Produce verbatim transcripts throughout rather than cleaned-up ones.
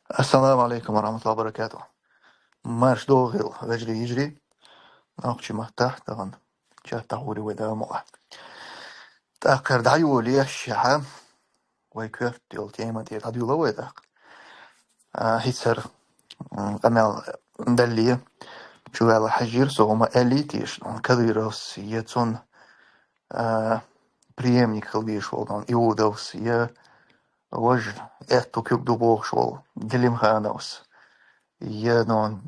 Ассаламу алейкум ва рахматуллахи ва баракатух. Марш догӀил, вежарий, йижарий. Нохчий маттахь, тахана чаттахь гӀури вай да муха. ТӀаккха дӀайоле шаьхьа, вай коьрта йолу тема тӀера дӀадуьйла вай тӀаккха. А, хӀинцара, м, къамел далле, чувала хьажийра со, хӀума аьллий теша, Кадыровс я цунна, а, преемник хила везаш волу, Иудовс я важа аьтту куьг ду бохуш волу Делимхановс, я, ну,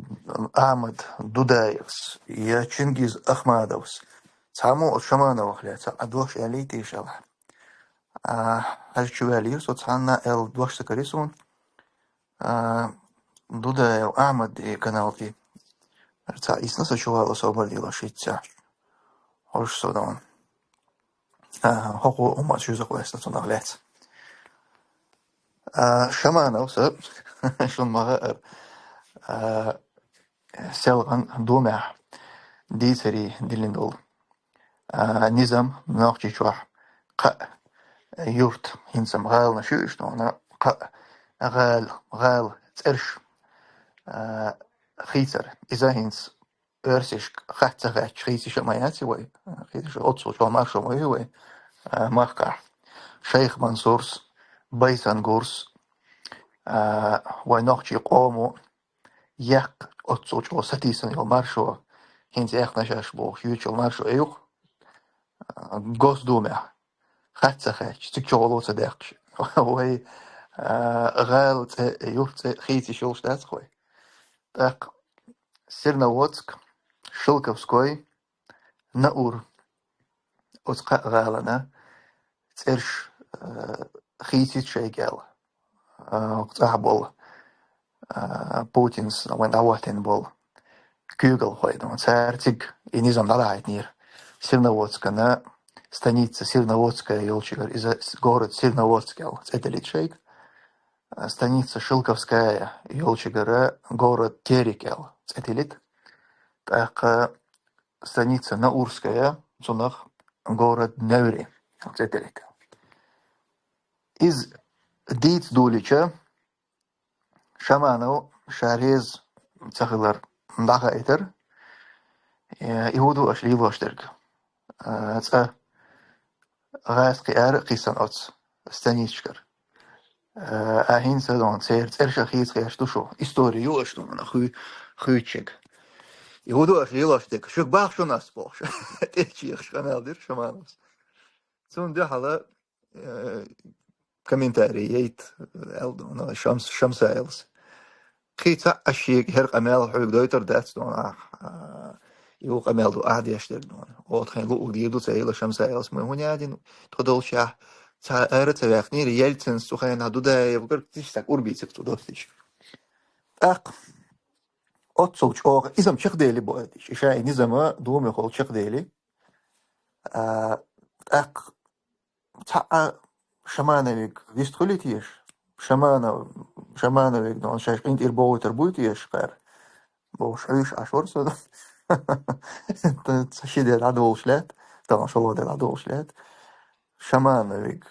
Ахьмад Дудаевс, я Чингиз Ахмадовс. Цхьаммо оцу Шамановах лаьцна а дош аьллий теша аьлла. А, хьажа чу ваьллера со цхьанна аьлла дош ца карий суна. А, Дудаев Ахьмад и канал тӀе. Цхьа исна сан чувала собар дилла шийтта. Хьожуш со дан. А, хӀокхо хӀума шуьза кхоьссина цунах лаьцна. А, Шамановс, шуна ма хаьара, а, селхана Думехь дийцаре диллина долу, а, низам Нохчийчохь кхаа юрт, хӀинца-м гӀаланаш ю уьш, но кхаа гӀала, гӀала цӀераш, а, хийцар. Иза хӀинца оьрсашка хатта ца хаьттича, хийцаш а ма яц вай, хийцаш оццул чӀогӀа маршо ма ю вай, а, махкахь. Шайх Мансурс, Байсангурс, а, вай нохчий къомо яккха оццул чӀогӀа сатийсина йолу маршо, хӀинца яьккхина шаьш бохуш, юьйцуш йолу маршо ю-кх, а, Госдумехь. Хатта ца хаьттича, цига чӀогӀа ло ца даьккхича. Вай, а, гӀала цӀе, юрт цӀе хийцаш йолуш дац-кх вай. ТӀаккха Серноводск, Шелковской, Наур. Оцу кхаа гӀалана цӀераш, а, хийцийта шайга аьлла, а, цӀахь болу, а, Путинс вайн дӀахӀоттийна болу куьйгалхой ду. Цара цига и низам дӀадахьийтинера. Серноводскана, станица Серноводская йолчуьра иза с-, город Серноводск аьлла цӀе тиллийта шайга. А, станица Шелковская йолчуьра город Терек аьлла цӀе тиллийта. ТӀаккха станица Наурская, цунах город Неври цӀе тиллийта. Иза дийца дуьллича, Шаманов ша реза ца хилар дӀахаийтира, э, и хӀун ду аша лелош дерг? Э, цкъа гӀазкхи ара а кхийсана оцу станицашкара. Э, а хӀинца дон церан цӀераш а хийца хеташ ду шу. Истори ю аша дуна хуьй-, хуьйцуш ерг. И хӀун ду аша лелош дерг? Шуьга боху шуна ас бохуш. ТӀечӀехаш къамел дира Шамановс. Цунна дуьхьала, э, комментарий яйта, аьлла дуна Шамс-, Шамсаевс. Кхин цхьаъ аш шега хӀара къамел хьоьга дойтур дац дуна ахь, а, и ву къамел ду ахь деш дерг дуна. Оха тхайн луъург дийр ду ца йила Шамсаевс. Ма хӀун яа дина, тхо долчехь цхьа ара ца ваьккхинера, Ельцинс цу хенахь Дудаевгара тиштаг урбийциг цу достича. ТӀаккха оццул чӀогӀа иза-м чекхдели бу аьлла, и ша и низама Думехула чекхдели. А, тӀаккха цхьаъ а Шамановиг вист хуьлий теша? Шаманов, Шамановиг, ну, шаьш къинтӀера бохуьйтур буй теша кхара? Бохуш, Ӏуьйш Ӏаш вара со. Ца ши де дӀадолуш лаьтта, тахана шолгӀа де дӀадолуш лаьтта. Шамановиг,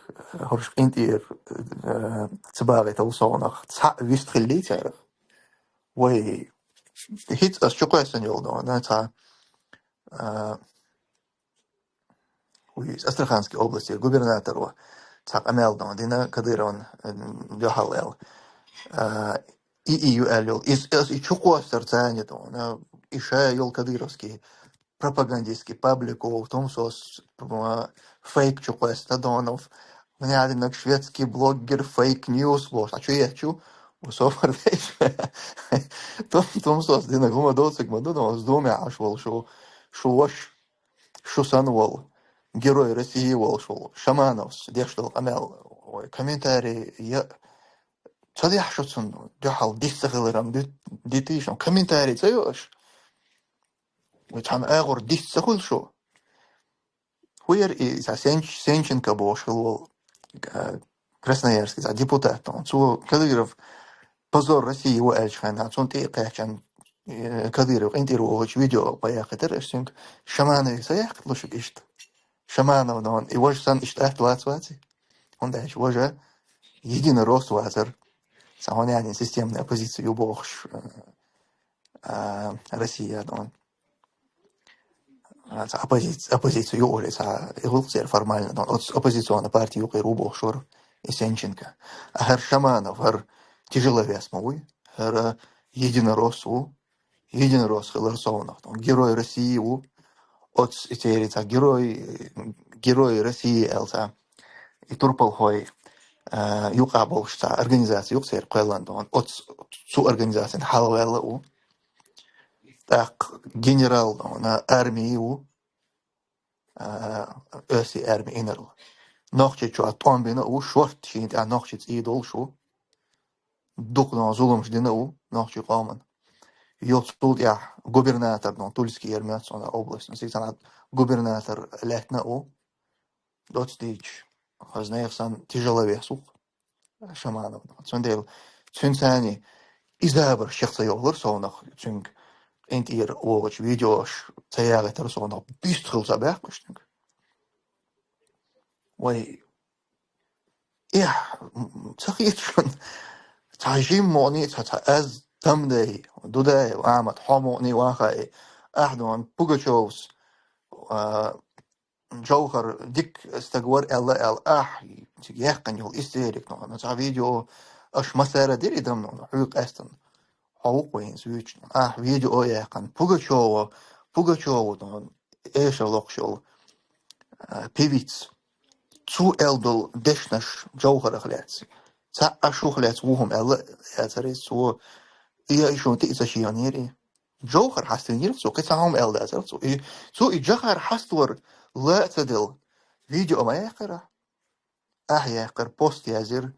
хӀорш къинтӀера, э, ца багӀийтал совнах, цхьаъ вист хиллий царах? Вай, хӀинца ас чукхоьссина йолу дона, цхьа, а, вуй, Астраханский области губернаторо цхьа къамел дона дина Кадыровна, э, дуьхьал аьлла. А, и, и ю аьлла йолу. Иза, иза и чукхоссар царна дона, и ша йолу кадыровский пропагандистский паблико, тумсос, а, фейк чукхоьссина дона. Муьлхха динарг шведский блогер, фейк ньюс бохуш. А чу еттачу, у собар деш. Тум-, тумсос динарг хӀума доцург ма ду, но оцу Думе Ӏаш волу шу, шу ваша, шу санна волу, Герой России волуш волу Шамановс деш долу къамел, ой, комментарий я ца дехьа шу цунна, дуьхьал дис ца хиларан ди-, дитийша, комментарий ца йо аша? Вай цхьана агӀор дис ца хуьлу шу? ХӀун яра и, цхьа Сенч-, Сенченко бохуш хилла волу, а, Красноярский, цхьа депутат, цо Кадыров позор России ву аьллачу хенахь, цунна тӀе а кхаьчна, э, Кадыров къинтӀера вохучу видео пайда кхийтира, аша цуьнга Шаманове ца яьккхина лушиг иштта. Шаманов дон, и важа санна иштта атта вац ваци? ХӀунда аьлча важа единорос вацара. Цхьа хьона яьнна системная оппозиция ю бохуш, а, Россия дон. А, цхьа оппозиция, оппозиция ю уже, цхьа и гӀуллакх церан формально дон. Оц-, оппозиционная партия юкъера ву бохуш вара и Сенченко. А хӀара Шаманов, хӀара тяжеловес ма вуй, хӀара единорос ву, единорос хилар совнах. Герой России ву. Оц и церан цхьа герой, герой России аьлла цхьа и турпалхой, а, юкъа болуш цхьа организация юкъ церан кхоьллина дон. Оц цу организацин хьалаваьлла ву. ТӀаккха генерал дон, армии ву. А, оьрсийн арми инарла. Нохчийчохь тӀом бина а ву, шортта шена тӀехь нохчийн цӀий долуш ву. Дукха нах зуламаш дина а ву нохчийн къоман. Йо, цул тӀехь губернатор, ну, Тульский яра моьтту суна область, ну, сица губернатор лаьттина а ву. Доцца дийцича, хаза нехан санна тяжеловес ву-кх Шаманов. Цундела цуьнан царна и забарш чекх ца йовлар совнах, цуьнга къинтӀера вогӀучу видеош ца ягӀийтар совнах, бистхила ца баьккхаш цуьнга. Вай, эхь, м, ца хета шуна, цхьа жимма мукъане, цхьа, цхьа аз Тамдай, Дудаев Ахьмад, хьо мукъане вахай, ахь дон Пугачёвс, а, Джовхар дика стаг вара аьлла, аьлла, ахь, цига яьккхина йолу истерик, ну, цхьа видео, аша массара дира и дам, ну, хьуьйкъаьстина. Хьо ву-кх вайна вуьйцуш. Ахь видео яьккхина. Пугачёва, Пугачёва, ну, эшар локхуш йолу, а, певица. Цо аьлла долу дешнаш Джовхарах лаьцна. Цхьаъ а шух лаьцна вуьйхьа аьлла, яцара иза цо. И я и шуна тӀе а ца шегӀанера и. Джовхар хьаставинера цо, кхин цхьа хӀума аьлла дацара цо. И, цо и Джовхар хьаставар ла а ца делла, видео ма яьккхира. Ахь яьккхира, пост язйира,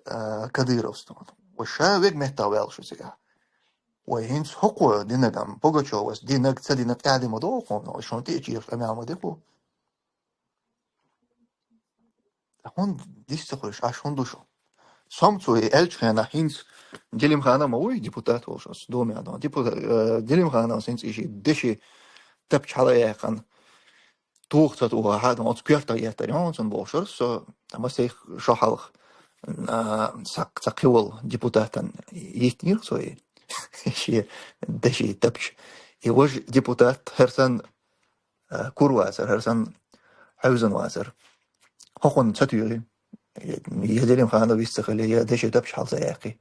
а, Кадыровс. Вай ша вега меттахь ваьлла шу цигахь. Вай хӀинца хӀокхо динагам, Пугачёвас динаг, ца динаг тӀаьхьа ма догӀу хьуна, шуна тӀе а чехаш къамел ма диху. ХӀунда дис ца хуьлуш, аш хӀунда ду шу? Сом цо и аьллачу хенахь хӀинца Делимханов ма вуй депутат волуш оцу Думехь дон. Депута-, э, Делимхановс хӀинца и ши деши тапча хьала яьккхина. Туха ца тухахь, дон, оцу коьртах еттар, хьо цунна бохуш вара со, масех шо хьалха, а, ца, ца кхиолу депутатан йиттинера цо и шен деши тапча. И важа депутат хӀара санна, а, кур вацара, хӀара санна хьаьвзина вацара. ХӀокхунна ца туьйхи, я Делимханов вист ца хили, я деши тапча хьала ца яьккхи,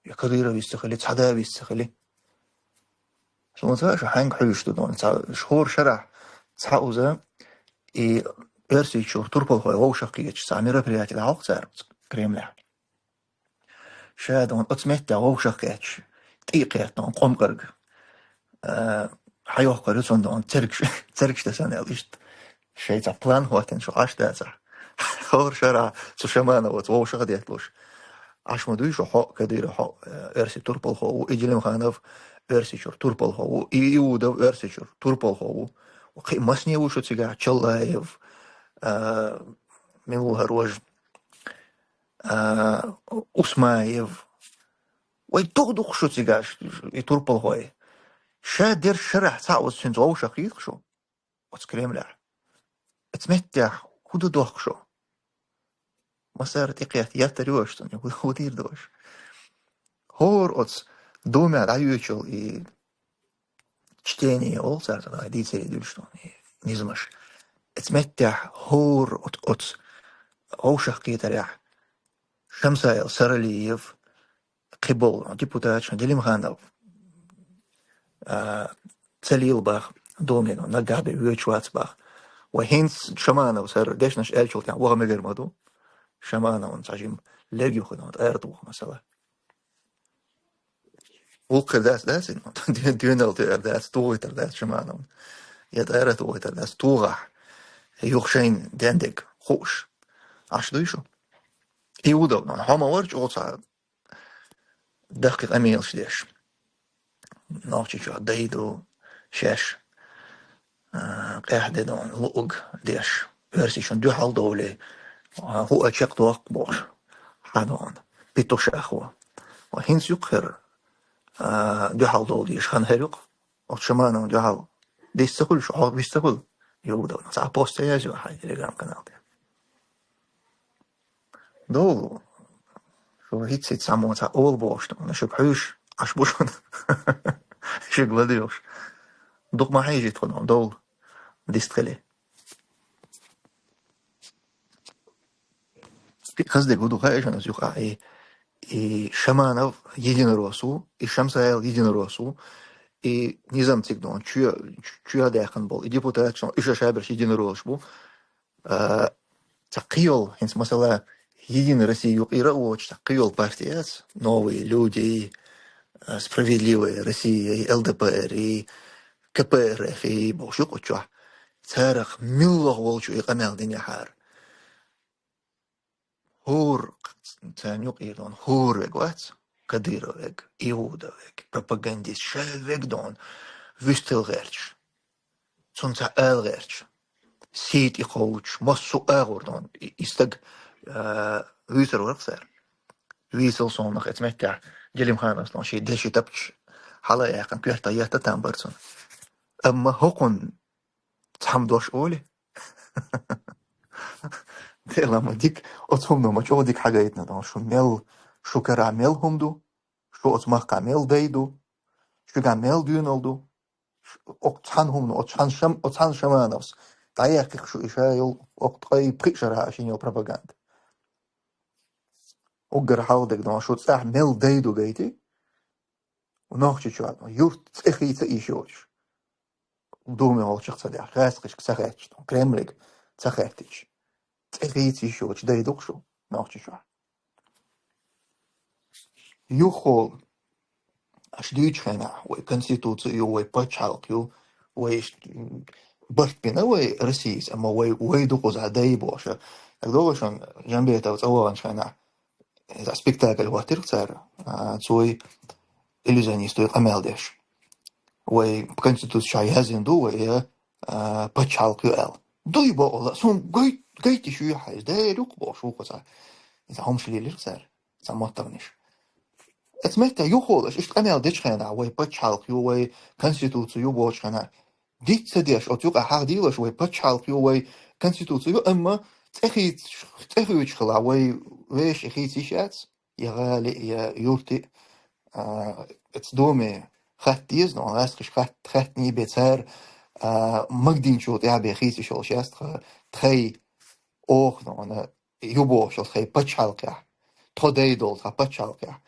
я Кадыров вист ца хили, цхьа да вист ца хили. Суна ца аша хьаьнга хьуьйсуш ду дон. Цхьа, хӀора шарахь цхьа уза и Оьрсийчуьра турпалхой вовшах кхеташ цхьа мероприяти дӀахьокху цара Кремлехь. Ша дон оцу меттехь вовшах кхеташ, тӀе а кхетта дон къомкъарг, а, хьайоккхур ю цунна дон цергаш, цергаш тасана аьлла иштта. Шайн цхьа план хӀоттина шу Ӏаш дацахь. ХӀора шарахь цу Шамановаца вовшах а детталуш. Ӏаш ма дуй шу хьо, Кадыров хьо, э, оьрсийн турпалхо ву, и Делимханов оьрсийчуьра турпалхо ву, и Иудов оьрсийчуьра турпалхо ву. Кхин масане ву шу цигахь, Чаллаев, а, мила ву хӀара важа, а, Усмаев. Вай дух ду-кх шу цигахь, ш-, ш-, и турпалхой. Ша дерш шарахь цхьаъ вац цуьнца вовшах хийтта шу оцу Кремлехь. Оцу меттехь хӀун ду дохку шу? Массара тӀекхетта еттар ю аша цунна, хӀу-, хӀун дийр ду аша? ХӀора оцу Думехь дӀайоьдучул и чтение олу цара, цара дийцаре дуьллуш ду, и низамаш. Оцу меттехь хӀора оц-, оцу вовшах кхетарехь Шамсаев Саралиев, кхиболу депутаташ, Делимханов, а, ца лела баха, Думин наггахь бен воьдуш вац баха. Вай хӀинца Шамановс хӀара дешнаш аьллачул тӀаьхьа ваха мегар ма ду. Шамановн цхьа жимма лерг юххе дон, тӀара туху масала. Вукхуьр дац, дац, дуьнал туьар дац, тухуьйтар дац Шамановн. Я тӀара тухуьйтар дац, тухахь. Юха шайна дендиг хууш. Аш дуй шу? И удал, хьо ма вара чӀогӀа цхьа даккхий къамелаш деш. Нохчийчохь дай ду шаьш, а, къаьхьа де ду, луъург деш. Оьрсийчун дуьхьал довлий, а, хӀу а чекхдоккху бохуш. Хьан ду, питу шахо. Ва хӀинца юккъера, а, дуьхьал довлийша хан хӀара юкъа. Оцу Шамановн дуьхьал дис ца хуьлуш, хьо вис ца хуьлу. Югда, цхьа пост ца язйо хьайн Telegram-канал тӀе. Долу. Шу хӀиц-хӀиц цхьаммо цхьа ола бохуш ду, шуьга хьуьйсуш, Ӏаш бу шуна. Шуьга ладуьйгӀуш. Дукха ма хьежийта тхуна, довла дистхили. Хаза дерг хӀун ду хаьий шуна иза юкъахь? И, и Шаманов единорос ву, и Шамсаев единорос ву, и низам цига ду, чоь-, чоьхьа даьккхина болу, и депутаташ, и ша шаберш единоросаш бу. А, цхьа кхийолу, хӀинца масала, Единая Россия юкъера а воцуш, цхьа кхийолу парти яц, Новые люди, а, Справедливая Россия, и Л Д П Р, и К П Р Ф, и бохуш ю кху чохь. Царах милла волчу и къамел динехьара. ХӀора царна юкъера дон, хӀора вег вац, Кадыров вег, Иуда вег, пропагандист, ша вег дон, вуьстал гӀерташ. Цунна цхьа ала гӀерташ. Сий тӀе кхочуш, массо а агӀор дон. И, и стаг, а, вуьйцур вара цара. Вийсал сонах эца меттехь Делимхановс дон, ший деши тапча хьала а яьккхина, коьрта етта там бара цунна. Амма хӀокхунна цхьамма дош олий? Делахь ма дика, оцу хӀумано ма чӀогӀа дика хьагайтина дон. Шу мел, шу карахь мел хӀума ду, шу оцу махкахь мел дай ду, шуьгахь мел доьналла ду. Ш-, оцу цхьана хӀумано, оцу цхьана Шам-, оцу цхьана Шамановс дӀаяьккхи-кх шу и ша йолу, оцу ткъе пхи шарахь шен йолу пропаганда. Уггар хьалха дерг дон, шу цӀахь мел дай ду гайти, Нохчийчохь, юрт цӀе хийца йиш йоцуш. Думе волчух ца деш, гӀазкхашка ца хаьттича, Кремлига ца хаьттича, цӀе хийца йиш йоцуш дай ду-кх шу Нохчийчохь. Юххо аша дуьйцучу хенахь, вай конституци ю, вай пачхьалкх ю, вай ш-, барт бина вай Российца, амма вай, вай ду кхузахь дай бохуш. ДагадогӀу шуна, Жамбетов цӀа ваханчу хенахь, иза спектакль хӀоттира цара, а, цо и иллюзионисто и къамел деш. Вай конституци чохь яздина ду, вай, а, пачхьалкх ю аьлла. Дуй бохула, суна гайт-, гайти шу ю хьайза, дера юкх бохуш ву кхузахь. Иза хӀумаш лелира цара, цхьа моттарниш. Эца меттехь юххо аша иштта къамел дечу хенахь, вай пачхьалкх ю, вай конституци ю бохучу хенахь, диц ца деш, оцу юкъа хьахдийлаш, вай пачхьалкх ю, вай конституци ю, амма цӀе хийцаш, цӀе хуьйцуш хила, вай вешан хийца йиш яц, я гӀали, я юрти, а, эца думе хатта деза, но гӀазкхаш хатта, хаттаний бен цара, а, Магдинчул тӀаьхьа бен хийца йиш йолуш яц тха, тхай оха, но ю бохуш йолу тхай пачхьалкхехь, тхо дай долу тхан пачхьалкхехь.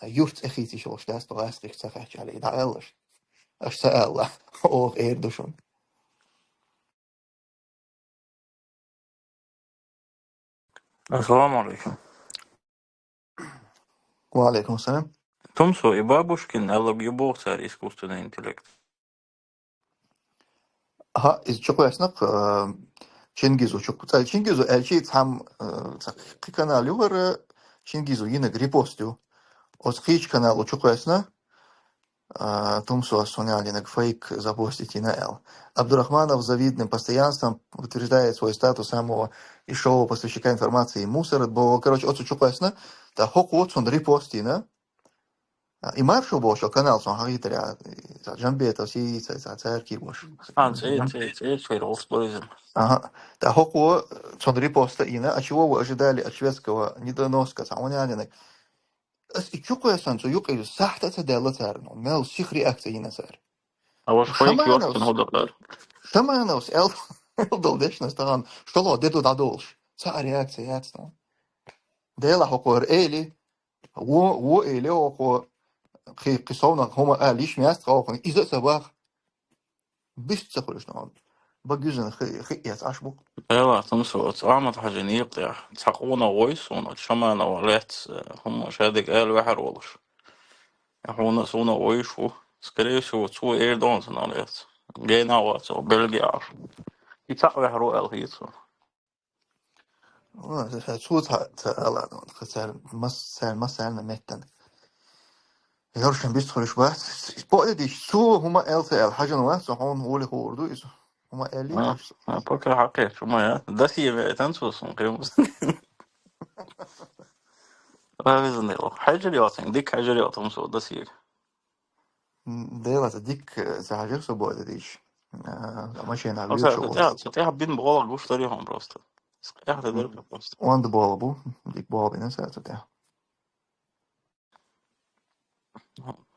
Юрт цӀе хийца йиш йолуш дац, тхо гӀазкхашка ца хаьттича, и дӀа аьлла аша. Аша ца аьлла, оха эр ду шуна. Ассаламу алейкум. Ва алейкум ассалам. Тумсо, и Бабушкин аьлларг ю боху цара искусственный интеллект? Аха, иза чукхоьссина-кх, а, Чингизу чу-, цкъа Чингизу аьлчи цхьам, а, цхьа кхин канал ю вара, Чингизу йинарг репост ю. Оцу кхечу канало чукхоьссина, а, Тумсо, суна аьллинарг фейк запостить йина аьлла. Абдурахманов с завидным постоянством подтверждает свой статус самого дешёвого поставщика информации и мусора. Бо-, короче, оцу чукхоьссина, тӀаккха хӀокхо цунна репост йина. А, и Маршо бохучу канал сон хьахийтарехь, и цхьа Джамбетов, си, цхьа, цхьа цаьркий бохуш. А, цӀе, цӀе, цӀе, цӀе, вокс бу иза. Аха. ТӀаккха хӀокхо цунна репост а йина, а чего вы ожидали от шведского недоноска, цхьа вон аьллинарг. Ас и чукхоьссина цу юкъе сахьта а ца даьлла цара, ну, мел сиха реакция йина цара. А ваш фейк Шамановс, йоццун хӀу дакъар? Шамановс эл, эл долу дешнаш тахана, шолгӀа де ду дӀадолуш. Цхьа а реакция яц, ну. Делахь хӀокхо эли, Во, во, эле оха, кхи-, кхин совнах хӀума ала йиш ма яц тхан оха, иза а ца баха. Бист ца хуьлуш нахана. Багуьзина хи-, хи эца Ӏаш бу. Эла, Тумсо, оцу Ахьмад-Хьаьжин некъа тӀехь цхьа къонах войсу суна, оцу Шаманова лаьцна, э, хӀума шадерг ала ваьхьар волуш. Э, хьуна а суна а войсу ву. Скорее всего, цо эр ду цунах лаьцна. Гена а вац, Бельгия Ӏаш. И цхьаъ ваьхьар ву аьлла хета суна. Вон, ца, ца, цо ца, ца ала, ну, ца, мас-, ца, масална меттан. Ярушин бистхуьлуш бац. Поэдич, цо хӀума эл ца аьлла, хьажан вац, цо хьуна гӀоли хуур ду иза. ХӀума элли А, иштта. А, пока хьакхечу хӀума я. Досье вейтан цо сон кхимус. Равизан йо. Хьажар йоцин, дика хьажар йоцин цо досье. М, Дела, ца дика, э, ца хьажар со бойла дийш. Э, машина Оса, виртуал. Цу тӀехь, цу тӀехь бин болх гуш дари хьуна просто. Ис къехда дерг просто. Онда болх бу, дика болх бина ца цу тӀехь.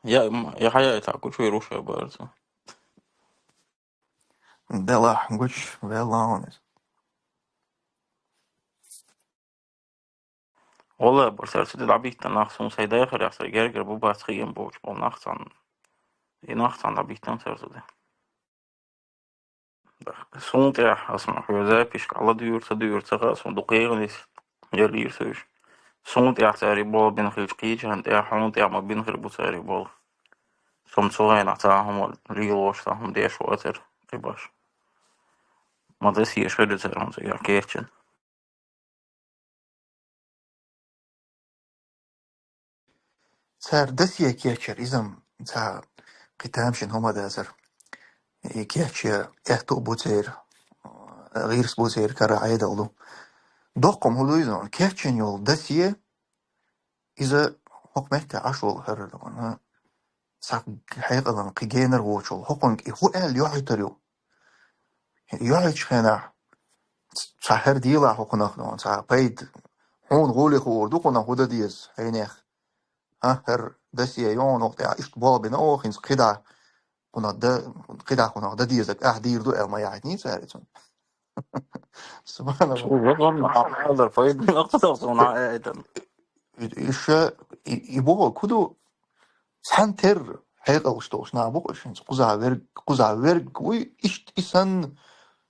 Я, м, я хьаяйта гучуй рушай барца. Дела гуч велла он. Валла, бар сарцуди дӀабитта нах сун сай дайхар, яхсар гергар бу бац хиен боч, бол нах цан. И нах цан дӀабитта сарцуди. Сун тӀехь, ас ма хӀу запишка ала дуьйр, ца дуьйр, ца ха, сун дукхагӀанис, я лир суьш. Сун тӀехь цари бол бин хилч кийчан тӀехь, хьун тӀехь ма бин хир бу цари бол. Сум цу гӀайна ца хӀума лилош, ца хӀума деш вацар, къибаш. Ма дас еш хир цар хӀума ца я кечен. Цар дасье кечар, изам ца кхитамшин хӀума дазар. И кеча эхту буцер, гӀирс буцер кара Ӏедал ду. Доккхум хӀу ду изан, кечен йол дасье, иза хӀокху метте Ӏаш волу хӀара, ца хьекъалан кхин генар вочул, хӀокхунга и хӀу аьлла йохьуьйтур ю. Йохьуьйтучу хенахь, ц-, цхьа хӀара дийла хӀокхунах, цхьа пайда, хьуна гӀоле хуур ду, кхунах хӀу дан деза, хьенех. А, хӀара дасье йогӀу тӀехь, иштта болх бина оха хӀинца кхидӀа, кхунах дан, кхидӀа кхунах дан дезарг ахь дийр ду аьлла ма яхьийтиний цара цунна. Субханалла. Цу жагӀан Ӏамалар пайда бина кхунах суна Ӏайтан. И, и ша, и, и боху, кху ду, цхьаьна терра хьекъалш долуш нах бу-кх уьш хӀинца, кхузахь верг, кхузахь верг вуй, иштта и санна,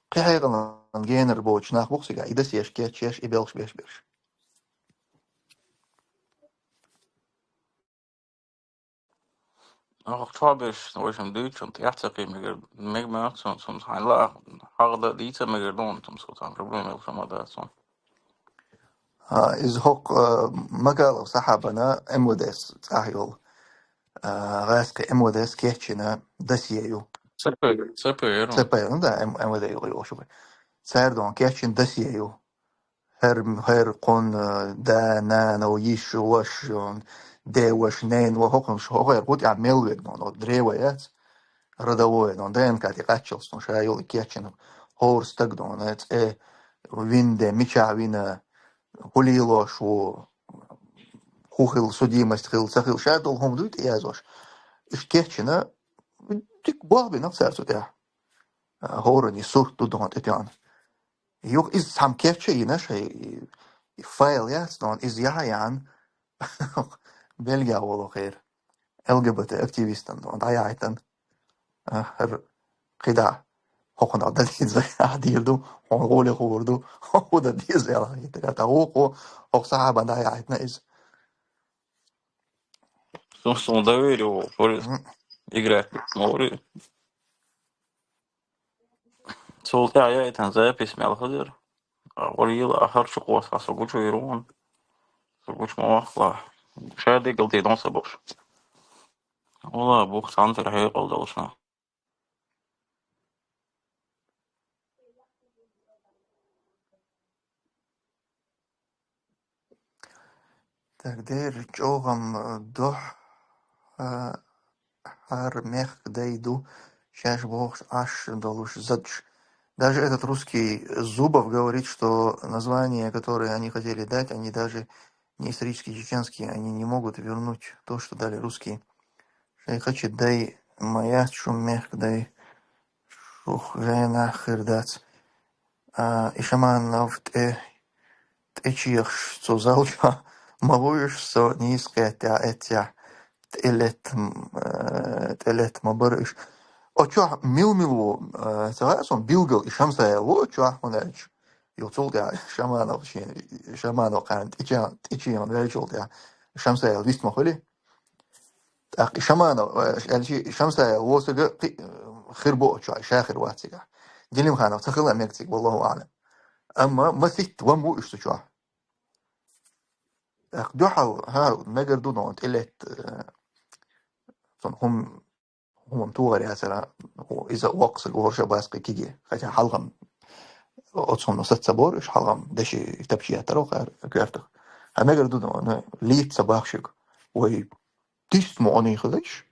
кхин хьекъалан генар боцуш нах бу-кх цигахь, и дасьеш кечъеш, и белхаш беш берш. Ахьа чохь берш, в общем, дуьйцучунна тӀаьхьа ца кхин мегар, мега ма цунна, цунна хьайн лаахь, хьагӀ дан дийца мегар ду, цунна цу цхьана проблема йолуш ма дац цунна. А, иза хӀокху, а, Макалов Сахьабана М В Д-с цӀахь йолу, а, гӀаскхи М В Д-с кечйина досье ю. Ц П, Ц П яра. Ц П, ну да, М-, М В Д ю, йолуш вай. Цара дон кечйина досье ю. ХӀара, хӀара кхунна, а, да, нана, йиша, ваша, ден ваша, ненан ва, хӀокхунаш, хӀокхера хӀу тӀехь мел верг, ну, древо яц. Родовое, ну, Д Н К тӀе кхаччалц, ну, ша йолу кечйина хӀора стаг, ну, цӀе вина де, мичахь вина, хӀу лелош ву, хӀу хилла, судимость хилла, ца хилла, ша долу хӀума дуй тӀе яздеш. Иштта кечйина, дика болх бина цара цу тӀехь. А, хӀоранна сурт ду дона тӀетоьхна. Юха иза цхьамма кечъян йина шайн, и, и файл яц дона, иза яхьа яхьана, Бельгехь волу хера. Л Г Б Т активистан дона, дӀаяхьийтан. А, хӀара кхидӀа, хӀокхунах дан деза, ахь дийр ду, хьуна гӀоле хуур ду, хӀу дан деза аьлла хьаьжна. ТӀаккха вукхо, хӀокху сахьабан дӀаяхьийтина иза. Сун, сун доверие ву, хури. Мгм. Играть, мори. Цул тӀаьхьа яйтан запись мел хазар. А, гӀур йила ахар чу кхоса, со гучу йир вон. Со гучу ма вахла. Ша дегал тӀе дон са бохуш. Вала, бух цхьанцара хьекъал долуш нах. Дагадер, чӀогӀа-м, э, духь, э, хӀара мехкан дай ду, шаьш бохуш Ӏаш долуш задаш. Даже этот русский Зубов говорит, что название, которое они хотели дать, они даже не исторические чеченские, они не могут вернуть то, что дали русские. Шайн кхечи дай ма яц шун мехкан дай, шух жайнах хир дац. А, и Шаманов тӀе, тӀе чехаш цу зал чохь ма вуй уьш, со нийса кхетта эццехь, тӀе летта, м, э, тӀе летта ма бара уьш. Оцу чохь мил-мил ву, э, ца хаьа суна, билггал и Шамсаев ву оцу чохь, хӀунда аьлча. Юха цул тӀаьхьа Шаманов шен, Шаманов кхарна тӀе чен-, тӀе чен ваьллачул тӀаьхьа Шамсаев вист ма хуьлий. ТӀаккха и Шаманов, э, аьлчи, Шамсаев ву сага кхи-, э, хир бу оцу чохь, ша хир вац цигахь. Делимханов ца хила мега цига, валлаху аӀлам. Амма маситта ван ву уьш цу чохь. ТӀаккха дуьхьал, хӀара, мегар ду нон тӀе летта, э, цунна хӀум-, хӀумам тухар яцара, иза воккха сага вара ша бац кхин киге. Хотя хьалхам оцу хӀумано саца ца бора уьш, хьалхам деши тапчи яттара ваха коьртах. Хьан мегар ду нон, лийца ца бахшиг. Вай, дист ма Ӏуний хилиш,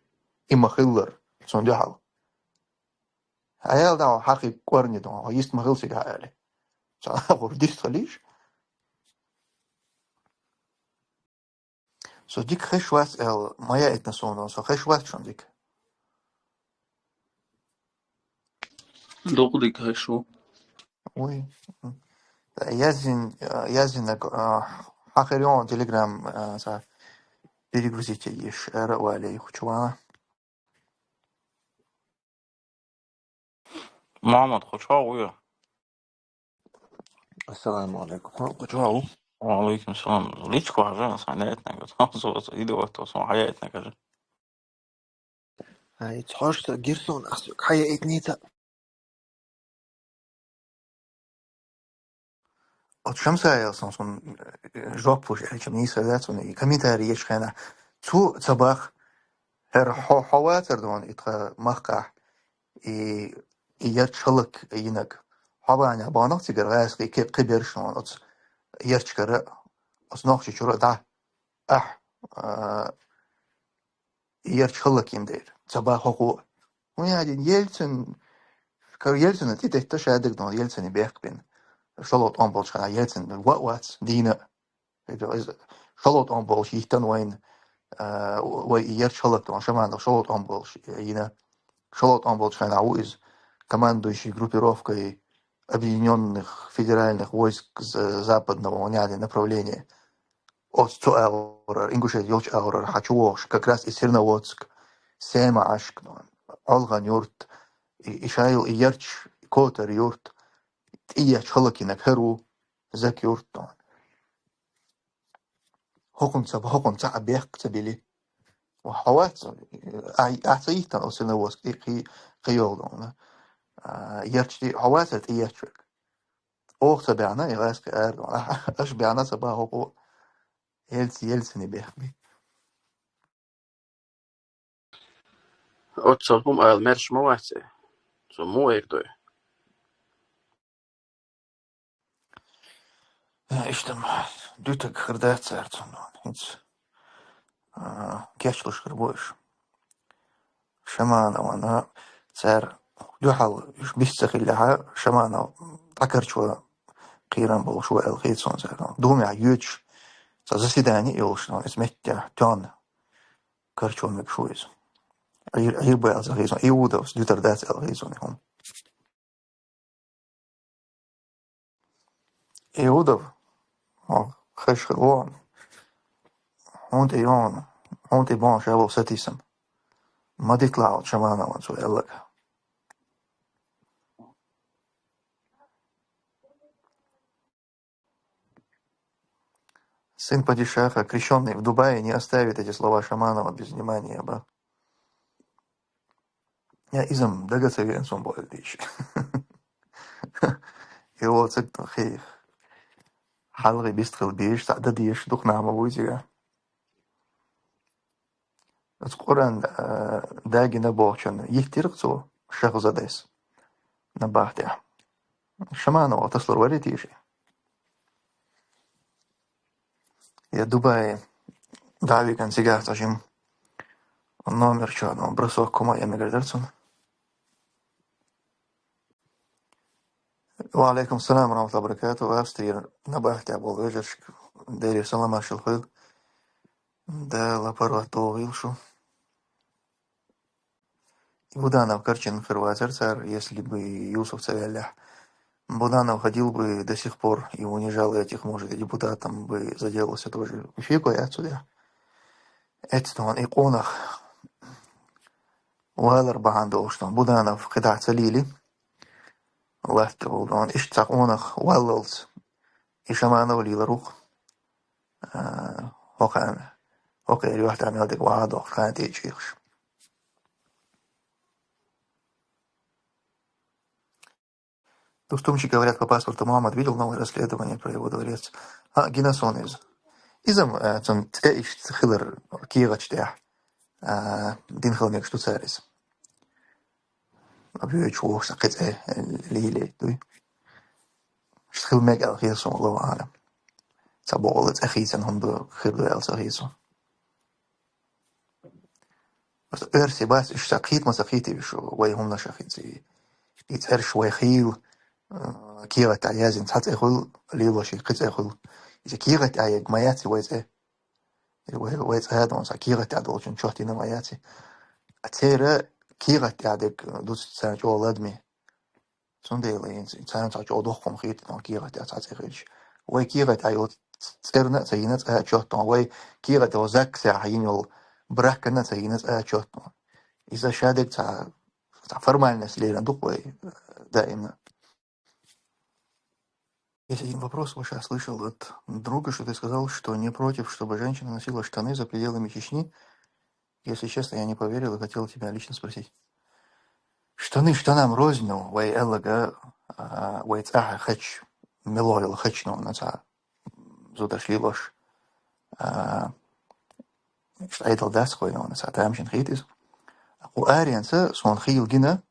и ма хиллар, цунна дуьхьал. Хьаял дагӀа хьакхи кӀорни дон, хьо йист ма хила цига хьа аьлли. Цхьа гӀур дист хилиш. Со дика хеш вац аьлла, ма яйтна суна, со хеш вац шун дика. Дукха дика хеш ву. Уй. Язин, язинаг, хьахир йон Telegram, ца перегрузить еш, ара вале, хучвана. Мамад, хучва уя. Ассаламу алейкум. Хучва у. Ва алейкум салам. Личку хажа, санетнага, видео то сон хаяйтнага же. Ай, цхьошта гирсон, ас хая этница. От Шамсаев сон, сон, э, жоп уж, э, чем не согласен, и комментарий еш хена. Цу цабах, хер хо-, хова цердон, и тха махка, и, и яр чалак, и инак. Хова ня банах цигар гайс, и ке-, ке бершон, от яр чкара, от нохчи чура, да. Ах, а, ярч хала ким дер. Цаба хоху. Уни один Ельцин, кар Ельцина ти тетта шадык дон, Ельцини бехпин. Шалот он болчхана Ельцин, ва вац, дина. Шалот он болч, ихтан вайн, а, вай ярч хала дон, шаман, шалот он болч, ина. Шалот он болчхана у из командующий группировкой объединённых федеральных войск за-, западного уняли направления. От цу аурар, Ингушет ёлч аурар, хачу вохш, как раз и Серноводск, Сема ашк, ну, Алган юрт, и, и Шайл, и Ярч, Котар юрт, и Ярч Халакина Кару, Зак юрт, ну. Хокунца, хокунца, а бехк ца били. Ва хавац, а, а ца ихтан, о Серноводск, и хи, хи ёлдон, ну. А, Ярч ти хавац, и Ярч век. Ох, ца бяна, и гайс ки ар, ну. Аш бяна, ца ба хокун. Ельц-, Ельцини бехми. От цо бум айл мерш ма вац. Цо му эр дой. Иштам, дютаг хырдац цар цун, ну, хинц. А, кечлуш хыр больш. Шаманован, а, цар дюхал, уж бисца хилляха, Шаманов, такарчуа, киран болш, ва эл хейцон цар, ну. Думя, юч, ца заседание, и олш, ну, эс меття, тён. Карчон мег шуйз. Ир, ир бай алса хизон. Иудов, дютар дац ал хизон, хом. Иудов, о, хеш хилон. Хунт и он, хунт и бон шавол сатисам. Мадит лаут Шаманован цу эллага. Сын падишаха, крещёный в Дубае, не оставит эти слова Шаманова без внимания, ба. Я изам дагацавен сум болдиш. И вот это хей. Халгы бистхил биш, сада диш, дух нама вузига. Ас Къуръан, э, дагина бохчан, йиттирх цо, Шахзадес. Набахтя. Шаманова таслур варит иши. Я Дубай, давикан сигах тажим. Номер чё, ну, бросок кума, я мегардарцун. Ва алейкум салам ва рахматуллахи ва баракатух. Австрия набахтя бол вежешк. Дери салам ашил хуйл. Да, лапар ва толгил шу. И Буданов карчин хырвазар цар, если бы Юсов царя лях. Буданов ходил бы до сих пор и унижал этих, может, и депутатом бы заделался тоже. Фига я отсюда. Эцтон и къонах. Валар бахан долштон. Буданов кыда цалили. Латта болдон. Иш ца къонах валлалц. И Шаманов лила рух. А, хокан. Хокан рюхтан мелдик ваха дох, кан ти чихш. Тустумчик, говорят, по паспорту Мухаммад видел новое расследование про его дворец. А, геносон из. Изам, э, цун цэ иш хилар кигач тя. А, дин хилмек шту царис. Абьёй чуох са кыцэ, э, лилей, дуй. Ш хилмек ал хилсон лава ана. Ца боголы цэ хилсон, хун ду хир дуй ал са хилсон. Просто эрси бас иш са кит, ма са кит, и вишу, вай хун наша хит, и, и цэр ш вай хил, э, кига та язин, ца цэ хул, лило ши кыцэ хул. И кига та яг маяци вай цэ. Вай, вай цӀа дона, цхьа кехат тӀа долчун чот йина ма яци. А церан кехат тӀа дерг дуц царна чӀоагӀа ладаме. Цундела царна цхьа чӀоагӀа дохком хетта, кехат тӀа цхьа цӀи хилча. Вай кехат тӀа йолу цӀерна а ца йина цӀа чот дона, вай кехат тӀа ЗАГСехь йина йолу бракана а ца йина цӀа чот дона. Иза шадерг цхьа, цхьа формальность лерина ду-кх вай, э, даимна. Есть один вопрос, вот щас слышал от друга, что ты сказал, что не против, чтобы женщина носила штаны за пределами Чечни. Если честно, я не поверил и хотел тебя лично спросить. Штаны штанам рознь, ну, вай аьлларг, а, вай цӀахь хача, мело йолу хача, ну, цхьа зударш лелош, а, Ӏедал дац-кх вайна, цхьа тамашийна хета иза. Кху аренца суна хийла гина,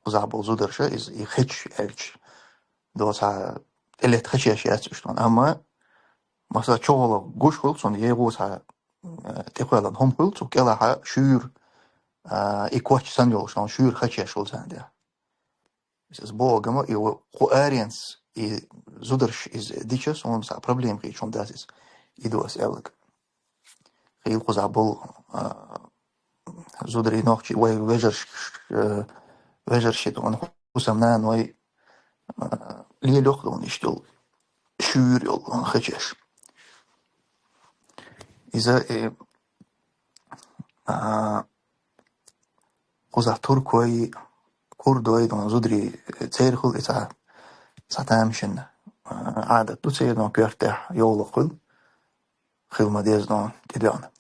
кхузахь болу зударша, иза и хача аьлча, доцахь тӀелетта хача еш яц уьш тхуна. Амма, масала, чохалла гуш хуьлу цунна, егӀу цхьа, э, тӀекхоьллина хӀума хуьлу, цу кӀелахьа шуьйра, а, и коч санна йолуш, шуьйра хача еш хуьлу царна тӀехь. Иза боху гама, и кху аренца, и зударш иза дича, суна цхьа проблема хеташ хӀума дац иза. И ду ас аьлларг. Хийла кхузахь болу, а, зударий нохчий, вай вежарш, э, вежарши тхуна хӀусамнаной, а, лелайо-кх тхуна иштта йолу шуьйра йолу хача еш. Иза, э, а, кхузахь туркой, курдой, тхуна зударий, э, церан хуьлу и цхьа, цхьа тамашийна, а, Ӏадат ду церан, тхуна коьртехь йовлакх хуьлу. Хила ма деза, ну, тӀедоьгӀна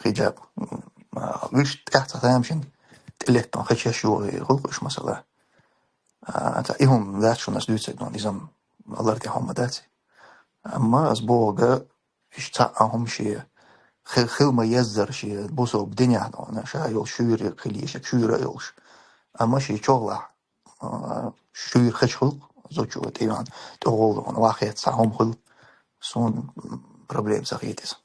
хиджаб. М, а, вуьшта тӀехь цхьа тамашийна тӀелетта хача еш йогӀий хуьлу-кх уьш, масала. А, цхьа и хӀума дац шуна ас дуьйцург, ну, иза-м лар тӀехь хӀума дац. Амма ас бохург, иштта цхьа а хӀума шен хи-, хила ма еззара шен бусалба динехь, ну, ша йолу шуьйра хила еза, шуьйра а йолуш. Амма шен чохалахь а, шуьйра хача хуьлу-кх, зудчо тӀейогӀу, тӀехула вахетта цхьа хӀума хуьлу, суна, м, проблема ца хета иза.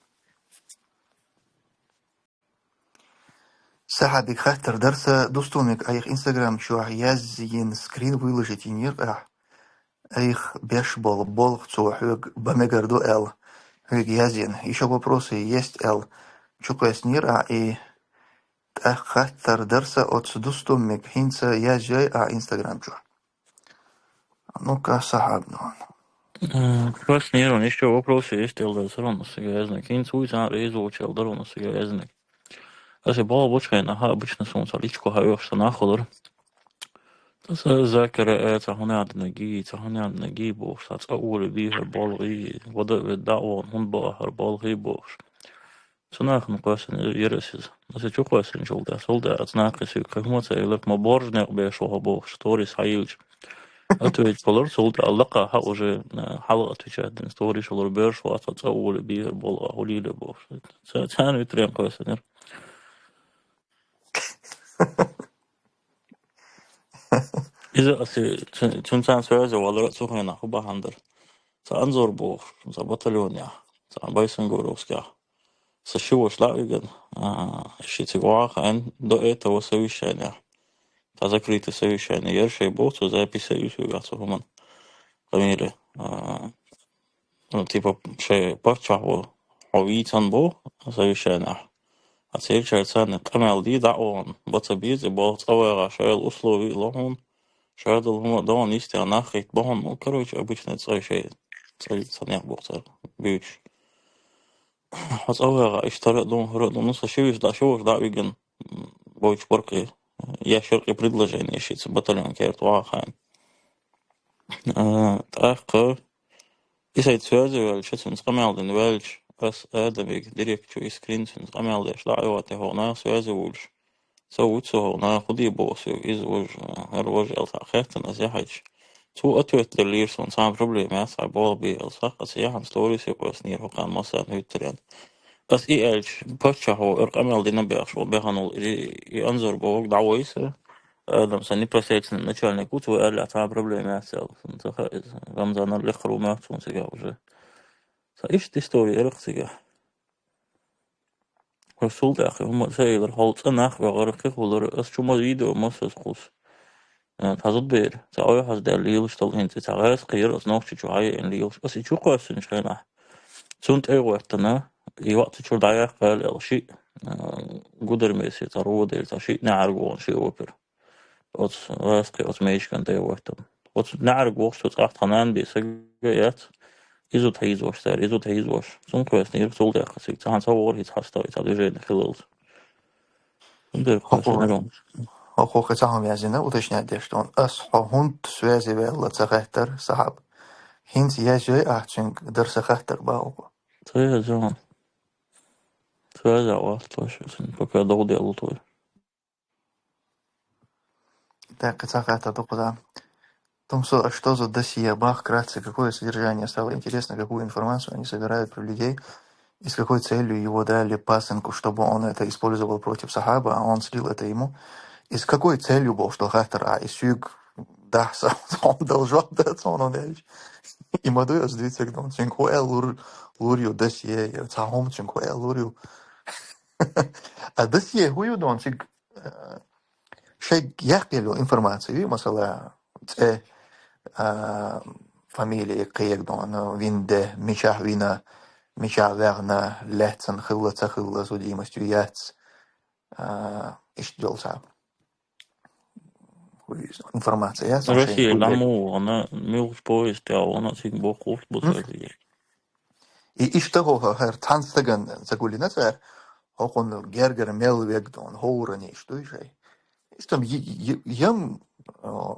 Сахьабиг хаттар дара сан: «Дустумик, айхьа Instagram чохь язйина скрин выложить йинера ахь, айхьа беш болу болх цо хьоьга бан мегар ду аьлла, хьоьга язйина. Ещё вопросы есть аьлла, чукхоьссинера ахь и». ТӀаккха хаттар дара сан оцу дустуммиг: «ХӀинца язйой ахь Instagram чохь?» Ну-ка, Сахьаб, ну. М, кхоьссинера, ещё вопросы есть аьлла дара сан, ну, цига яздинарг. ХӀинца вуй цхьа реза волчу аьлла дара, ну, цига яздинарг. Аса бала бучхайна, аха, обычно суна ца личко хьаоьхуш ца нах хуьлура. Аса Закара, э, ца хӀун яздинарг, ца хӀун яздинарг бохуш, ца цӀа оле бийхар болу, и, вада, вада, дӀа а вон, хӀун бахар болу, хи бохуш. Цу нахана кхоьссина яра аса иза. Аса чу кхоьссинчул тӀаьхьа, цул тӀаьхьа аса нахе соьга кхин хӀума ца элира, ма боржа некъ беш ву хьо бохуш, сторис хьайиллича. Отвечать хилира, цул тӀаьхьа лакха хьа уже, а, хьала отвечать дина, сторис хилира, берш вац, цӀа оле бийхар болу, а хӀулийла бохуш. Ца-, царна витрен кхоьссинера. Иза аса цу-, цуьнан царна связе валара а цу хенахь хӀун бахьана дара. Ца Анзор бохуш, ца батальонехь, ца Байсангоровскехь. Сан ши ваша дӀа а вигина, а, ши цига ваха хаийна, до этого совещаниехь. Ца закрытое совещание. Яра шайн боху, цо запись а юьсуьгахь цу хӀуманна. Къамеле, а, ну, типа, шайн паччахь ву, хьо вийцан бу совещаниехь. А церчара царна къамел ди дӀа а вахана, баца беза, боху, цӀа вагӀа шайла условий а ло хьуна, шадолу хӀума а догӀун йистехь нах хӀитта бохьун, ну, короче, обычный цӀа шайн, цӀа цхьа некъ боху цара буьйцуш. Хьо цӀа вагӀа, иштта хӀара а ду, хӀара а ду, ну, сан ши ваша дӀа, ши ваша дӀа а вигина, м, вовчу баркъе, я шаркъе предложение шица батальон керта ваха хаийна. А, тӀаккха и сайца связе ваьлча, цуьнца къамел дина ваьлча, ас Адамига директ чу и скрин цуьнца къамел деш дӀа а йоху тӀе хӀокху наха связе волуш. Ца вуьту со хӀокху наха хӀун де боху соьга, иза важа, хӀара важа аьлла цхьаъ хаьттина аса яхьаьдча. Цо ответ деллера суна, цхьа проблема яц, хьайн болх бе аьлла, схьа а ца яхьана, сторис а кхоьссинера хӀокхарна массарна хӀуьттаренна. Ас и аьлча, паччахьо эр къамел дина бехаш ву, бехана волу и, и Анзор бохург дӀавойса, Адам сан непосредственно начальник ву, цо аьлла, цхьа проблема яц аьлла. Суна ца хаьа иза. Рамзанал лекхар ву моьтту суна цигахь уже. Сан иштта история яра-кх цигахь. Ас цул тӀаьхьа хӀума ца элира, хьол цӀа нах вегӀара, кхин хулара, ас чу ма видео ма саза кхуссу. Э, цхьа зудбер, цхьа ойхьаздаьлла лелаш долу хӀинца, цхьа гӀазкхи яра ас нохчи чу хьаеана лелаш. Ас и чу кхоьссинчу хенахь, цунна тӀе а гӀоьттина, и ваъ цу чура дӀаяьккха аьлла, шиъ, а, гудармесе цхьа родер, цхьа шиъ неӀарга вахана шиъ опер. Оцу васкхи, оцу мейшкан тӀе вахтам. Оцу неӀарга вахчу цӀахь тхан нана бен сага яц. Изу тхьийзош цара, изу тхьийзош. Цунна кхоьсна ирх цул тӀаьхьа цига. Цхьаьна ца вогӀур хӀинца хьаста, хӀинца движение хилалц. Цундела кхоьсна Хьо-, нагам. ХӀокхо кхин цхьа хӀума яздина, уточнять деш дон. Ас хьо хӀунда связи ваьлла ца хаьттар, Сахьаб. ХӀинца язйой ахь цуьнга, дар сан хаттар бан оха. Ца язйо хьуна. Связь а вац, тхо шу, пока догӀу делла тхо. Так, кхин цхьа хаттар ду кхуза. Тумсо, а что за досье? Бах, вкратце, какое содержание? Стало интересно, какую информацию они собирают про людей и с какой целью его дали пасынку, чтобы он это использовал против Сахаба, а он слил это ему. И с какой целью был, что хаттар, а и сюг дахса, он должен дать, он, он дальше. И моду я сдвинуться к дому. Цинк хуэл лур, лур ю досье, я цахом цинк хуэл лур ю. А досье хӀу ю дон, цинк, э, шайга яхъелла информация, ви, масала, цӀе, а, фамилия кхега дон, вин де, мичахь вина, мичахь ваьгӀна, лаьцна хилла, ца хилла, судимость ю, яц, а, иштта йолу цхьа. ХӀу ю иза? Информация яц, шайн Россия хӀу дӀа ю? Муха вахана, муьлхачу поезд тӀехь вахана, цигахь боккха урс бу цара. И иштта хӀо хӀара цхьана стагана ца гуллина цара, хӀокхунна гергара мел вега дон, хӀоранна иштта дуй шай. Иштта м-, й-, й-, ям, а,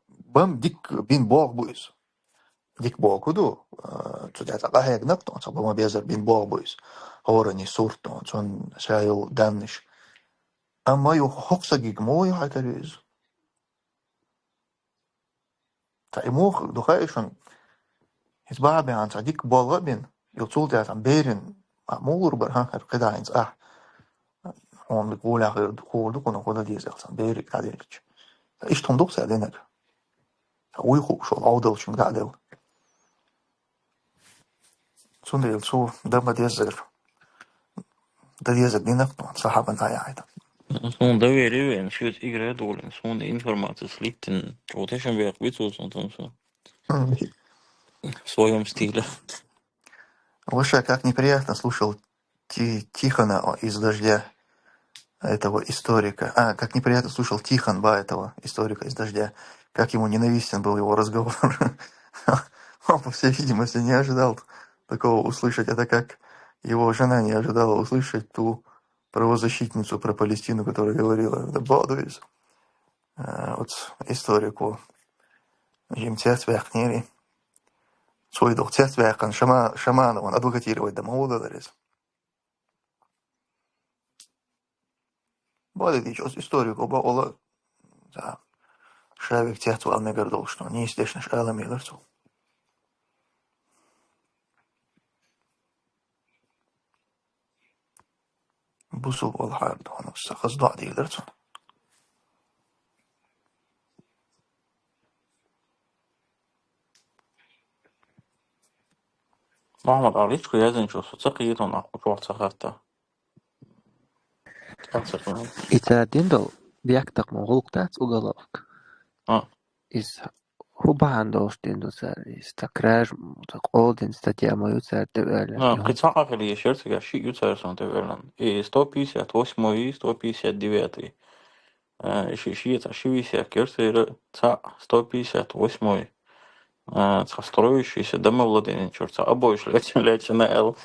бам дика бин богӀу бу иза. Дика богӀу ду, а, цу тӀе цхьа къахьегнакх дон, цхьа бама безар бин богӀу бу иза. ХӀоранна сурт дон, цунна ша йолу даннаш. Амма ю хӀокху сагиг муха ю хьайтар ю иза? Ца и муха ду хаьий шуна? ХӀинца бахьа бехьан цхьа дика болла а бина, ю цул тӀаьхьа цхьа берина, а, муха лур бара, хӀан, хӀара кхидӀа хӀинца ахь. Хьуна гӀолехь хир ду, хуур ду, кхунах хӀун дан деза аьлла, цхьа бериг дӀаделлача. Ца иштта хӀума ду-кх цара динарг? Ца вуй хууш волу Ӏовдалчуьнга дӀаделла. Цундела цо дан ма деззара. Дан дезар динарг тхуна, Сахьабан дӀаяхьийта. Суна доверие вен, шуьца игра а долийна, суна информация слиттина. Чо тешам бехк бицо суна там со. М. В своём стиле. Вообще, как неприятно слушал Ти-, Тихона из «Дождя», этого историка. А, как неприятно слушал Тихон, ба, этого историка из «Дождя». Как ему ненавистен был его разговор. Он, по всей видимости, не ожидал такого услышать. Это как его жена не ожидала услышать ту правозащитницу про Палестину, которая говорила: «Да, бодаюсь». Э, вот историку. Им цец вяхнери. Цой дох цец вяхан, Шама-, Шаманован адвокатировать да, ма ву да дарис. Бадидич, оцу историко бакъала, да, шавиг цец вала мегар долуш ду, нийса дешнаш ала мелар цо. Бусул вала хьар ду, хьуна са хаза доӀа делар цунна. Мухьаммад Ӏаличко яздинчул со ца кхетон, ахь кху чохь ца хатта. ТӀаьхьа ца кхетон. И цара дин долу бехк тахана гӀуллакх дац уголовка. А. Иза хӀун бахьана долуш дин ду цара? Иза ца краж, ца къола дин статья ма ю цара тӀе оьллина. А, кхин цхьа къахьа хила ешара цигахь, шиъ ю цара суна тӀе оьллина. И сто пятьдесят восьмой, сто пятьдесят девятый. А, ши-, ши-, цхьа ши висяк яра церан, цхьаъ сто пятьдесят восьмой. А, цхьа строящийся домовладение чуьра, цхьа обои лечи-, лечина аьлла.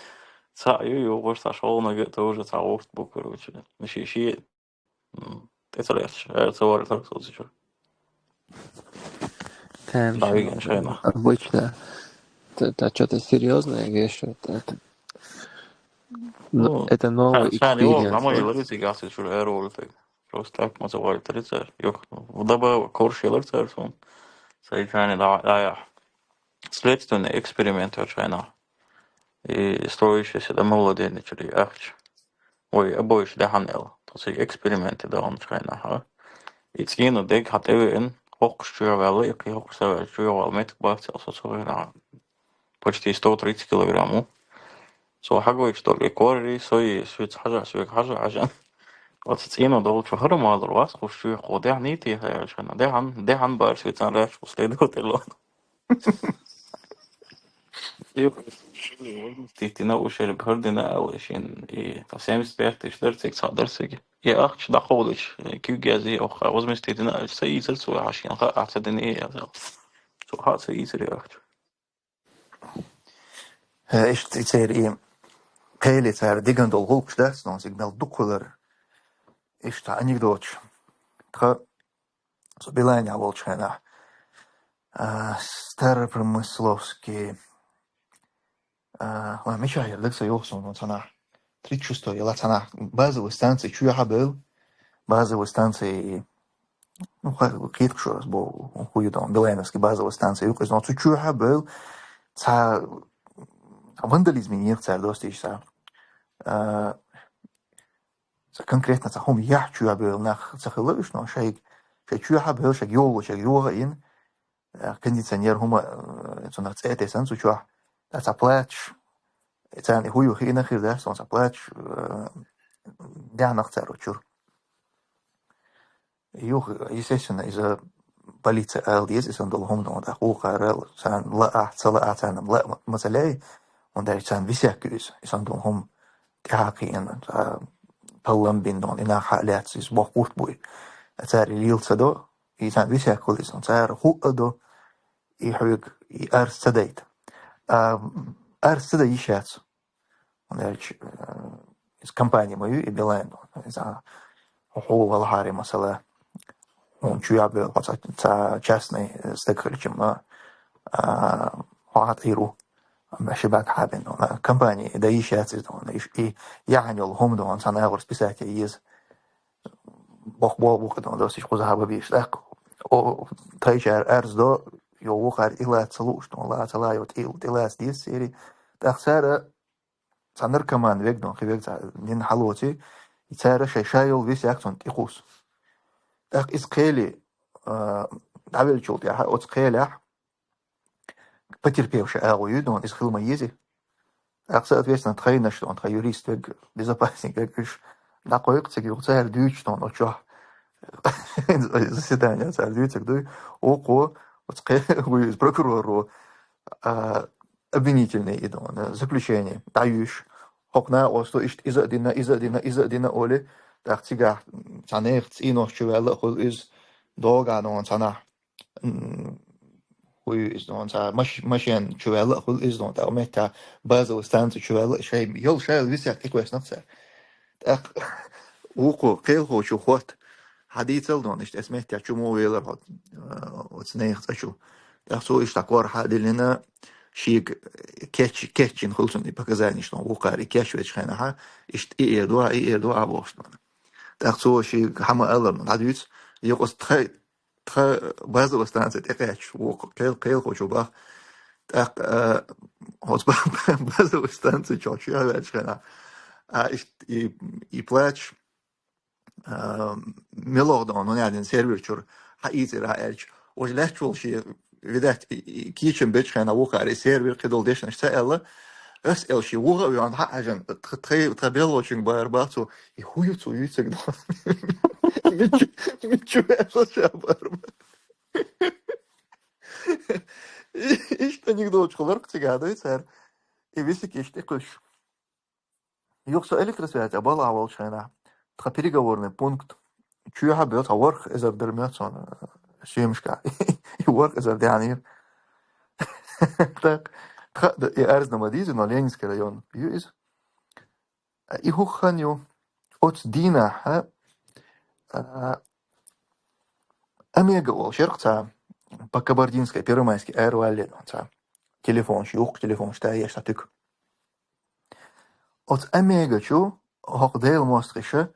Цхьаъ ю, юхуш цхьа шолгӀаниг а тоже цхьа гӀурт бу, короче. Ши-, ши-, м, тӀе ца лаьтташ, ара ца варитарг соцучуьра. Там Да, ещё виган шайна. Обычно это, это что-то серьёзная вещь, это, это, ну, Ну, это новый ша-, шайна йогӀу experience, нама вот. Йилари цигахь ца чуьра аьрру валитарг. Просто так ма ца вайтари цара. Юха вдобавок коршелар цара суна. Сайчани да, да, я. Следственный эксперимент я чайна. И строящийся домовладение чуьра ахча. Ой, обои дехьан эл. Тхо цига эксперимент даун чайна, ха. И цӀена дег хьан тӀевеана, хӀокхуш чуьра ваьлла, и кхин хӀокхуш ца ваьлла, чуьра ваьлла, метка бац аьлла, со ца веана. Почти сто тридцать килограмм ву. Цо хьагойтуш долу и кори, сои, шуьца хьажа, шуьга хьажа, хьажа. Оцу цӀено долчу хӀара ма лур вац, кхуш чуьйхо дехьний те хаьлчана. Дехьан, дехьан бара шуьцан лаьш ву следователь ван. Юха, шули возместить дина, ушер бхар дина ала шин, и семьдесят пять тысяч дар цига, цхьа дар цига. И ахча дӀакховдача, куьг язъе, оха возместить дина ала, ца ийцар цо, хьа шин ха а ца дина, и язал. Цо хьа ца ийцар и ахча. Э, иштта и церан и кхели цара диган долу гӀуллакхаш дац, но цига мел дукха хилар. Иштта анекдоташ. Тха со Билайнехь волчу хенахь, а, Старопромысловский, а, ой, мичахь яра даг ца йоху суна цхьанахь. Тридцать шестой яла цхьанахь. Базовая станция чоьхьа а бевлла. Базовая станция, ну, ха-, кхеташ шу ас боху, хӀун ю дан, Билайновский базовая станция ю, иза цу чоьхьа а бевлла. Цхьа вандализм йинера цара достийча цхьа. А, Ца конкретно ца хӀума яхь чоьхьа бевлла нах ца хилла уьш, но шайга, шай чоьхьа бевлла, шайга йоллучуьнга йогӀа а йина, э, кондиционер хӀума, э, цунах цӀе а тесна цу чохь. Ткъа ца плачаш, царна и хӀу ю хиъна хир дац, ца плачаш, э, дехнах цара учура. Юха, естественно, иза полиция ала деза, иза долу хӀума дан, тӀаккха вукхара царна лаахь, ца лаахь, царна ла ма ца лей, хӀунда аьлча царна висек ю иза, иза долу хӀума тӀаьхьа кхиъна, цхьа таллам бина дан, и нах хьа а лаьцна, иза боху гӀурт буй. Цара и лийла ца до, и царна висек хуьлу иза, цара хӀуъа до, и хьоьга, и арз ца дайта. А, арз ца дай йиш яц. ХӀунда аьлча, э, иза компания ма ю, и Билайн. Иза хьо, хьо валахьара, масала, хьуна чоьхьа бевлла, хьо ца, ца частный, э, стаг хилча ма, а, хьо хьан тӀера ву. Амма ши бага хьабина, компания дан йиш яц иза, и, и яхьана йолу хӀума дан, цхьана агӀор списать е еза. Боху, боху, боху, дан, досиш кхузахьа бан бийш. ТӀаккха, о, тхайчара арз до, йо, вукхара и лаца ца лууш, дан, лаца ла, йо, тӀе, тӀе лаца деза церий. ТӀаккха цара цхьа наркоман вег дан, кхин вег цхьа нина хьалоций, и цара шайн ша йолу висек цунна тӀекхуссу. ТӀаккха иза кхели, а, дӀавеллачул тӀаьхьа, оцу кхелехь потерпевший агӀо ю дан, иза хила ма езий. ТӀаккха, соответственно, тхайнаш дан, тхан юрист вег, безопасник вег, уьш дӀакхойкху цига, юха цара дуьйцуш дан, оцу чохь заседание цара дуьйцург дуй, вукхо, оцу кхе-, вуй иза прокуроро, а, обвинительный и дан, заключение дӀаюьйш. ХӀокху накъосто иштта иза а дина, иза а дина, иза а дина олий, тӀаккха цигахь цхьа нехан цӀийнош чу ваьлла а хуьлу иза, догӀа дан цхьанахь, м, хӀу ю иза дан, цхьа маш-, машен чу ваьлла а хуьлу иза дан, тӀаккха меттехь базовая станция чу ваьлла, шайн йолу, шайн йолу висек тӀекхоьссина цара. ТӀаккха вукхо, кхелахочо хотту, хьан дийцал дан, иштта эс меттехь чу мо велар хьо, а, оцу нехан цӀа чу. ТӀаккха цо иштта кор хьа а диллина, шега кеч-, кечйина хуьлу цунна и показаниш дан, вукхара и кечвечу хенахьа, иштта и эр ду, и эр ду, а бохуш дан. ТӀаккха цо шега хьан ма аллара, дӀадуьйцу, юкъас тхай-, тхан базовая станция тӀекхаьчча, вукху кхел-, кхелахочо бах. ТӀаккха, а, оцу ба-, базовая станция чохь чоьхьа ваьлча хенахь, а, иштта и, и плач, а, мелогӀа дан, ну, нядин сервер чуьра хьаийцира аьлча, уж лаьтташ волу шен, видать, и, и, кийчам бечу хенахь вукхара и сервер кхидолу дешнаш ца аьлла, ас аьлла шен вуха а веана хьа а хьаьжна, тха, тхай-, тхан беллачуьнга бара бац цо, и хӀу ю цо юьйцург дан. Мичу, мичу аьлла ша бара бац. И, иштта анекдоташ хиларх цигахь дуй цара. И висик иштта тӀекхуьссуш. Юха со электросвязь а балахь волчу хенахь, тхан переговорный пункт чоьхьа а бевлла, тхан ворхӀ эзар дара моьтту суна, э, съемочка. И ворхӀ эзар даьхьнера. Так, тхан а д-, и арзна ма дийза, но Ленинский район ю иза. И хӀух хан ю, оцу дийнахь, а, а, Омега олуш яра цхьа, по Кабардинской, Первомайский аравалле цхьа. Телефонаш, юхху телефонаш, та еш цхьа туька. Оцу Омега чу, хӀокху Делан мостагӀаша,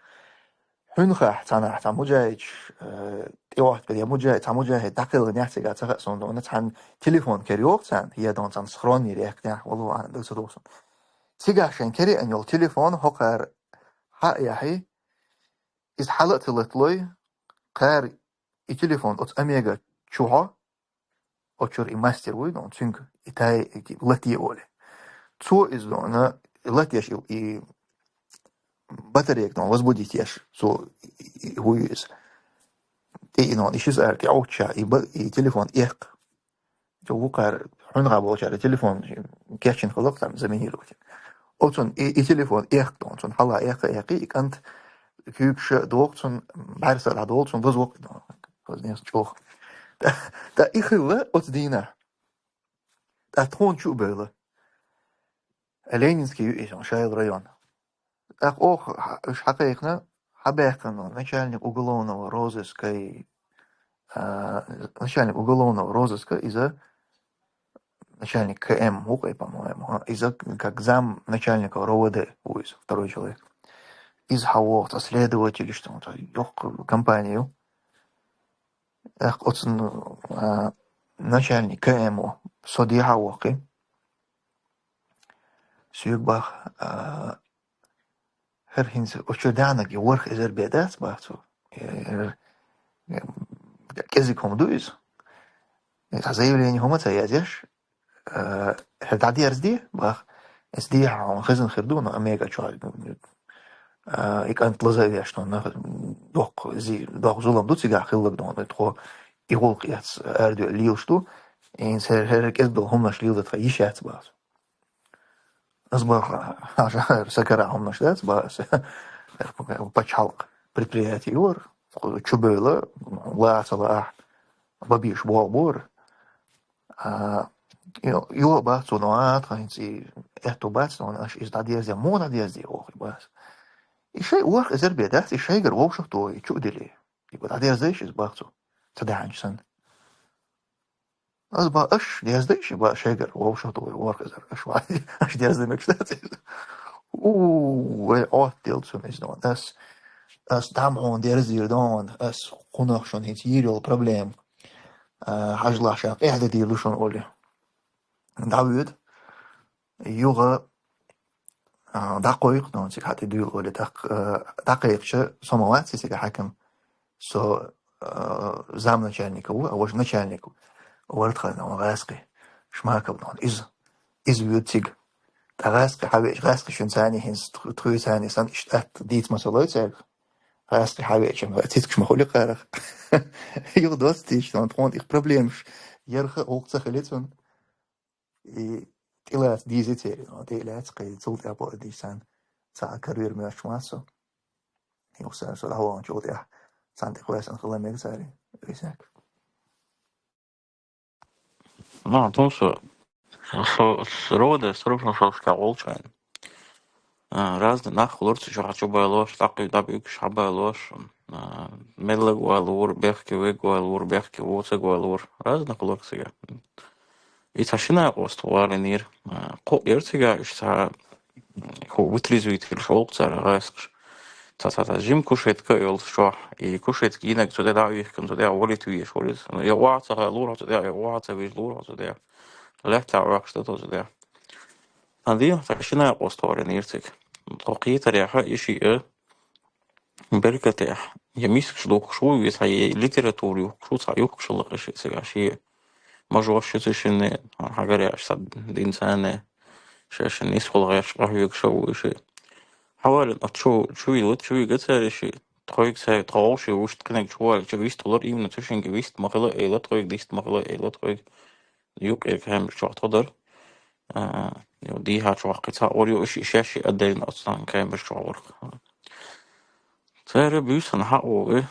хьуьнхахь цхьанахь цхьа муджахидаш, э, тӀеоттабелла я муджахид, цхьа муджахид дӀакхелла нехь цигахь ца хаьа суна дуна, цхьана телефон кер йоху царна, я дуна цхьана схронный рехкнехь, валлахӀи аӀлам, даг ца догӀу суна. Цигахь шайн кериъан йолу телефон хӀокхара хьа а яхьий, иза хьала а ца латалой, кхара и телефон оцу Омега чу хьо, оцу чуьра и мастер вуй, ну, цуьнга и тай, и лате олий. Цо иза дуна, латеш и, и батарейка дуна возбудить еш, цо и, и, и вуй иза. ТӀе и дуна, и ши цӀара тӀе Ӏуттуша, и ба-, и телефон эккха. Цо вукхар хьуьнагӀа болчара телефон кечйина хилла-кх там заминировать. Оцун и, и телефон эккха, оцун хьала эккха эккхий, и кӀант куьйгаш доху цун, бӀаьрса дӀадолу цун, ваза воккха, ваза нес чӀогӀа. ТӀа, тӀа и хилла оцу дийнахь. ТӀа тхуна чу а бевлла. Ленинский ю иза, Шайл район. ТӀаккха оха, уьш хьакхайкхина, хьабаьккхина начальник уголовного розыска, а, начальник уголовного розыска, иза начальник К М ву-кх, по-моему, а, иза как зам начальника Р В Д ву иза, второй человек. Иза хьавогӀу, цхьа следователь, что-то, йоккха компания ю. ТӀаккха оцун, а, начальник К М ву, со дехьа а воккхий. Соьга боху, а, хӀара хӀинца оцу чу даьхнарг и ворхӀ эзар бен дац, боху цо. Э, э, кӀезиг хӀума ду иза. Э, цхьа заявление хӀума ца язъеш, э, хӀара дӀадерзаде, боху. Эс дехьа хьуна хезна хир ду, но Омега чохь, э, и кӀант лаза а веш, но нах доккха зи-, доккха зулам ду цигахь хилларг, но тхо и гӀуллакх эцна арадоьлла лелаш ду. ХӀинца хӀара, хӀара кӀезиг долу хӀуманаш леладан тхан йиш яц, боху цо. Ас боху, хьажа, сан кара хӀуманаш дац, боху ас. Пачхьалкх предприятие ю хӀара, чубевлла, лаца лаахь, бан безаш болх бу хӀара. А, йо-, йо, боху цо, но а тхан хӀинца и аьтто бац, но аша иза дӀадерзе, муха дӀадерзе, боху, боху ас. И шайн ворхӀ эзар бен дац, и шайгара вовшахтохий, чу а дели. Типа, дӀадерзадайша иза, боху цо, ца даьхьнача санна. Ас боху, аша дерзадайша, боху, шайгара вовшахтохий, ворхӀ эзар, аша вай, аша дерзадай мегаш дац иза. У, вай, Ӏоттаделла цунна иза, дон. Ас, ас дӀа ма хьуна дерзийра, дон, ас кхунах шуна хӀинца йийр йолу проблема. А, хьажалахь, ша къаьхьа де дийр ду шуна, олий. ДӀавоьду. Юха, а, дӀакхойкху, но цига хьан тӀе дуьйла олий, тӀаккха, а, дӀакхайкхича, со ма вац и цига хьаькам, со, а, замначальника ву, а важа начальник ву. Вара тхан, но гӀаьскхи, Шмаков, но иза, иза воьду цига. ТӀаккха гӀаьскхи хьавеача, гӀаьскхи шуьнца царна хӀинца тх-, тхоьца царна санна иштта атта дийца ма ца лой цаьрга. ГӀаьскхи хьавеача, цицкаш ма хуьлу кхарах. Юха доцца тийша, но тхуна их проблемаш, ярха гӀуллакх ца хили цунна. И тӀелаца дийзи церан, тӀе а лаьцна, кхин цул тӀаьхьа боху дийцан, цхьа а карийра моьттуш вац со. Юха со дӀаваханчул тӀаьхьа цхьаьна тӀе кхоьссина хила мега цара, весняк. Ну, а тун со, со, со рода, со рушан шовшка волчайн. А, разный нах хулур, цу чохь чубалош, такъи даб юкш хьабалош, а, меллаг валур, бехке вег валур, бехке вуцаг валур. Разный хулур цига. И цхьа шина къост валинир. А, кхо ер цига уьш цхьа, ху вытрезвитель шолгӀа цара гӀаскаш. Цхьа, цхьа, цхьа жим кушетка йолуш чохь. И кушетка йинаг цу де дӀа вихкан, цу де валит веш валит. Я ваца ха лур, цу де, я ваца виш лур, цу де. Лехта вахш да, цу де. Сан дийнахь цхьа шина къост валинир цига. Тхо кхетарехь, и шиъ, беркатехь, я мискаш духкуш ву, я цхьа я литература юхкуш ву, цхьа юхкуш лакхаш цига шиъ. Мажош шу цу шинна, хьагарехь ша динцане, ша шин нисхула гӀеш къахьоьгуш ву и шиъ. Хьавалин, а чу, чу вилла, чу вига цара и шиъ. Тхойга цара, тхо вовши вуш ткъинаг чу валича вист хулар, именно цу шинга вист ма хила эйла, тхойга дист ма хила эйла, тхойга. Юкъера камера чохь тхо дара. А, ю, дийхьа чохь кхин цхьа ор ю, иш, иш, иш, отдельно оцу цхьана камера чохь ворху. Цара буьйсанна хьаъ вогӀу.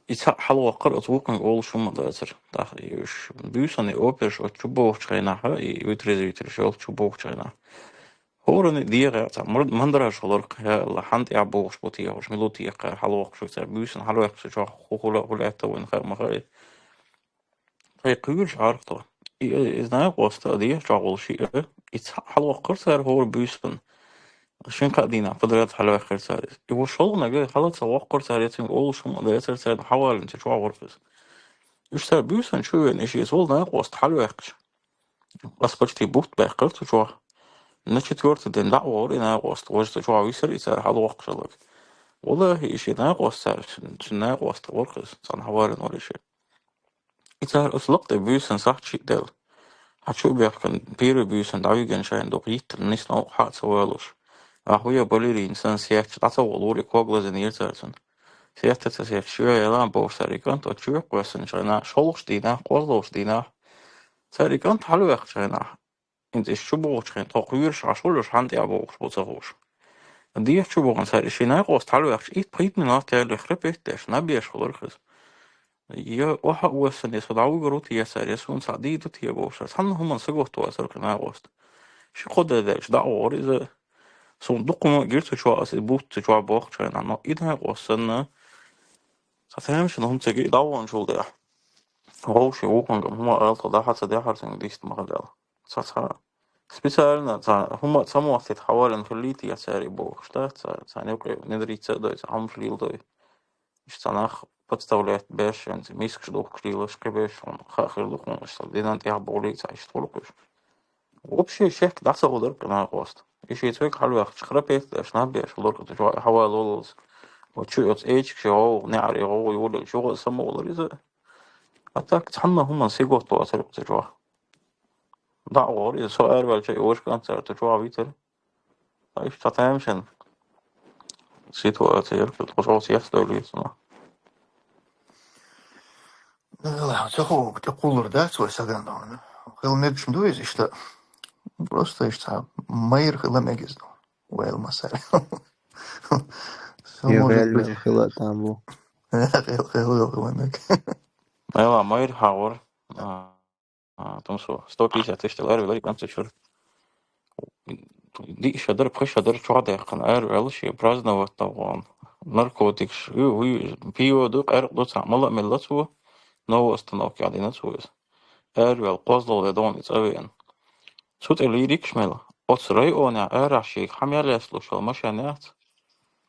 И цхьаъ хьалаваккхар оцу вукхунга олуш хӀума дацара. ТӀаккха и уьш буьйсанна и оперш оцу чу бохучу хенахь, и вытрезвитель шел чу бохучу хенахь. ХӀоране дегӀа цхьа мар-, мандараж хиларх, я Алла, хьан тӀехь бохуш бу техуш, мила техкара хьалаваккхуш ву цара буьйсанна хьалаваьккхуш чохь ху-, хула, хула аьтта вайн хаа ма хаьа. Тхай кхуьйлуш Ӏарх тхо. И, и, и знакъоста а де, чохь волуш и, и цхьаъ хьалаваккхар цара хӀора буьйсанна. Шин кхаа дийнахь подряд хьалаваьккхира цара иза. И ву шолгӀанага хьала ца воккхура цара, я цуьнга олуш хӀума дацара царна хьавалина, ца чохь ворху иза. Уьш цара буьйсанна чу веана, и ши иза волу накъост хьалаваьккхича. Ас почти бутт баьккхира цу чохь. На четвёртый день дӀа а вогӀура и накъост, важа ца чохь висира и цара хьалавоккхуш хилларг. Валлахи, и ши накъост цара, цу накъост ворху иза, царна хьавалина вара и ши. И цара оцу лакха тӀе буьйсанна сахьт шиъ делла. Хьан чу а бехкан, первый буьйсанна дӀавигина шайна дукха йиттина нисна новкъа хьа а ца валуш. Ахьа вуя балерина санна сетча дӀа ца волура и ког лазийнера цара цунна. Сетта ца сетча, чу яла а бохуш цара и кӀант, оцу чу кхоьссина шайна, шолгӀачу дийнахь, кхозлагӀчу дийнахь, Цара и кӀант хьалаваьккхача хенахь, хӀинца иштта чу богӀучу хенахь, тхо кхоьруш, Ӏаш волуш, хьан тӀехь богӀуш бу ца хууш. Дехьа чу богӀан цара и шен накъост хьалаваьккхача, итт-пхийтта минот яьлла, храпетта деш, наб еш хилар иза. Я охьа а воссана, я со дӀавуьгур ву те цара, я суна цхьа дийр ду те бохуш, цхьанна хӀуманна сагатта вацара кхин накъост. Ши-кхо де даьлча дӀа а вогӀура иза. Суна дукха хӀума а гира цу чохь, аса и бутт цу чохь бохучу хенахь, но и накъост санна, цхьа тамашийна хӀума ца гира, и дӀаваханчул тӀаьхьа. Вовшийн вукхунга хӀума ала тхо дӀахьа ца дехьара, цуьнга дист ма хилла. Цхьа, цхьа специально цхьа хӀума а ца моттийта хьаваллина хиллий те цара и бохуш, да, цхьа, цхьа юкъе внедриться а дой, цхьа хӀумаш леладой. Иштта цхьа нах подставлять беш, хӀинца мискаш духкуш лелаш, кхин беш, хьуна хаа хир ду хьуна, иштта динан тӀехь бовлий цхьа иштта хуьлу кхуьш. Вообще шек дӀа ца гӀо дара кхин накъост. И шен цвегга хьалаваьккхача храпетта деш, наб еш хилар кхин цу чохь хьаваллалц. Вот чу оцу эчиг шен гӀовгӀа, неӀаре гӀовгӀа йолаелча, юха а самавалар иза. А так цхьанна хӀуманна сагатта вацара кхин цу чохь. ДӀа а вогӀура иза, со араваьлча и ваша кӀант цара цу чохь витира. Ткъа иштта цхьа тамашийна ситуация яра, кху чӀогӀа цецдевллера цунах. Ну, ца хуура, тӀе кхуллур дац вай сагана. Хила мегаш ма ду иза иштта. Просто иштта цхьа майра хила мега иза. Вайл масал. Со, я может быть, хила там бу. Хила, хила, хила мега. Айла, майра хьагӀур. А, а, тумсо, сто пятьдесят тысяч долларов валари кӀант цу чуьра. Диъ шо дара, пхи шо дара чохь даьккхина, араваьлла шен праздновать дӀавахана. Наркотикаш, уьй, уьй, пиво ду, къаьркъа ду, цхьа мала а мелла цо, новая остановка яхь дина цо иза. Араваьлла, кхозлагӀа де дона и цӀа веана. Цу тӀе лирикаш мела. Оцу районехь арахь шега хьан мел лаьцлуш йолу машен яц?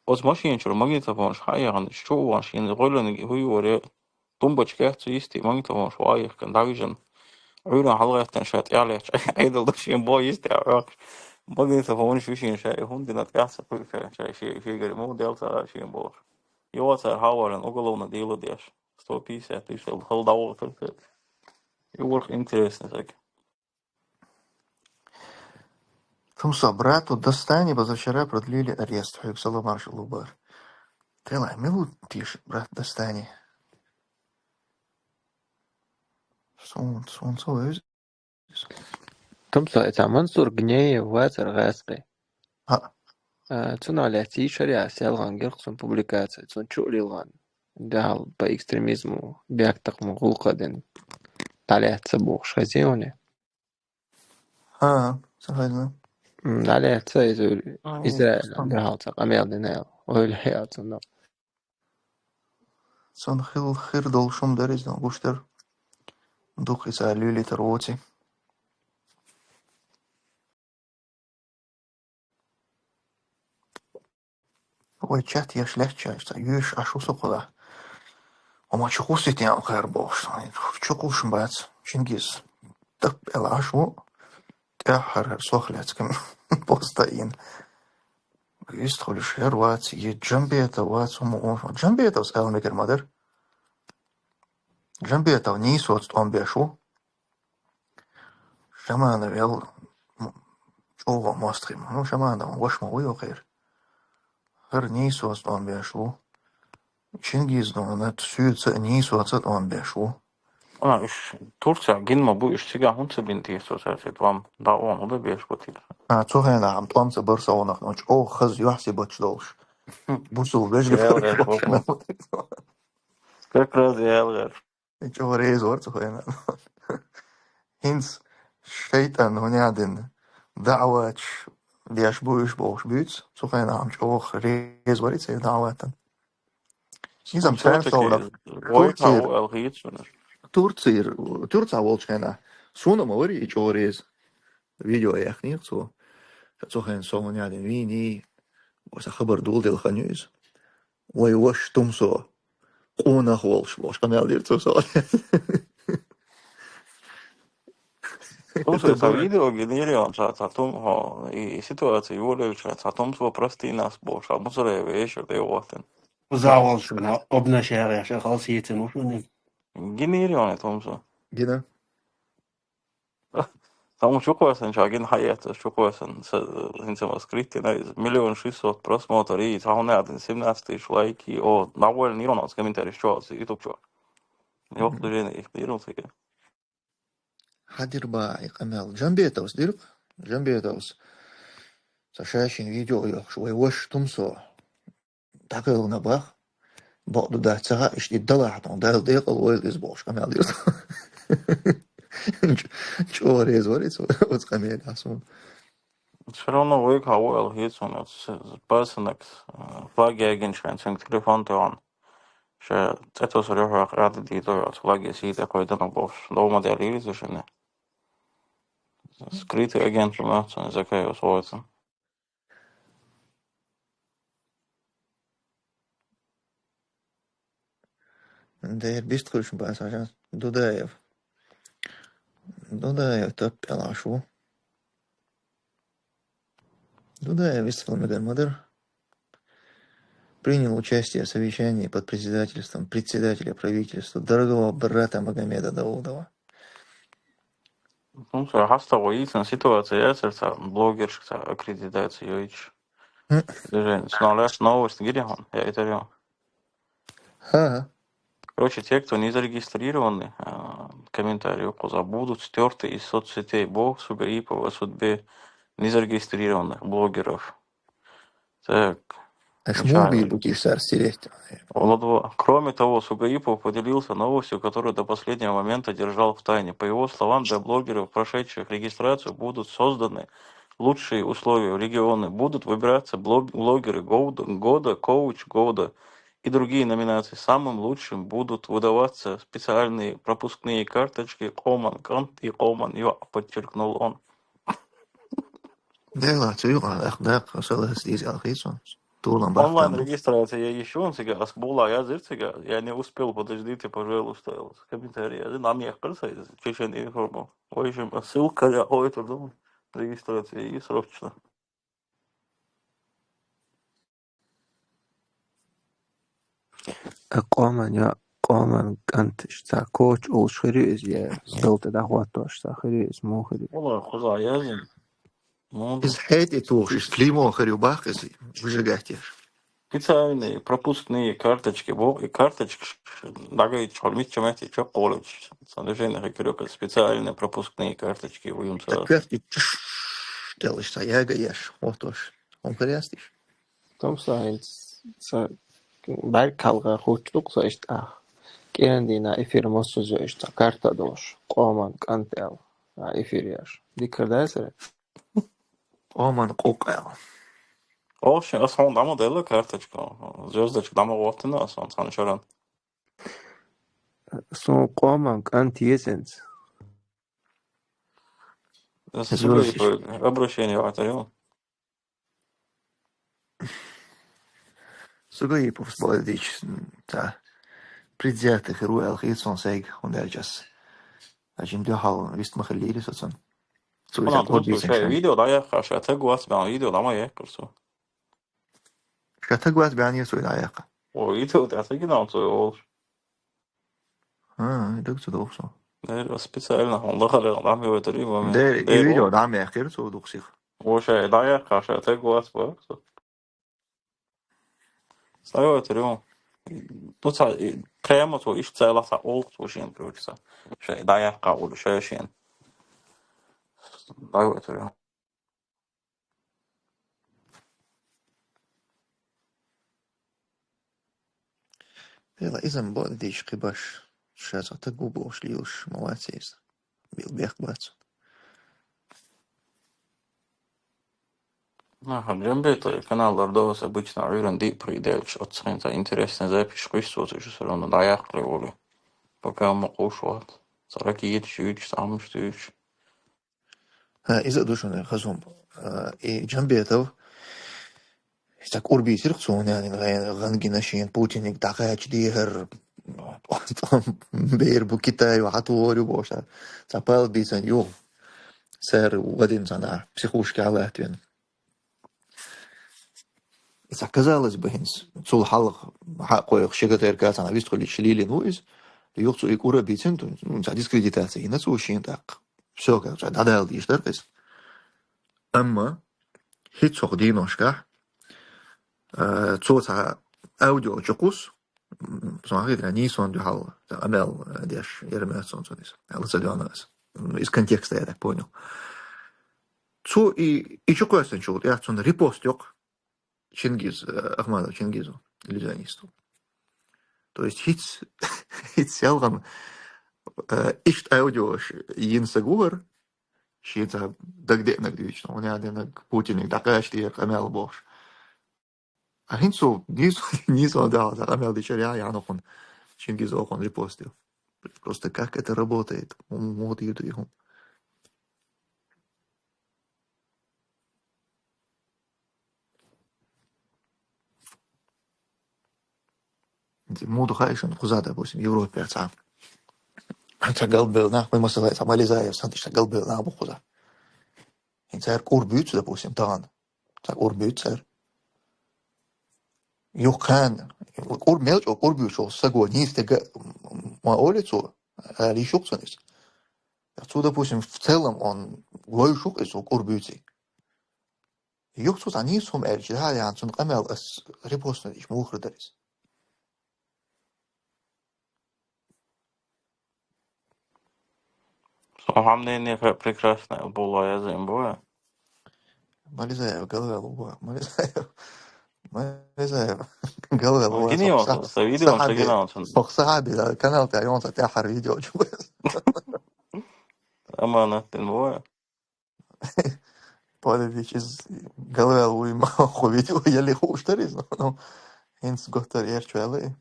Оцу машина чуьра магнитофонаш хьан а яхана, чу а вахана, шена гӀоьллина хӀуй варе, тумбочка яц цу йисте, магнитофонаш ван а яхкана, дӀавижина. Ӏуьйранна хьалагӀаьттина ша тӀаьхьа лаьтташ Ӏедал ду шен бо йисте а хьоькхуш. Магнитофонаш ву шена ша, и хӀунда дина тӀаьхьа ца кхуьу ша, ша ши, ши гара муха делла ца а шен бохуш. Йо, цара хьан а валлина уголовное дело деш. Сто пятьдесят тысяч хала дӀавахийтира цара. И варх интересный саг. Тумсо, брату Достани позавчера продлили арест, хьоьга салам маршалла лур бара. Делахь, мила ву теша брат Достани? Суна, суна ца вевза. Тумсо, и цхьа Мансур Гнеев вацара гӀаскхи. ХӀаъ. А, цунах лаьцна йиш яра ас ялханна гира-кх цуьнан публикаци, цунна чу а лилхина. Дахьал по экстремизму, бехктакхаман гӀуллакх а дина. ДӀалаьцна бохуш хезний хьуна? ХӀан, ца хезна. М, дӀалаьцна иза, а, Израиль, сан, дахьал цхьа къамел дина аьлла. Ойла хьеа цунна. Цунна хил-, хир долуш хӀума дара иза, гуш дара. Дукха иза лелийтар воций. Вай чат еш лаьттачаьрца йоьшуш Ӏаш ву со кхузахь. Амма чу кхуссийтина кхара бохуш сан. Чу кхуссуш бац. Чингиз тап аьлла Ӏаш ву. ТӀаьххьара сох лаьцна поста йина. Вистхуьлуш хӀара вац, и Джамбетов вац, хӀума ву. Джамбетовс ала мегар ма дара. Джамбетов нийсоца тӀом беш ву. Шаманов эл, м, чӀогӀа мостагӀий ма. Ну, Шамановн ваша ма ву йокхуьйра. ХӀара нийсоца тӀом беш ву. Чингиз дона, соьца а нийсоца а тӀом беш ву. А, уьш Турцехь гина ма бу, уьш цигахь хӀунда ца бина те цо, цаьрца тӀом дӀа а вон, хӀунда беш бу те? А, цу хенахь-м тӀом ца бара со гӀунах, но чӀогӀа хаза юьхь-сибаташ долуш. Хм. Бусул вежарий. ЯлгӀа, боху. Как раз ялгӀа. И чӀогӀа реза вара цу хенахь. ХӀинца шайтӀан хӀунда дина даӀваташ деш бу уьш бохуш буьйцу, цу хенахь-м чӀогӀа реза вара и церан даӀватан. Иза-м царна совнах. Турцийра, Турцийра, Турцахь волчу хенахь суна ма вари и чӀогӀа реза. Видео яьккхинера цо. Цу хенахь со хӀунда дина вийний, сан хабар доладелла хан ю иза. Вай ваша Тумсо, къонах волуш, бохуш, къамел дира цо со. Тумсо, цхьа видео гинера, цхьа, цхьа Тум-, хьо, и ситуация йолаелча, цхьа Тумсо прости нас бохуш, а Мусараева эшар тӀе вахтина. Уза волуш, но обнажаешь, а халсица мушуни. Гинера, Тумсо. Гина. Цхьа хӀума чу кхоьссина, ша гина хьаэцна, чу кхоьссина, ца, хӀинца ма скрытина иза, миллион шестьсот просмотр, и цхьа хӀума а дина, семнадцать тысяч лайки, о, довольно, и оно с комментариев чё, с YouTube чё. Йоху движение их диру цига. Хьадир бахьа и къамел. Джамбетовс дир-кх? Джамбетовс. Со ша шин видео йохуш, вай ваша Тумсо. ДӀакхелхина бах. Бакъду дац ца хаьа, иштта и далахь тхуна, Дала декъал войла иза бохуш къамел дира. Ч-, чӀогӀа реза вара иза, оцу къамелехь суна. Всё равно вайга хьан ву аьлла хета суна, оцу с-, пасанакс, а, флаг ягийна шайн цуьнга телефон тӀе вахана. Ша цӀе тосур ю хьох, Ӏаьдал дийцо оцу флаге сий тӀе кхойдана бохуш. Дов ма даьллийра иза шинна. Скрытый агент ма дац цунна, Закаев Славица. Дера бист хуьлуш бацахь, Дудаев. Дудаев таппелаш ву. Дудаев вистхила мегар ма дара. Принял участие в совещании под председательством председателя правительства дорогого брата Магомеда Даудова. Ну, ца хьаста вайцан ситуация яцар ца блогершка ца аккредитация йойчу. Хм. Движение. Сналаш новость гири хьуна, я это рё. Ха-ха. Короче, те, кто не зарегистрированы, а, комментарии указал, будут стёрты из соцсетей. Бог Сугаипов о судьбе незарегистрированных блогеров. Так. Аш муха бийр бу кийсар сиретта? Ладва. Кроме того, Сугаипов поделился новостью, которую до последнего момента держал в тайне. По его словам, для блогеров, прошедших регистрацию, будут созданы лучшие условия в регионе. Будут выбираться блог-, блогеры года, года, коуч года и другие номинации. Самым лучшим будут выдаваться специальные пропускные карточки Къоман кӀант и Къоман йоӀ, подчеркнул он. Дела, цу юкъа, ах, дакъа, салас дийца алхийцун. Тулам бахтам. Онлайн регистрация я ещё он цига, ас була языр цига, я не успел, подождите, пожалуйста, комментарий языр, нам я кырса, Чечен информал. В общем, ссылка я, ой, это, думаю, регистрация и срочно. Э, Къоман йоӀ, Къоман кӀант, иштта коуч олуш хир ю иза, я, стол тӀе дӀахӀоттош ца хир ю иза, муха хир ю? Валла, кхуза язйина. Ну, иза хьетӀе тухуш, иза клеймо хир ю баккха иза, выжигать еш. Специальные пропускные карточки, бо-, и карточки ш-, ш-, дагайчу хьуна мичча метте чекхволуьйтуш. Сан движение хӀекхиро, специальные пропускные карточки ву юн ца. Так, карточки чш-, делаешь, ца яга еш, вот уж. Он хрястишь. Томса хӀинца ца бӀаьрг кхалгӀа хуттуш ду-кх со иштта ахь. КӀиран дийнахь эфир массаза иштта карта долуш, Къоман кӀант аьлла, а, эфир еш. Дика хир дац хӀара? Къоман къукъ аьлла. Оха шен, ас хьуна дӀа ма делла карточка, звёздочка дӀа ма гӀоттина ас хьуна цхьана шаран. Суна Къоман кӀант еза хӀинца. Ас Ас сугайипа обращение ватарел. Сугайиповс баьлла дийча, ца, предвзятый хир ву аьлла хета суна сайга, хӀунда аьлча ас. Аджим дуьхьал вист ма хиллийра со цунна. Цо иза Ана, кхо ну, дийцина слушай, шайна. Видео дӀаяккха, ша таг вац баьлла, видео дӀа ма яккхар цо. Ша таг вац баьлла, цо дӀаяккха. О, видео тӀе тагина цо олуш. А, и даг ца доху со. Дера, специально хьуна дахарехь дӀа ма йойтур и момент. Дера, и Дера, видео о. ДӀа ма яьккхира цо дукха сиха. О, ша дӀаяккха, ша таг вац баьлла цо. Ца йойтур ю. Ну, ца, и, прямо цо иштта ца лаца олу цо шена, короче, ца. Ша дӀаяккха олу, ша шена. ДӀа йойтур ю. Дела иза ма бо дийча кхин баш. Ша цхьа таг ву бохуш лелаш, ма вац иза. Бил бехк бац. Аха, Джамбетовый канал лардовас обычно Ӏуьйранна диъ приделча, оццахьин цхьа интересный запись кхуьссу цо, уьш всё равно дӀаяккхале волу. Пока ма кхуш вац. Цхьа ракеташ юьйцуш, цхьа хӀумаш туьйцуш. А, иза а ду шуна хазум. А, и Джамбетов, цхьа кӀур бийцира-кх цо, нанин гӀен-, гӀан гина шена, Путиниг дӀакхача дехар, бер бу Китай, хьан тухур ю бохуш. Цхьа пал бийцан юха. Цара вадина цхьана психушке латтавина. Иза, казалось бы, хӀинца цул хьалха хьакхойху ши ГТРК цхьана вистхуьлуьйтуш лелийна ву иза. Юха цо и кӀура бийцина, ну, цхьа дискредитация йина цо шена тӀаккха. Всё, как цхьа дӀадала дийш дара иза. Амма хӀинца хӀокху дийношкахь, а, цо цхьа аудио чукхуссу, м, сан хетарехь нийсонан дуьхьал, цхьа къамел, а, деш, яра моьтту суна иза. Ала ца доьгӀна аса. из контекста, я так понял. Цо и, и чу кхоьссинчул, я цунна репост йоккха Чингиз, э, Ахмадов Чингизу, иллюзионисту. То есть хиц, хиц селган, э, ишт аудиош йин сагугар, ши ца дагденаг дючно, он я денаг Путинник дакъаш дир, къамел бохш. А хинцу, низ, низ он дал, да, къамел дичар я, я нохун, Чингиз охун репостил. Просто как это работает? Мод йиду йихун. Муду хайшан хуза, допустим, Европе ца. Ца галбел нах, мы масала, ца Мализаев, сан ца галбел нах бу хуза. Ин цар кур бюц, допустим, таган. Ца кур бюц цар. Юхан, кур мелч, о кур бюц, о саго, низ тега, ма олицу, а лишук цунис. Цу, допустим, в целом он лой шук из, о кур бюци. Юхцус ани сум элчи, ха, ян цун къамел ас репостнер иш мухрдарис. Со хамнение прекрасное было, я за ним было. Мализаев, Галвел, Уба, Мализаев. Мализаев, Галвел, Уба. Гини он, со видео он, шагина он. Сахаби, да, канал ты, он, ца тяхар видео, чё. Аманат, ты, было. Подивитесь, Галвел уйма ху видео, я ли ху уштариз, но, но, инс готар ер чуэлы.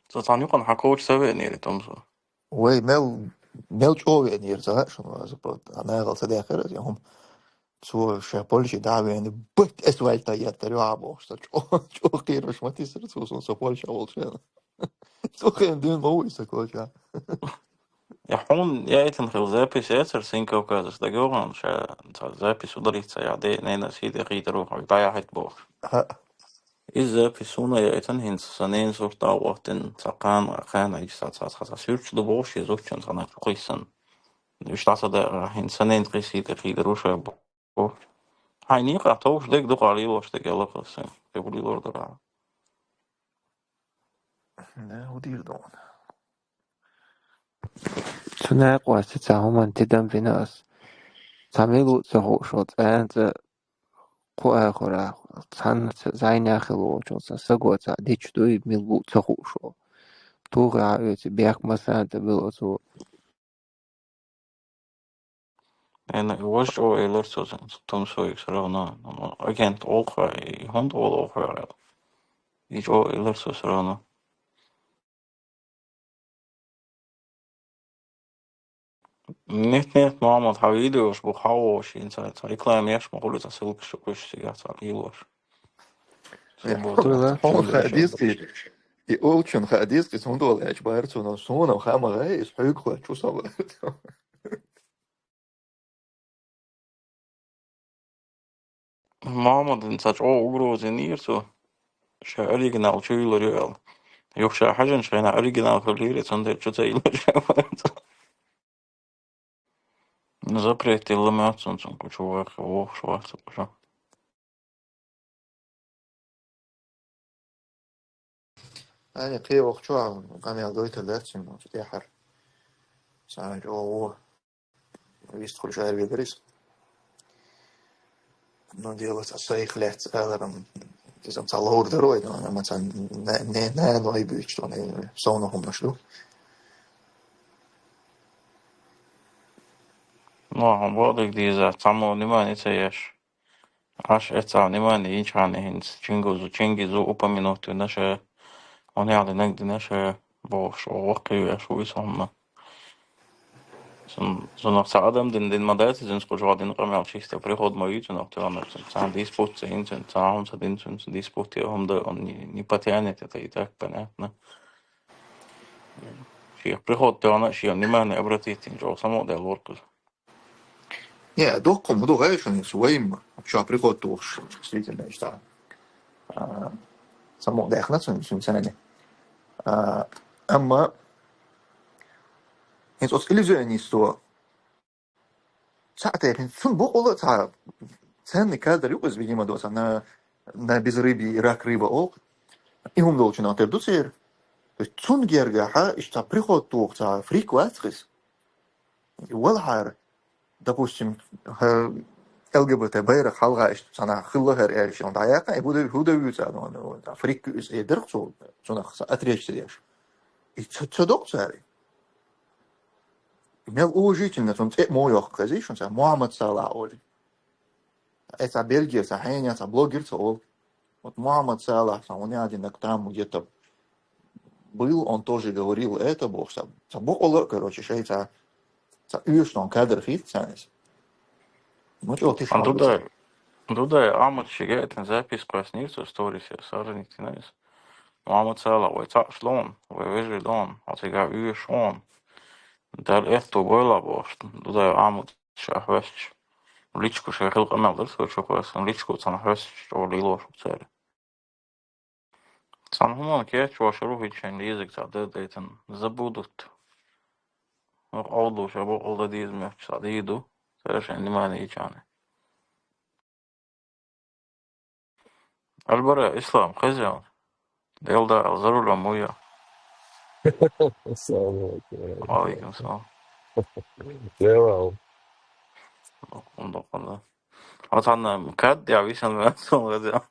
Со цан юкъан хакоч саве нери томсо. Вай, мел, мел чове нер за, шуно, за, по, ана гал са дехер, я хум. Цо ша Польша давени быт эсвальта яттар, ё, або, что чо, чо кирваш матисер, цо сон со Польша волча. Цо хен дюн ма уйса коча. Я хун, я этим хил запись, я цар син Кавказас, да гёган, ша, ца запись ударить, ца я де, не на сиде хитару, да я хет бох. Ха. Из запись уна я этан хин, са нен сурта вахтен, ца кан, кан, ай, ца, ца, ца, ца, сюрч ду бох, я зучан, ца на куйсан. Ишта са да, хин, са нен кисиде хитару, ша бох. О. Хай, ника, товш дег ду къалилош дег, я лакъасе. Те къулилор дара. Не, удир дон. Цуна къваси ца хуман тидам винас. Ца милу ца хушо, ца, ца ку ахура, цан ца зайна хило, чо ца саго ца дич дуй милу ца хушо. Туга, э, ца бяк масан ца било цу. Эн вож о элэр созен, том союк всё равно. Ну, агент олха, и хонд ол олха. И о элэр со всё равно. Нет, нет, мама, та видео, уж бухало, уж инца, та реклама, я ж могу ли та ссылка, что хочешь, я та и ложь. Э, Суббота. Хула. Он Чудо, хадиски, и олчун хадиски, сундук, я чбар, цуна, суна, хама, гай, из хуйк, хуа, чу сама. Мама, дин, сач, о, угрозы нир, цу. Ша оригинал, чу и лорел. Юх ша хажан, ша на оригинал, хули, рецон, дер, чу ца и лорел. Запрет, и ломать, сон, сон, кучу, вах, вох, швах, сон, кучу. Ани, кхе вахчу, къамел дойта дацин, ну, тяхар. Саамач, о, о. Вист хуль шар ведрис. Ну, дело са сайх лет, аларам. Тизам са лор дарой, но, ама са не, не, не, но и бич, что не, со но хум нашлю. Ну, а вот и где за, само внимание, це еш. Аш эца внимание, инчхане хинц, чингузу, чингизу упомянуть, наша, он яли нагди наша, бо шо вакхи, я шо висомна. Сон, сон са адам дин, дин мадайцы, зин скучал дин камял чисто приход мой, сон активно, сон, сон диспут, сон, сон, сон, сон, диспут, я вам да, он не, не потянет, это и так понятно. Ши приход, ты она, ши внимание обратить, ин, само да лоркус. Не, дохком, дохай, что не своим, что приход тух, действительно, что, а, само да, их нацию, всем ценами. А, амма, из ос иллюзионисту, цаӀте, сун бо ола цаӀ, ценный кадр юкъуз, видимо, доса на, на безрыбье и рак рыба ол. И хум долчу на тер дусир. То есть цунна гергахьа иштта приход туху ца фрик вац хиз. Валхьара, допустим, хӀара Л Г Б Т байракх хьалха иштта цхьана хилла хӀара аьлча, дӀаяккха, и хӀу да, хӀу да вуьйцу, а, ну, ну, фрик иза э дара цо, цунах ца отречься деш. И ца, ца доккху цара. Мел уважительно цунна цӀе а мо йоккху хезий шуна, ца Мухьаммад Салахь олу. Э, ца Бельгия, ца хьенех, ца блогер ца олу. Вот Мухьаммад Салахь, ца вон ядинаг там где-то был, он тоже говорил это, боху, ца, ца бокъала, короче, шай ца, ца уьш тон кадр хийца ца иза. Ну, чё, ты А шмон Дудай, Дудай, Ахмад шига это запись кваснир со сторис, я саженик тинайс. Мухьаммад Салахь, вай цаӀ шлон, вай вежи лон, а цига уьш он. Дал эту бойла боху, Дудай Ахмад ша хьвесч. Личку ша хил къамел дал со чу хвесан, личку цан хьвесч, чё лило шу цари. Цхьана хӀуманна кечвеш ру хӀинчун лезиг ца дедайтан. Забудут. Къовлуш абу къалда дийз мехча ца дийду. Цара шайн внимание йичани. Албара, Ислам, хезял. Делда, алзарулам муя. Салам алейкум. Ва алейкум салам. Делал. Докъун, докъун, да. А цхьана кад я висан вен сон хезял.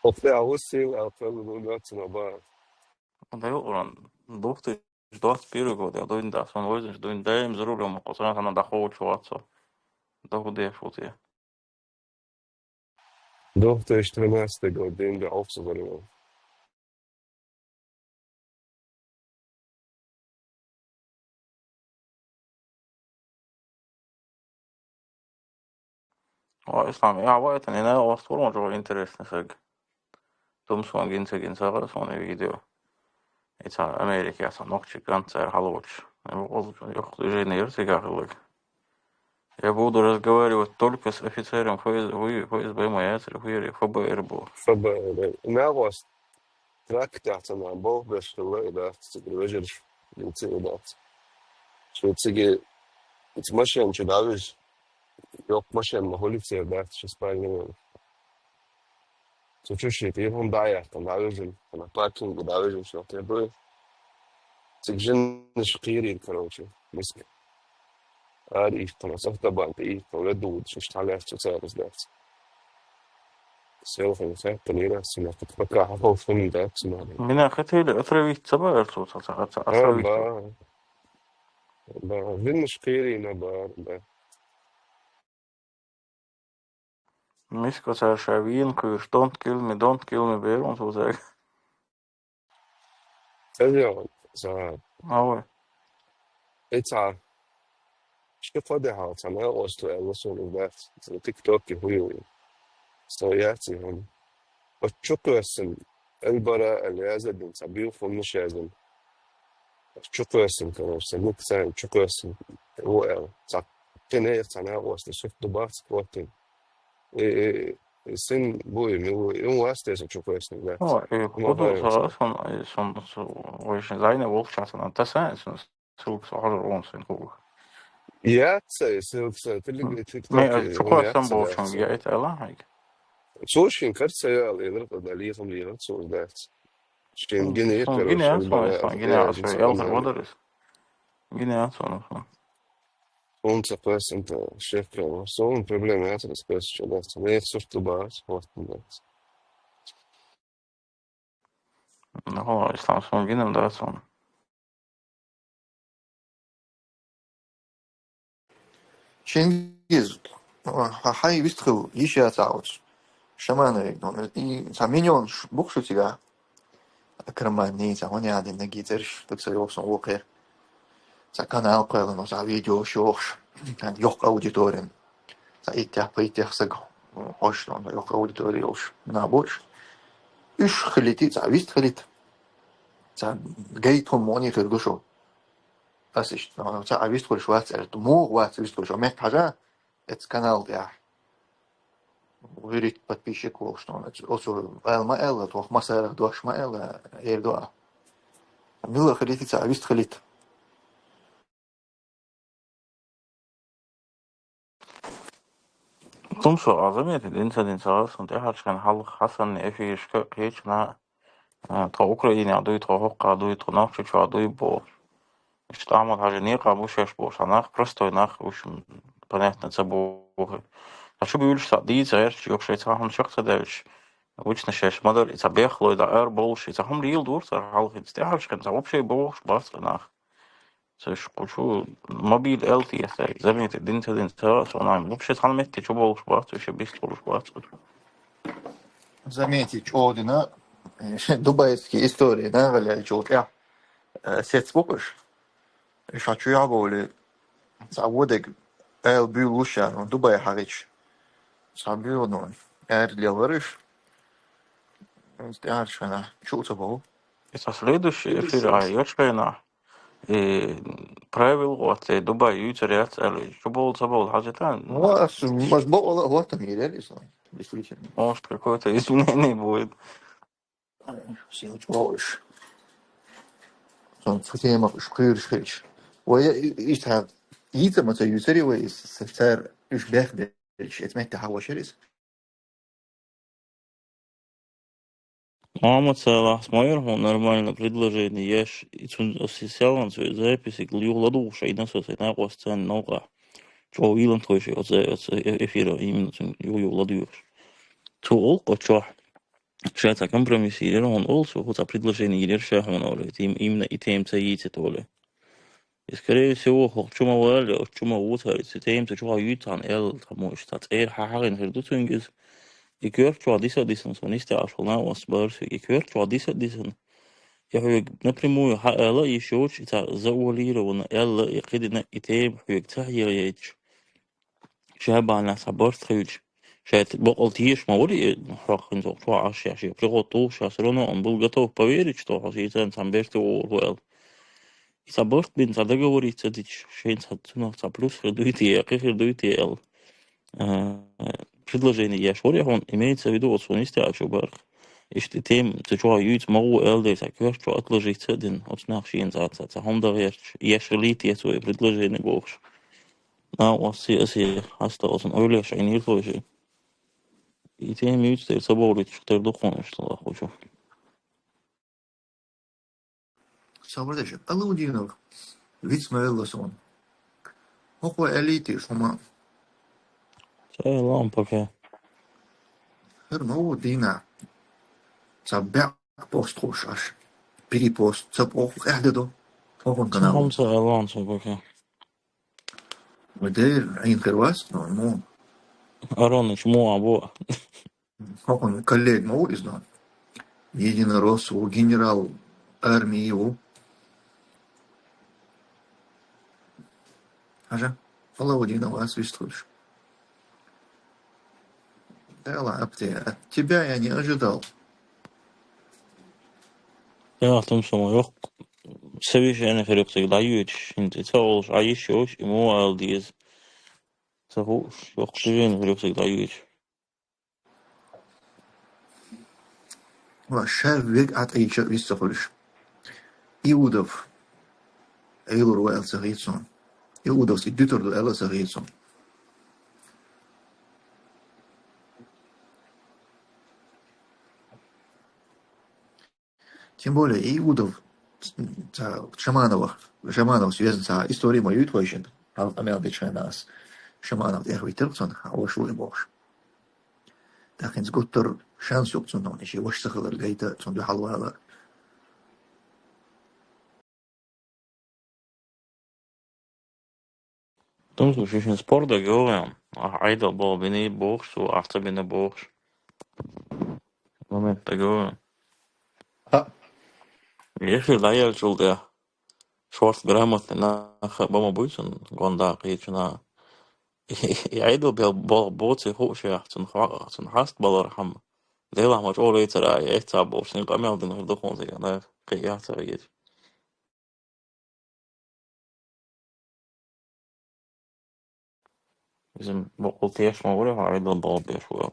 Офе аусил алфел лугацна ба. Да, юран, две тысячи двадцать первый год, я дуйн да, сон войзин, дуйн даим за рулем, косана сана дахо чуацо. Да худеш вот я. Две тысячи тринадцатый год, день да овца за рулем. О, Ислам, я вайтан, я на островом же интересный саг. Тумсон гинца гинца гара сони видео. Ица Америка, я са нокчи ганцер халоч. Я бу къол, я ху движение, я сига халык. Я буду разговаривать только с офицером Ф С, Ф С Б моя, Ф Б Р бу. Ф Б Р. Нагос трактацана бо бешла, да, цигрежер, цигрежер, да. Что циги, ц машин чудавиш, ёк машин ма холицер, да, что спальный. Цу чу шийтира хӀума дӀаяьккхина, дӀавижина, хӀума паркинге дӀавижина, шо тӀе дуй. Цига жинаш кхийрийра, короче, миска. Ара ихкана, автобан тӀе ихкана, ве дуда, шиш тхьалаьцна цу царас дац. Селхана хаьттанера, сина кху пока хьаховшун дац, сина. Мина хетели отравить ца баар цо, ца, ца, ца, А, отравить ца. Ба. Ба, жинаш кхийрийна баар, ба. Миска цара ша вийна кхуьйсуш, don't kill me, don't kill me, берун цу цаьрга. Эза, ца. Авой. Эца. Ши кхо де хьал, ца, ма осту, аьлла суна бац. Ца, тиктокке хӀу ю. Со яц и хӀума. Оцу чу кхоьссина, Эльбара, Эль Язадин, ца, билхуннаш язин. Оцу чу кхоьссина, короче, ца, ник царна чу кхоьссина. Ву аьлла. Ца, кхин эха ца, ма осту, ших ду бац, кхоттин. И, и, и син буй, ми ву, и ву ас теса чу кхоьссина, да. О, и Ма худу бай. Са, сон, и сон, со, вайшин зайна волча сан, та сан, сон, ссылка со хажар он сон кулух. Яц са, и ссылка са, тилиг М. и Ми, тиктоке, а, чу кхоссам яц са, болчун, яц са. Я это ала, хайк. Цо шин кар са ял, и лир къада лихам лихам цо дац. Шин М, гин и, сон короче, гин я, сон, бара, сон гин я, я, сон, я, ялхар сон, вадарис. Гин я, сон, сон. Сон ца кхоссинта шефка, сон проблема яц, ца кхоссинча дац. Ме сурту бац, хӀоттун дац. Ну, Ислам, сон гинам дац, сон. Чингиз, хьа-, хьай вистхил йиш яц а оцу. Шамановик, ну, и ца миньонаш бу шу цига. Акраманни, ца вон ядин наги церш, так са йохсон вокхе. Ца канал кхоьллина, ца видео шохш. Йохк аудиторин. Ца иттех, па иттех саг, хьош, ну, йохк аудитори йолш. На бош. Уьш хилити, ца вист хилит. Ца гайтхун мони хир ду шу. Ас иштта, ца а вист хуьлуш вац аьлла, муха вац вист хуьлуш, мекх хьажа, эца канал тӀехь. Вирит подписчик волуш, ну, оцу аьлла ма аьлла, тхох масарах дош ма аьлла, эр ду а. Мила хилити ца а вист хилит. Тумсо, а заметить дина ца дина ца хилла сона, тӀаьхьарчу хенахь хьалха Хьасанна эфирашка кхечу наха, а, тхо Украинехь дуй, тхо хӀокхахь дуй, тхо Нохчийчохь дуй бохуш. Иштта Ахьмад-Хьаьжа некъахь бу шаьш бохуш, цхьа нах, простой нах, в общем, понятно, ца боху. Ткъа чу буьйлуш цхьаъ дийца гӀерташ, юха шайн цхьа хӀума чекх ца даьлча, вуьшта шаьш ма-дарра, и цхьа бехлой дан ара болуш, и цхьа хӀума леладора цара хьалха, и цхьа тӀаьхьарчу хенахь цхьа вообще бохуш бац цхьа нах. Ца ш-, кху чу мобил L T S, заметить дина ца дина ца, со нахана вообще цхьана метте чу болуш бац, вообще бистхуьлуш бац. Заметить чӀогӀа дина, э, дубайский история, нахала чул тӀехь, э, сец бу-кх уьш. Уьш хьан чу яхь бовлий, цхьа вон дерг ала буьйлуш яра, ну, Дубай хьагӀича. Цхьа буьйлу, ну, аьрда лелара уьш. Иза тӀаьхьарчу хенахь чу а ца бовлу. И цхьа следующий эфир а еш хенахь. И правила гӀо, цӀе Дубай юьйцур яц аьлла, чу бовла, ца бовла, хьажа тан. Ну, ас, ас бакъ вала а хӀоттам йийр яра иза, действительно. Может, какое-то изменение будет. Сел чӀогӀа уьш. Сон цу темах уьш кхуьйруш хилча. Вай и-, иштта хьан йийца ма ца юьйцаре вай иза, ц-, цара уьш бехберча, эца метта хьан вашар иза. Мамаца лахьс ма яра хьуна нормально предложение еш, и цунна аса селан цу записиг юха ладугӀуш, и насо сайн накъост царна новкъахь. ЧӀогӀа вийлан тхойша оцу, оцу э-, эфира именно цунна юха-юха ладугӀуш. Цо олу-кх оцу чохь. Ша цхьа компромисс йийр яра хьуна олу, со хӀу цхьа предложение йийр яра ша хьуна олу, и тем-, именно и тема ца йийцийта олу. И, скорее всего, хӀокху чу ма валле, оцу чу ма ву цара, и тема ца чохь юьйцу цхьана аьлла, тхан мо иштта цхьа цӀера хьан хьахийна хир ду цуьнга иза. И коьрта чохь диса а дисина, со нисте Ӏаш волу накъост барсиг, и коьрта чохь диса а дисина. И хьоьга напрямую хьан ала а йиш йоцуш, и цхьа заолирована аьлла, и кхидина, и тема хьоьга ца хьегӀаейташ. Ша бахьанехь цхьа барт хилча, ша бакъал теша ма вара и хьох хӀинца чохь Ӏаш, ша шен приход тухуш, ша всё равно он был готов поверить, что хьо шийца цхьана берте вогӀур ву аьлла. И цхьа барт бина, цхьа договориться дича, шайна цхьа цунах цхьа плюс хир дуй те, я кхин хир дуй те аьлла. Э, предложение еш вара хьуна, имеется в виду, оцу хьуна йисте а чу барх. Иштта и тема ца чохь юьйцу ма гӀу аьлла дела, цхьа коьрта чохь отложиться а дина, оцу нах шена цхьа, цхьа, цхьа хӀума дан гӀерташ, еш хилийта ецо и предложение бохуш. Нагахь оцу се-, асе хьаста оцунна ойла еш Ӏийна йира тхойша. И тема юьйцу тера ца бовлуьйтуш тера ду кхунаш талахь хучу. Сабрдеша, Алаудинов, виц ма велла суна. ХӀокхо аьллий те хӀума? Ца аьлла пока. ХӀара нову дийнахь. Ца баьӀ пост хуш аш. Перепост, ца боху къаьхьа де ду. ХӀокхун канал. ХӀума ца аьлла цо пока. Ма дера, Ӏийна хир вац, но, ну. Ароныч муха бу. ХӀокхун коллега ма ву иза, но. Единорос ву, генерал армии ву. Хьажа, Алаудинов ас вистхуьлуш. Да ладно, от тебя я не ожидал. Я там сама йоккха совещание хир ю цига дӀайоьдуш, хӀинца и ца олуш Ӏа йиш йолуш, и муха ала деза. Ца хууш, йоккха движение хир ю цига дӀайоьдуш. Ва ша вега Ӏа тӀаийча вист ца хуьлуш. Иудов Ӏуьйрар ву аьлла ца хета суна. Иудовс и дуьтур ду аьлла ца хета суна. Тем более, и Иудов, ца, Шаманова, Шаманов связан ца история ма юьйт вайшин. Хьал къамел дечу хенахь ас Шаманов тӀехвиттира цунна, хьан ваша ву и бохуш. ТӀаккха хӀинца гуттар шанс ю-кх цунна, и шен ваша ца хилар гайта, цунна дуьхьал вала. Тумсо, шу шен спор дагайовлу вайн? Ахь Ӏедал бала бина бохуш, цо ахь ца бина бохуш. Момент дагайовлу вайн? Хьа. Эфир дӀаеллачул тӀехь шорта грамотный нах бан ма буй цунна, гондакъа кхечу наха. И Ӏедал бел бала боций хууш яхь, цунна хьо-, цунна хьаст балархьама. Делахь ма чӀогӀа лецара а, эццахь бохуш, цуьнан къамел дина хир ду хьуна цигахь, кхин яхь ца хеташ. Иза бакъал теш ма вара, хьо Ӏедал бала беш вара.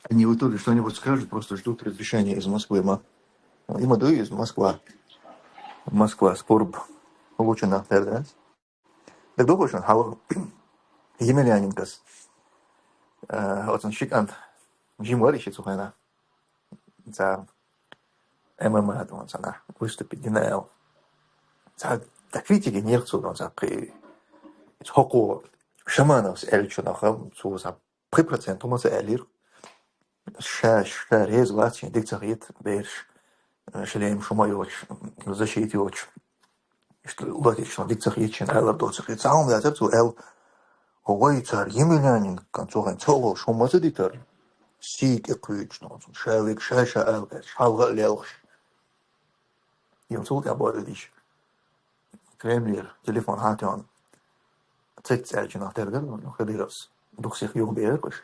Они в итоге что-нибудь скажут, просто ждут разрешения из Москвы. Ма-, им дуй из Москва. Москва, спорб. Лучше нах передать. Так духу шуна хьалха Емельяненкос. Э, оцун ши кӀант жима вара иштта цу хенахь. Цара М М А дон цхьа нах выступить дина аьлла. Цхьа та критика нерх цу дон цхьа кхи-, хӀокхо Шамановс аьллачу нах цо цхьа пхи процент хӀума ца аьллера. Ша, ша реза вац, шен дика ца хета, бераш, э, шлем шу ма йоцуш, защита йоцуш. Иштта латична дика ца хета, шен алар доцу хета. Цхьа хӀума дацара цо аьлла, хӀо вай цара Емельяненкон цу хенахь ца волуш хӀума ца дитара, сий тӀе кхуьйдуш, ша век ша-ша аьлла, хьалха а лелхаш. Йо, цул тӀаьхьа боху дийш. Кремлера телефон хьан тоьхна. Цеццаьлча нах тера дара, ну, Кадыровс. Дукха сих юха беара уьш.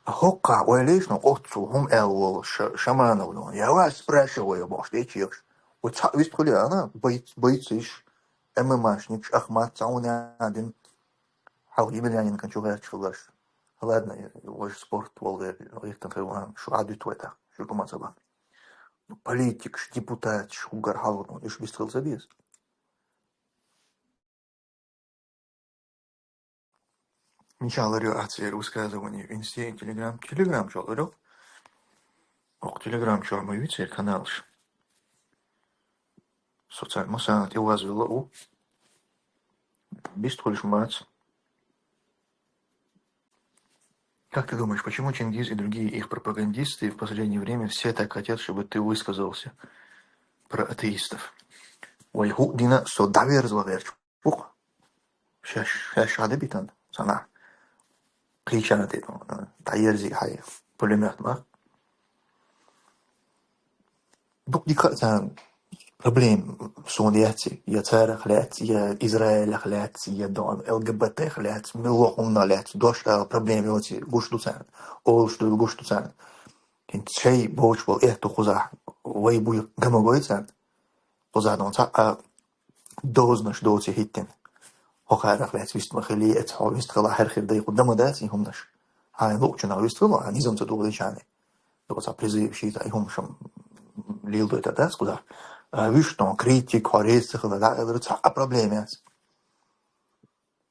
А хӀокхахь ойла еш, ну, оццул хӀума аьлла волу Ша-, Шаманов, ну, я вас спрашиваю, бохуш, тӀечех. Вот цхьаъ вист хуьлу, ана, бойц-, бойцаш, М М А-шникаш, Ахмат, цхьа хӀума дина. Хьалха Емельяненкон чу гӀерташ хиларш. Ладно, вай спорт волу вер, гӀиртина хир ван, шу Ӏадуьту вай тӀаккха, шу хӀума ца бан. Ну, политикаш, депутаташ, хӀуггар хьалха, ну, уьш вист хила ца беза. Мичахь ларйо аьлла церан высказывание в Инсте, Телеграм? Телеграм чохь ларйо. Окху Телеграм чохь ма ю церан каналаш. Социальный масана тӀевазавелла а ву. Бист хуьлуш мац. Как ты думаешь, почему Чингиз и другие их пропагандисты в последнее время все так хотят, чтобы ты высказался про атеистов? Вай хӀуъ дина со дӀаверза ван гӀерташ ву-кх. Шаьш, шаьш хьан де битан, санахь. Кхийчана тӀе, дӀаерзи хьайн пулемёт мах. Дукха дика а царна проблема суна яц, я царах лаьцна, я Израилах лаьцна, я дон Л Г Б Т-х лаьцна, милла хӀуманах лаьцна, дош ала проблема йоций гуш ду царна, олуш дуйла гуш ду царна. ХӀинца шай боцуш болу эхь ду кхузахь, вай буй ган ма гой царна. Кхузахь дон цхьаъ а дозанаш доций хӀиттина. ХӀокхарах лаьцна вист ма хили, эца хьо вист хила хьерхир дай, кху дан ма дац и хӀуманаш. Хьайн луучунах вист хила, хьайн низам ца догӀу дичхьана. Доцу призыв шийтта и хӀума шам лелдойтар дац кхузахь. А вуьш тон критик, хьо реза ца хила дӀа а элира, цхьа а проблема яц.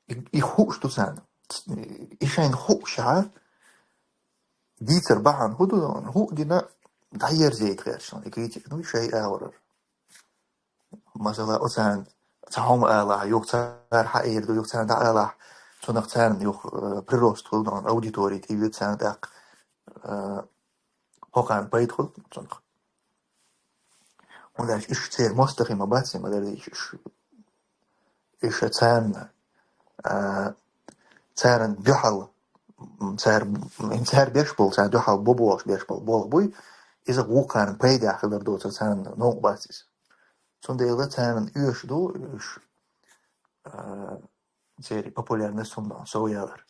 И, и хууш ду царна. И шайна хууш а, дийцар бахьана хӀун ду, хӀуъа дина дӀаерзийта гӀерташ, и критик, ну, шай агӀорара. Масала, оцарна цхьа хӀума алахь, юха цара хьаэр ду, юха царна дӀаалахь, цунах царна юха, э, прирост хуьлу, аудитори тӀе йоьду царна тӀаккха, э, хӀокхарна пайда хуьлу цунах. ХӀунда аьлча уьш церан мостагӀий ма бац, ма дарра дийча уьш. Уьш царна, а, царна дуьхьал, м, цара, м, цара беш болу, царна дуьхьал бо бохуш беш болу болх буй, иза вукхарна пайда хилар доцург царна новкъа бац иза. Цундела царна оьшуш ду уьш, а, церан популярность хӀума сов ялар.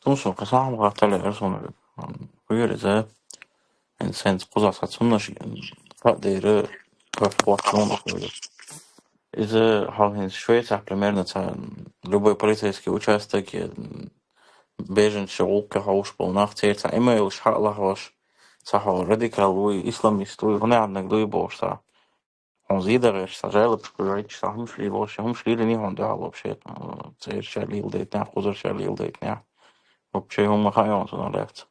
Тун со кхин сахьа ма гӀаттале эр суна, м, хуьйра иза, хӀинца, хӀинца кхузахь схьа цуннаш, м, хьа а дера, хьо хӀотта луна хуьйра. Иза хьо хӀинца Швецехь примерно цхьа, м, любой полицейский участок, я, м, беженцийн гӀуллакхе хьовш болу нах, церан цхьа имейлаш хьа а лахьош, цхьа хьо радикал вуй, исламист вуй, хӀун аьлларг дуй бохуш цхьа. Хьуна зийдагӀерш, цхьа жайлабаш кхуьйгӀича, цхьа хӀумаш лийр бохуш, хӀумаш лийрина хьуна дуьхьал вообще, э, церан ша леладайтинехь, кхузара ша леладайтинехь. Вообще хӀума ма хаьа хьуна цунах лаьцна.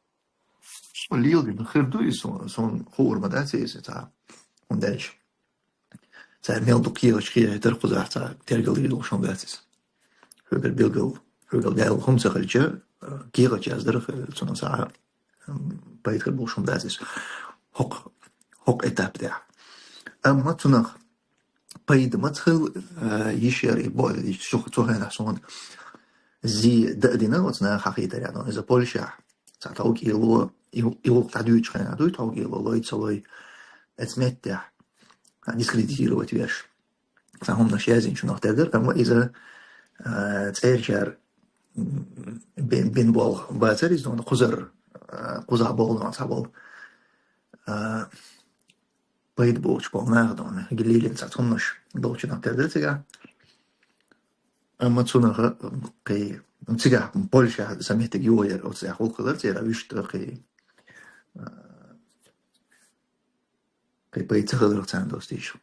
Со леладина хир ду иза, сон, сон хуур ма дац иза цхьа. ХӀунда аьлча цара мел ду кхерачу кхерайтара кхузахь цхьа тергал йолуш хӀума дац иза. Хьоьгара билггал, хьоьгара даьлла хӀума ца хилча, э, кехат яздара, э, цунах цхьа, м, пайда хир болуш хӀума дац иза. ХӀокху, хӀокху этап тӀехь. Амма цунах пайда ма ца хила, э, йиш яра и бо-, и цу, цу хенахь суна зи дан а дина, оцу наха хьахийтарехь, но иза Польшехь цхьа тховкӀело, и, и гӀуллакх дӀадуьйчу хенахь дуй, тховкӀело лой, ца лой, эцу меттехь дискредитировать веш. Цхьа хӀуманаш яздинчунах тера дара, амма иза, а, цӀерачара, м, бин, бин болх бацара иза, кхузара, а, кхузахь болу, цхьа болу, а, пайда боцуш болу наха дона, лелийна цхьа хӀуманаш долчунах тера дара цигахь. Амма цунах, кхин, цигахь Польшехь сан меттиг йохаяр, оцу цӀехь гӀуллакх хилар церан вуьшта, кхин, а, Кхы пай ца хиларах царна доста йиш.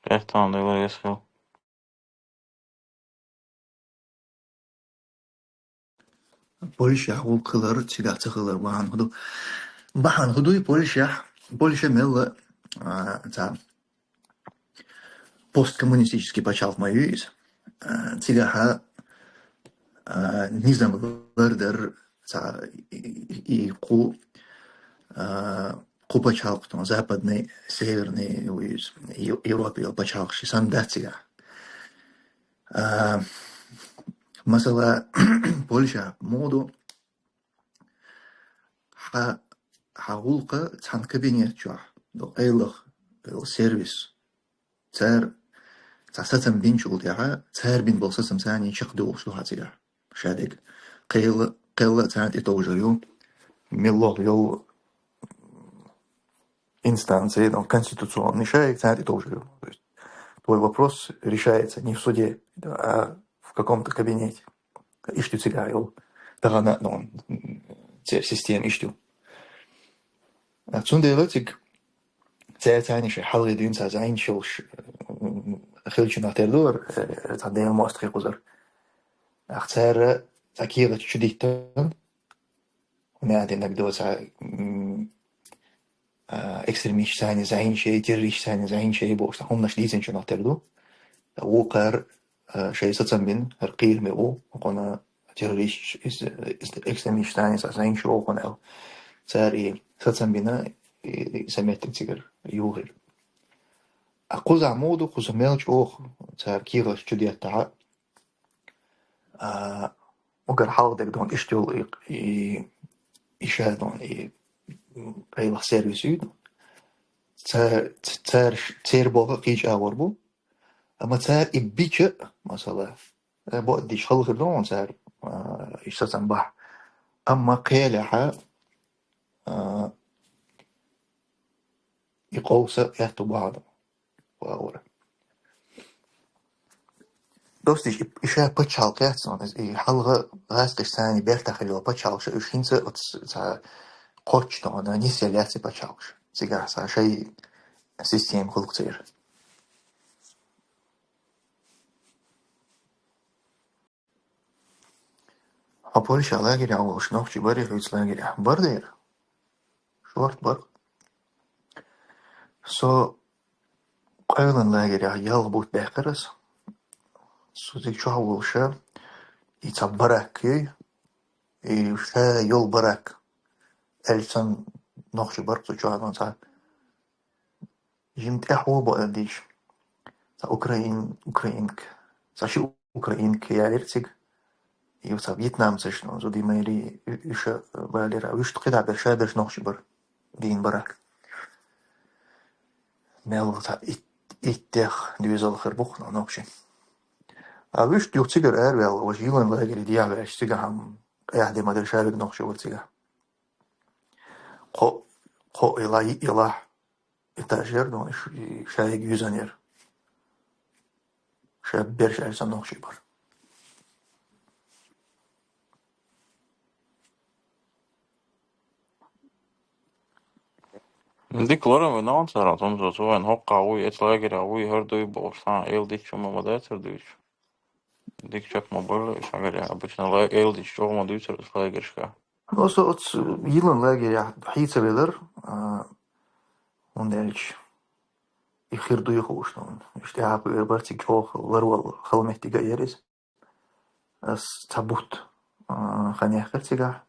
Эхтан дела ес хил. Польша гӀулакх хилар, цигахь ца хилар бахьана хӀу ду? Бахьана хӀу дуй Польша? Польша мелла, а, ца посткоммунистический пачхьалкх ма ю иза. А, цигахьа, а, низам лардар, ца, и, и, и кху, а, кху пачхьалкх, тон, западный, северный, ю иза, Ев-, Европа йолу пачхьалкх ши санна дац цигахь. А, масала, Польша муха ду, хьан, хьан гӀуллакх цхьана кабинет чохь, ду къайлах, ду сервис. Цара цхьа сацам бинчул тӀаьхьа, цара бина болу сацам царний чекхдолуш ду хьан цигахь. Шадерг. Кхелла, кхелла царна тӀе товжар ю. Меллох йолу инстанция, там, конституционный шайг царна тӀе товжар ю. То есть твой вопрос решается не в суде, а в каком-то кабинете. Иштта ю цигахь йолу. Тахана, ну, церан система иштта ю. А цундела цига цаьрца царний шайн хьалхе дуьйна ца зайначу йолуш, м, хилчунах тера ду, э, цхьа Дела мостагӀий кхузара. Ах цара цхьа кехат чу диттан, хӀунда аьлла динарг до цхьа, м, а, экстремисташ царний зайначей, террористаш царний зайначей бохуш, цхьа хӀуманаш дийцинчунах тера ду. Вукхара, а, шайн сацам бина, хӀара кхераме ву, хӀокхуна террористаш, ис-, ис-, экстремисташ царний цхьа зайначо ву хӀокхуна аьлла. Цара и сацам бина, и, и сан меттиг цигара юхира. А кхузахь муха ду, кхуза мел чӀогӀа цара кехат чу деттахьа, а, угар хьалха дерг дон иштта йолу и, и, и ша дон, и, м, къайлах сервис ю. Ца-, ц-, цара ш-, церан болх кхечу агӀор бу. Амма цара и бича, масала, э, бо-, дича хала хир ду хьуна цара, а, иштта сацам бахь. Амма кхелехьа, а, и къовса аьтту бахьана вагӀура. Достуш, и, и ша пачхьалкх яц, и хьалха гӀаскхиш царний бертахь хилла пачхьалкх ша, уьш хӀинца оцу ца кхоччу тӀе нисъелла яц и пачхьалкх ша. Цигахь ца шай система хуьлу церан. Хьо Польша лагеря волуш нохчи барий хьуьца лагеря? Бар дера? Шорт бар. Со къайлан лагеря ялх бутт баьккхира ас. Со цига чохь волуша, и цхьа барак юй, и ша йолу барак. Аьлча сан нохчи бар цу чохь, цхьа жима тӀаьхьо бо аьлла дийша. Цхьа украин-, украинка. Цхьа ши украинка ялира цига. И цхьа вьетнамцаш, ну, зуди майри, уьш а балира. Уьш кхидӀа бер, ша берш нохчи бар. Дийна бара. Мел цхьа ит-, иттех доьзал хир бу-кх, ну, нохчи. А уьш юха цигара араваьлла, важа йилан лагере дехьаваьлча, цигахь къаьхьа де ма дара, ша верг нохчи вара цигахь. Кхо, кхо йила, йиъ йилахь этажер ду, и ш-, и шайга юьзанера. Ша берш аьлла сан нохчий бара. Дика лорам вай нагӀан цара, тӀом со, цо вайн хӀоккхахь вуй, эцу лагерехь вуй, хӀара дуй бохуш, сан эла дичча ма ма дацара дуьйцу. Дика чекх ма бара, иш хьагарехь, обычно ла-, эла дичча чӀогӀа ма дуьйцура иш лагершка. Ну, со оцу йилан лагерехь хьийца велар, а, хӀунда аьлча, и хир дуй хууш, ну, иштта тӀаьхьа кхуьур бара цига чӀогӀа ларвала хала меттиг а яра иза. Ас цхьа бутт, а, хан яьккхира цигахь.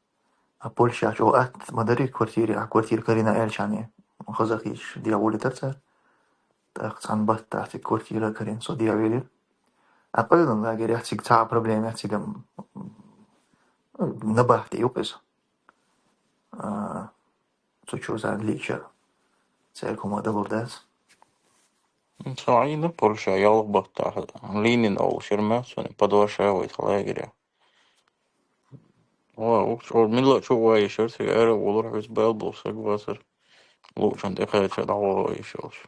А Польша чӀогӀа атта ма дарий квартире, а квартира карийна аьлча, хаза хийцаш дехьа волуьйтура цара. ТӀаккха цхьана баттахь цига квартира карийна со дехьавелира. А къайлан лагерехь цига цхьа а проблема яц, цига, м, набахте юкъа иза. А, цу чу зан лича церан хӀума далур дац. Со Ӏийна Польша ялх баттахь, Ленин олуш яра ма суна, подвал ша вай тхан лагерехь. Ва, укх чу милла чу вай йиш яра, цига ара волура хьуьца бала болу саг вацара. Луучун тӀекхача дӀавала вай йиш йолуш.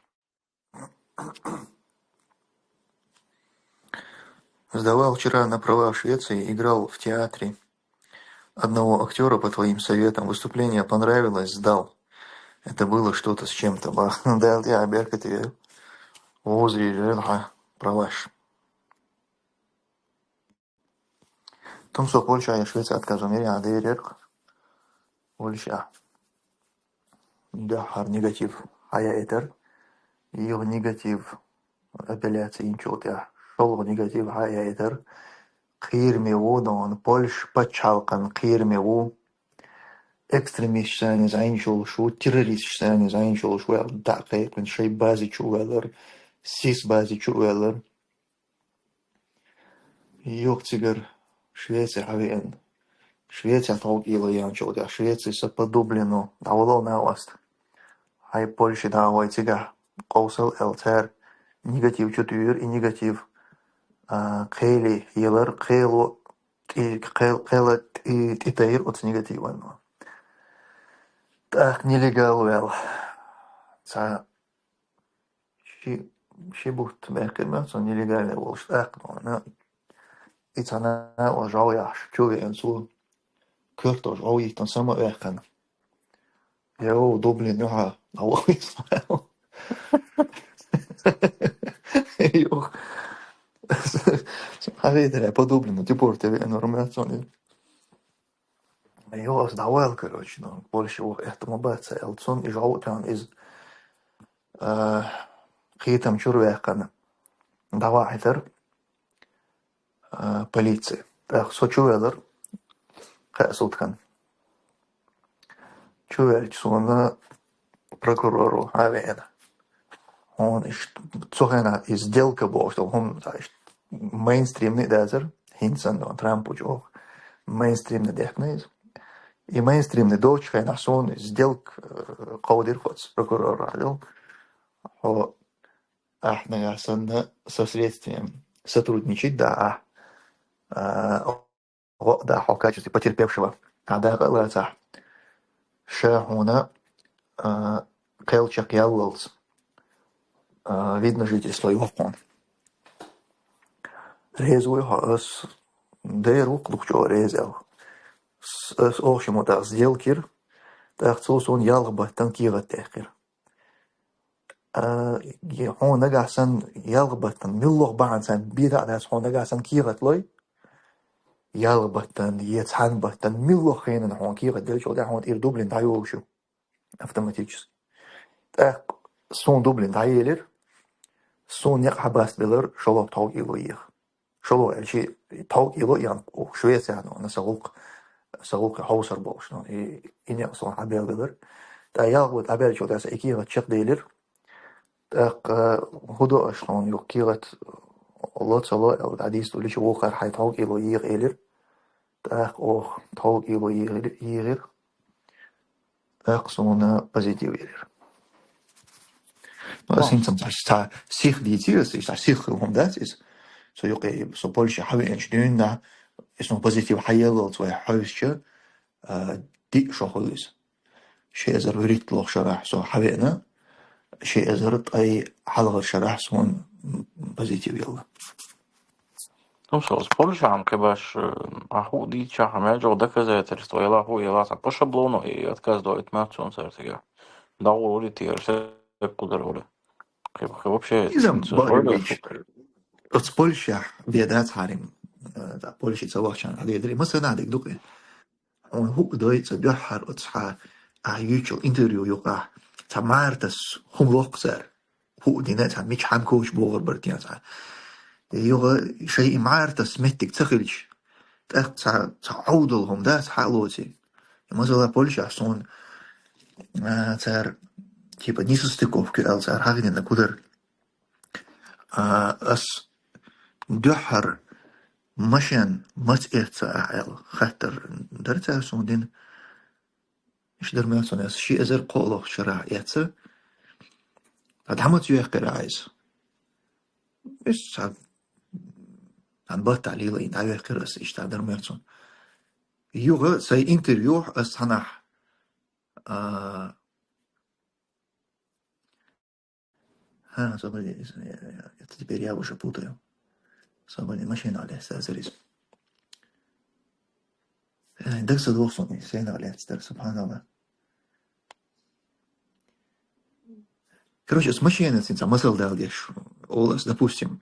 Сдавал вчера на права в Швеции, играл в театре. одного актера по твоим советам. Выступление понравилось, сдал. Это было что-то с чем-то. Ба, Дала тӀехьа беркате йойла. Вовза йийла хьа праваш. Тумсо Польша я Швеция отказом. Яхь дерриг Польша. Дуьххьара негатив хьаяйтар. Юха негатив апелляци йинчул тӀехьа шолгӀа негатив хьаяйтар. Кхераме ву дона, Польша пачхьалкхана кхераме ву. Экстремисташ санна зӀайна йолуш ву, террористаш санна зӀайна йолуш ву аьлла, дӀа а кхайкхина, шайн бази чу а ваьллар, сис бази чу а ваьллар. Юха цигара Швеция хьавеана. Швеция тховкӀело яьнначул тӀехьа Швеция са по Дублину дӀавало накъост. Хьай Польше дӀа а гӀой, цигахь къовсал аьлла, цара негатив чу туьйхира, и негатив, а, кхеле елар, кхело тӀе-, кхел-, кхела тӀе-, тӀетайра оцу негативано. ТӀаккха нелегал ваьлла. Цхьа ши, ши бутт баьккхина ма цунна нелегал волуш. ТӀаккха и цхьа накъост жӀов яхьаш чу веана цо, коьртах жӀов йиттина сама а ваьккхина. Йо, Дублин юьхьа дӀавахийта. Йо. Хьан вейтарехь по Дублину депорте веана вара ма цунна. Йо, ас дӀаваьлла, короче, ну, Польше ваха эхь ма бац аьлла. Цунна и жӀов а тоьхна иза, а, кхетам чуьра ваьккхина дӀавахийтар, а, полици. ТӀаккха со чу ваьллар кхаа суткана. Чу ваьлча суна прокуроро хьан а веана. Хьуна иштта цу хенахь и сделка бохуш долу хӀума, цхьа иштта мейнстримный а дацара, хӀинца санна Трамп ву чӀогӀа мейнстримный дехкина иза. И мейнстримный доцучу хенахь суна сделка, э, кховдира оцу прокурорах. Хьо ахь нагахь санна со следствием сотрудничать да ахь, а, гӀо а да хьо в качестве потерпевшего, ахь дакъа а лацахь, ша хьуна, а, кхел чекхъяллалц, а, вид на жительство йоху хьуна. Реза вуй хьо, ас дера ву-кх дукха чӀогӀа реза аьлла. С-, ас оха шимма тӀаккха сделка йира, тӀаккха цо суна ялх баттана кехат даьккхира. А, е-, хьуна нагахь санна ялх баттана, муьлхха бахьана царна бен а дац, хьуна нагахь санна кехат лой, ялх баттана, е цхьана баттана, муьлхха хенахь хьуна кехат деллачул тӀаьхьа хьуна тӀера Дублин дӀайолуш ю автоматически. ТӀаккха суна Дублин дӀаелира, суна некъ хьабастабелира шолгӀа тховкӀело еха. ШолгӀа аьлча, тховкӀело а ян, Швецехь а сан гӀуллакх, сан гӀуллакхе хьовсар болуш, ну, и, и некъ суна хьабелабелира. ТӀаккха ялх бутт дӀабаьллачул тӀаьхьа сан и кехат чекхделира. ТӀаккха, хӀун до аша хьуна юха кехат ло ца ло аьлла, дӀадийца дуьллича вукхара хьайн тховкӀело еха элира. ТӀаккха оха тховкӀело ехира, ехира. ТӀаккха суна позитив елира. Ну, ас хӀинца цхьа, цхьа сих дийцира ас, иштта сих хила хӀума дац иза. Со юкъе, со Польше хьавеанчу дуьйна, и суна позитив хьаеллалц вай хьовсча, а, диъ шо хуьлу иза. Ши эзар вуьрхӀитталгӀа шарахь со хьавеана, ши эзар ткъе хьалхара шарахь суна позитив елла. Ну, со, Польшахь кхин баш, э, ахь хӀуъа дийцчахь, хьан мел чӀогӀа доказательство, яла хӀуъа, яла цхьа по шаблону и отказ доуьйту ма цунна цара цигахь. ДӀагӀур вури тера, шек кхуьлур вури. Кхин, кхин вообще иза цунца бара хӀуъа вича. Оцу Польшахь бен дац хьарим, э, да, Польше ца вахчана хьан дедара, и масала дерг ду-кх. Хьуна хӀуъа дойца дуьххьара оцу хьан ахь юьйцучу интервью юкъахь цхьа мӀаьртас хӀума локху цара. ХӀуъа дина цхьа мича хьан коча богӀур бара тен цхьа. Юха шайн и мӀаьртас меттиг ца хилча, тӀаккха цхьа, цхьа Ӏовдал хӀума дац хьан а лоций. Масала, Польшахь суна, а, цара, типа, несостыковка аьлла цара хьахийнарг ду-кх. А, ас дуьххьара машен маца эцна ахь аьлла хаттар дара цара суна дина. Иштта дара ма цунна, ас ши эзар кхоалгӀачу шарахь эцна. Ткъа дӀа маца йоьккхира ахь иза? Иза цхьа, цхьана баттахь лелийна дӀайоьккхира ас, иштта дара ма цунна. Юха сайн интервьюхь ас цхьанхьа, а, ХӀа, со бен, это теперь я уже путаю. Со бен машина лез, да, зарис. Э, даг ца доху суна, сенах лаьцна дара, субханалла. Короче, ас машенаца цхьа масал дала деш, олу ас, допустим,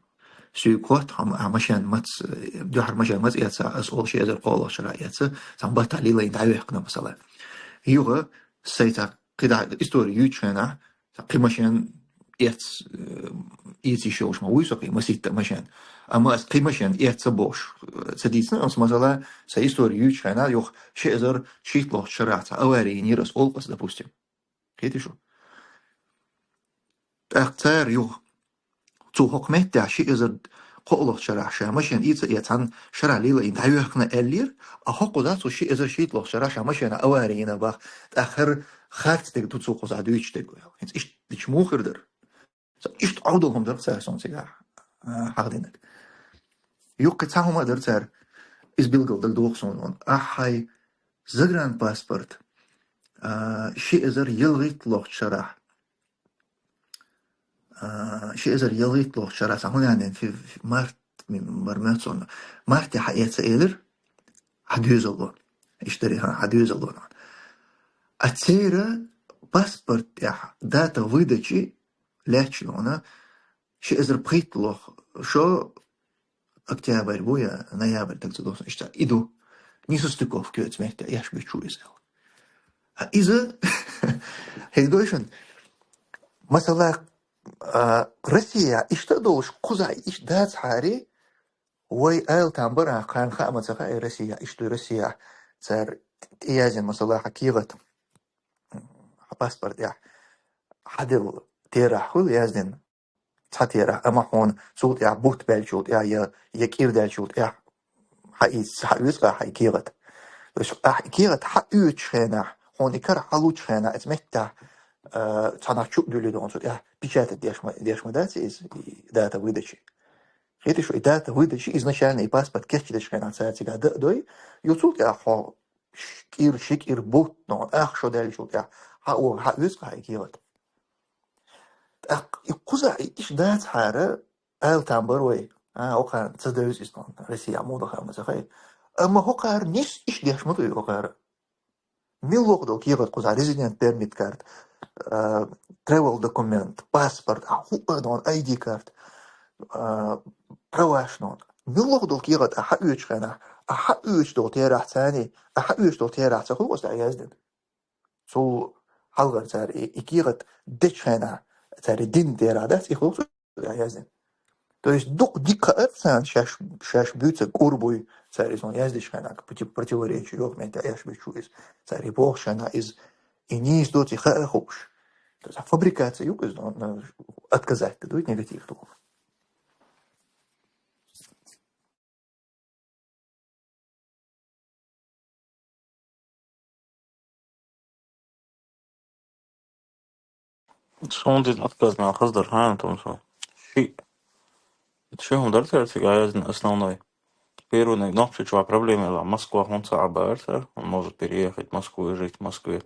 соьга хотта хьо, а, машен мац, э, дуьхьара машен мац эца, ас олу ши эзар кхоалгӀачу шарахь эца, цхьана баттахь лелайна дӀавехкина масала. Юха сайца кхидӀа истори юьйцу хенахь, сан кхин машен эц, э, ийца йиш йолуш ма вуй со кхин маситта машен. Амма ас кхин машен эц ца бохуш, э, ца дийцина, ас масала, сан истори юьйцу хенахь, юха ши эзар шийтталгӀачу шарахь цхьа авари йинера ас олу ас, допустим. Кхетий шу? ТӀаккха цара юха, цу хӀокху меттехь ши эзар кхоалгӀачу шарахь ша машен ийца эцна, шарахь лелайна дӀавоьхкина аьллера, а хӀокхузахь цу ши эзар шийтталгӀачу шарахь ша машена авари йина бах, тӀаккха хӀара харц дерг ду цу кхузахь дуьйцуш дерг ву аьлла. ХӀинца иштта дича муха хир дара? Ца иштта Ӏовдал хӀума дара цара суна цигахь, а, хьахдинарг. Юккъе цхьа хӀума а дара цара, иза билггал дагадогӀу суна, ахьа хьайн загранпаспорт, а, ши эзар ялхитталгӀачу шарахь, а, ши эзар ялхитталгӀачу шарахь, цхьа хӀун яьннина, фи-, фи-, март, ми-, мар моьтту суна, марте хьаэца элира, хьан доьзал ло. Иштта дарий, хьан, хьан доьзал ло. А церан паспорт тӀехь дата выдачи лаьтташ ло, ши эзар пхийтталгӀа шо, октябрь бу я ноябрь, даг ца догӀу суна, иштта и ду. Несостыковка ю оцу метте, еш бечу иза. А иза, хӀинца гой шуна, масала, а, Россия иштта а долуш, кхузахь иштта дацахьара, вай ала там бара, кхарна хаа ма ца хаьа, Россия иштта ду, Россия цара тӀеяздина, масала, хьан кехат, хьан паспорт тӀехь хьан делла терахь хуьлу яздина. Цхьа терахь, амма хьуна цул тӀаьхьа бутт баьллачул тӀаьхьа я, я кӀира даьллачул тӀаьхьа хьан и, хьан оьцу-кх хьан и кехат. То есть ахь и кехат хьан оьцучу хенахь, хьуна и кара хьан лучу хенахь, оцу меттехь, а, цхьанхьа чу а дуьллий дохуна, цу тӀаьхьа печатать деш ма, деш ма дац иза, и дата выдачи. Кхетий шу, и дата выдачи изначально и паспорт кечдечу хенахь цара цигахь дан а дой, ю цул тӀаьхьа хьо ш-, кӀира, ши кӀира бутт, но ах шо даьллачул тӀаьхьа хьан о-, хьан оьцу-кх хьан и кехат. ТӀаккха и кхузахь и иштта дацахьара, ала там бара вай. А, хӀокхарна ца девза иза тхуна, Россия муха даха ма ца хаьа. Амма хӀокхара нис иштта деш ма ду и хӀокхара. Мила вокху долу кехат кхузахь, резидент пермит карт, а, travel документ, паспорт, а, хӀуъа а долу I D карт, а, праваш долу. Мила вокху долу кехат а хьан оьцучу хенахь, а хьан оьцуш долу терахь царний, а хьан оьцуш долу терахь ца хуьлу оцу тӀехь яздина. Цул хьалхара цара и, и кехат дечу хенахь, цара и дина терахь дац, и хуьлу цу тӀехь яздина. То есть дукха дика хаара царна шаьш, шаьш буьйцург кӀур буй, цара иза яздечу хенахь, против-, противоречие йоху метте еш бечу иза. Цара и бохучу хенахь иза и нийса доций хаа хууш. То есть фабрикация ю иза, он, отказать ду, негатив ду. Суна дина отказ мел хаза дара, хьан тумсо. Ши. Ши хӀума дара цара цига яздина основной. Первый, нохчичуа проблема ила, Москва хӀунда ца Ӏабаьра цара, он может переехать в Москву и жить в Москве.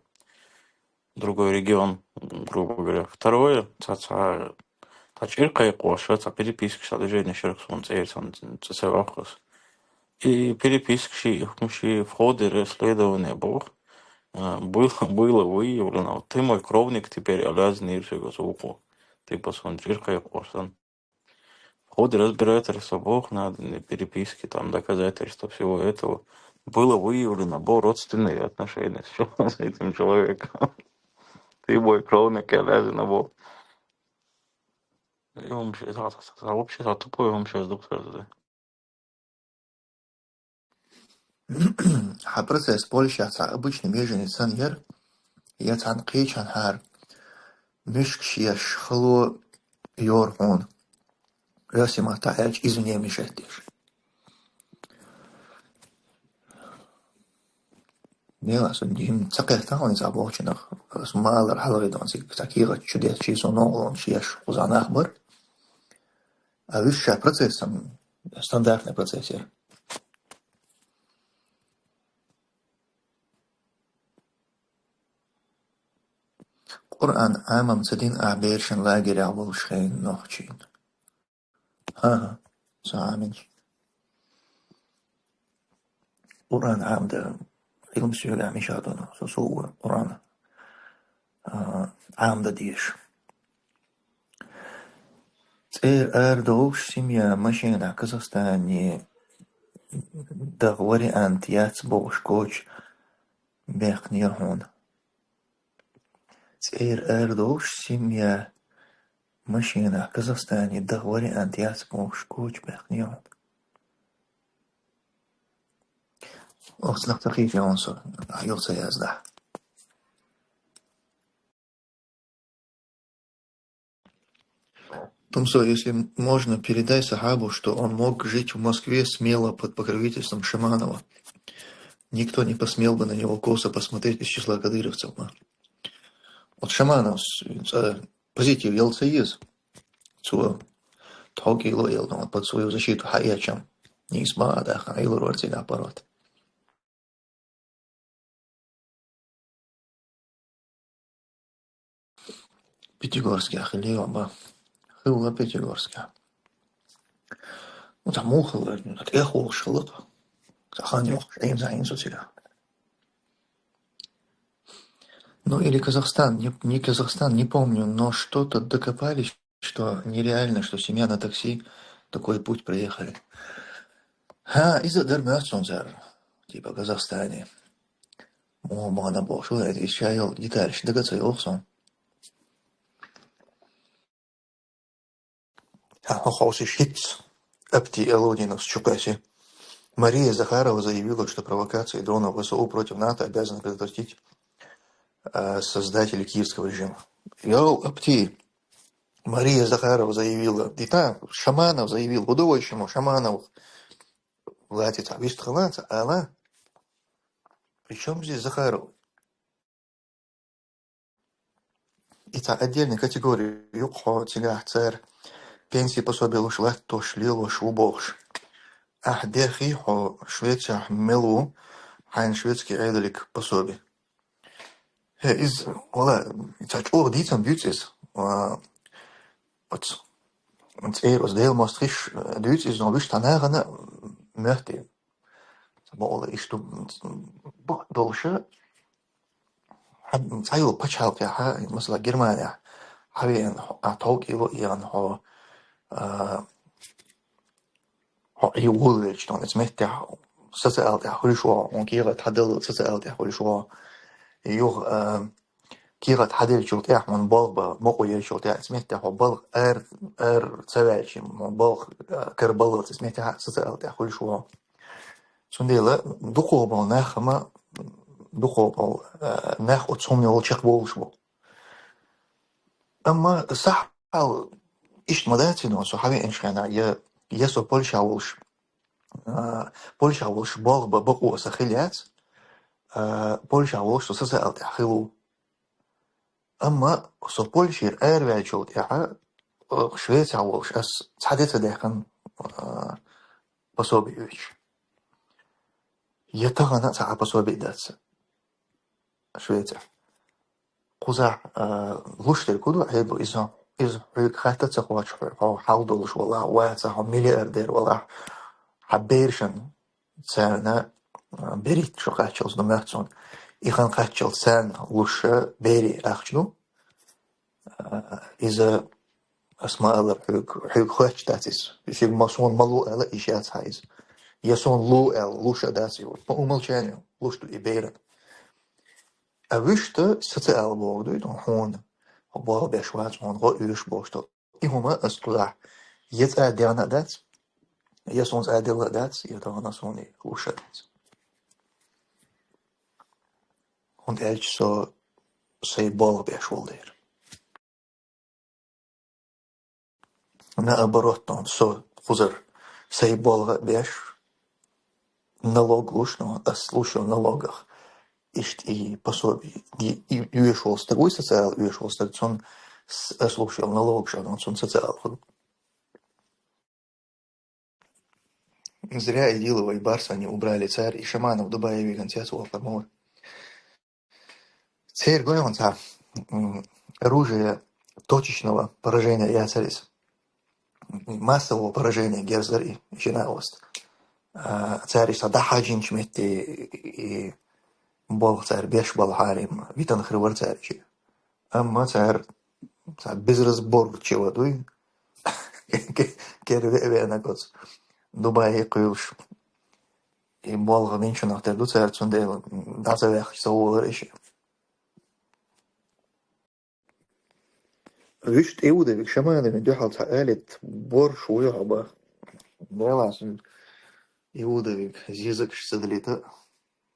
Другой регион, грубо говоря. Второе, ца, ца, ца чӀир кхайкхоша, ца переписка, ца движение шерх сун цӀер, сан ца, ца вакхас. И переписка ши, хӀума ши, в ходе расследования бох, а, было, было выявлено, вот ты мой кровник теперь, а лязни и всё, гос уху. Типа сон чӀир кхайкхош сан. В ходе разбирательства бог надо, не переписки, там, доказательства всего этого. Было выявлено, бо родственные отношения с чел-, с этим человеком. Ты мой кровник, я лязина бо. И он вообще, за, за, за, вообще за тупой, он вообще сдох сразу, да. Хьан процесс Польшехь цхьа обычный меженец санна яра, я цхьана кхечанхьара муьшкаш еш хало йора хьуна. Оьрсийн маттахь аьлча, извинения деш. Нела, со дим ца кхетта хьуна иза бохучунах. Ас малар хьалгӀе дон цига, цхьа кехат чу детташ, со ногӀлонаш еш кхузахь нах бара. А вуьшта ша процессом, стандартный процесс яра. Къуръан Ӏамам ца дина ахь берашна лагерехь волуш хенахь нохчийн. ХӀан-хӀа, со Ӏаминча. Къуръан Ӏамда Ӏилма соьгахь мичахь ду, со, со ву Къуръан, а, Ӏамдан дезаш. ЦӀера арадолуш семья машенахь Казахстане даха вариант яц бохуш коча баьккхинера хьуна. ЦӀера арадолуш семья машенахь Казахстане даха вариант яц бохуш коча баьккхинера хьуна. Оцунах ца хийтира хьуна со, юха ца яздахь. Тумсо, если можно, передай Сахабу, что он мог жить в Москве смело под покровительством Шаманова. Никто не посмел бы на него косо посмотреть из числа кадыровцев, ма. Вот Шаманов, с-, ца-, позитив ял ца еза. Цо тхьовкӀело ял, ну, под свою защиту хьаэчам. Нийса ма а даха, Ӏилур вара цигахь паргӀат. Пятигорске хилла ю, ба. Хилла Пятигорске. Ну, там муха хилла, ну, там тӀех волуш хилла. Цхьа хан йоккхуш, Ӏийна, Ӏийна со цигахь. Ну, или Казахстан, не, не Казахстан, не помню, но что-то докопались, что нереально, что семья на такси такой путь проехали. ХӀа, иза дар моьтту суна цара, типа, Казахстане. Муха бахана бохуш ву, иза ша йолу деталаш дага ца йоху суна. ХӀа, хьо ховсуш хӀитца, Апти Алудинов чу кхоьссина. Мария Захарова заявила, что провокации дронов В С У против НАТО обязаны предотвратить, а, создатели киевского режима. Йоу, Апти, Мария Захарова заявила, и та Шаманов заявил, хӀун ду вай шиммо, Шаманов, лаьцна цхьа вистхила, ца ала. Причём здесь Захаров? И цхьа отдельная категория ю-кх хьо цигахь, цара пенсии, пособие луш, латтош, лелош ву бохуш. Ахь дехий хьо Швецехь мел ву, хьайна шведский Ӏедалиг пособие? ХӀе, иза, вала, цхьа чӀогӀа дийцам дуьйцу иза. А, оцу цӀера оцу Делан мостагӀаша дуьйцу иза, но вуьш цхьа нахана моьтту. Ца бохула, иштта бакъ долуша, хьан-, цхьайолу пачхьалкхехьа, масала, Германехь, хьан веана, хьо-, а, тхьовкӀело а яхана хьо, а, хьо Ӏийна волавелча, тхуна оцу меттехь социал тӀехь хуьлуш ву хьо, хьуна кехат хьадала социал тӀехь хуьлуш ву хьо. Юха, а, кехат хьаделлачул тӀехь хьуна болх бан мукъа еллачул тӀехь, оцу меттехь хьо балха ара, ара ца ваьлча, хьуна балха, а, кара баллалц оцу меттехь социал тӀехь хуьлуш ву хьо. Цундела дукхах болу нах хӀума, дукхах болу, а, нах оцу хӀуманал чекхболуш бу. Амма сахьал иштта ма дац, со хьан веанчу хенахь, я, я со Польшахь волуш, а, Польшахь волуш болх бан бакъо сан хилла яц, а, Польшахь волуш со социал тӀехь хилла ву. Амма со Польшера араваьллачул тӀаьхьа, а, Швецехь волуш ас цхьа де ца даьккхина, а, пособи оьцуш. Я тахана а цхьа а пособи дац Швецехь. Кхузахь, а, луш дерг хӀун ду, Ӏедало, иза, иза хьоьга хатта а ца кхочу, хьо, хьо хьал долуш валахь, ваца хьо миллиардер валахь, хьан берашна царна, а, берхӀитта шо кхаччалц ду моьтту суна. И хан кхаччалц царна луш берийн ахча ду. А, иза, ас ма-аллара хьоьга, хьоьга хоьттуш дац иза. Шуьга ма, суна ма лу аьлла, йиш яц хьан иза. Я суна лу аьлла, луш а дац иза. По умолчанию луш ду и берана. А вуьшта социал бохург ду, хьуна, хьо болх беш вац, хьуна гӀо оьшу бохуш долу. И хӀума ас кхузахь я цкъа а даьхна а дац, я суна цкъа а делла а дац, я тахана суна и луш а дац. ХӀунда аьлча со сайн болх беш волу дела. Наоборот, со кхузара сайн болх а беш, налог луш, но ас луш йолу налогах иштта и пособи, и, и оьшу волу стаг вуй, социал оьшу волу стаг, цунна с-, ас луш йолу налогаш, но цунна социал хуьлу. Зря Идилова и Барса не убрали, цара и Шаманов Дубаевиган цец вахар ма вара. Церан гойгӀан цхьа, м, оружие точечного поражения яцара иза. Массового поражения герзара и жинаост. А, цара иштта дӀахьажинчу метте и болх цара беш балхьара, им витан хир вара цара чи. Амма цара, цара бизраз борг чу вадуй. Кер ве-, веана гоц. Дубай кхуьйлуш. И болх винчунах тера ду цара, цундела дӀа ца ваьхча ца волар иша. Вуьшта Иудовик Шамановин дуьхьал цхьа алит борш вуй хьо бах. Делахь сун Иудовик зезагаш ца далита,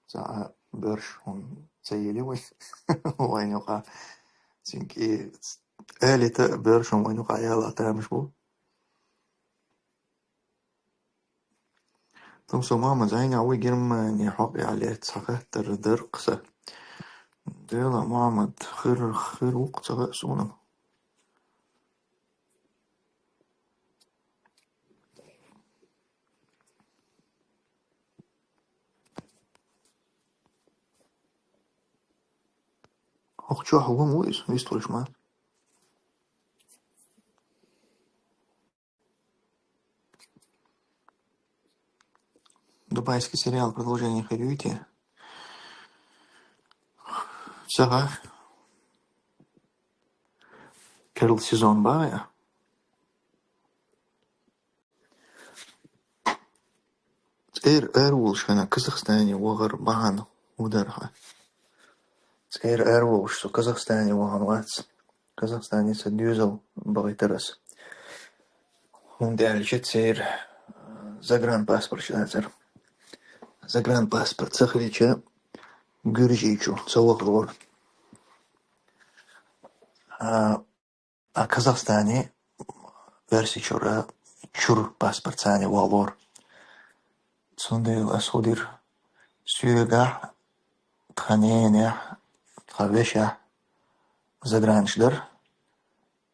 цхьа борш хӀун ца йили вай. Вайн юкъа. Цинки алита борш хӀун вайн юкъа яла тамаш бу. Тумсо Мухьаммад, зайна вуй Германия хьокъехь лаьцна цхьа хаттар дара-кх сан. Дела Мухьаммад, хир, хир ву-кх ца хаьа суна. ХӀокху чохь ву ма ву иза, вистхуьлуш ма. Дубайский сериал продолжение хир юй те? Ца хаьа. Керла сезон бахьа я? ЦӀера ара волуш хенахь Казахстане вахар бахьана хӀун дара хьан? ЦӀера ара волуш со Казахстане вахана вац. Казахстане сан доьзал бахийтар аса. ХӀунда аьлча церан, а, загранпаспорт дацара. Загранпаспорт ца хилча, Гуьржичу ца вахалора. А, а Казахстане Оьрсийчуьра чуьра паспорт царна вахалора. Цундела ас хӀун дира? Соьгахь, тхан ненехь, тхан вешехь загранаш дара.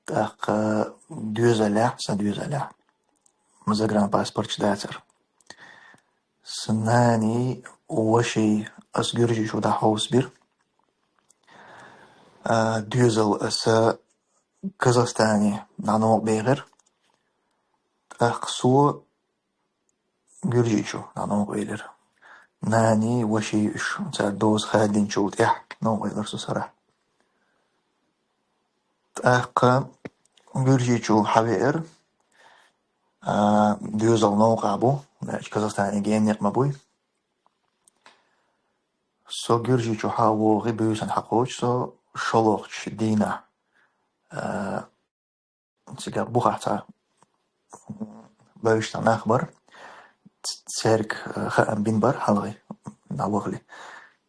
ТӀаккха доьзалехь, сан доьзалехь, загранпаспорташ дацара. Сан наний, ваший ас Гуьржичу дӀахьовсабира. А, доьзал аса Казахстане дӀа новкъа бехира. ТӀаккха со Гуьржичу дӀа новкъа велира. Наний, ваший уьш, цара доза хаддинчул тӀаьхьа новкъа велира со сарахь. ТӀаккха Гуьржичу хьавеара, а, доьзал новкъахь бу, аьлча Казахстане генна некъ ма буй. Со Гуьржичу хьа а вогӀий, буьйсанна хьакхочу со шолгӀачу дийнахь, а, цигахь бухахь цхьа бевзаш цхьа нах бара. Ц-, цаьрга, а, хаам бина бара хьалхе, дӀавахале.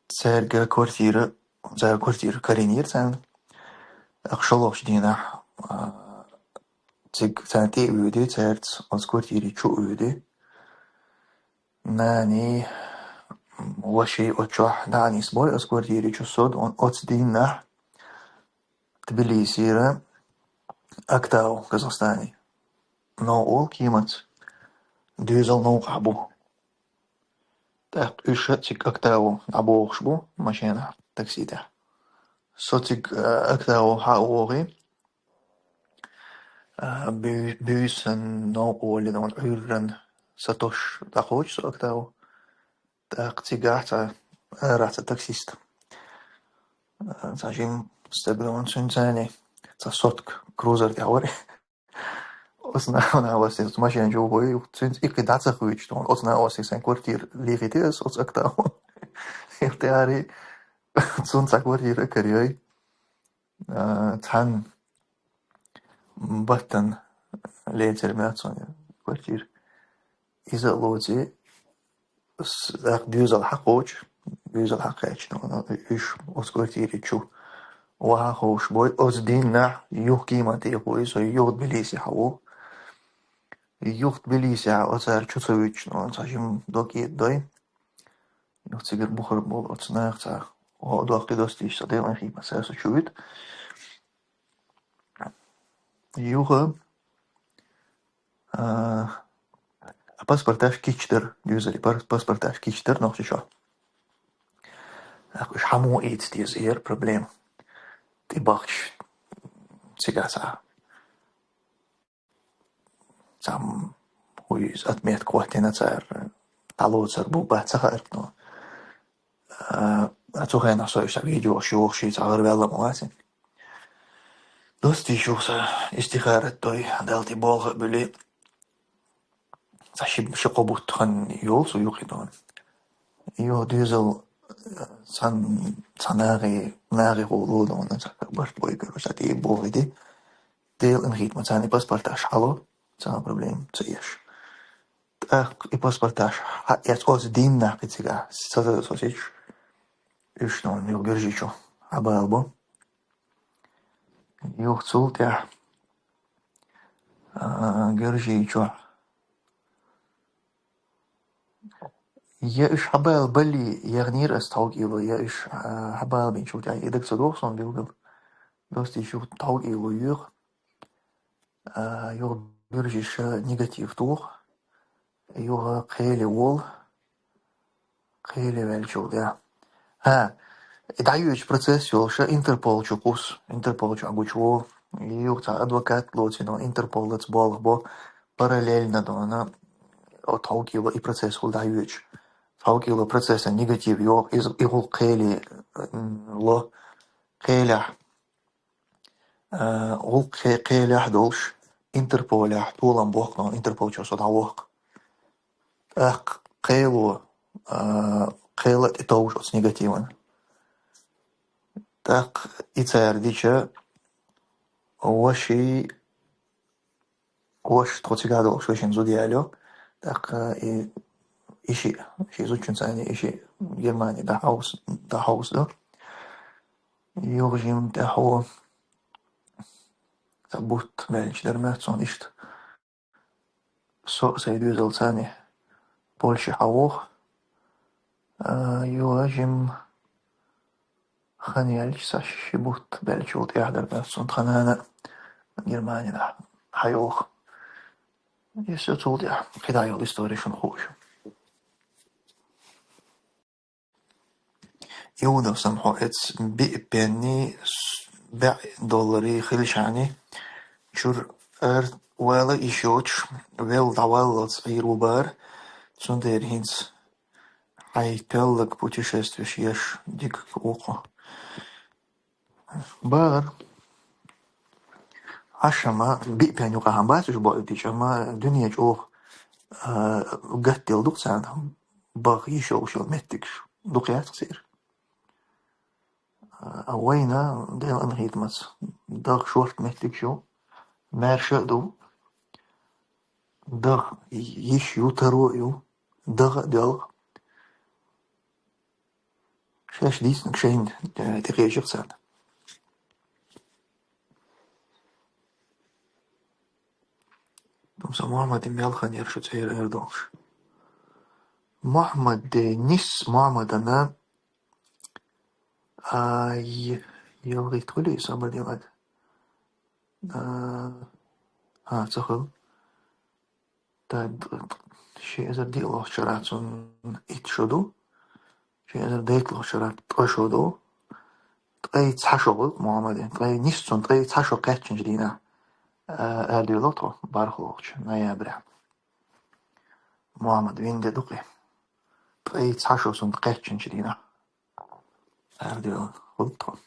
Цаьрга квартира, цара квартира карийнера царна. ТӀаккха шолгӀачу дийнахь, а, цига царна тӀе а воьдий, цаьрца оцу квартири чу а воьдий. Наний, ваший оцу чохь дӀа а нисбой, оцу квартири чу со, оцу дийнахь Тбилисира Актау, Казахстане. Новкъа волу кеманца, доьзал новкъахь бу. ТӀаккха уьш цига Актау дӀабохуш бу машенахь, такси тӀехь. Со цига, а, Актау хьа а вогӀий, а, буь-, буьйсанна новкъа воллина, вон Ӏуьйранна сатосуш дӀакхочу со Актау. ТӀаккха цигахь цхьа, арахь цхьа таксист. А, цхьа жима стаг ван цуьнан царний, цхьа сотка крузер тӀехь вара. Оцу нахана оцу машен чу вуй, цуьнца иккхи дӀа ца хуьйцуш, оцу нахана сайн квартира лийхийти аса, оцу Актау. Ил тӀаьхьарий, цунна цхьа квартира а карайой. А, цхьана баттана лецира моьтту суна квартира. Иза а лоций, с-, тӀаккха доьзал хьакхочу, доьзал хьакхаьчна, уьш оцу квартири чу ваха ховшабой, оцу дийнахь юха кеман тӀе а хуьй, со юха Тбилиси хьаву. Юха Тбилисехь оцара чу ца вуьтуш, цхьа жима дог кӀеда дой. Юха цигара бухара болу оцу наха цхьа гӀо а доккхий достийча, цхьа декъан хима сара со чу вуьту. Юха, а, а паспорташ кийча дара, доьзали пар-, паспорташ кийча дара Нохчийчохь. ТӀаккха уьш хьан муха ийца деза, яра проблема. ТӀебахча цигахь цхьа. Цхьа, м, хӀу иза, отметка хӀоттийна цара, дӀалоцур бу, бац ца хаьара, но, а, А цу хенахь со иштта видеош йохуш, цхьа гӀараваьлла ма вацара. Доста йиш ю-кх сан истихарат дой, Далла тӀе болх а буьллий. Цхьа ши, ши-кхо бутт хан йолу со юкъа дона. Юха доьзал, цхьана, цхьа нахе, нахе хӀума ло дона, цхьа барт бой, короче, цхьа тӀе боху де. Делан хӀитма царна и паспорташ хьало, царна проблема ца еш. ТӀаккха и паспорташ хьаэца оцу дийнахь кхин цигахь, ца, ца, со сеташ, уьш нуна юха Гуьржийчу хьабалабо. Юха цул тӀаьхьа, а, Гуьржийчохь. Я уьш хьабалабаллий яханера ас тхьовкӀело, я уьш, а, хьабалабинчул тӀаьхьа, и дага ца догӀу суна билггал. Доста йиш ю-кх тхьовкӀело йоьху. А, юха буьржиша негатив туху. Юха кхеле волу. Кхеле ваьллачул тӀаьхьа. ХӀа, и дӀайоьдучу процесс йолуша Интерпол чу кхуссу, Интерпол чохь гучуволу. Юха цхьа адвокат лоций, но Интерполаца болх бо, параллельно дона, о, тхьовкӀело и процесс хула дӀайоьдуш. ТхьовкӀело процессан негатив йоху, иза и гӀуллакх кхеле, м, ло. Кхелехь, а, гӀуллакх кхе-, кхелехь долуш, Интерполехь толам боккху, но Интерпол чу со дӀавохку. ТӀаккха кхело, а, кхела тӀетовжу оцу негативан. ТӀаккха и цара дича, ваши, ваша тхо цигахь долуш вешин зуда ялайо. ТӀаккха и, и шиъ, ши зудчуьнца и шиъ Германи дӀахьовс-, дӀахьовсадо. Юха жимма тӀаьхьо цхьа бутт баьлча дара моьтту суна иштта. Со а, сайн доьзалца а Польше хьавогӀу. А, юха жимма хан яьлча, цхьа ши бутт баьлчул тӀаьхьа дара моьтту суна тхан нана Германина хьайогӀу. И со цул тӀаьхьа кхидӀа йолу истори шуна хууш ю. Иудов сан хьо эца биъ пенни с-, бӀе долларе хилчахьана, чуьра ар-, вала йиш йоцуш, велла дӀаваллалц Ӏийр ву бара, цундела хӀинца хьайн тоьлларг путешествеш еш дика ву-кх. Бахара. Хьаша ма биъ пен юкъахь бац уьш боуьйтича, амма дуьне чӀогӀа, а, гатделла ду-кх царна, баха йиш йолуш йолу меттигаш дукха яц-кх церан. А вайна, Делан хӀитамца, даха шорта меттигаш ю, маьрша а ду, даха йиш ю, таро а ю, даха а доьлху. Шаьш дийцинарг шайна, э, тӀекхечира царна. Тумса Мухьаммадин мел хан яра шу цӀера эр долуш? Мухьаммаде нис Мухьаммадана, а, е-, елгӀит хуьлий, сабар делад? А, а, ца хуьлу. Ткъа, ши эзар диълагӀчу шарахь цунна итт шо ду, ши эзар дейтталагӀчу шарахь ткъа шо ду, ткъе цхьа шо гӀуллакх Мухьаммадин, ткъе нис цунна ткъе цхьа шо кхаьччинчу дийнахь, а, арадевлла тхо, бархӀлагӀчу ноябрехь. Мухьаммад вина де ду-кх и. Ткъе цхьа шо цунна кхаьччинчу дийнахь арадевлла гӀуллакх тхо.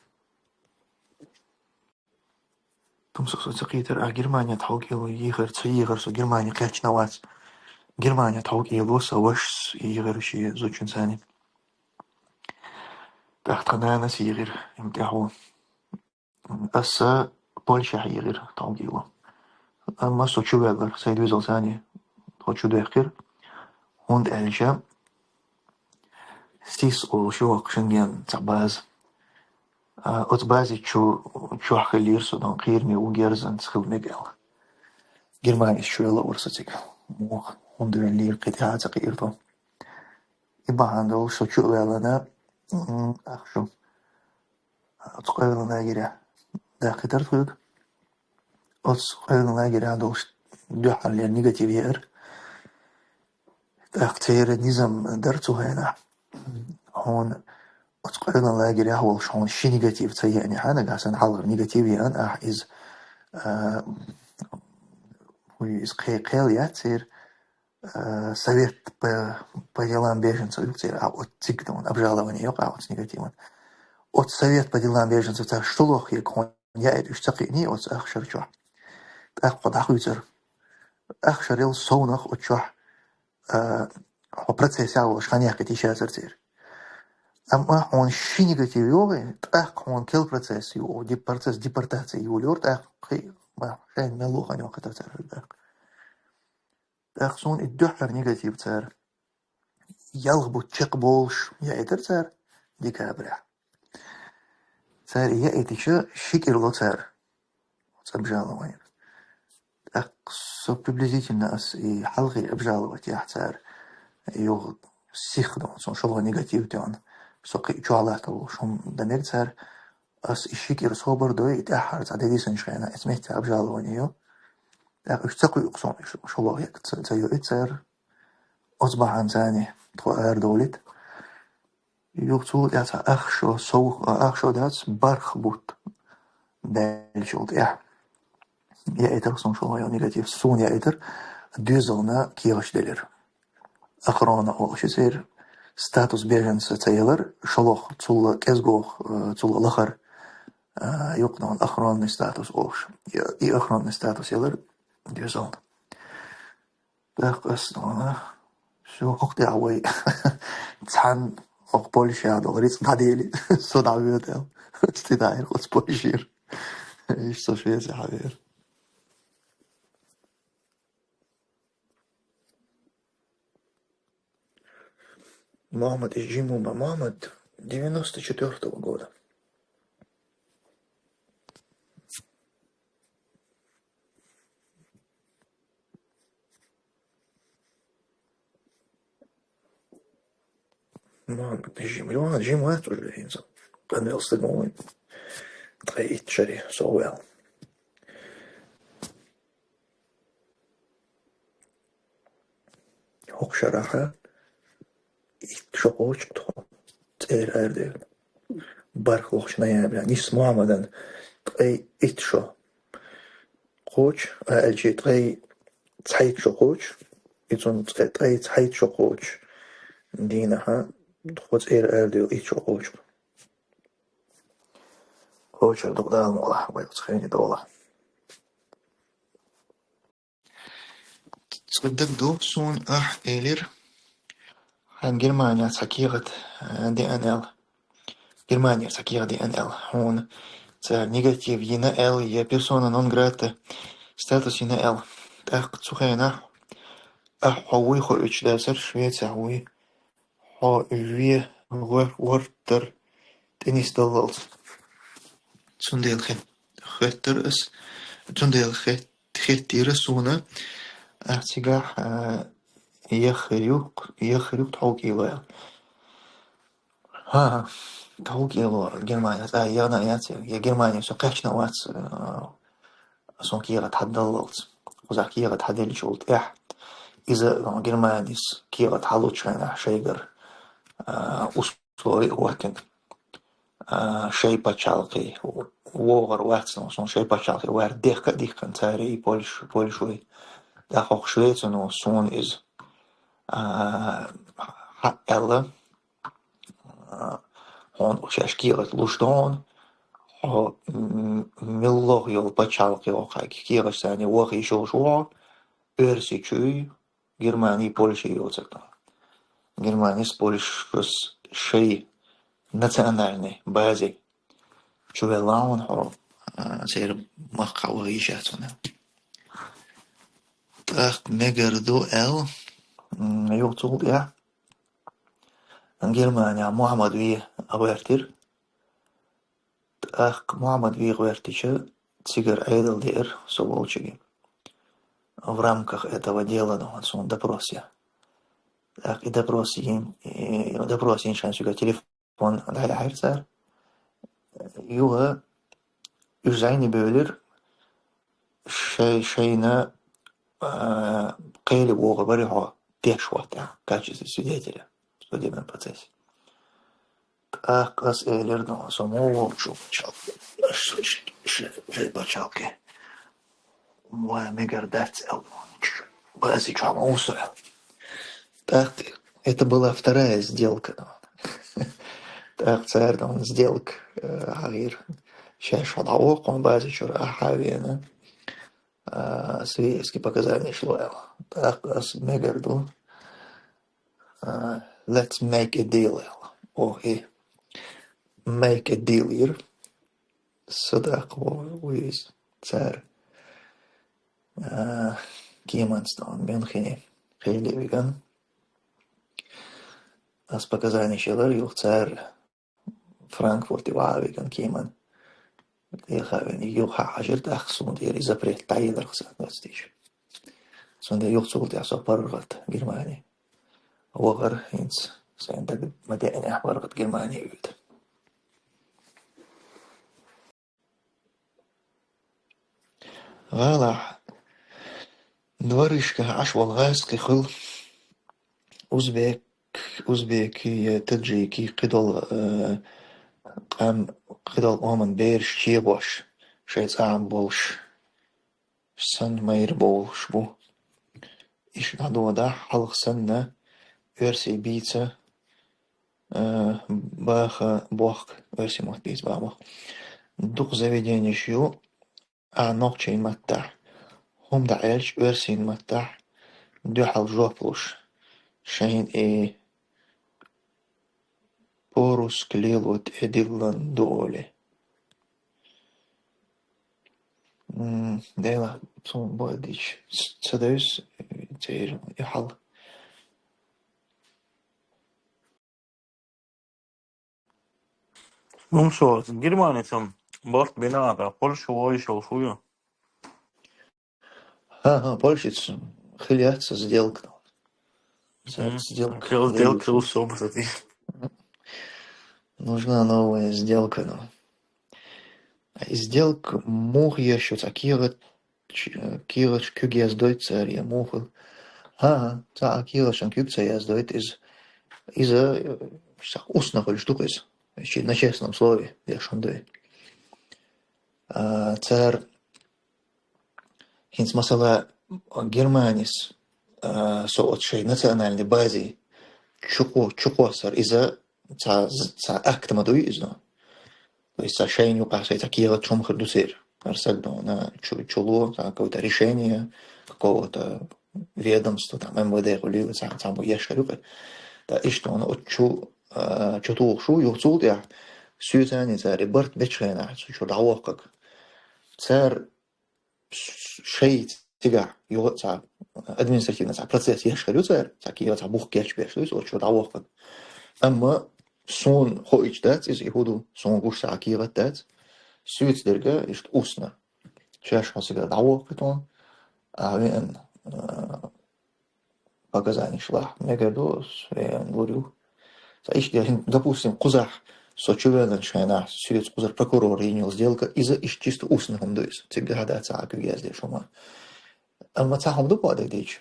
Тумса, со ца кхийтира, ахь Германия тхьовкӀело йийхира, ца йийхира, со Германия кхаьчна вац. Германия тхьовкӀело сан вашас йийхира шен зудчуьнца. ТӀаккха тхан нанас йийхира, им тӀаьхьо. Аса Польшехь йийхира тхьовкӀело. Амма со чу ваьллера, сайн доьзалца тхо чу даьккхира, хӀунда аьлча, сис олуш ю воккха Шенген цхьа база. А, оцу бази чу, чохь хиллера со, дон кхераме ву герзанца хила мега аьлла. Германис чу ваьлла вара со цига. Муха, хӀунда ваьллера, кхин тӀаьхьа ца кхиира тхо. И бахьана долуш со чу а ваьллана, м, ах шу. Оцу къевлан лагерехь даккхийтара тхоьга. Оцу къевлан лагерехь долуш дуьххьарлера негатив еара. ТӀаккха церан низам дара цу хенахь. Хьуна оцу къевлан лагерехь волуш хьуна ши негатив ца еанехь, нагахь санна хьалхара негатив еана, ахь иза, а, хӀуй иза кхе-, кхел яц церан. э, совет по, по делам беженцев, юкъера, а оццигга обжалование йоах оцу негативан. Оцу совет по делам беженцев цара шолгӀа хьегна хьуна яийта уьш ца кхиъний оцу ах шарахь. ТӀаккха хьо дӀахуьйцура. Ах шарал совнах оцу чохь, э, хьо процессехь волуш хан яккхийта йиш яцара церан. Амма хьуна ши негатив йогӀий, тӀаккха хьуна керла процесс ю, ди-, процесс депортации йолайора, тӀаккха кхин а ма, шайна мел лоьху хан йоккхуьйтура цара хӀара тӀаккха. ТӀаккха суна и дуьххьара негатив цара ялх бутт чекхболуш яийтира цара декабрехь. Цара и яийтича, ши кӀира ло цара оцу обжалованига. ТӀаккха со приблизительно ас и хьалхе обжаловать яхь цара, юха сих ду, суна шолгӀа негатив тоьхна. Со кхин а чохь латталуш хӀума дан мега цара. Ас и ши кӀира собар дой, и тӀаьххьара цхьа де дисинчу хенахь, эцу меттехь обжалование йо. ТӀаккха уьш ца кхуьу суна, уьш шолгӀа хьекха ца, ца йоуьйту цара. Оцу бахьана царна тхо арадовлийта. Юха цул тӀаьхьа цхьа ах шо сов, а, ах шо дац, барх бутт даьллачул тӀаьхьа. Яийтира суна шолгӀа йо негатив, суна яийтира, доьзална кехаташ делира. Охрана олуш ю церан, статус беженца ца ялар, шолгӀа цул кӀезгох, э, цул лахара, э, юкъанна охранный статус олуш. И, и охранный статус ялар доьзална. ТӀаккха ас, а, всё, хӀокху тӀехь вай цхьаьна хӀокху Польшехь долу рицкъ дӀадели, со дӀавоьду аьлла. Стидаира оцу Польшера. Иштта со Швецехь веара. Мохьмад из Джимуба Мохьмад девяносто четвёртого года. Мохьмад из Джим-, Мохьмад Джим вац уже хӀинца. Къанвел стаг ма ву. Ткъе итт шаре сов ваьлла. ХӀокху шарахь итт шо кхочу тхо цӀера арадевлла. БархалгӀачу ноябрехь Нисса Мохьмадан ткъе итт шо кхочу, а, аьлчи ткъе цхьайтта шо кхочу, и цунна цӀе-, ткъе цхьайтта шо кхочу дийнахь тхо цӀера арадевлла итт шо кхочу. Кхочур ду Дала мукъалахь, вай оцу хене долахь. Цкъа дагадогӀу суна, ахь элира, хьайна Германехь цхьа кехат, а, деана аьлла. Германера цхьа кехат деана аьлла. Хьуна цара негатив йина аьлла, я персона нон грата статус йина аьлла. ТӀаккха цу хенахь ахь хьо вуй хоуьйтуш дацара, Швецехь вуй. Хьо ве гӀо-, гӀортар тӀенисдаллалц. Цундела хет-, хеттара ас, цундела хет-, хеттира суна, а, цигахь, а, яххир ю, яххир ю тховкӀело аьлла. ХӀан, тховкӀело Германия, а, яхна яц, я Германия со кхаьчна вац, а, суна кехат хьадаллалц. Кхузахь кехат хьаделлачул тӀаьхьа иза, а, Германис кехат хьалучу хенахь шайгара, а, условия хӀоттина. А, шай пачхьалкхе вогӀур вац, но суна шай пачхьалкхе вар дехка а дихкина цара и Польш-, Польшой. ТӀаккха хӀокху Швецано суна иза, а, хьа-, аьлла, а, хьуна шаьш кехат луш ду хьуна, хьо, м, милла йолу пачхьалкхе ваххьа кехаташ царна ваха йиш йолуш ву хьо, Оьрсийчуьй, Германи, Польша йоцург ду. Германис, Польшас шай национальный базе чувелла хьуна хьо, а, церан махкахь ваха йиш яц хьуна. ТӀаккха мегар ду аьлла, м, юха цул тӀаьхьа Германехь Мухьаммад ве гӀоьртира. ТӀаккха Мухьаммад ве гӀоьртича, цигара Ӏедал деара со волчуьнга. В рамках этого дела, ну, суна допрос я. ТӀаккха и допрос йин, и допрос йинчу хенахь соьга телефон дӀаяьхьира цара. Юха уьш зӀене бевлира, шай-, шайна, а, кхеле вогӀур вара хьо, деш вара тӀехь, в качестве свидетеля в судебном процессе. ТӀаккха ас элира, ну, со муха волчу пачхьалкхе, аш шай, шай, шай пачхьалкхе ван мегар дац аьлла. базе чу хьамусу. Так, это была вторая сделка. Так, цара сделка, э, хьагӀийра. Шаьш хьо дӀавоаккху базе чура, ахьа вена, а, свидетельские показания шло аьлла. Так, ас мегар ду, а, let's make a deal аьлла. О, и make a deal йир. Садакъа ву иза цара. А, кеманца тӀа Мюнхене хилла виган. Ас показания шелар юха цара Франкфурте ваха виган кеман. Яха вен юха хьажир, тӀаккха суна тӀера и запрет дӀаелар сан доцтийча. Цундела юха цул тӀехьа со паргӀат Германи вахар, хӀинца сайн дага ма деанехь паргӀат Германи вуьйта. ГӀалахь, дворышка Ӏаш волу гӀазкхи хуьлу узбек, узбеки я таджики кхидолу, э, къам, кхидолу къоман бераш чегӀош, шайн цӀахь болуш санна майра бовлуш бу. Иштта дӀадодахь, хьалха санна, оьрсий бийца, э, баха бохка, оьрсийн мотт бийца баха бохка. Дукха заведенеш ю, а, нохчийн маттахь, хӀума дӀа аьлча, оьрсийн маттахь дуьхьал жоп луш, шайна и по-русски лело тӀедиллина ду олий. М, Дела, цунна бо дича, ц-, ца девза, церан и хьал. Ну, со, Германецам барт бина, а, Польша войшал шую. Ха-ха, Польшица хила яц сделка. Ца Мгм. сделка Хила сделка лелаш. Усо бусати. Нужна новая сделка, ну. А и сделка муха еш ю, ца кегӀат, ч-, кегӀаташ куьг яздойту цара, я муха. Ха-ха, ца а кегӀаташан куьг ца яздойту иза. Иза, э, ца устно хуьлуш ду-кх иза. Чи на честном слове, я шундой. А, цара хӀинца, масала, Германис, а, со оцу шайн национальный бази чукхо-, чукхоссар иза ца, ца акт ма дуй иза. То есть ца шайна юкъахь шайн ца кегӀат чу ма хир ду церан. Ара саг дона чу, чуло, ца какое-то решение какого-то ведомства, там, М В Д хуьлийла, ца, ца ма еш хир ю-кх. Ткъа иштта дона оцу чу, а, чу тухуш ву, юха цул тӀаьхьа соьцани цара и барт бечу хенахь, цу чу дӀавоккхаг. Цара ш-, шайн цигахь юха а цхьа административный цхьа процесс еш хир ю цара, цхьа кегӀат, цхьа бух кечбеш ду иза, оцу чу дӀавоккхаг. Амма суна хоуьйтуш дац иза, и хӀун ду, суна гуш цхьа кегӀат дац. Соьца дерг иштта устно. Шаьш хьо цигара дӀавоккхуьйту, а веана, а, показанеш лахь мегар ду, ас веана лур ю. Ца иштта, допустим, кхузахь со чувоьллинчу хенахь, соьца кхузара прокурор йина йолу сделка, иза иштта чисто устно хӀума ду иза. Цигахь дац цхьа куьг яздеш хӀума. Амма цхьа хӀума ду бохург дийча.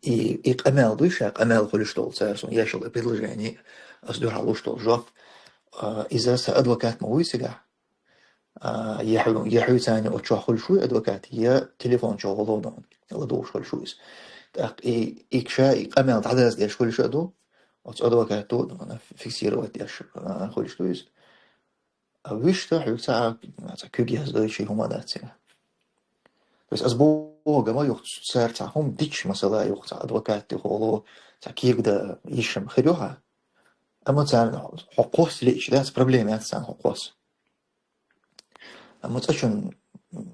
И, и къамел дуй ша, къамел хуьлуш долу цара суна еш йолу предложение, ас дуьхьал луш долу жоп, а, иза сан адвокат ма вуй цигахь. А, я хьуьйцани оцу чохь хуьлуш вуй адвокат, я телефон чохь гӀоло дона, ладугӀуш хуьлуш ву иза. ТӀаккха и, и ша и къамел дӀадаздеш хуьлуш а ду, оцу адвокато дона фиксировать деш, а, хуьлуш ду иза. А вуьшта хьуьга цхьа, цхьа куьг яздойчу хӀума дац цигахь. То есть ас боху гама юха цара цхьа хӀума дича, масала, юха цхьа адвокат юха гӀоло, цхьа кегда йиш-м хир ю хьан. Амма царна хьо кхосса лиъча дац, проблема яц царна хьо кхосса. Амма цкъачунна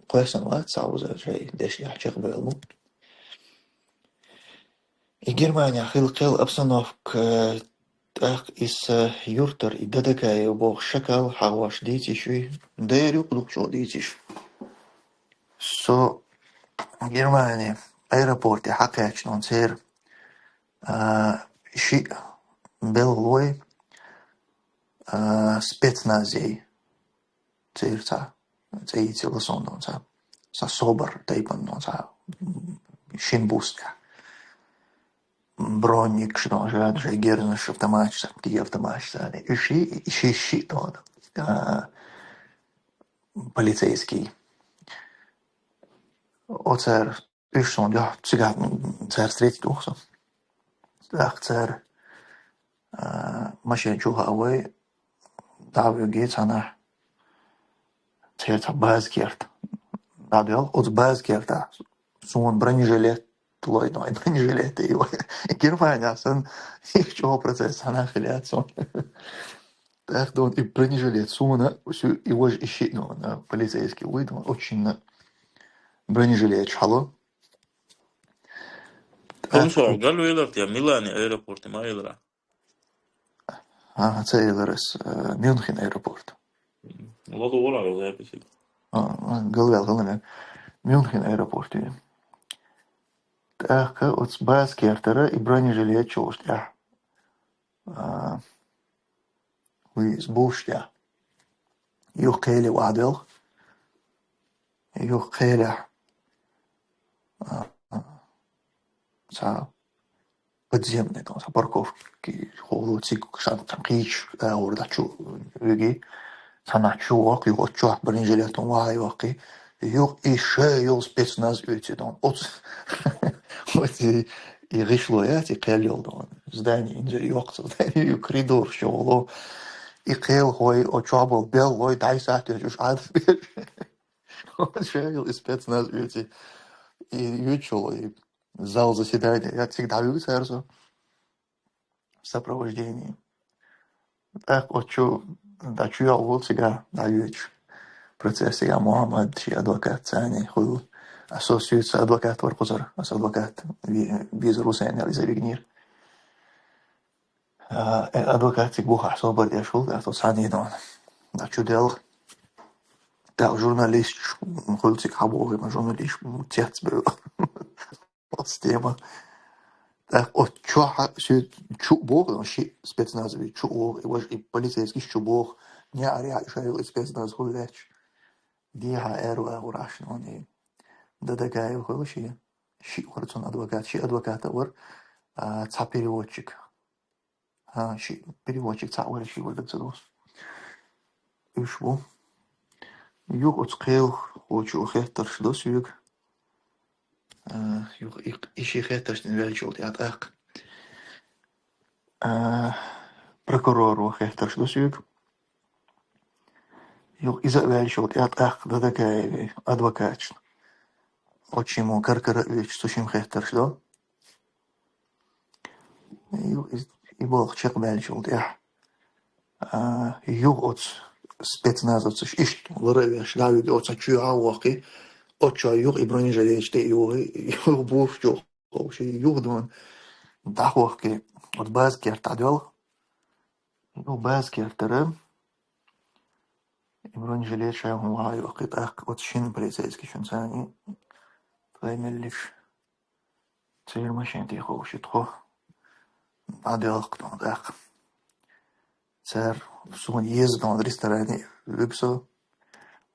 кхоьссина вац, цхьа уза шайн дешнехь чекхбевлла бу. И Германехь хилла кхел обстановка, тӀаккха и сан юьртара и Дадакаев боху Шакал хьагӀош дийциш вуй, дера юкъа дукхачо дийциш. Со Германи аэропорте хьакхаьчна церан, а, шиъ белхалой, а, спецназей. Церан цхьа, цӀе йицъелла суна дона цхьа, цхьа собар тайпана дона цхьа, м, шина буса тӀехь. Броникаш дона, жада, жай герзнаш, автоматаш, цхьа, птиги автоматаш царна. И ши, и ши, ши дона. А, полицейский. Оцара Уж сона дуьхьа цигахь, м, цара встретить ву со. ТӀаккха цара, а, машен чу хаа вай, дӀа а вуьгий цхьаннахьа. Церан цхьа база керта. ДӀадоьлху оцу база кертахь. Суна бронежилет лой, ну, бронежилет и вай. Германехь санна, чӀогӀа процесс цхьаннахьа хилла яц суна. ТӀаккха дона и бронежилет суна, и важа и шиъ дона, полицейский вуй дона, оцу шинна бронежилеташ хьало. ХӀунда со ГАЛ веларт я Милани аэропорте ма елара? АхӀа, ца елар ас, э, Мюнхен аэропорт. Лото вара записи. А, а, ГАЛ ваьлла хилла мел. Мюнхен аэропорт ю. ТӀаккха оцу база кертара и бронежилет чу волуш тӀехь. А, вуй иза бовш тӀехь. Юха кхеле ваха делха. Юха кхелехь. А, а, цхьа подземный, там, цхьа парковки хӀума цига сан кхийчу агӀор дӀа чу вуьгий. Цхьаннахьа чу воккху, юха оцу чохь бронежилетом ваха йоккхий. Юха и ша йолу спецназ оьций дона. Оцу, оцу и, и гӀишло яц, и кхел йолу дона. Здание инзаре йоккху со, здание, и коридор чу волу. И кхелахой, оцу чохь болу белхалой, дӀай сахьтоьчуш Ӏадат беш. Оцу ша йолу и спецназ оьций. И юьйцуш йолу, и зал заседания, я цига дӀавуьгу цара со. В сопровождении. ТӀаккха оцу чу, дӀа чу йолу цигахь дӀавоьдуш. Процесс цигахь Мухьаммад, шен адвокат царний хуьлу. А со соьца адвокат вара кхузара. Аса адвокат ви-, виза Русен иза вигнера. А, э, адвокат цига бухахь собар деш хуьлу, а со цхьаьна дона. ДӀа чу делха. ТӀаккха журналист хуьлу цига хьабогӀий, ма журналист цец бевлла. Оцу тема. ТӀаккха оцу чохь соьца чу а богӀу, ши спецназовец чу а вогӀу, и важа и полицейскийш чу богӀу. НеӀарехь и ша йолу и спецназ хуьлу лаьтташ. Дехьа аьрру агӀор Ӏаш нуьний. Дадагаев хуьлу шен. Шиъ вара цунна адвокат, ши адвокат а вара, а, цхьа переводчик. ХӀан, ши переводчик цхьаъ вара, ши вара даг ца догӀу. Уьш бу. Юха оцу кхелахочо хеттарш до соьга. А, юха и, и ши хеттарш дина ваьллачул тӀаьхьа тӀаккха. А, прокуроро хеттарш до соьга. Юха иза а ваьллачул тӀаьхьа тӀаккха Дадагаеве адвокаташна. Оцу шиммо каркара а оьцуш, цу шимма хеттарш до. Ю-, и, и болх чекхбаьллачул тӀаьхьа, а, юха оцу спецназовцаш иштта лара а веш, дӀа а вигий, оцу чу а воккхий, оцу чохь юха и бронежилеташ тӀе а йохий, юха бухахь чу ховший, юха дона дӀахохкий, оцу база керта дӀадоьлху. Юха база кертара и бронежилет шайн хӀума ваха йоккхий, тӀаккха оцу шина полицейскийшна царний тхай меллиш. Церан машина тӀе ховший тхо. ДӀадоьлху тхо тӀаккха. Цара суна еза тхо ресторане вуьгу со.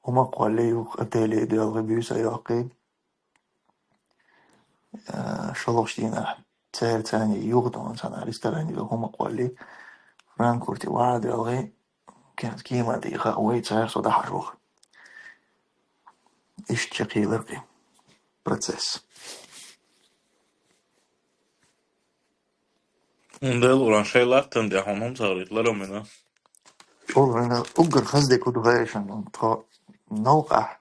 ХӀума а кхоллий, юха отеле доьлхий, буьйса а йоккхий. Э, шолгӀачу дийнахь цара царний юха тхо цхьана ресторане вуьгу, хӀума а кхоллий. Франкфурте ваха доьлхий. Ке-, кема тӀе хаа вай, цара со дӀахьажа ваха. Иштта чекхъелира кхин процесс. ХӀунда аьлла, шайн латтана тӀехь хьуна хӀума ца гӀерта, ларам мина. ЧӀогӀа вайна уггар хаза дерг хӀун ду хаьий шуна, тхо новкъахь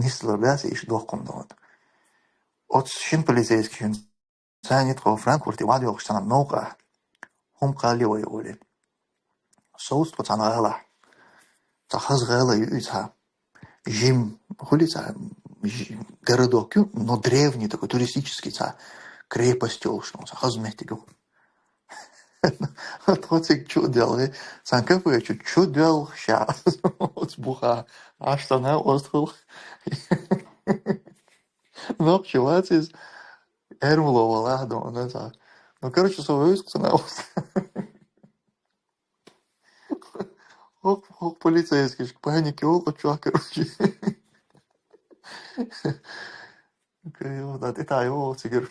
нислур дац иштта доккхун дохуна. Оцу шина полицейскийшна царний тхо Франкфурте ваха доьлхуш цхьана новкъахь хӀума кхоллий вай олий. Совца тхо цхьана гӀалахь. Цхьа хаза гӀала ю и цхьа. Жим, хуьлий цхьа, жи-, городок ю, но древний такой, туристический цхьа крепость йолуш, ну, цхьа хаза меттиг ю. Тхо цига чу а доьлхий, цхьана кафе чу, чу доьлхуш, оцу бухахь Ӏаш цхьана остхуьлу. Нохчи вац иза, эрмало валахь дона цхьа. Ну, короче, со вевза цхьана ост. ХӀокху, хӀокху полицейскийшка паника йолу оцу чохь, короче. Окей, да, тӀе тӀа йогӀу цигара.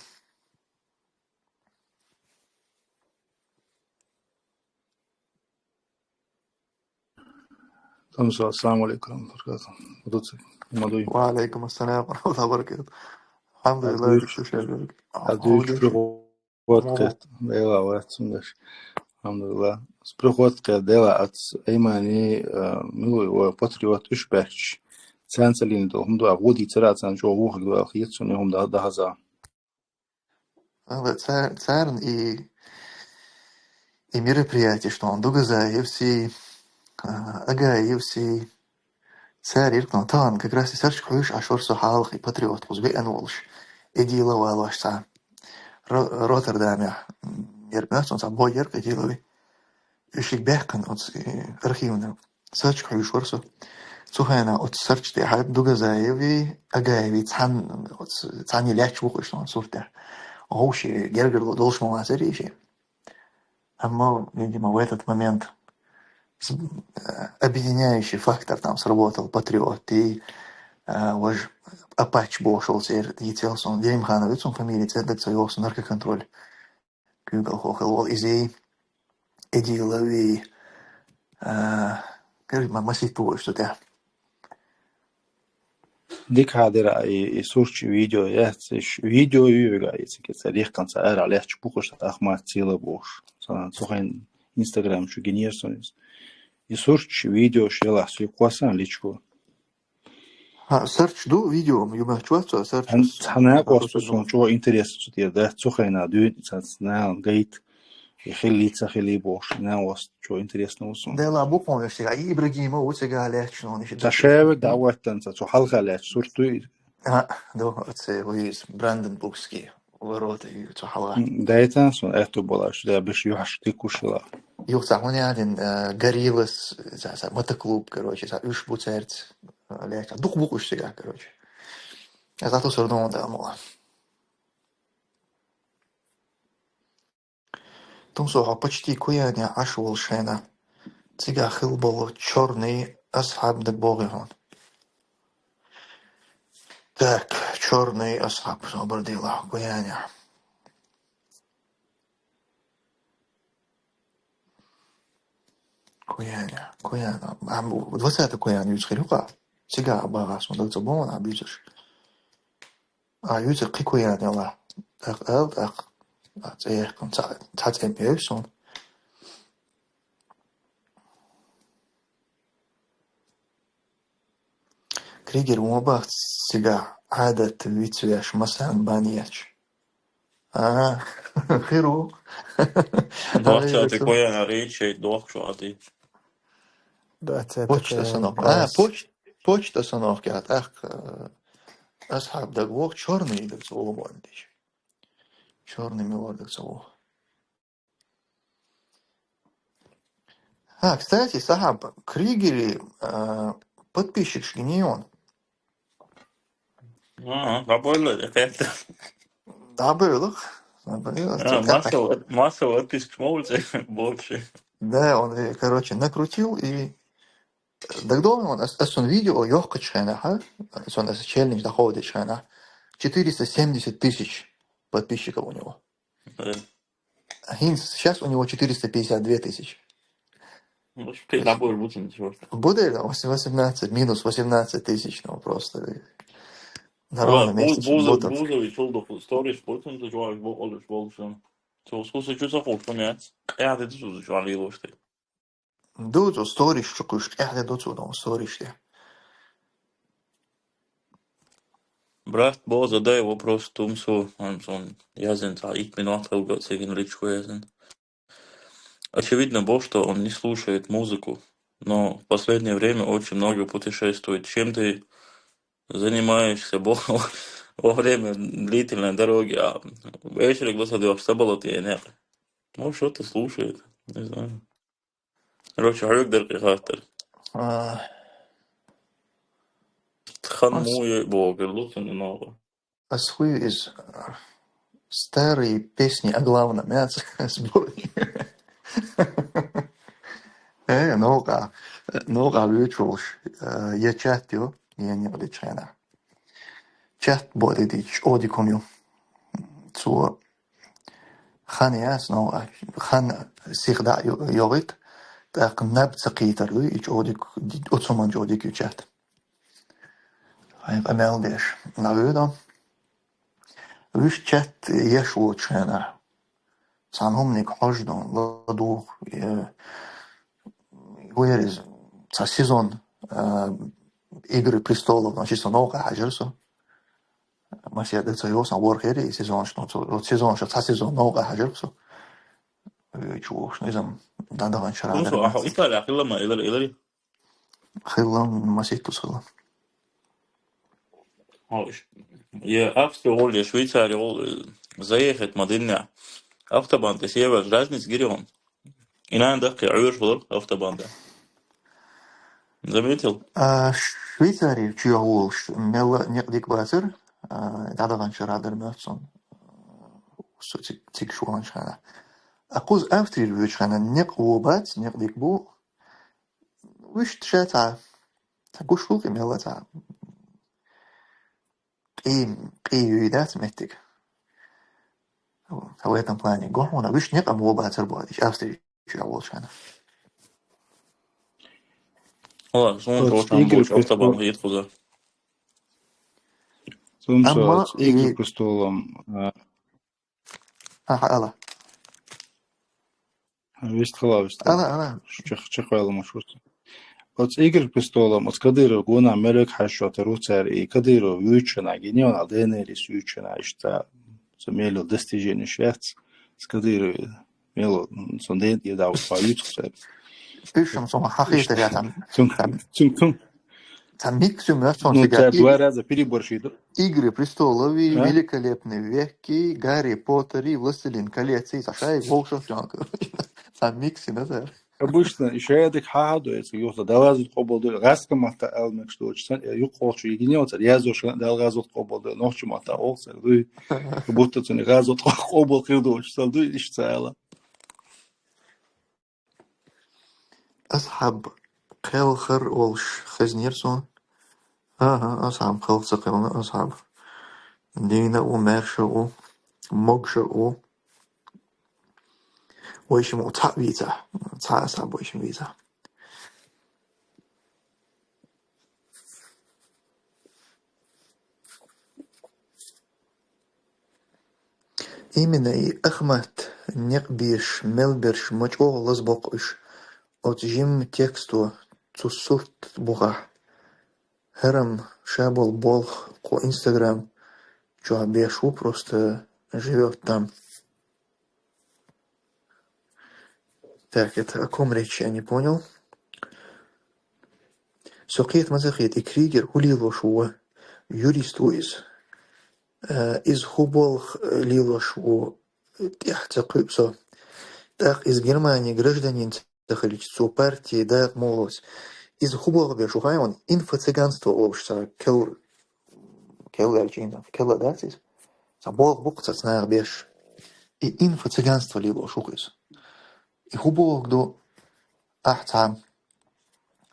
Тамса, ассаламу алейкум ва рахматуллахи ва баракатух. Мадуй. Ва алейкум ассалам ва рахматуллахи ва баракатух. Алхьамдулиллахь, дика шу шервиг. Хьадуьйчу приходкхетта, Дела вацсун даш. Алхьамдулиллахь. Приходкхетта, Дела ац, Аймани, а, милуй ва патриот уьш баьхкаш. Царна ца лийна долу хӀума ду, а гӀо дийцара а царна чӀогӀа вохург ду аьлла хета суна, и хӀума да-, дахаза. Ала, цар-, царна и, и мероприятие, что он Дугазаевси, а, Агаевси, цар иркъна тахана как раз и сарчка хьуьйш Ӏаш вара со хьалха, и патриот кхуза веана волуш, и дела валош цхьа. Ро-, Роттердамехь, м, яра моьтту цхьа бой яра и делави. Уьш шиъ баьккхина оцу, э, архивна. Сарчка хьуьйш вара со. Цу хенахь оцу сарча тӀехь Дугазаеви, Агаеви цхьаьна, оцу, цхьаьна лаьтташ бу-кх уьш тхуна сурт тӀехь. Вовши гергарло долуш ма вацара и шиъ. Амма, видимо, в этот момент с-, э, объединяющий фактор там сработал, патриоты, э, вож Апач бохуш волу цӀера дийцел суна, Делимханов ю цуьнан фамилия, цӀердерг ца йогӀу суна, наркоконтроль. Куьйгалхо хилла волу иза, Эдилови, а, кхин ма-, масийтта ву уьш цу тӀехь. Дика хьадира и, и сурташ, и видео яц, и ш-, видео ю вега, и цига ца рехкан ца ара лаьтташ бу-кх уьш, Ахмат Цила бохуш. Ца-, цу хенахь Instagram чу гинера суна иза. И сурташ, и видеош ялахь соьга кхоссан личко. Хьан сарч ду видео, ю моьттуш вац цо сарч? Хьан, цхьа накъост ду суна, чӀогӀа интересно цу тӀера дац, цу хенахь дуьйна цхьацца нахана гайта, и хилли, ца хилли бохуш, накъост чӀогӀа интересно ву суна. Дела бу-кх хьуна уьш цигахь, и Ибрагимов ву цигахь лаьтташ, ну, уьш. Цхьа шевиг дӀахӀоттан ца, цу хьалха лаьтташ сурт дуй? А, ду, оцу вуьйза, Бранденбургский ворота ю цу хьалха. М, дайтан суна аьтту балаш, да, беш юьхьаш дикуш хила. Юха цхьа хӀун яьдина, э, Гориллас, цхьа, цхьа мотоклуб, короче, цхьа уьш бу цаьрца, э, лаьтташ. Дукха бу-кх уьш цигахь, короче. Аса ту сурдон да мо. Тумсо, хьо почти Куяне Ӏаш волу шайна. Цигахь хилла болу Чёрный Асхьаб дагабогӀий хьуна? Так, Чёрный Асхьаб, собар дела, Куяне. Куяне, Куяне. А, двадцатый Куяне юьйцу хир ю-кха. Цигахь а бахьа суна даг ца боху, а, буьйцуш. А, юьйцу кхин Куяне ла. ТӀаккха ала, тӀаккха. А, цӀе яьккхина, цхьа, цхьа цӀе ма йойла суна. Кригер вон баха цигахь Ӏадат вицвеш, масарна бан ечу. А, хир ву. Двадцатый Куяне речь, дохку шу а ты. Двадцатый Куяне. Почта остановка. А, поч-, почта остановка, а, тӀаккха, э, Асхьаб дагавогӀу, Чёрный даг ца вогӀу боху. Чёрный мила вара даг ца вогӀу. А, кстати, Сахьаб, Кригери, а, подписчикаш гинийон. А, дӀабойла, я хетта. ДӀабойла, дӀабойла. А, массовый, массовый подписчикаш ма ву цӀе больше. Да, он, э, короче, накрутил и дагадогӀу, он ас, ас цуьнан видео йоккхучу хенахь, а, цуьнан ас челлендж дӀахьодучу хенахь, четыреста семьдесят тысяч подписчиков у него. Да. ХӀинца, сейчас у него четыреста пятьдесят две тысячи. Ну, уж кхин набор бу цуьнан просто. Бу дера, восемь-, восемнадцать, минус восемнадцать тысяч, ну, просто на ровном месте. Буза-, Бузович, чул ду сториш бу цуьнан, чуваш бу олуш болуш. Цо вкуса чу ца ховш, яц. Къаьхьа де ду цо чу лелош те. Ду цо сториш чу кхуьш, къаьхьа де ду цо, ну, сториш те. Брат, бо, задай вопрос Тумсу, он, он язын цхьа итт минот хилла, цигахь личку язын. Очевидно, бо, что он не слушает музыку, но в последнее время очень много путешествует. Чем ты занимаешься, бо, во время длительной дороги? А вечером, господи, вообще было тебе нет. Ну, что ты слушает? Не знаю. Короче, хьоьга дара кхин хаттар. А. Тхан ас-, муй богу, луцун ногу. Ас хуй из, а, старые песни о главном, я ц-, сборник. Э, новкъа, новкъа вуьйцуш волуш, э, я чат ю, я некъа дечу хенахь. Чат бо де дийцча, чӀогӀа дика хӀума ю. Цо хан яц, но, а, хан сиха дӀа а йо-, йогӀийта, тӀаккха наб ца кхийтар ду, и чӀогӀа дика, оцу хӀуманна чӀогӀа дика ю чат. Хьайн къамел деш. На вуьйдан. Вуьш чат еш волчу хенахь, цхьана хӀуманиг хьождон ладугӀу, э, ву яра иза, цхьа сезон, э, «Игры престолов», значит, со новкъа хьажар со. Масех дан ца йо, сан ворхӀ яра и сезонаш, ну, цо, вот сезонаш, цхьа сезон новкъа хьажар со. Вуьйчу вохуш, ну, иза дӀадаханчу Хьуна со, а хьо Италия хилла ма, илар, илари? Хилла, маситтус хилла. Хьо иш-, я Австри гӀоле, я Швейцария гӀоле, э, заехать ма динна. Автобан тӀе севаш разница гири хьуна. И нана даккхий Ӏуьйраш валар автобан тӀе. Заметил? А, Швейцария чу йохуш мелла некъ дика бацара, а, дӀадаханчу радар моьтту сон. Со циг-, цига шоланчу хана. А кхуза Австрия вуьйчу хана некъ вон бац, некъ дика бу. Вуьшта ша цхьа, цхьа гуш ву кхин мелла цхьа. Къий, къий юй дац меттиг. В этом плане гохьуна вуьш некъ ам вон бацар боху, иштта Австрия чу йохуш хана. Ладно, суна Оцу чохь Игорь чохь Престол-, табам хӀийт кхуза. Цунца Амма оцу Игорь и- Престолом, а, Аха, ала. Вистхила, вистхила. Ала, ала. Чех-, чекхваьлла ма шу. Оцу Игорь Престолом, оцу Кадыров гонах меллиг хьаьжчо тару цара, и Кадыров вуьйчу хана, гинеона, а Д Н Р-ис вуьйчу хана, иштта ца, ца мелло достиженеш яц, с Кадыров мелло, м, сон ден тӀе дӀа вуьйцу цара. Уьш-м сон хьахийтар яцам. Цун, цун, цун. Цхьа микс ю моьтту сон Ну, цига. Цара И-, два раза переборщит. Игры престолов, А? Великолепный век, Гарри Поттер, Властелин колец, цхьа шайга вовшах чонка. Цхьа микс ю, да, цара. Обычно, и шайдак хьахьадо, если юхта далазут къобалдой, гӀаска матта алмекш дочу, сан, э, юкъолчу йигине оцар, язошна далгазут къобалдой, нохчу матта олсар, дуй, как будто цуни газут къобал хир дочу, сан, дуй, иш цала. Асхьаб кхелхар олуш хезнера суна. Аха, Асхьаб кхелха ца кхелна, Асхьаб. Дийна а ву, маьрша а ву, могуша а ву. Вайшимма цхьаъ вийцахь. Цхьа Асхьаб вайшимма вийцахь. Именно и Ахмат некъ беш мел берш ма чӀогӀа лазабоккху уьш оцу жимма тексто цу сурт бухахь. ХӀара-м ша болу болх кху Instagram чохь беш ву, просто живёт там. Так, это о ком речь, я не понял. Со кхета ма ца хета, и Кригер хӀун лелош ву, юрист ву иза. Э, иза хӀун болх, э, лелош ву, тӀаьхьа ца кхуьу со. ТӀаккха иза Германин гражданин ца хилча, цо партии дакъа моллос. Иза хӀун болх беш ву хаий хьуна, инфо-цыганство олуш цхьа кел-, кел аьлча, инфо-, кел а дац иза. Цхьа болх бу-кх цхьацца наха беш. И инфо-цыганство лелош ву-кх иза. И хӀун бохург ду, ахь цхьа,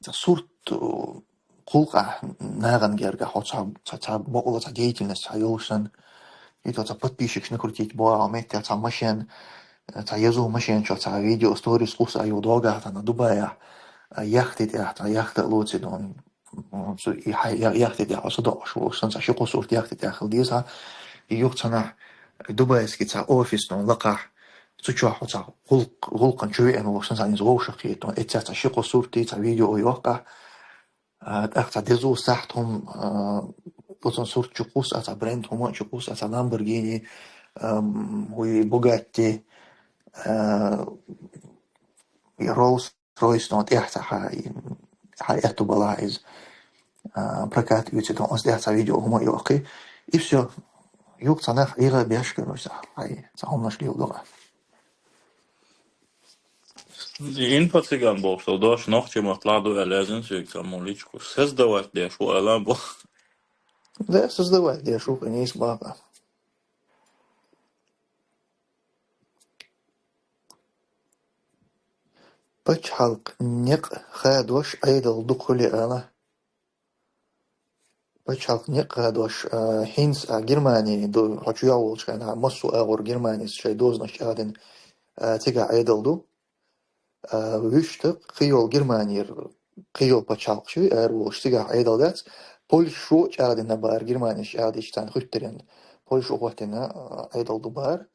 цхьа сурт, э, кхулкъахь нахана гергахь хьо цхьа, цхьа, цхьа бакъала цхьа деятельность цхьа йолуш санна, и то цхьа подписчикаш накрутить бохьа, меттехь цхьа машен, э, цхьа езу машен чохь цхьа видео, сторис кхуссу а ю догахь цхьана Дубаях, э, яхте тӀехь, цхьа яхта а лоций дон. Цу и хьай-, я-, яхте тӀехь хьо са доӀуш волуш санна, цхьа ши-кхо сурт яхте тӀехь хила деза хьан. И юха цхьанахь дубайский цхьа офис дон лакхахь, цу чохь хьо цхьа гӀуллакх-, гӀуллакхана чу веана волуш санна, цхьа иза вовшах кхетон. Эццехь цхьа ши-кхо сурт, цхьа видео йоккхахь, а, тӀаккха цхьа дезу сахьт хӀума, а, оцун сурт чу кхуссу, а, цхьа бренд хӀума чу кхуссу, а, цхьа Lamborghini, ам, хӀуй Bugatti, а, и Rolls Royce тӀехь цхьа хьан, хьан этту балахь иза, а, прокат оьций тхуна, оцу тӀехь цхьа видео хӀума а йоккхий. И всё. Юха цхьа нах Ӏийра беш, короче, цхьа хьай, цхьа хӀуманаш леладо. Инфо-цыган бохуш, со дош нохчийн маттахь ду аьлла яздина соьга цхьаммо личку. Создавать деш ву аьлла бу. Да, создавать деш ву, конечно, бакъа. Пачхьалкх некъ хадош Ӏедал дукха хуьлу ала. Пачхьалкх некъ хадош, а, хӀинца, а, Германи ду, хьо чу йолчу хенахь, массо а агӀор Германис шайн дозанаш чӀагӀдина, а, цигахь Ӏедал ду. А, вуьшта кхийолу Германера, кхийолу пачхьалкхаш ю, ара волуш цигахь Ӏедал дац. Польшо чӀагӀдина бара Германис чӀагӀдича царна хуьттаренна. Польша хӀоттина, а, Ӏедал ду бахар.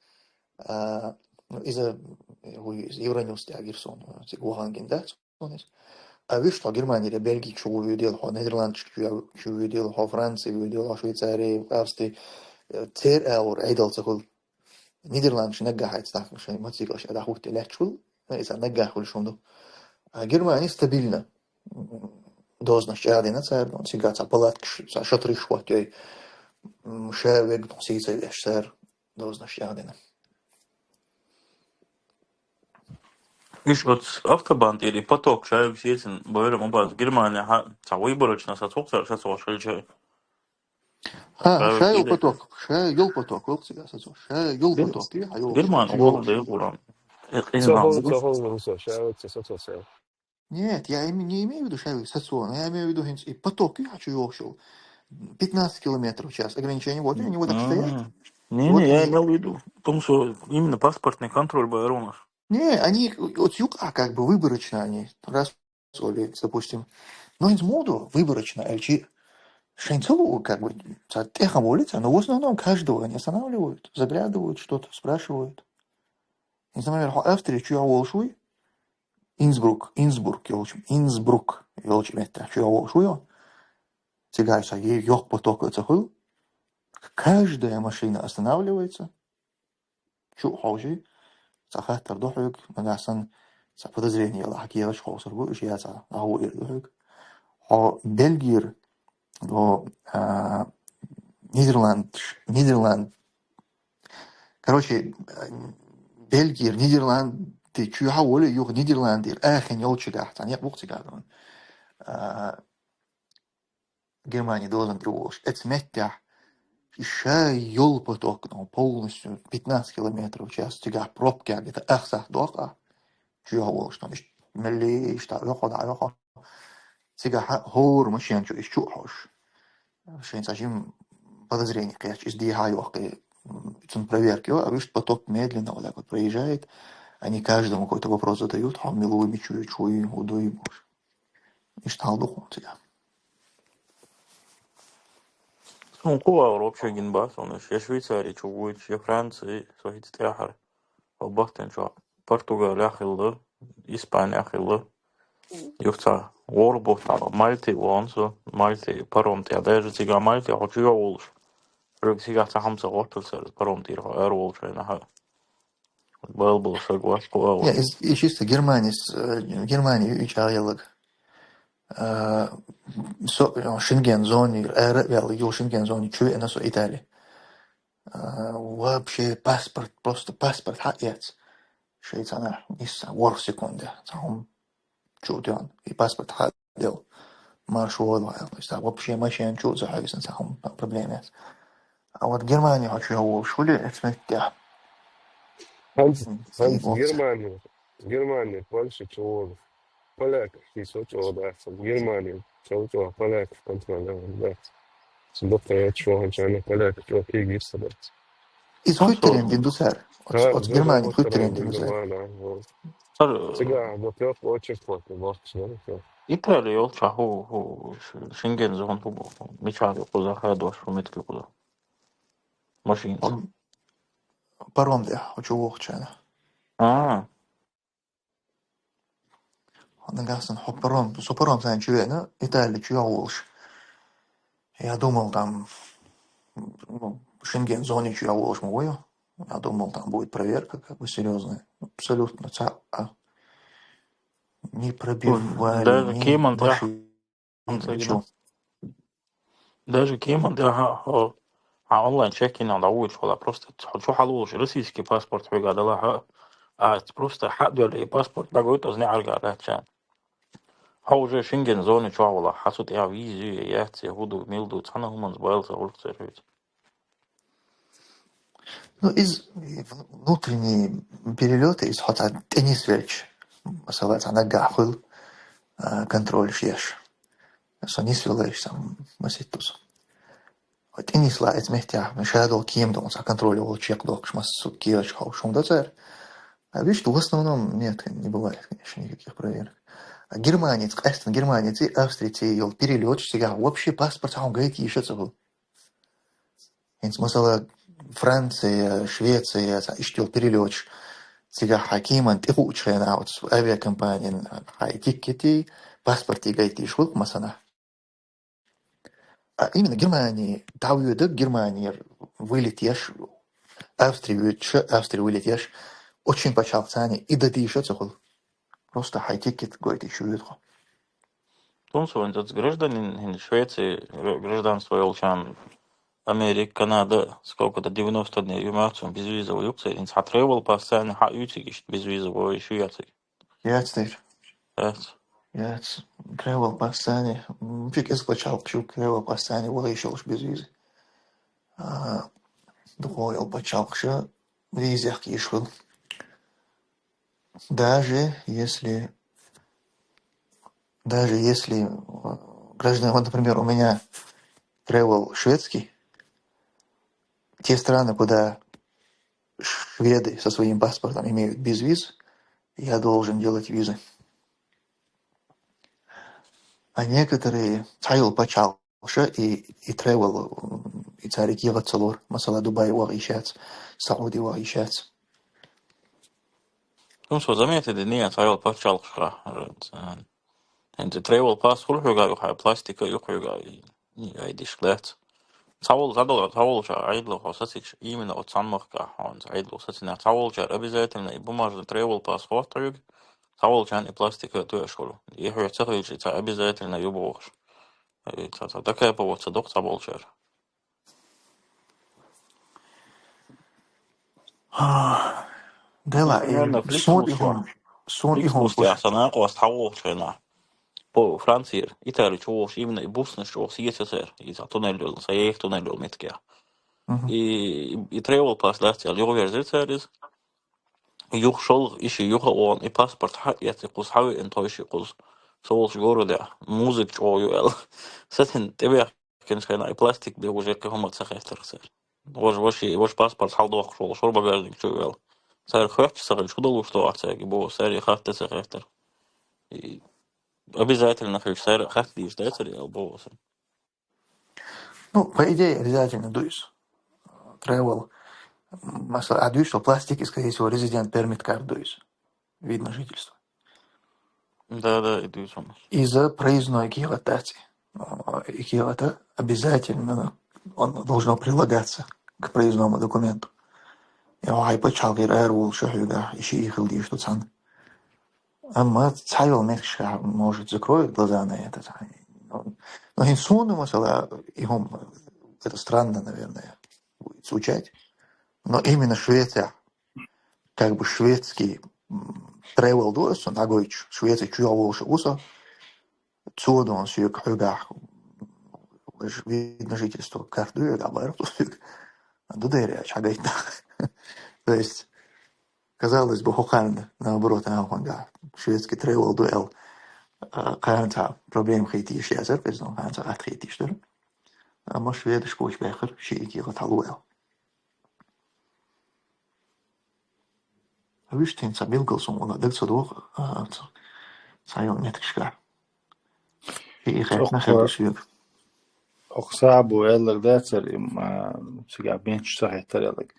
А, ну, иза, э, хӀу, из Евроньюс тӀа гира сона, цига вахана гина дац сона из. А вуьш тхо Германера, Бельги чу вуьйдийла хьо, Нидерландаш чу, чу вуьйдийла хьо, Франци вуьйдийла хьо, Швейцари, Австри, э, церан агӀор Ӏедал ца хуьлу. Нидерландаш наггахь хьайца нах шайн мотоциклаш тӀа дӀахӀуттий лаьтташ хуьлу, ну, иза наггахь хуьлуш хӀума ду. А Германи стабильно, м, дозанаш чӀагӀдина цара, ну, цига цхьа палаткаш, цхьа шатраш хӀоттайой, м, ша вега, ну, сий ца веш цара дозанаш чӀагӀдина. Уьш оцу автобан тӀера и поток шайга сецина бойра ма бац. Германи хьа цхьа выборочно сацо цара, сацо шайча. Ха, ша йолу поток, ша йолу поток, вовк цига сацо. Ша йолу поток, и хьа йолу Герман поток, угол да гурам. Э, Ца къинал. Хол, ца хол, ну, со, ша, ца, ца, ца, ца. Нет, я им-, не имею в виду ша сацо, но я имею в виду, хӀинца и поток, и хьа чу йогӀуш йолу. Пятнадцать километров в час ограничение, вот они вот так стоят. М. Не, вот не, я они имел в виду, потому что именно паспортный контроль бахара у нас. Не, они вот юкъа как бы выборочно они, раз, допустим. Но хӀинца ма ду выборочно, аьлчи шайн ца луъу, как бы, ца тӀехьа волица, но в основном каждого они останавливают, заглядывают, что-то спрашивают. ХӀинца, например, хьо Австрия чу йогӀу волуш вуй, Инсбрук, Инсбрук йолчу, Инсбрук йолчу меттехь чу йогӀу волуш вуй, цигахь ца е-, йоккха поток ца хуьлу. Каждая машина останавливается. Чу а хьовший, цхьа хаттар ду хьоьга, нагахь санна цхьа подозрение елахь, кехаташ хьовсур бу, уьш яцахь, агӀо эр ду хьоьга. Хьо Бельгийра, о, а, Нидерланд, Нидерланд, короче, а, Бельгийра, Нидерланди чу хьа волу, юха Нидерландера Аахен йолчигахь, цхьа некъ бу-кх цигахь. А, Германи дозан тӀе волуш. Эцу меттехь и ша йолу поток, ну, полностью пятнадцать километров в час, цигахь пробкехь где-то ах сахьт доккху ахь, чу йогӀу волуш, ну, иштта мелли, иштта йоккху, дӀа йоккху. Цигахь хӀора машен чу, иза чу а хьовш. Шайн цхьа жим подозрение кхечу, иза дехьа а йоккхий, м, цунна проверка йо, а вуьшта поток медленно вот так вот проезжает, а не каждому какой-то вопрос задают, хьо мила вуй, мича вуй, чу вуй, хӀун дуй, бохуш. Иштта хьал ду хьуна цигахь. Суна кху агӀор вообще гина бац хьуна, я Швейцари чу вуьйцуш, я Франци, со хӀинца тӀаьхьара. Хьо бахтин чохь Португалехь хилла, Испанехь хилла. Юха цхьа гӀора бутт хьала Мальти вон со, Мальти паром тӀе, даже цигахь Мальти хьо чу йогӀу волуш. Хьоьга цигахь цхьа хӀума ца гӀоттура цара, паром тӀера хьо ара волчу хенахь. Бала болу саг вац кху агӀор. Я, иза, иза чисто Германис, э, Германи ю и чӀагӀъелларг. Э, со, э, Шенген зони, ара а ваьлла, юха Шенген зони чу веана со Итали. Э, вообще паспорт, просто паспорт хьаэц. Шайца нах, исса, ворхӀ секунда. Цхьа хӀума чу а тоьхна, и паспорт хьаделла. Марш вон ваьлла. То есть, а, вообще машен чу а ца хьаьвсина, цхьа хӀума проблема яц. А вот Германи хьо чу йогӀу волуш хуьлий, эцу меттехь? ХӀанз, ХӀанз Германи, Германи, Польша чу волу. Полякаш, и со чӀогӀа дац. Германи, чӀогӀа, чӀогӀа полякаш контроль дац. Со баккхий яц чӀогӀа, чӀогӀа полякаш, чӀогӀа кегийрхо дац. Иза хуьттаренна дина ду цара. Оцу, оцу Германи хуьттаренна дина ду цара. Цара, цигахь бо пёк очерк вот, вот, вот. Итали йолчохь хӀу, хӀу, ш-, Шенген зона хӀу бу, хӀу, мичахь ю кхуза, хадош, хӀу меттиг ю кхуза. Машина. Паром де, хьо чу вохучу хенахь. А. Нагахь санна хьо паром, со паром санна чу веана, Итали чу йогӀу волуш. Я думал, там, ну, Шенген зони чу йогӀу волуш ма ву. Я думал, там будет проверка, как бы, серьёзная. Абсолютно, ца, а. Не пробивали, даже кеман тӀехь, машин, ничего. Даже кеман тӀехь, хьо, хьо онлайн чекинах дӀавоьдуш хьо ла, просто хьо чу хьалаволуш российский паспорт хьоьга далахь, а, просто хьа а доьлла и паспорт дӀагойту аса неӀарга лаьттачарна. Хьо уже Шенген зони чохь валахь, хьан цу тӀехь виза ю я яц, я хӀу ду, мила ду, цхьана хӀуманца бала ца хуьлу церан хьоьца. Ну, из внутренние перелёты, из хьо цхьа тӀе нисвелча, масала, цхьа наггахь хуьлу, а, контроль еш. Со нисвелла, сан маситтаза. Хьо тӀе нисла эцу меттехь, ша долу кема долу, цхьа контроль волу чекхдоккхуш, массо а кехаташ хьовсуш хӀума до цара. А вуьшта в основном нет, не бывает, конечно, никаких проверок. А Германец, къаьстина Германеций, Австриций йолу перелёташ цигахь вообще паспорт хьуна гайта йиш а ца хуьлу. ХӀинца, масала, Франция, Швеция, цхьа иштта йолу перелёташ, цигахь хьайн кеманна тӀе хуучу хенахь оцу авиакомпанин хьайн тиккетий, паспортий гайтийша хуьлу-кх массанхьа. А именно Германи дӀавоьду, Германера вылет еш, Австри воьдуш, Австри вылет еш, оцу шина пачхьалкхаца и дан дийша а ца хуьлу. Просто хьайн тиккет гойтийша воьду хьо. Тунсо, хӀинца оцу гражданин, хӀинца Швеции гра-, гражданство йолчарна Америка, Канада, сколько-то, девяносто дней ю-кх цунна безвизовый, ю-кх церан, хӀинца хьан travel пассаца хьан ю цига иштта безвизовый, шу яц цига? Яц тера. Яц. Яц. Travel пассаца, м, фиг эза пачхьалкхаш ю-кх travel пассаца вахийша йолуш безвиза. А, дукха йолу пачхьалкхаша визех кхийша хуьлу. Даже если, даже если, э, гражданин, вот, например, у меня travel шведский, те страны, куда шведы со своим паспортом имеют безвиз, я должен делать визы. А некоторые цхьайолу пачхьалкхаша и, и travel, м, и цаьрга кехат ца лору, масала, Дубай вахийша яц, Сауди вахийша яц. Ну, со заметить дина цхьайолу пачхьалкхашкахь, э, хӀинца travel пасс хуьлу хьоьга, юха пластика ю хьоьга, и, и айдиш лаьцна. Цхьаволчу, цхьадолу, цхьаволчу Ӏедало хьо сацийча, именно оцу цхьана махкахь хьо Ӏедало сацийнехь, цхьаволчара обязательно и бумажный travel пасс хӀотту хьоьга, цхьаволчарна и пластика тоьаш хуьлу. И хьоьца ца хилча, и цхьа обязательно ю бохуш. И цхьа, цхьа докапываться доккху цхьаболчара. А, Дела, и примерно суна и хӀума, суна и хӀума Фликсбустехь сан накъост хьан вогӀучу хенахь. По Францера, Италичу вогӀуш, именно и буснаш чӀогӀа сецара церан. И цхьа туннель йолу, сан еха туннель йолу меттигехь. Мгм. И, и travel пасс дац аьлла, юхаверзира цара иза. Юха шолгӀа, и ши юха а вогӀу, и паспорт хьаэцна, и кхуза хьавеана тхойши кхуза. Со волчу городехь музыка чӀогӀа ю аьлла. Сацийна тӀебех- кхинчу хенахь и пластик бен уже кхин хӀума ца хеттара цара. Важа, важа, важа паспорт хьаладоккхуш волуш вара багажник чу а ваьлла. Цара хоьттуш ца хилча, хӀун долуш ду ахь цаьрга боху, цара и хатта ца хеттара. И обязательно хилча, цара хатта дийш дацара аьлла боху сан. Ну, по идее, обязательно ду иза. Travel. Масала, а дуьйцу пластик, и, скорее всего, резидент пермит карта ду иза. Вид на жительство. Да, да, и дуьйцу. Иза проездной кехат дац. И кехат обязательно, он должно прилагаться к проездному документу. И хьайн пачхьалкхера ара волуш хьоьгахь, и шиъ хила дезаш ду цхьаьна. Амма цхьайолу меттигашкахь, может, закроют глаза на это. Но, но хӀинца суна, масала, и хӀума, это странно, наверное, будет звучать. Но именно Швецехь, как бы шведский, м, travel ду аса, цунна дӀагойтуш, Швеци чу вогӀуш ву со, цо дон соьга хьоьгахь, вид на жительство карта ду хьоьгахь, бара цо соьга. Ду дера аьлча, хьагайтина. То есть, казалось бы, хӀокхарна, наоборот, а хӀокхуьнгахь шведский travel ду аьлла, а, кхарна цхьа проблема хийтийша яцара, кхарна цхьа атта хийтийша дара. Амма шведаш коча баьккхира, шиъ и кехат хьалу аьлла. Вуьшта хӀинца билггал суна вала дага ца догӀу, а, ца, цхьайолу меттигашкахь. И хеттина хир ду соьга. Оха сабу аьлларг дацара, и, м, а, цигахь бенчаш ца хеттара аьлларг.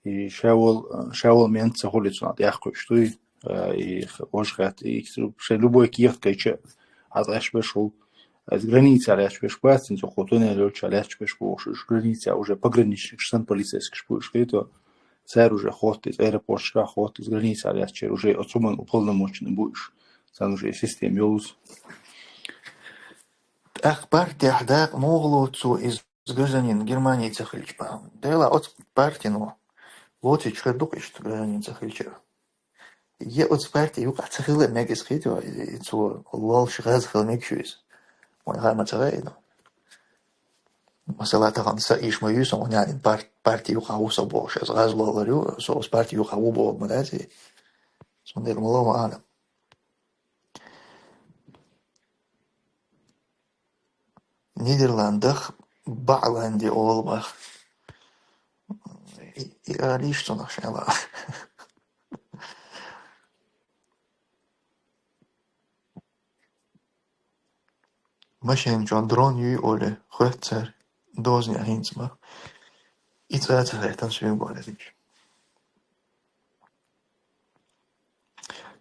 И шаьвол, шаьвол мент ца хуьлий цунах тӀехкхуьуш дуй, а, и х-, важа хатта, и шайн любой кехат кхайча, Ӏа къаьшбеш ву. Аса граница лаьтташ беш бац, цо кху туннель йолча лаьтташ беш бохуш, уьш граница уже пограничникаш санна, полицейскаш бу уьш хӀетто. Цара уже хотту иза, аэропорташкахь хотту иза, граница лаьттачеран уже оцу хӀуманна уполномоченный бу уьш. Царна уже и система йовза. ТӀаккха партехь дакъа муха лоцу цо иза гражданин Германии ца хилча, бан? Дела оцу партино лоцуьйтуш хир ду-кх иштта гражданин ца хилча. Я оцу парти юкъахь ца хила мега иза хӀетто, и цо лоллуш гӀаза хила мега шу иза. Вайн хаа ма ца вайна. Масала, тахана сан иша ма ю сан, вайн нанин пар-, парти юкъахь ву со бохуш, аса гӀаза лоллар ю, со оцу парти юкъахь ву боху ма дац и. Цундела ма ло ма ана. Нидерландах Баъланди олу бах. И, и алийша цунах шайла. Машен чохь дрон юй оле, хоьтту цара, дозане хӀинца ма. И цӀа ца хетан соьга гонарича.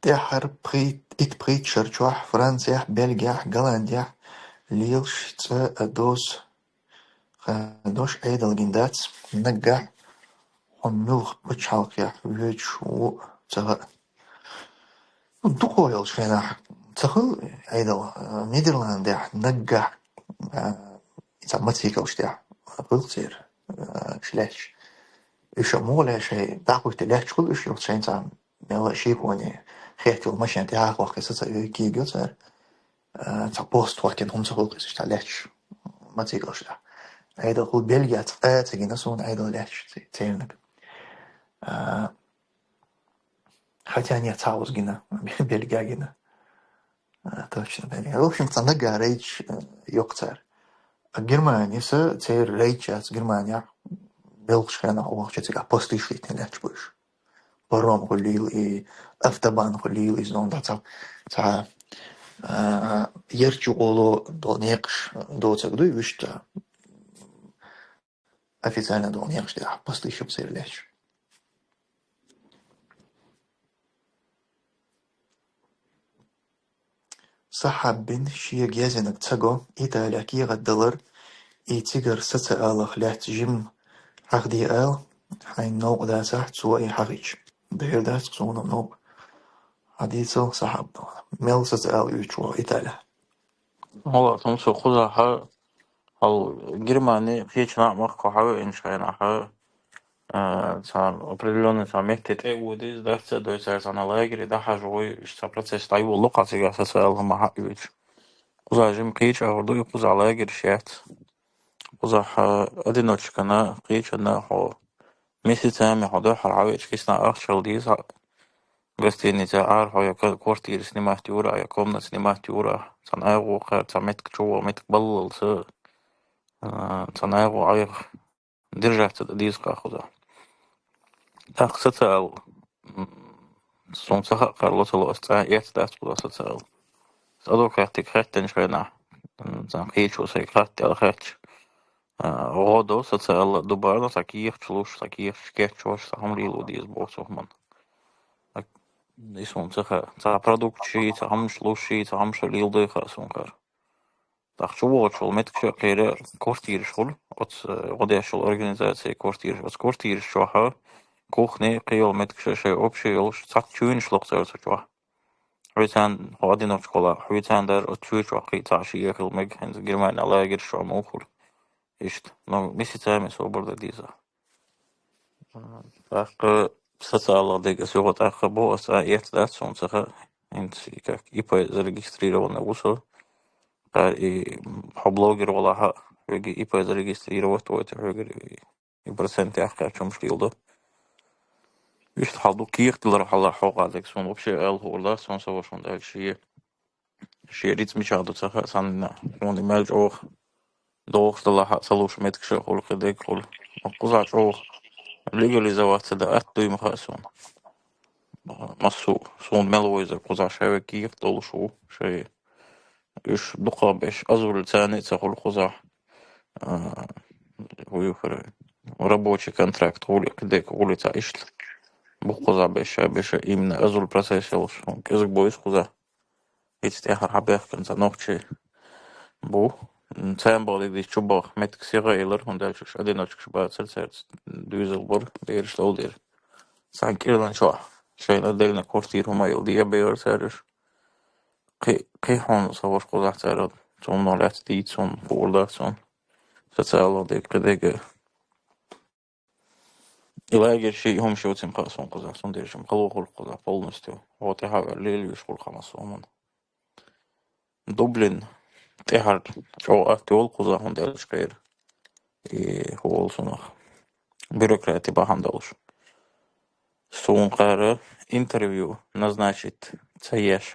ТӀеххьара пхи-, итт-пхийтта шера чохь Францехь, Бельгехь, Голландехь лелаш цӀа а доз хадош Ӏедал гина дац, наггахь хьо муьлха пачхьалкхехь воьдуш ву ца хаьа. Ну, дукха йолчу хенахь ца хуьлу Ӏедал, а, Нидерландехь наггахь, а, цхьа мацигалш тӀехь хуьлу церан, а, уьш лаьтташ. Уьш а муха лаьа шайн дӀахӀуьтту лаьтташ хуьлу уьш, юха шайн цхьа мелла а шеконе хетта йолу машен тӀехьа а вахкий саца а кийга йо цара. А, цхьа пост хӀоттийна хӀума ца хуьлу иза цхьа лаьтташ мацигалш тӀехь. Ӏедал хуьлу Бельгехь цкъа а ца гина суна Ӏедал лаьтташ ц-, церниг. А, хотя нет, цхьа а вуза гина, Бельгехь гина. А, точно, Бельгехь. В общем, цхьа наггахь рейдаш, а, йо-кх цара. А Германи са церан рейдаш яц Германехь, белхаш хенахь вахча цигахь посташ хӀиттина лаьтташ бу уьш. Паром хуьлийла и, автобан хуьлийла иза, ну, дӀа ца, ца, а, ярчу оло долу некъаш доцург дуй вуьшта. Официально долу некъаш тӀехь посташ ю церан лаьтташ. Сахьаббин шега язйинарг ца го, Италехь кехат далар, и цигара социалах лаьцна жимма хьахаде ала, хьайна новкъа дацахь, цо и хьахийча. Дера дац-кх суна новкъа. Хьадийцал, Сахьаб, мел социал оьцуш ву Италехь. ХӀума со кхузахь, хьал Германи кхечу нах махкахь хьавеанчу хенахь, а, цхьа определённый цхьа метте тӀе а воьдийза, дац а дой цара цхьана лагере дӀахьажа вуй, иштта цхьа процесс дӀайолало кхузахь цигахь социал хӀума хьаоьцуш. Кхузахь жимма кхечу агӀор ду и, кхузахь лагераш яц. Кхузахь, а, одиночкана, кхечанна хьо месяцами хьо дуьххьара хьавеача кисна ахча хила деза, гостиница Ӏара хьо я ка-, квартира снимать юра, я комната снимать юра, цхьана агӀо кхара, цхьа меттиг чу вогӀу, меттиг баллалца, а, цхьана агӀо Ӏеха. Держаться дан деза кхузахь. ТӀаккха социал, м, суна ца хаьа, кхара ло ца ло, ас цкъа а эцна дац кхузахь социал. Ас адвокатига хаьттинчу хенахь, м, цхьана кхечо сайга хатта аьлла хаьттича, а, гӀо до социал ду бахьана, цхьа кехаташ луш, цхьа кехаташ кечъеш, цхьа хӀума лело деза боху цо хӀуманна. Так, и суна ца хаьа. Цхьа продукташ, цхьа хӀуманаш луш, цхьа хӀуманаш леладой хаьа суна кхара. ТӀаккха чу вогӀучу меттигаш а кхера квартираш хуьлу, оцу, э, гӀо деш йолу организацин квартираш. Оцу квартираш чохь кухни, кхин йолу меттигаш а шайн общий йолуш, цхьацца чуьйнаш ло-кх цара цу чохь. Хьоьцан, хьо одиночка валахь, хьоьцан даже оцу чуьра чохь кхин цхьа шиъ хила мега, хӀинца Германи лагераш чохь муха хуьлу. Иштта, ну, месяцами собар дан деза. ТӀаккха социалах дерг ас юха тӀаккха боху, ас цкъа а эцна дац, суна ца хаьа. ХӀинца и как ИП зарегистрированный ву со. Кхара и, м, хьо блогер валахь а, хьоьга ИП зарегистрировать войта, хьоьгара и, и процент яккхар чумаш леладо. Иштта хьал ду, кехат далар хьалха хьо гӀадиг, суна вообще ала хуур дац, суна ца ваша хӀунда аьлча шен, шен рицкъ мичахь ду ца хаьа, санна хьуна и мел чӀогӀа догӀуш далахь а, ца луш меттигаш а хуьлу, кхин дерг хуьлу. Кхузахь чӀогӀа легализоваться дан атта дуй ма хаьа суна. Массо а суна мел вевзар кхузахь шаверг кехат долуш ву, шайн уьш дукхах беш азулла царна а ца хуьлу кхузахь. А, вуй хӀара, рабочий контракт хуьлу, кхин дерг хуьлу цхьа иштта. Бу кхузахь беш, ша беш, именно азулла процесс йолуш, кӀезиг бу иза кхузахь. ХӀинца тӀаьххьара хьабаьхкина цхьа нохчий бу. М, царна бахьалийдича чу баха меттиг сиха а елира, хӀунда аьлча уьш одиночкаш бацара, цаьрца дуьйзал бара, бераш долу дера. Цхьана кӀиранан чохь шайна отдельно квартира хӀума а йолу дехьа бевара цара уьш. Кхин, кхин хьуна ца ваша кхузахь цара, цунна лаьцна дийца суна, хуур дац суна. Социалан дерг, кхин дерг. И лагерь шиъ хӀума шуьца ма хаьа суна кхузахь, цундела ма хало хуьлу кхузахь полностью. Хьо тӀаьхьа а ваьлла лелош хуьлу хӀума суна. Дублин тӀаьхьара чӀогӀа атта йолу кхузахь, хӀунда аьлча кхера. И хӀу олу цунах. Бюрократи бахьана долуш. Суна кхара интервью назначить ца еш,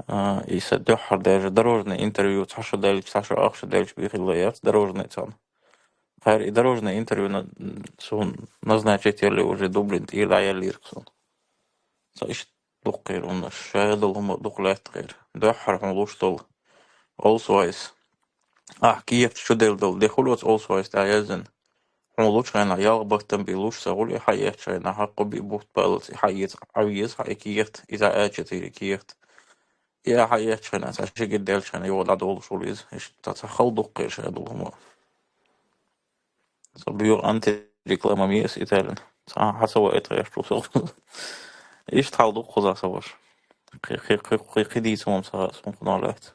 а, и сан дуьххьара даже дорожный интервью цхьа шо даьлча, цхьа шо ах шо даьлча бен хилла яц дорожный цхьана. Кхара и дорожный интервью на-, суна назначить елли уже Дублин тӀера дӀаеллера суна. Цхьа иштта дукха кхера хӀуманаш, шадолу хӀума дукха лаьтта кхера. Дуьххьара хьуна луш долу Олсвайс. Ахь кехаташ чу делла долу де хуьлу оцу Олсвайс тӀехь яздина. хьуна лучу хенахь ялх баттам бий луш ца гӀули, хьаэцчу хенахь хьакхо бий бутт баллалц, и хьаэца, хьаэца, хьа и кехат, иза а чу тӀера кехат. И а хьаэцчу хенахь, цхьа ши гира даьлча хенахь юха дӀадолуш хуьлу иза. Иштта цхьа хала дуккха ша долу хӀума. Со буьйгӀа антиреклама ма еза Италин. Цхьа хьан ца ваийтахь еш чу со. Иштта хьал дуккха за ца ваша. Кхи-, кхи-, кхи-, кхи-, кхи дийца хӀума ца хаьа, суна кхунах лаьцна.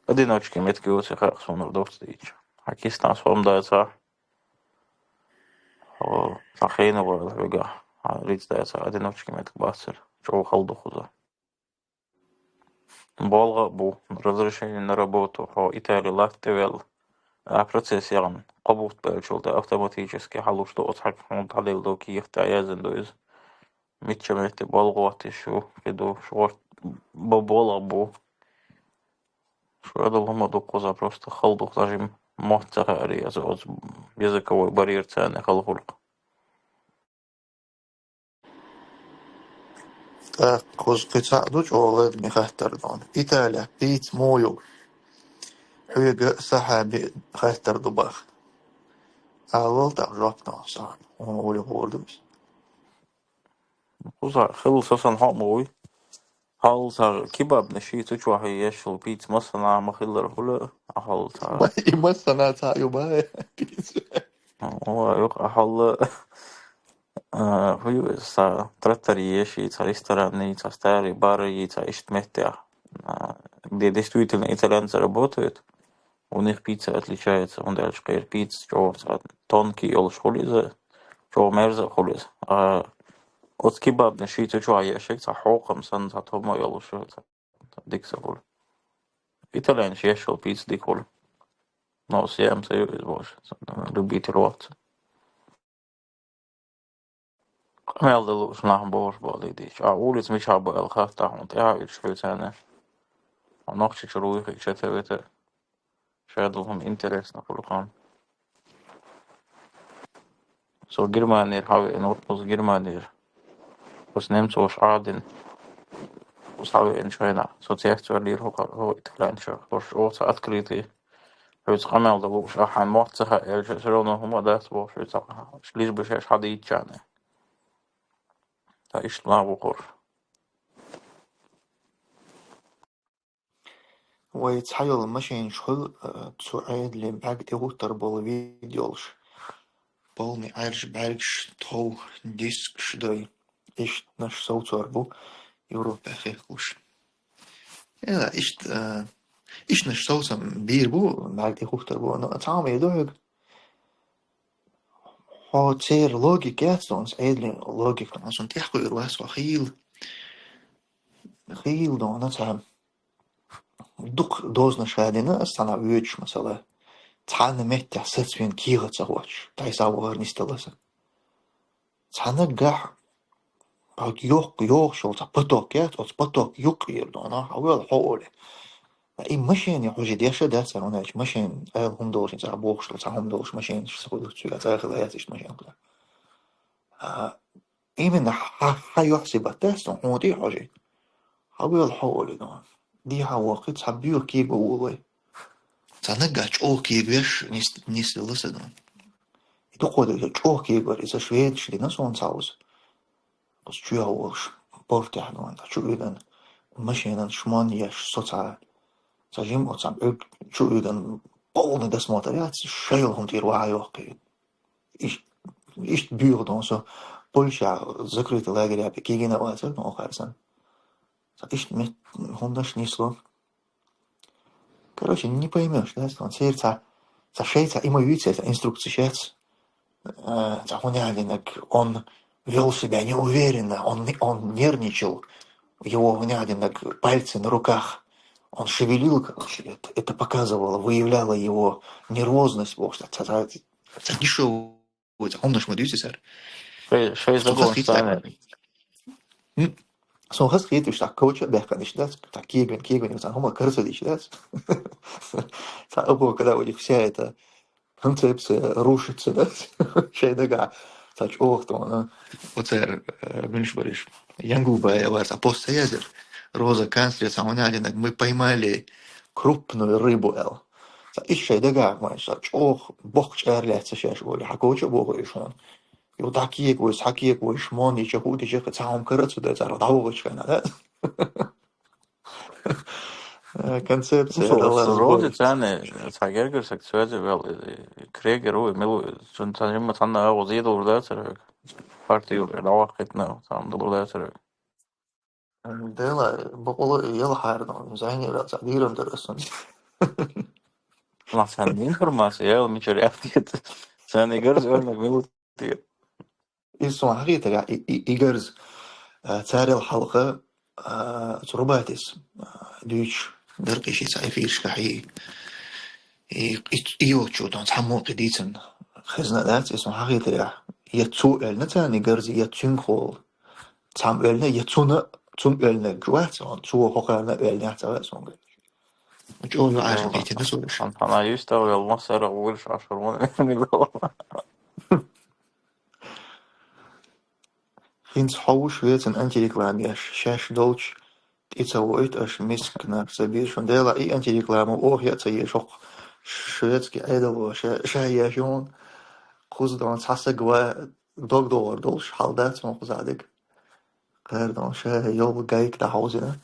Одиночки метка юци хаьа суна доцца дийча. Хьан кистан сом дацахь, хьо цхьа хена вайла хьоьгахь, хьан риц дацахь, одиночки метка бацара. ЧӀогӀа хала дуккха за. БолгӀа а бу, разрешение на работу, хьо Итали латта тӀевелла, а процесс яхана, кхо бутт баьллачул тӀе автоматически хьалуш ду оцу хьаьга хьуна дӀаделла ду, кехат дӀаяздина ду иза. Мичча метте болгӀа гӀоттийша ю, кхин ду, шорт бо-, болгӀа бу. Шо долу хӀума дуккха за просто хала дукха зажим мотт ца хаарий, аса оцу языковой барьер царна хала хуьлу-кх. ТӀаккха кхуза кхин цхьаъ ду чӀогӀа лераме хаттар дона. Италехь пицца муха ю? Хьоьга сахьаби хаттар ду баха. Алал тӀаккха жоп дона сахьаби. Хьуна гӀоле гӀур ду иза. Кхуза хилла со сан хьо а ма вуй. Хьалла цхьа кебабнаш йий, цу чохь еш йолу пицца массанхьа ма-хиллара хуьлу, а хьалла цхьа. И массанхьа цхьаъ ю баха, пицца. О, юкъа а хьалла, а, хӀун ю иза, цхьа траттори еш йий, цхьа ресторан йий, цхьа старый бар йий, цхьа иштта меттехь, а, где действительно итальянцы работают. У них пицца отличается, хӀунда аьлча кхеран пицца чӀогӀа цхьа тонкий йолуш хуьлу иза, чӀогӀа мерза а хуьлу иза. А оцу кебабнаш йий, цу чохь еш ерг цхьа хьокхам санна, цхьа томо йолуш, цхьа дика ца хуьлу. Итальянаш еш йолу пицца дика хуьлу. Но сиам ца ю иза бохуш, любитель вац. Къамел дан лууш нах бохуш боху дийча. А улица мичахь бу аьлла хаттахь хьуна тӀаьхьа уьдуш хьуьйцу царна. Хьо Нохчийчуьра вуй хиъча а ца вета. Ша долу хӀума интересно хуьлу хьуна. Со Германера хьавеана ву, оцу Германера. Оцу немцоша Ӏадина. Оцу хьавеанчу хенахь. Со цехцор лийра хӀокху, хӀо итальянчу. Оцу открытый. Хьуьца къамел дан лууш, ахьа мотт ца хаьа аьлча, всё равно хӀума дац бохуш, хьуьца лиш бу шаьш хьадийччарна. Ткъа иштта ма ву кхуьра. Вай цхьайолу машенаш хуьлу, э, цу Ӏедале бӀаьрг тӀехӀуттар болу вид йолуш. Полный Ӏаьржа бӀаьргаш, тхов, дискаш дай. Ишттанаш совцор бу Европехь хехкалуш. Э, иштта, э, ишттанаш совцам бийр бу, бӀаьрг тӀехӀуттар бу, но цхьа хӀума ду хьоьга. Хьо церан логика яц, дона, Ӏедалан логика, дона, цунна тӀехь кхуьур вац хьо, хийла. Хийла, дона, цхьа дукха дозанаш хадийна ас цхьана воьдуш, масала, цхьана меттехь сацвина кехат ца хоттуш, тайса вахар нисдала аса. Цхьана гахь, хьо йохк-, йохуш йолу цхьа поток яц, оцу поток юккъера, дона, хьо вел хьо оле. И машене хьожи деша дац, хьуна аьлча машен, аьлла хӀума долуш, цхьа бохуш, цхьа хӀума долуш машенаш ца хуьлу, цуьга цхьа хила яц иштта машен кхуьра. А, именно хьа-, хьан йохь сибат дац, хьуна тӀе хьожи. Хьан вел хьо оле, дона. Дехьа воккхи, цхьа боьха кего волу вай. Цхьа наггахь чӀогӀа кегавеш нис-, нисдала аса, дона. И дукхо дерг чӀогӀа кегавар, иза шведаш дина суна цхьа вуза. Оцу чоьхьа волуш, портехь, дона, цхьа чу уьган, машенан шмон еш, со цхьа, цхьа жима оцу цхьа уьг-, чу уьган, полный досмотр яц, шайла хӀума тӀера вахьа йохкхий. Иш-, иштта буьйху, дона, со Польшехь закрытый лагеря бен кегина вацара, дона, охарсан. Цхьа иштта мет-, хӀуманаш нисло. Короче, не поймёшь, да, что он церан цхьа, цхьа шайца има юьйцу, цхьа инструкция шец. Э, цхьа хӀунда аьлла динарг, он вёл себя неуверенно, он не-, он нервничал, его хӀунда аьлла динарг пальцы на руках, он шевелил, короче, это, это показывало, выявляло его нервозность, бохуш, цхьа, цхьа, цхьа дешёвый вуй, цхьа хӀуманаш ма дуьйцу цара. Шай, шай загон стане. М, сон хазахеташ, так, коча бехканиш дац, так, кеган, кеган, цхьа хӀума карцадиш дац. Цхьа обо, когда у них вся эта концепция рушится, да? Шай дага, цхьа чӀогӀа тона. Оцер, э, муьлш бариш. Янгулбаева, цхьа пост ца язар. Роза канцлер, цхьа хӀунда аьлла динарг, мы поймали крупную рыбу аьлла. Цхьа иштта шайн дагахь ма, цхьа чӀогӀа боккха чӀара лаьцна шаьш олий, хьан коча а боху уьш хьуна. Юха дӀакегавой, схьакегавой, шмон йича хӀу дича, цхьа хӀума кара а ца дай цара дӀавахачу хенахь, да? Э, концепция Ну, далла со, Рози сборица. Царни, цхьа гергар саг цоьзе вел, э, Крегер ву, мила ву, цун цхьа жимма цхьанна агӀо зийдалур дацара век. Партию дӀаваххитна, цхьа хӀума далур дацара век. Дела, бакъала яла хьарна, зайни вел цхьа дийран дара сан. Ма сан информация, яла мичара яхтит. Сан игарз оьрнаг мила тир. Иза сон хьахийтарехь, и, и, игарз, а, царел хьалха, а, цу Рубатис, а, дуьйцуш, даркъийши цхьа эфиршкахь и, и, и, и йолчу дан цхьаммо кхин дийцан хезна дац, иза сон хьахийтарехь. Я цо оьллина царна игарз, я цуьнга хол. Цхьамма оьллина, я цуна, цунна оьллинарг вац, он, цо хӀокхарна оьллинехь ца вац, сон. ЧӀогӀа ю Ӏаша кхетина со уьш. Ан хьана юстагӀ вел массарах вуьрш Ӏашур ван мегала. ХӀинца хьо ву швецан антиреклама еш, шаьш долчу тӀе ца воуьйту аша мисканаш ца бийр шуна. Дела и антиреклама оха я а ца еш, хӀокху шведский Ӏедало ша, ша еш ю хьуна. Кхуза дон цхьа саг ва дог догӀур долуш хьал дац хьуна кхузахь дерг. Кхара дон ша йолу гайка дӀахьовзина.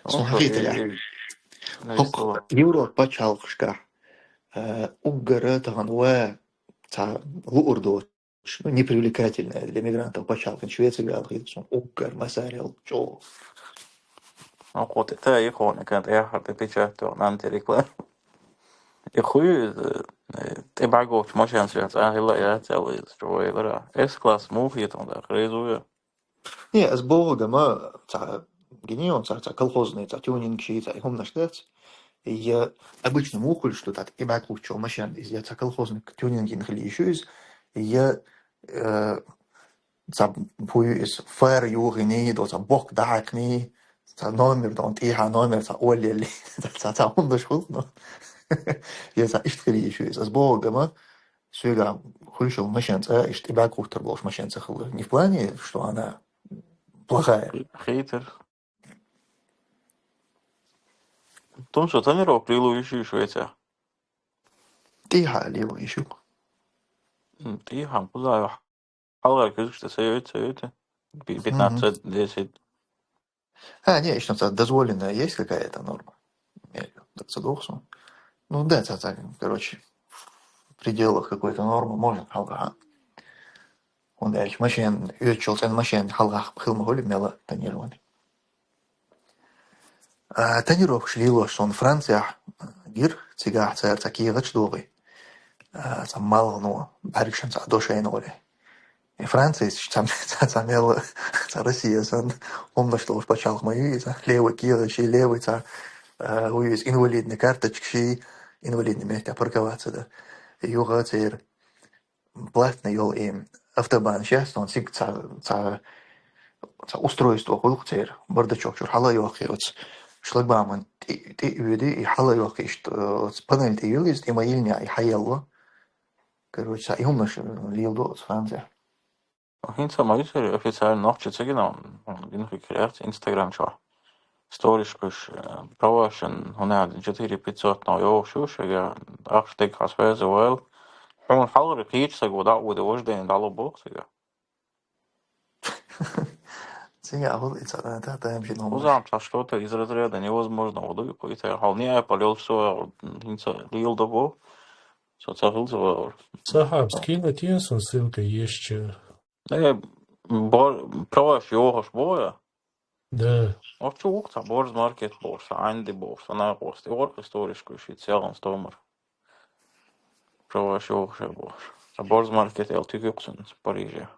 Сон хьахийтарехь. ХӀокху Европа пачхьалкхашкахь, а, уггара тахана ва цхьа луур доцуш, ну, непривлекательная для мигрантов пачхьалкхан Швеция ваьлла хир сон уггар масарел чӀогӀа. Ну, кху тӀе та и хьуна кан тӀе яхар тӀе печать тохна антиреклама. И хуй, э, тӀе бӀаьргочу машенаш яц, а, хила яц, аьлла иза чӀогӀа елара. С-класс муха хетун даккха, резу я? Не, ас боху гама, цхьа гинийон, цхьа, цхьа колхозный, цхьа тюнинг ши, цхьа и хӀуманаш дац. Я обычно муха хуьлуш ду, тӀаккха и бӀаьрг кхуччо машен, иза я цхьа колхозный тюнинг йина хила йиш ю иза, я, э, цхьа буй иза фара юхиний, до цхьа бок дахьакхний, цхьа номер, дон тӀехьа номер, цхьа оллелли, цхьа, цхьа хӀуманаш хуьлу, но я цхьа иштта хила йиш ю иза. Ас боху гама, Соьга хуьлуш йолу машен цӀа, иштта и бӀаьрг кхуттар болуш машен ца хилла. Не в плане, что она плохая. Хейтер. Тун шо тонировка лело йиш ю Швецехь? ТӀехьа лело йиш ю. М, тӀехьа, кхуза ю. Хьалхара куьзгаш тӀе ца йойту, ца йойту. Би-, Мгм. пятнадцать десять. А, не, ещё там дозволенная есть какая-то норма. Я её так задохну. Ну да, это, это, короче, в пределах какой-то нормы можно, хьалха. Он дальше машин, оьцу цӀена машин хьалха хила ма хуьлу мела тонирование. А, тонировкаш лелош сон Францехь гира, цигахь цара цхьа кехаташ дохий. А, цхьа малхано, бӀаьргашна цхьа дошайна олий. И Францис ца, ца, ца мел, ца Россия сан, хӀуманаш долуш пачхьалкх ма ю иза, левый кехаташ, левый ца, а, вуй иза инвалидный карточкаш, инвалидный месте парковаться да. Юха церан платный йолу и автобан сейчас, он циг ца, ца, ца устройство хуьлу церан, бардачок чуьра хьала йоккхий оцу шлагбауман тӀе, тӀе а воьдий, и хьала йоккхий иштта, оцу панель тӀе йилла иза, тӀе ма йиллинехь, и хьаелло. Короче, цхьа и хӀуманаш лело оцу Францехь. ХӀинца ма ю церан официально нохчи ца гина, гина хир яц Instagram чохь. Сториш кхуьш, э, правашан, хӀунда аьлла четыре пятьсот но йогӀуш ю шега, ахча дерг хьан связи вайл. Хьуна хьалхара кхечу саго дӀа а воьдий, важа дена дӀало боху цигахь. Цигахь хуьлу и цхьа, да, да, да, м, жи номаш. Узам цхьа что-то из разряда невозможного ду, и тӀе хьал Неаполь йолуш со, хӀинца лела до боху. Со ца хилла ца вагӀур. Сахьаб, скинь тен сон ссылка ешча. Э, бор-, праваш йохуш боху я? Да. Оцу чу ву-кх цхьа борз маркет бохуш, цхьа Ӏанди бохуш, цхьа накъост. И гӀоркх историш кхуьйший, цхьа ялгӀан стомар. Праваш йохуш я бохуш. Цхьа борз маркет аьлла туьгу-кх цуьнан Париже.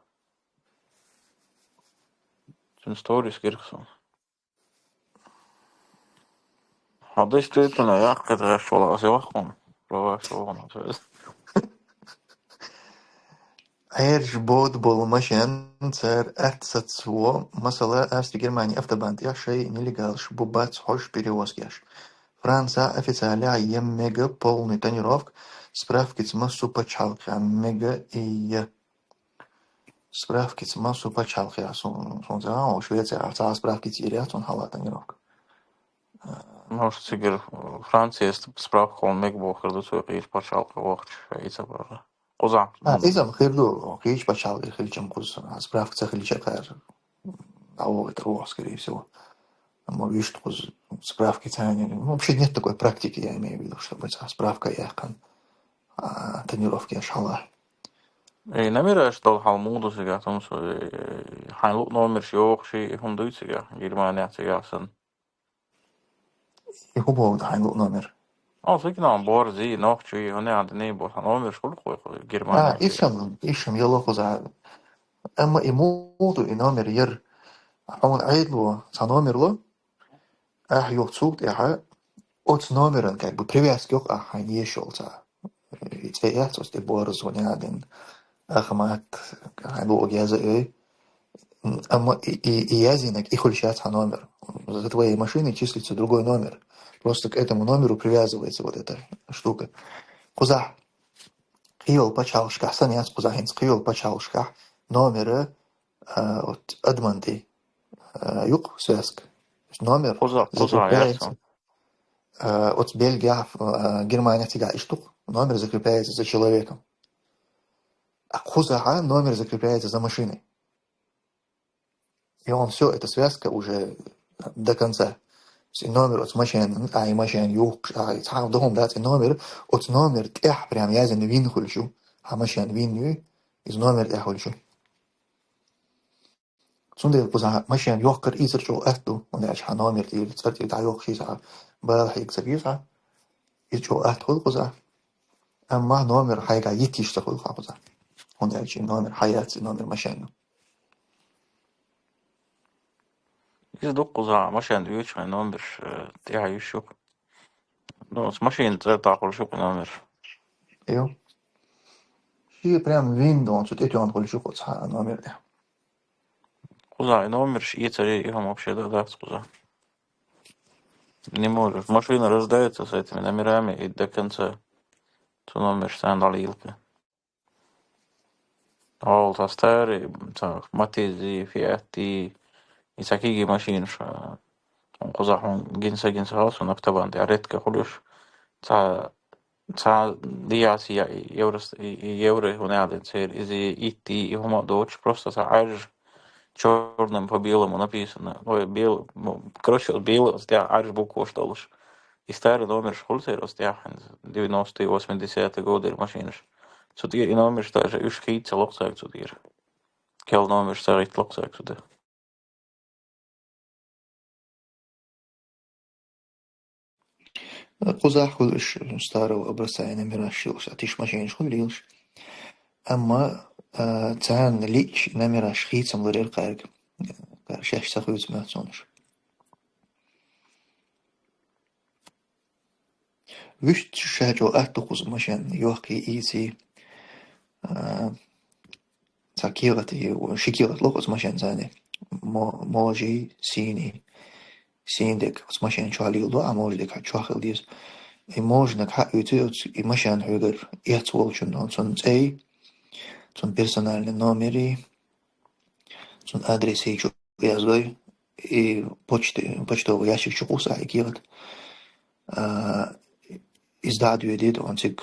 Цуьнан сторис гира-кх суна. Хьан действительно яккхий дагӀаш вала аса ваххун. Праваш ваххун аса веза. Ӏераш бода болу машен цара атта сацво, масала, Австри-Германия автобан тӀехь шайн нелегалаш бу бац хьожуш перевозкаш. Франца официалехь я мега полный тонировка, справкица массо пачхьалкхехь мега и я. Справкица массо пачхьалкхехь, сун, сун ца, о, Швецехь цхьа справкица йир яц хьуна хьала тонировка. А, Может, цигара, э, Францияс справка хьона мега бохур ду, цо кхечу пачхьалкхе вахча, ша иза бара. Кхузахь. А, иза-м хир ду, кхечу пачхьалкхе хилча-м кхуза, а, справка ца хилча кхара дӀавохуьйтур ву, скорее всего. Амма вуьшта кхуза справка ца хилча, ну, вообще нет такой практики, я имею в виду, чтобы цхьа справка яьккхина, а, тонировка еш хьалха. Э, номераш долу хьал муха ду цигахь, Томсо, э, хьайн луъу номерш йохуш, и хӀума дуй цигахь, Германехь цигахь санна? И хӀун боху хьайн луъу номер? О, сигнал борзи, нохчи, хӀуна ян дини боху номерш хуьлу кху А, Германехь цигахь. Ишам, ишам, яло кхуза. Амма и муха ду, и номер яр. Хьуна Ӏедало цхьа номер ло, ахь юха цул тӀаьхьа оцу номеран как бы привязка йоккху ахь хьайна еш йолу цхьа. И цӀе яц оцу тӀе борз, хӀуна ян дина. Ахмат, хьайн луъу яза ой. М, амма и, и, и язйинарг и хуьлуш яц хьан номер. За твоей машиной числится другой номер. Просто к этому номеру привязывается вот эта штука. Кхузахь кхийолу пачхьалкхашкахь санна яц, кхузахь хӀинца кхийолу пачхьалкхашкахь номера, а, вот адаман тӀе, а, юкъа связка. То есть номер Кхуза-, кхузахь яц закрепляется, он. А, оцу Бельгехь, а, Германехь цигахь иштта ду-кх, номер закрепляется за человеком. А кхузахь номер закрепляется за машиной. И он всё, эта связка уже до конца. То есть и номер оцу машенан, а, и машен юхкуш, а, и цхьа а ду хӀума дац, и номер, оцу номер тӀехь прям язйина вин хуьлуш ю. Хьан машен вин ю, иза номер тӀехь хуьлуш ю. Цундела кхузахь машен йохкар ийсар чӀогӀа атта ду, хӀунда аьлча хьан номер тӀера, цӀар тӀера дӀайохкуш иза хьан бала хьега ца беза хьан. Иза чӀогӀа атта хуьлу кхузахь. Амма номер хьайгахь йиттийш ца хуьлу хьан кхузахь. ХӀунда аьлча и номер хьан яц, и номер машенан ю. Иза ду кхузахь, машен оьцучу хьайн номерш, э, тӀехь йиш ю-кх. Ну, оцу машенан цӀар тӀехь хуьлуш ю-кх номер. Йо. Шен прям вин ду, цу тӀе тоьхна хуьлуш ю-кх оцу хьан номер тӀехь. Кхузахь и номерш эцаре, и хӀума вообще дан дац кхузахь. Не можешь. Машина рождается с этими номерами и до конца цу номерш царна дӀалелка. Ол цхьа старый, цхьа Матези, Фиати, и цхьа кегий машинаш, а, кхузахь хьуна гина са гина са хьалсун октаван тӀехь редко хуьлуш. Цхьа Цхьа дӀаясса я-, евро с-, и, и евро хӀунда аьлла церан, иза итт и хӀума а доцуш, просто цхьа Ӏаьржа чёрным по белому написано. Ой, бел-, м, короче, вот белый, оцу тӀехь Ӏаьржа букваш долуш. И старый номерш хуьлу церан оцу тӀехь, девяностые, восьмидесятые годы машинаш. Цу тӀера и номерш даже уьш хийца ца локху цаьрга цу тӀера. Кел номерш ца гӀитта локху цаьрга цу тӀе. Кхузахь хуьлу уьш старого образца и номераш йолуш, а тиша машинаш хуьлу лелаш. Амма, а, царна лиъча номераш хийцам ларъяра кхаьрга. Кхара шаьш ца хуьйцу моьтту суна уьш. Вуьшта ша чӀогӀа атта ду кхуза машен йохкий, ийций. А, цхьа кехат, и ши кехат ло оцу машен царна. Мо-, можий, синий. Сийндег оцу машен чохь лело, а мождег хьан чохь хила деза. И можнаг хьан оьций оцу, и машен хьоьгара эцна волчунна, цунна цӀей, цунна персональный номерий, цунна адресий чу яздой, и почты, почтовый ящик чу кхуссахь и кехат. А, иза дӀа а доьдий, тхуна цига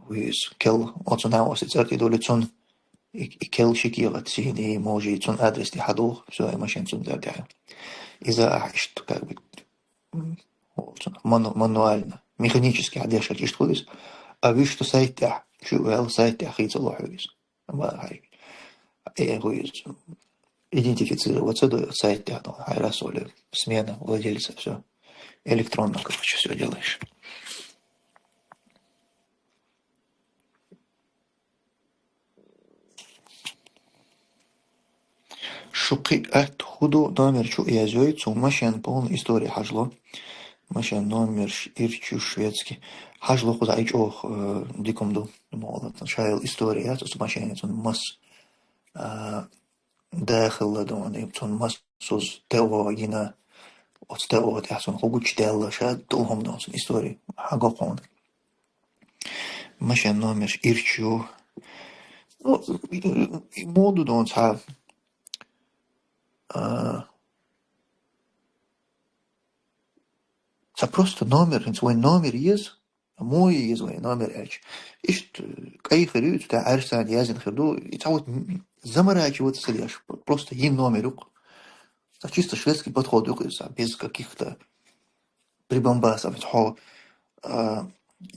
вуьйцу кел, оцу наха оцу цӀарти долу цунна, и, и кел ши кехат сийний, можий, цунна адрес тӀе хьадоху, всё, и машен цунна цӀар тӀехь. Иза ахь иштта, как бы, м, ману-, мануально, механически хьан деш хьаьжча иштта хуьлу иза. А вуьшта сайт тӀехь, чу ваьлла сайт тӀехь хийцало хьоьга иза. Ма хьай. Э, хӀу иза. Идентифицироваться до сайт тӀехь, ну, хьай раз оли смена владельца, всё. Электронно, короче, всё делаешь. Шу кхин а атта хӀун ду, номер чу а язйой, цу машен полный история хьажало. Машен номерш ирчу шведский. Хьажало кхуза и чӀогӀа, э, дика хӀума ду. Молодец. Шайла история яц, оцу машен цунна мас, а, да хилла ду, и цунна мас оцу ТО йина, оцу ТО тӀехь цунна хӀу гучудаьлла, ша долу хӀума ду цунна история. Хьан го кхуна. Машен номерш ирчу. Ну, и, и, и моду дон цхьа. А, Цхьа просто номер, хӀинца вайн номер еза, муха еза вайн номер аьлча. Иштта, э, кӀай хир ю, цу тӀа Ӏаьржа царна яздина хир ду, и цхьа вот м-, заморачиваться ца деш, просто йина номер ю-кх. Цхьа чисто шведский подход ю-кх иза, без каких-то прибамбасов. Хьо, а,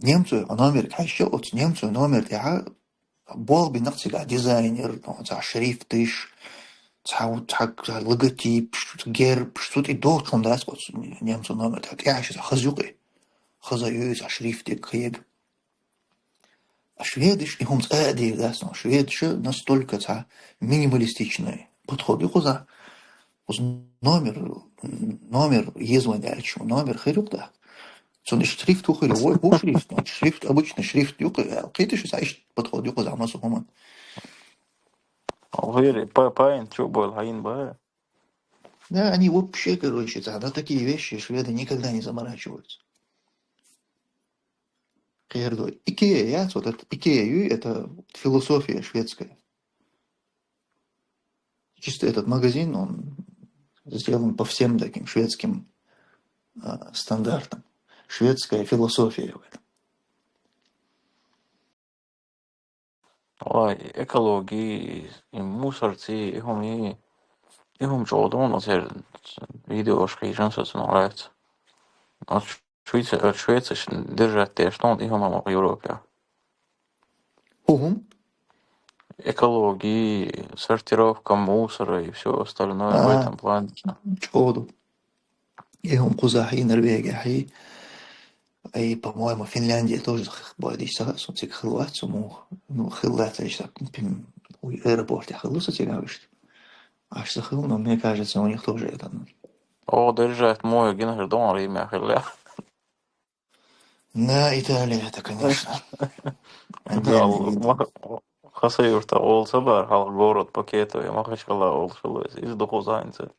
немцойн номер хьаьжча, оцу немцойн номер тӀехьа болх бина-кх цигахь дизайнер, ну, цхьа шрифташ, цхьа, цхьа, цхьа логотипаш, гербаш, цу тӀе долчун дац оцу немцойн номер тӀехьа. ТӀехьа ши цхьа хаза ю-кх и. Хаза ю, цхьа шрифтик кхега. А шведаш и хӀума цкъа а дийр дац, ну, шведаш настолько цхьа минималистичный подход ю кхузахь. Кхуза номер, номер еза вайн аьлча, номер хир ю-кх тӀаккха. Цунна иштта шрифт хӀу хир ю, вай хӀу шрифт, ну, шрифт, обычный шрифт ю-кх, кхеташ, цхьа иштта подход ю кхузахь массо хӀуманна. Алжире, па-, паин чу бой хьайна бай. Да, они вообще, короче, да, на такие вещи шведы никогда не заморачиваются. Кхердой. Икеа яц, вот это Икеа ю, это философия шведская. Чисто этот магазин, он сделан по всем таким шведским, а, стандартам. Шведская философия в этом. Вай, экологи, и мусорци, и хӀума, и хӀума чӀогӀа ду, ну, церан видеош хьийжина со цунах лаьцна. Оцу Швейца-, оцу Швецаш держать деш ду, и хӀума ма Европе. ХӀу-, хӀума? Экологи, сортировка мусора и всё остальное в А, этом плане. ЧӀогӀа ду. И хӀума кхузахь и Норвегехь и, и, по-моему, Финляндия тоже х-, бой дийца, со цига хилла вац, со муха, ну, хилла вац, иштта, пим, уй, аэропорте хилла со цига вуьшта. Аш со хилла, но мне кажется, у них тоже это, ну. О, держать мой гина хир ду, Риме хилла. Да, Италия это, конечно. Отдельный вид. Хасавюрт олуш ца бара, хьалха город Покето, я Махачкала олуш хилла, иза ду кхузахь хӀинца.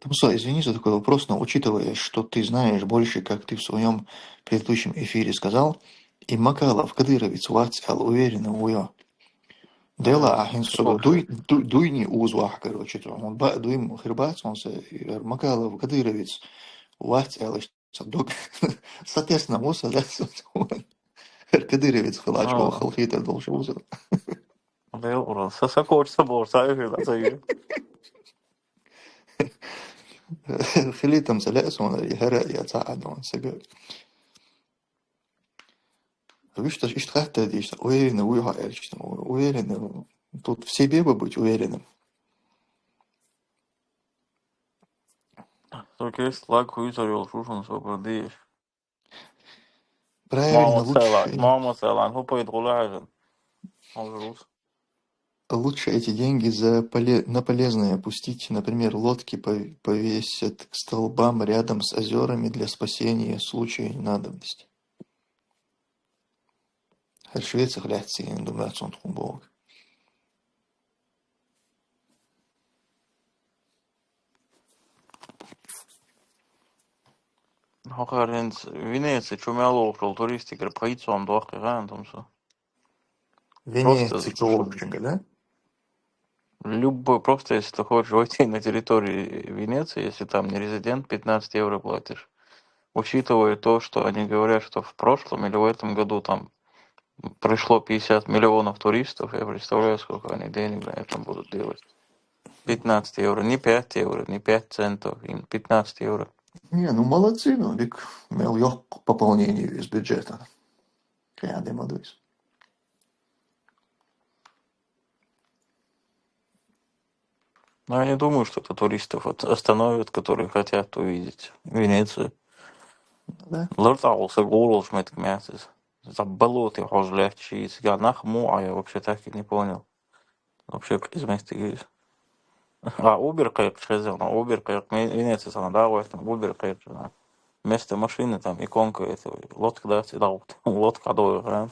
Тамсо, извини за такой вопрос, но учитывая, что ты знаешь больше, как ты в своём предыдущем эфире сказал, и Макалов кадыровец вац аьлла уверенный вуй хьо. Дела, а хӀинца со дуй-, ду-, дуйни уза вахь, короче, то он ба-, дуй м-, хир бац, он са, и Макалов кадыровец вац аьлла, иштта са дог, соответственно, вуса, да, со, кадыровец хилла, чӀогӀа халахетар долуш вуса. Дела, ура, са, са коча са боху, са южа, са южа. Хилийтам ца лаьа суна, и хӀара я ца а дон сага. Вуьшта иштта хатта дийшта, уверенно вуй хьо аьлча, уверенно, тут в себе бы быть уверенным. Окей, слаг хуй цар йолуш ву шуна со бардеш. Правильно, Мама лучше, Салан, Мама Салан, хӀу пайда гӀула хьажа. Хьо рус. Лучше эти деньги за поле-, на полезное пустить, например, лодки пов-, повесят к столбам рядом с озёрами для спасения в случае надобности. ХӀара Швецих лаьцна ца йина ду моьтту суна тхуна бохург. ХӀокхара хӀинца Венеци чу мел воккхал туристикара пхийтта сом доккхий гӀан тамсо. Венеци чу воккхачуьнга, да? Любой, просто если ты хочешь войти на территорию Венеции, если там не резидент, пятнадцать евро платишь. Учитывая то, что они говорят, что в прошлом или в этом году там пришло пятьдесят миллионов туристов, я представляю, сколько они денег на этом будут делать. Пятнадцать евро, не пять евро, не пять центов, им пятнадцать евро. Не, ну молодцы, ну, дика мел йоккха пополнение из бюджета. Кхин а де ма ду иза. Но я не думаю, что это туристов от-, остановит, которые хотят увидеть Венецию. Ну да. Лартагул са гурулш метк мясис. За болоте хожлячи, цига нах му, а я вообще так и не понял. Вообще из места есть. А Uber кайк чезел, но Uber кайк, Венеция сана, да, вот там Uber кайк, да. Вместо машины там иконка этого, лодка, да, всегда вот, лодка, да, да.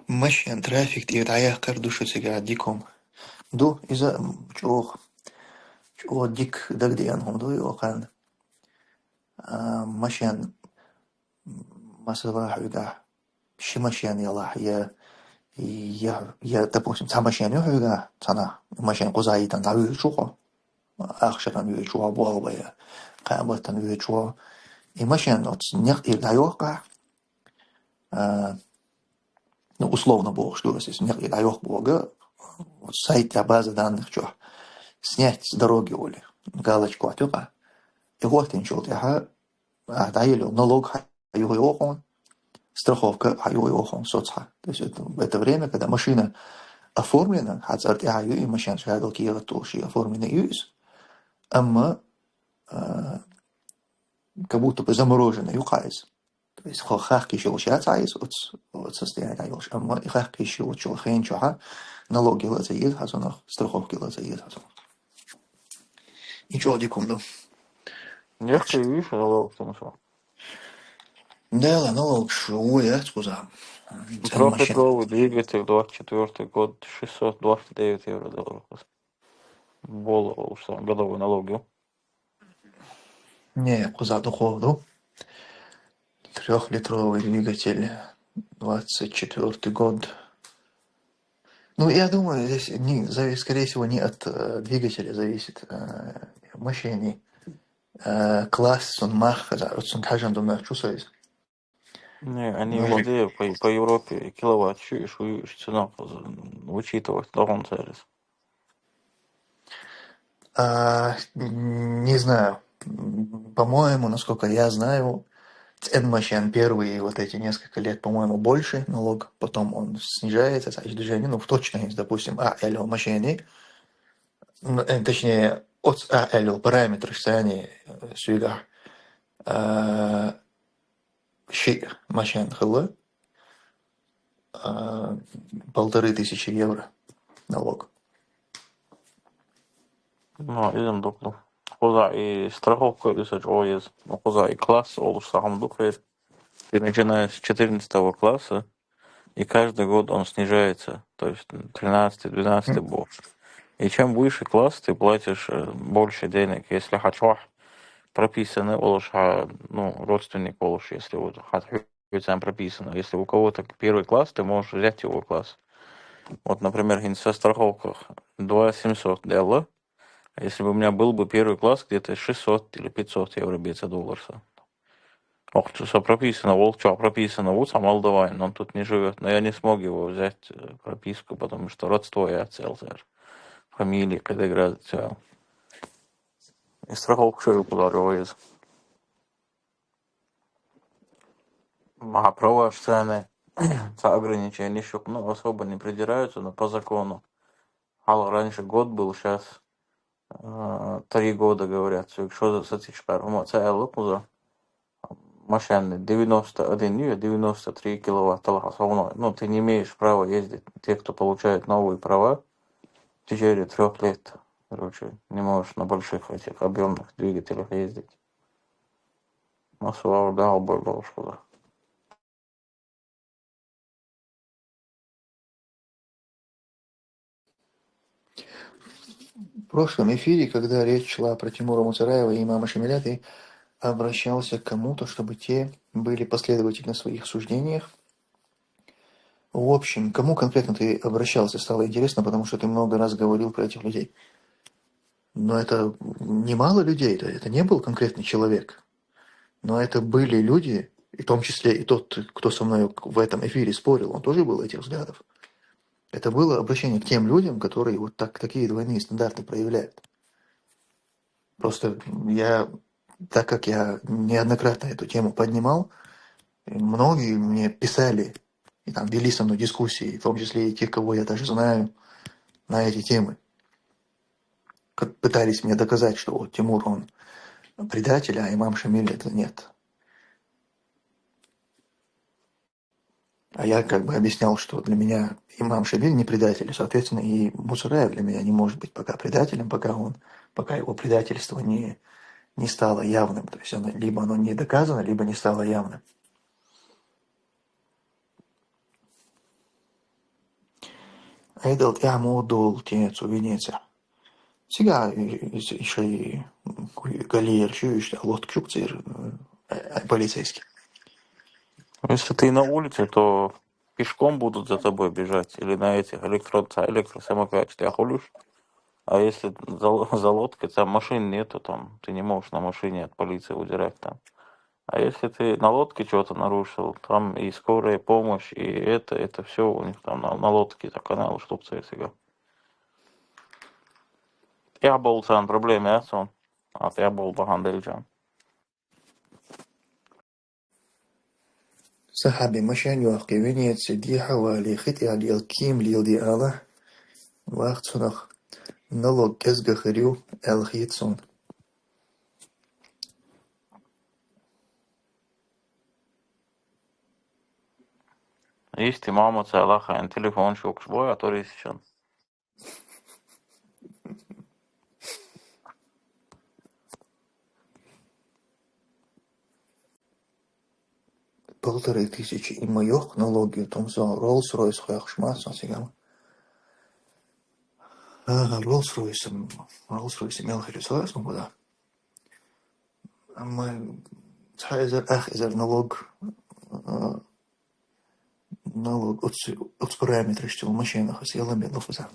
Машен трафик тӀера дӀаяккхар ду шу цигахь дикум. Ду, иза, м, чӀогӀа, чӀогӀа дика дагадеана хӀума ду и окхарна. А, машен, м, масала, хьуьгахь ши машен ялахь, я, И я, я, допустим, цхьа машен ю хьоьгахь, цхьана машен кхузахь йитина дӀавоьдуш ву хьо, ахшаран воьдуш ву хьо, болх бан я, кхаьбатан воьдуш ву хьо. И машен оцу некъ тӀера дӀайохкахь, а, ну, условно бохуш ду аса, иза некъ тӀера дӀайохку боху, вот сайт тӀехь база данных чохь снять с дороги олий, галочка хӀоттайо-кх. И хӀоттийначул тӀаьхьа ахь дӀаелла йолу налог хьан юхайо хьуна, страховка хьан юхайо хьуна, соц хьан. То есть это, это время, когда машина оформлена, хьан цӀарна тӀехь ю и машен, шадолу кехат долуш и оформленный ю иза. Амма, а, как будто бы замороженный ю-кх иза. То есть хьо хахка йиш йолуш яц хьан иза оцу, оцу состоянии йолуш. Амма и хахка йиш йолчу хенан чохь налог яла а ца еза хьан цунах, страховка яла а ца еза хьан цунах. И чӀогӀа дика хӀума ду. Яхкий вуьйш налог цунах? Дела, налог шу ву яц кхузахь. Трёхлитровый двигатель, двадцать четвёртый год, шестьсот двадцать девять евро долларов. Болу олуш сан годовой налог ю. Не, кхузахь дукхох ду. Трёхлитровый двигатель, двадцать четвёртый год. Ну, я думаю, здесь не, зави-, скорее всего, не от, э, двигателя зависит, э, машины. Э, класс, он мах, за-, вот он хьажан думаю, что союз. Не, они Ну, везде по, по Европе киловатт шуьйш, шуьйш цена вычитывать должен сервис. А, не знаю. М, по-моему, насколько я знаю, цӀен машен первые вот эти несколько лет, по-моему, больше налог, потом он снижается, значит, движение, ну, точно есть, допустим, а, L машины, ну, э, точнее, от а, L параметры, что они, э, сюда, э, ши машен хилла, а, полторы тысячи евро налог. Ну, иза-м дукха ду. Кхузахь и страховка иза чӀогӀа еза. Ну, кхузахь и класс олуш сан хӀума ду хир. Ты начинаешь с четырнадцатого класса, и каждый год он снижается. То есть тринадцатый, двенадцатый Мгм. бохуш. И чем выше класс, ты платишь, э, больше денег. Если хьан чохь прописаны олуш, хьан, ну, родственник олуш, если вот хьан хьоьцан прописано. Если у кого-то первый класс, ты можешь взять его класс. Вот, например, хӀинца сан страховка два семьсот делла. А если бы у меня был бы первый класс, где-то шестьсот или пятьсот евро беца доллар сан. Ох, что со прописано, волчок прописано, вот сам молдаванин, он тут не живёт, но я не смог его взять, э, прописку, потому что родство я целый. Фамилии, кхидегра цел. И страховка шо юкъа ларва иза. Маха праваш царна ца ограниченеш юкъа, ну, особо не придираются, но по закону. Хьалха раньше год был, щас, а, три года, говорят, всё, что за сатиш кар. Хьума ца аьлла кхуза. Машина девяносто один ю, девяносто три киловатт талха совно. Ну, ты не имеешь права ездить. Те, кто получает новые права, в течение трёх лет, короче, не можешь на больших этих объёмных двигателях ездить. Масса валар дагьал бар долуш хила. В прошлом эфире, когда речь шла про Тимура Муцараева и имама Шамиля, ты обращался к кому-то, чтобы те были последовательны в своих суждениях. В общем, кому конкретно ты обращался, стало интересно, потому что ты много раз говорил про этих людей. Но это немало людей, это, это не был конкретный человек. Но это были люди, и в том числе и тот, кто со мной в этом эфире спорил, он тоже был этих взглядов. Это было обращение к тем людям, которые вот так, такие двойные стандарты проявляют. Просто я, так как я неоднократно эту тему поднимал, многие мне писали, и там вели со мной дискуссии, в том числе и те, кого я даже знаю, на эти темы. Как пытались мне доказать, что вот Тимур, он предатель, а имам Шамиль это нет. А я как бы объяснял, что для меня имам Шамиль не предатель, и, соответственно, и Муцараев для меня не может быть пока предателем, пока он, пока его предательство не, не стало явным. То есть оно, либо оно не доказано, либо не стало явным. Айдал тӀаьхьа ма долу те цу Венеце. Цигахь и, и, и шайн галера шу иштта лоткучух церан, э, полицейский. Если ты на улице, то пешком будут за тобой бежать или на этих электро-, ца-, электросамокатах, ты охуешь? А если за, за лодкой, там машин нету, там ты не можешь на машине от полиции удирать там. А если ты на лодке что-то нарушил, там и скорая помощь, и это, это все у них там на, на лодке, так канал, чтоб ты всегда. Я был там проблемы, а сон. А я был бахан делчан. Сахаби машин юахки Венеция дихьа вали хит я дел ким лил ди ала. Вахт сунах налог кэзга хырю эл хит сон. Исти мама цалаха эн телефон шукш боя, а то рисичан. Полторы тысячи и моёх налоги, том со Rolls-Royce хоях шма, сон сигам. Ага, Rolls-Royce, Rolls-Royce мел хрисоя, сон куда. Амма цхьа эзар, ах эзар налог, а, налог уц, уц параметраш чул машина хас, яла мед луфуза.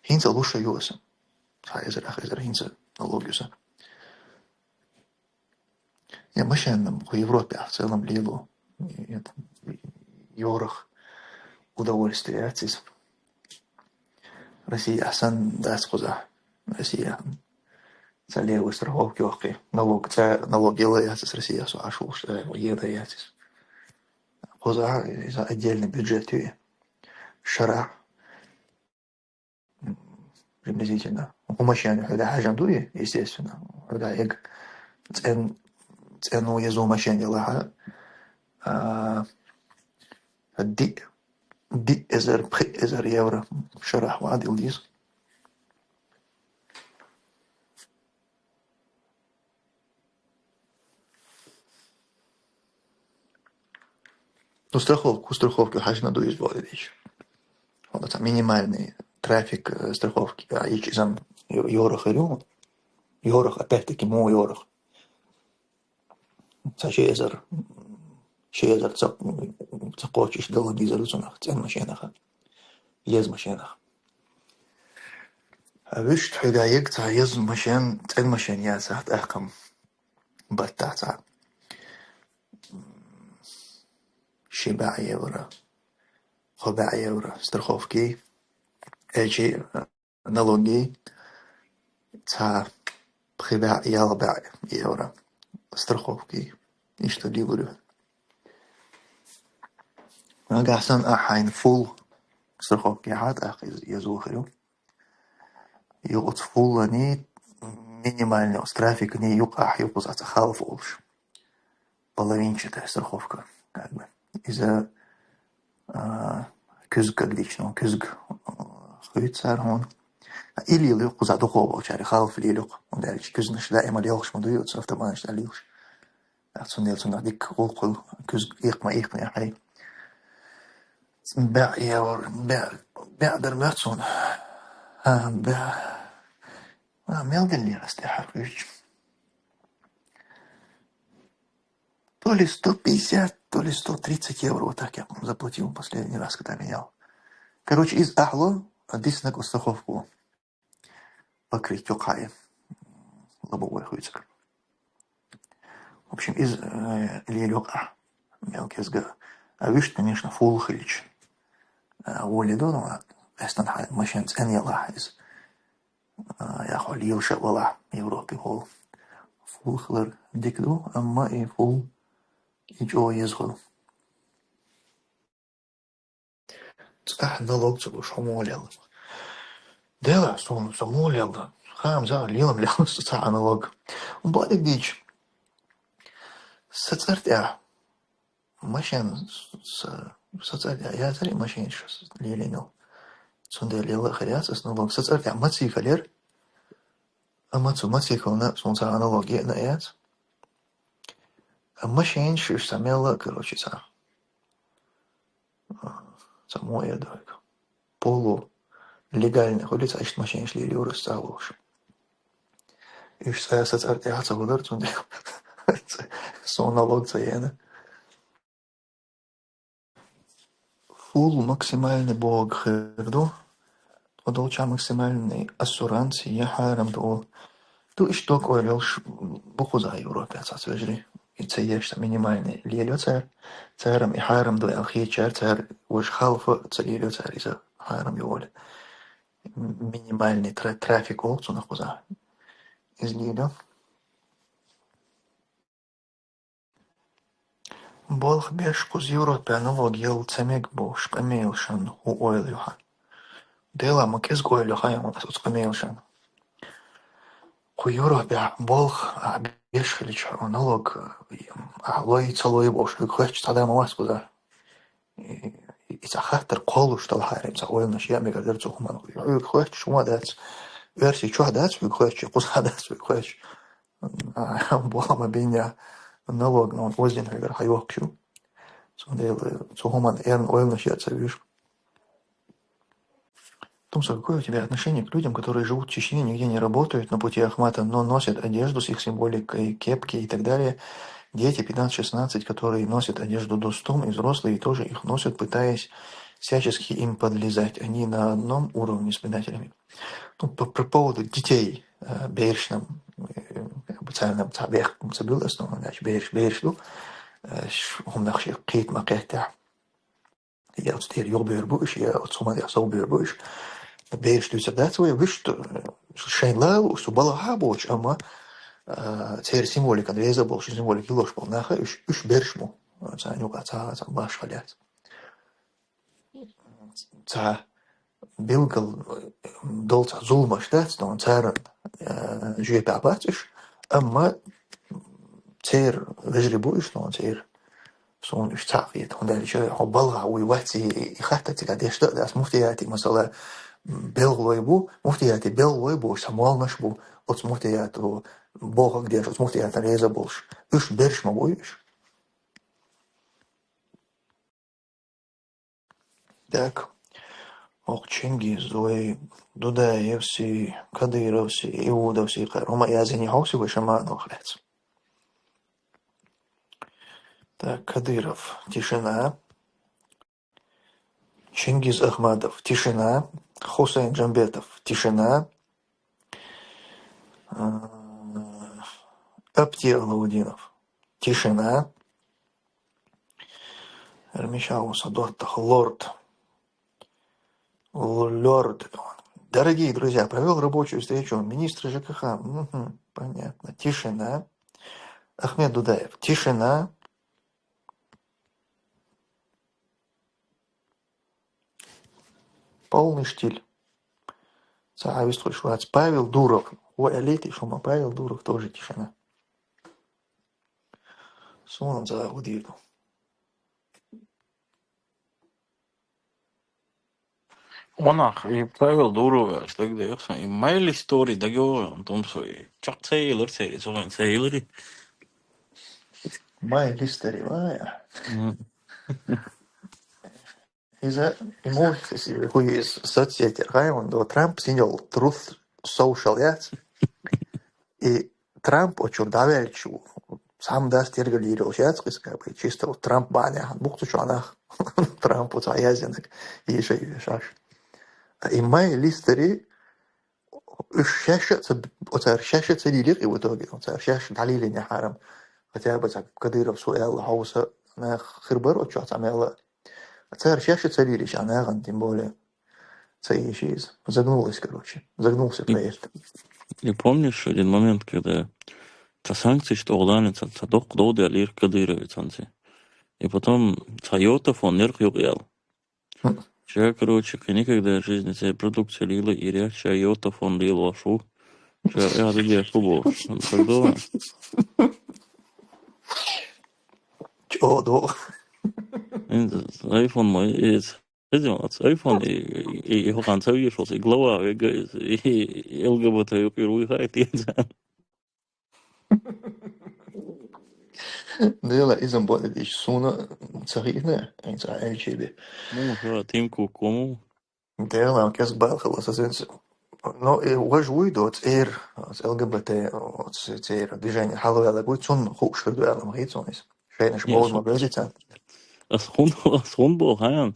Хинца луша юаса. Цхьа эзар, ах эзар, хинца налог юса. Я машинам ху Европе в целом лилу. Это ёрах удовольствие ацис. Россия асан дас хуза. Россия. Ца левый страховки охи. Налог, ца налог ела яцис Россия, со ашул, что еда яцис. Хуза, за отдельный бюджет и шара. М, приблизительно. Ху машина худа хажан дуи, естественно. Худа эг цен, цену езу машина лаха. А, ди, ди эзер, пхи эзер евро шара хва дил диз. Ну, страховку, страховку хажна дуиз валидич. Вот это минимальный трафик, э, страховки. А ич изам ё-, ёрах ирю. Ёрах, опять-таки, мо ёрах. Ца ши эзер, ши эзер ца, ца кочиш дала дизер уцунах, цен машинаха. Ез машинах. А виш тхига ег ца ез машин, цен машин я ца ахкам. Батта ца. Ши бя евро. Хо бя евро. Страховки. Эчи, э, налоги. Ца пхи бя, яла бя евро. Страховки. Ишта дигурю. Агасан ахайн фул страховки хат ах из, езухрю. Юкъуц фуллани минимальный оц трафикни юкъ ах юкъуц аца халф олш. Половинчатая страховка, как бы. Из-за, а, кюзг, как лично, кюзг, а, хуйцар хун. А или лил юкъуц а духо болчари, халф лил юкъ. Он дальше кюзнаш даима лилш ма дуют, автобанаш да лилш. Ацун дел цунах дик гулкъул, кюзг икъма, икъма яхай. Бя евро, бя, бя дар мёцун. А, бя. А, мелгалли астяхар кюч. То ли сто пятьдесят, то ли сто тридцать евро, вот так я, по-моему, заплатил последний раз, когда менял. Короче, из ахло, диснак страховку. Покрыть юкъай. Лобовой хуйцак. В общем, из, э, лил юкъа. Мелкий сга. А виш, конечно, фул хилич. А, воли до, ну, а, эстан хай, машин цен яла из. А, я хо лил ша вала, Европе хол. Фул хилар дик ду, амма и фул ичо ез хол. Цхьа налог ца луш хьо молел. Дела, сон, со молел да. Хам за, лилам лел, цхьа налог. Бадик дич. Са цӀар тӀа. Машин са, са цӀар тӀа. Я цари машин ш-, лилинал. Цунде лела хряц, ас налог. Са цӀар тӀа маци халер. А мацу, маци хална, сон цхьа налог е на яц. А машин шиш са мела, короче, цхьа. Ца мо я дойка. Полу легальный хули ца ишт машин шли юрус ца лош. Иш ца са цӀар тӀа ца гудар цунде. Сон налог ца ена. Пул максимальный бог хир ду. Тхо долча максимальный ассуранс я хьарам ду. Ду иштта дог ойла йолуш бу кхузахь Европе цхьацца вежарий. И ца еш ца минимальный лелайо цара. Цара и хьарам ду аьлла хетачара, цара важа халфа ца лелайо цара иза хьарам ю олий. Минимальный тра-, трафик олу цунах кхузахь. Иза лелайо. Болх беш кхуза Европе налог яла ца мега бохуш къамелашна хӀун ойла ю хьан? Делахь ма кӀезиг ойла ю хьан оцу къамелашна. Кху Европе болх а беш хилча, налог а лой, ца лой бохуш хӀуьга хоьттуш цхьа да ма вац кхузахь. И, и цхьа хаттар кхоллалуш талхьара, цхьа ойланаш яа мегар дара цу хӀуманах. Хьоьга хоьттуш хӀума дац, Оьрсийчохь дац хьоьга хоьттуш, кхузахь дац хьоьга хоьттуш. А, бохама бинехь налог, ну, оздина хьоьгара хьайоккхуш ю. Цундела цу хӀуманна эрна ойланаш яа ца вуьйш. Тумсо, какое у тебя отношение к людям, которые живут в Чечне, нигде не работают на пути Ахмата, но носят одежду с их символикой, кепки и так далее? Дети пятнадцать-шестнадцать, которые носят одежду Достум, и взрослые тоже их носят, пытаясь всячески им подлезать. Они на одном уровне с предателями. Ну, по, по поводу детей, э, бершна, э, как бы, царна цхьа бехк ца буьллу ас, но, значит, берш, берш ду, э, ш-, хӀуманах шен кхета ма кхеттехь. Я оцу тӀера юхабевр бу уьш, я оцу хӀуманех совбевр бу уьш. Бераш дуьйцур дац вай, вуьшта, э, шайна лалуш, цу балхахь а боцуш, амма, э, церан символикана реза болуш, символика йиллош болу нах а уьш, уьш берш бу. Царна юкъахь цхьа а, цхьа а башха яц. Цхьа билггал, э, долу цхьа зуламаш дац, но царна, э, жоьпехь бац уьш, амма церан вежарий бу уьш, но церан Суна уьш цхьаъ хета, хӀунда аьлча хьо балхахь вуй вац и, и хаттар цигахь деш дан а дац. Муфтиятийн, масала, белхалой бу, муфтиятийн белхалой бу, цхьа молланаш бу, оцу муфтиято бохург деш, оцу муфтиятана реза болуш. Уьш берш ма буй уьш. Так. Ох, Чингиз, ой, Дудаевси, Кадыровси, Иудовси, кхара хӀума яздина хьовсий вай Шамановах лаьцна? Так, Кадыров, тишина. Чингиз Ахмадов, тишина. Хусейн Джамбетов, тишина. А, Апти Алаудинов, тишина. Эрмишаус Адоттах, лорд. Л-, лорд. Дорогие друзья, провёл рабочую встречу министра Ж К Х. Мгм, понятно. Тишина. Ахмед Дудаев, тишина. Полный штиль. Цхьа а вистхуьлуш вац. Павел Дуров. Вай элита, шу ма Павел Дуров, тоже тишина. Суна цхьа а хӀу дийр ду. Ванах, и Павел Дуров аьлча дагадеха сан, и Майли Стори дагайогӀу, Тумсо, и чекх ца елира церан, цу хенахь ца елира. Майли Стори, вай. М. Иза, и мух, и хӀу иза соцсетера гӀайван до Трамп синел Truth Social яц. И Трамп оцу чуьра дӀаваьлча, цхьамма дас тергал йийр йолуш яц иза, как бы, чисто вот Трамп бахьанехь бу-кх цу чохь нах. Трампо цхьа яздинарг, и шай вешаш. А и Майли Стори, уьш шаьш а ца, оцара шаьш а ца лелийра и в итоге, оцара шаьш дӀалелийна хьарам. Хотя бы цхьа Кадыровс аьлла хьовса нах хир бара оцу чохь цхьа мелла. Цара шаьш а ца лелийча нахана, тем более, ца йийша иза. Загнулась, короче. Загнулся проект. И помнишь один момент, когда цхьа санкцеш тӀе гӀолана, цхьа, цхьа доккха дов даьллера Кадырове цхьаьнци. И потом цхьа йотафон нерх юкъаяьлла. Хм. Ша, короче, кхин никогда в жизни церан продукция лело йийр яц, ша йотафон лелош ву. Ша эхь ду деш ву бохуш. Ша ду. ЧӀогӀа ду. Ин айфон ма иза. Хезий вац, айфон, и, и, и хӀокхуьнан ца вешалц, и глава вега, и, и Л Г Б Т юкъера вуй хаийта иза. Дела, иза бо-, иш суна ца хиъна, хӀинца Ӏелчи бе. Муха, Тим Кук, кому? Дела, кӀезиг бала хила сазинца. Но и важа вуй доцу эр, оцу Л Г Б Т, оцу церан движение хьалаваьлларг вуй, цунна хууш хир ду аьлла ма хи цунна иза. Шайнаш Не, бовла ма су-, беза царна. Ас хун, ас хун бо хьан,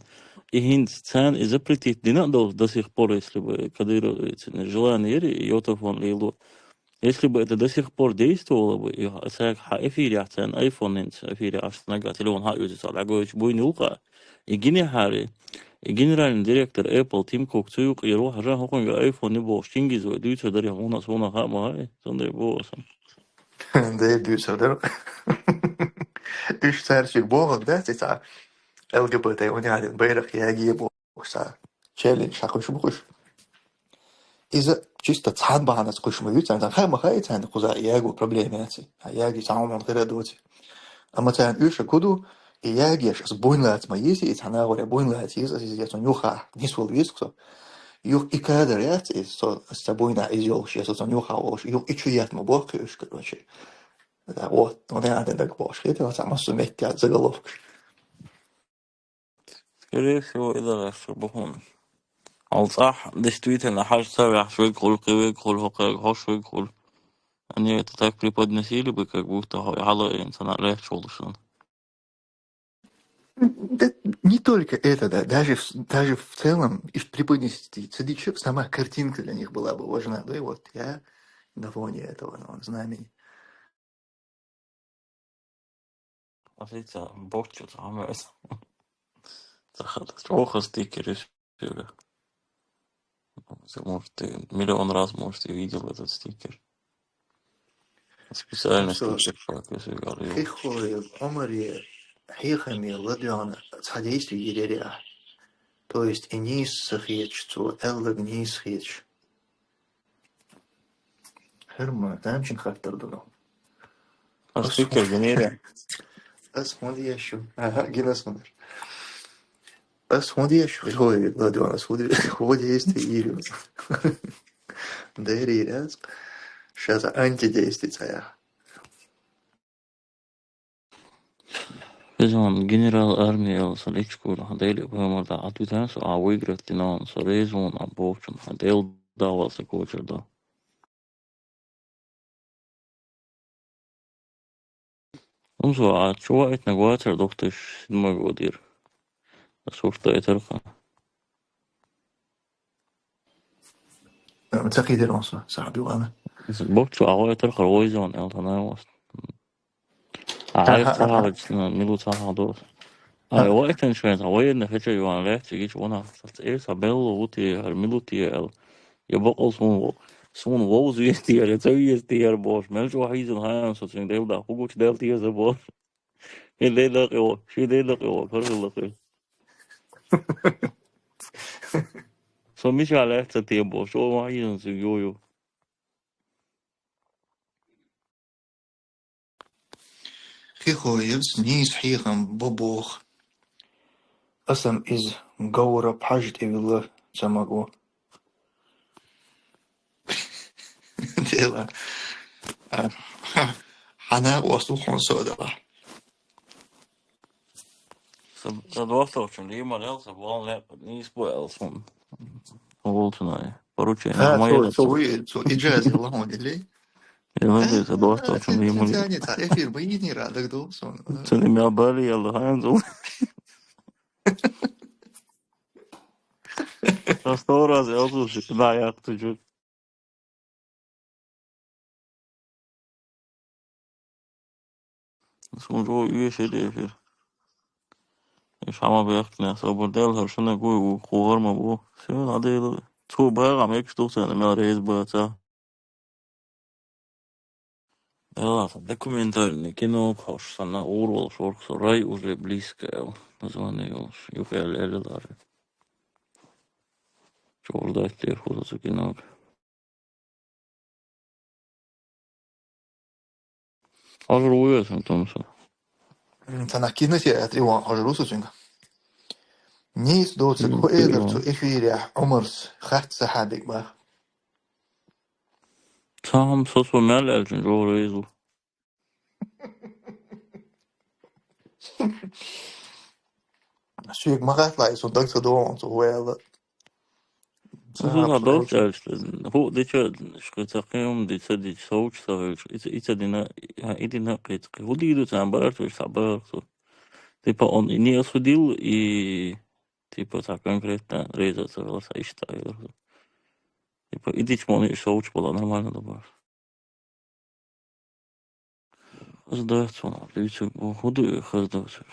и хӀинца царна и запретить дина а долуш до сих пор, если бы кадыровцийн желание яри йотафон лело, если бы это до сих пор действовало бы, и хьа-, цаьрга хьан эфирехь царна айфон хӀинца эфире Ӏаш нагахь телефон хьан оьцу цхьа дӀагойтуш буйна юлкъа, и гинехьари, и генеральный директор Apple Тим Кук цу юкъера ву хьажа хӀокхуьнга айфон не бохуш, Чингиз вай дуьйцур дарий, хьуна суна хаа ма хаьа, цундела боху аса. Дера дуьйцур дара. Уьш цаьршиъ бохург дац, и цхьа Л Г Б Т униатин байракх яге бохуш цхьа челлендж хьакхуьш бу уьш. Иза чисто цхьана бахьанца кхуьш ма ю царна, хаа ма хаьа царна кхуза яго проблема яц. А яги цхьа хӀума хира доци. Амма царна уьш а ку ду, и ягеш аса буйна лаца ма йиси, и цхьа нагӀоре буйна лаца йиси, аса иза цунна юха нисвала веза со. Юха и кадр яц, и со, аса ца буйна иза йолуш, я со цунна юха волуш, юха и чу ет ма боху уьш, короче. Да, вот, ну, да, да, да, бохуш, хетта, цхьа массо метте заголовкаш. Скорее всего, и дагӀаш бу хьуна. Ал цӀахь, действительно, хьажа ца ваьхьаш вегахула, кхин вегахула, хӀокхуьнга хьош вегахула. Они это так преподносили бы, как будто хьо-, хьала ин цхьана лаьтташ волуш сан. Да, не только это, да, даже в, даже в целом, и преподнести ца дича, сама картинка для них была бы важна, да, и вот я на фоне этого, ну, знамени. Аса ца бохчу ца хьамаьс. Ца хата чӀоха стикер ю сюра. Может, ты миллион раз, может, и видел этот стикер. Специально стикер, как я говорил. Хихуев Омаре хьехаме ладоьгӀна цхьа действие йиререхь. То есть и нийса ца хеташ, цо аьлларг нийса хеташ. ХӀара ма тамашийна хаттар ду. Ас фикир гинера. Ас хӀунда еш ю? Ага, гина ас хӀунда. Ас хӀунда еш ю? Хой, ладуан, ас хӀунда, хӀунда еш те ирю? Дери яц. Шаза антидейсти цая. Резон, генерал армии эл сан ичкур, хан дели памар да, а ту тан со, а выиграть динан, со резон, а бовчун, хан дел давал са кочер да. Ум со, а чува этна гватер две тысячи седьмой год ир. Сурта этарха. Ца кхидер он со, сахьаби вана. Бохчу, а вай тар хар войзон, эл танай васт. А, ай, аха, аха. Цахавач, ну, милу цахал дос. А, а. Вай тан швен, а вай на хача юан лехчи гич вона. Э, са белло вути, хар милу ти эл. Я бакъал сун во. Сун во звести, я ца вести, я бош. Мел чо хайзен хайан со цин дел да. Хугуч дел ти за бош. Ши дел да киво, ши дел да киво, кар дел да киво. Со миша лехца ти бош. О, хайзен су йо йо. Хихоевс нийса хьехам бу боху. Асан иза говра пхьажа тӀевилла ца магу. Дела. А, хьана къосту хьун со дала. Са, са дохтурчун лимар эл, са вон ле, нийса бу эл сун. Волчунай. Поручение. А, моя со, со, вы, со, иджази, ламо дели. Я надеюсь, это осталось, а, не могу. Цхьа эфир бу йитнера дагадогӀу суна. Цуьнан мел бали яла хьанзу. Со сто раз я слушаю, да, я хочу. Суна жо уьйша де эфир. Иш хьама бехкна, собар дел хӀара шуна гуй ву, кхугӀар ма бу. Всё, надо. Цо багӀа мекаш ду царна мел реза баца. Эла, документальный кино, хьош санна, ур волуш ворху со, «Рай уже близко», эл, название йолуш, юкъа эл, эл, эл, ара. Чордайтта дерху со цу кинога. Хьажар ву ясна тумса. М, тана кинотеатре ван хьажар ву со цуьнга. Нийса доцург хӀу элар цу эфирехь Ӏумарс хац сахьабиг бах. Цхьа хӀума со, со мел аьллачун жовра веза ву. Соьга ма гӀатла, и сон даг ца догӀун цо ваьлла. Ну, ца хьапа долчу аьлча, хӀу дича, шкъи ца кхин хӀума ди ца дича, совчу ца хилча, и ца, и ца дина, и дина кхин ца кхин. ХӀу дийду царна барт вуьш цхьа барх цо. Типа он и не осудил, и Типа, цхьа конкретно реза ца велар, цхьа иштта велар. Типа, идичмони и шоуч была нормально добавь. Сдается он, видите, худы, сдается.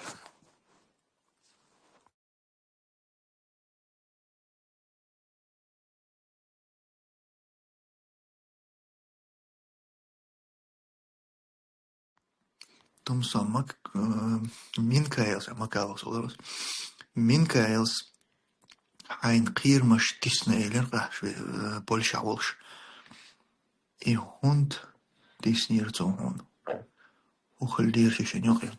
Тумсо Мак-, э, Минкаэлс, а, Макаловс олорус. Минкаэлс хьайн кхерамаш тисна элир къа, шве-, э, Польша волуш. И хӀунда тиснера цо хьуна? ХӀун хилла дера ши шен юкъе?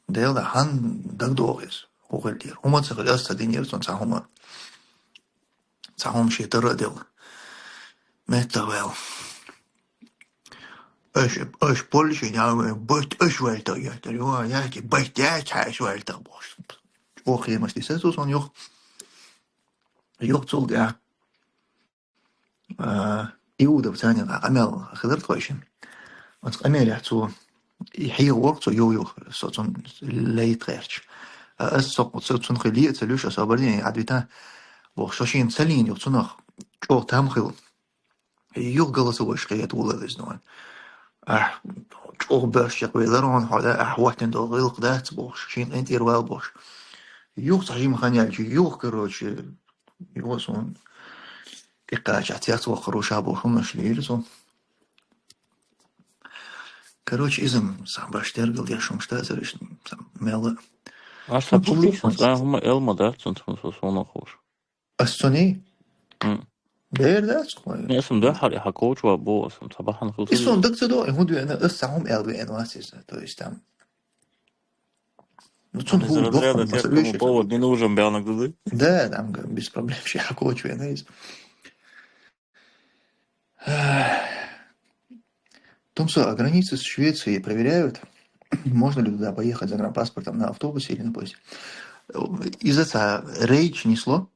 Дела да, хьан дагдоху иза? ХӀун хилла дера? ХӀума ца хилла, аса ца динера цунна цхьа хӀума. Цхьа хӀума шен тара а делла. Меттах ваьлла. Аша, аша поллишин яа вайн, байтта аша ваьлла таггеттара. Йо, яхи, байтта яхи, хьа аша ваьлла таггеттара бохуш. Чохь хемаш тиса цо сон юх. Юх цул тӀаьхьа. А, Иудов царниг къамел хилар тхойшин. Оцу къамелехь цо и хьехавора цо йо-, юх, со цунна лайта гӀерташ. А ас со, со цунна хила а ца луьйш, аса барни Ӏадвита, боху, со шена ца лийна юха цунах чӀогӀа там хила. Юха голосовой шкъе тӀе вулар иза нуна. Ахь чӀогӀа боьрша чекхвелар хьуна, хьо да, ахь хӀоттина долу гӀиллакх дац бохуш, шена къинтӀера вала бохуш. Юха цхьа жима хан яьлча, юха, короче, юха суна тӀекхача цец воккхур ву ша бохуш хӀуманаш лийра цо. Короче, иза-м сан баш тергал деш хӀумаш дацара, иштта, сан мелла. Аса публично цкъа хӀума эл ма дац, цунца хӀума со сона хууш. Ас цуний? М. Бер дац хьо? Не, сам да хьари, хьа коуч ва бо, сам ца бахьана хил. И сон даг ца до, и хӀун дуьйна, ас ца хӀума эл дуьйна вас иза, то есть там. Ну, цун хул доху, масала, повод не нужен, бяна гуды. Да, там, г-, без проблем, ща хьа коуч вена из. Тумсо, а границы с Швецией проверяют? Можно ли туда поехать загранпаспортом на автобусе или на поезде? Иза ца рейч несло.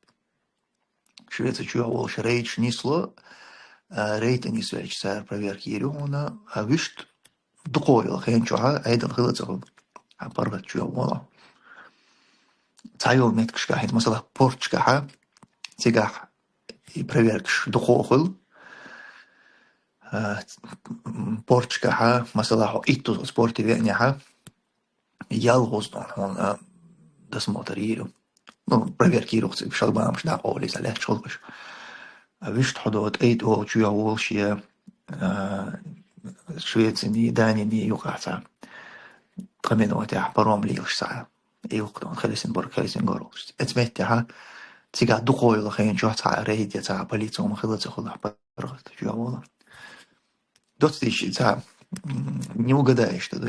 Швеция чуьра волуш рейдаш нисло, а, рейд тӀе нисвелча цара проверка йийр ю хьуна, а вуьшта дукха йолу хен чохь а айдал хила ца хуьлу. А паргӀат чуьра волу. Цхьа йолу меттигашкахь, хӀинца, масала, порташкахь а, цигахь и проверкаш дукха хуьлу. А, порташкахь а, масала, хьо итту спорте веанехь а, ялхуз хьуна досмотр йийр ю. Ну, проверка йийр ю-кх цига, шлагбаумаш дӀакъовлий, цхьа лаьтташ хуьлуш. А вуьшта хьо до тӀе а тӀе чу йогӀу волуш я, а, Швециний, Даниний юкъахь цхьа. Ткъа минотехь паром лелаш цхьа. И юкъа дон Хельсинборг, Хельсингор волуш. Эца меттехь а цигахь дукха йолу хен чохь цхьа рейд я, цхьа полици хӀума хила ца хуьлу, паргӀат чу йогӀу волу. Доцдийш ца, м, не угадаешь ты, да?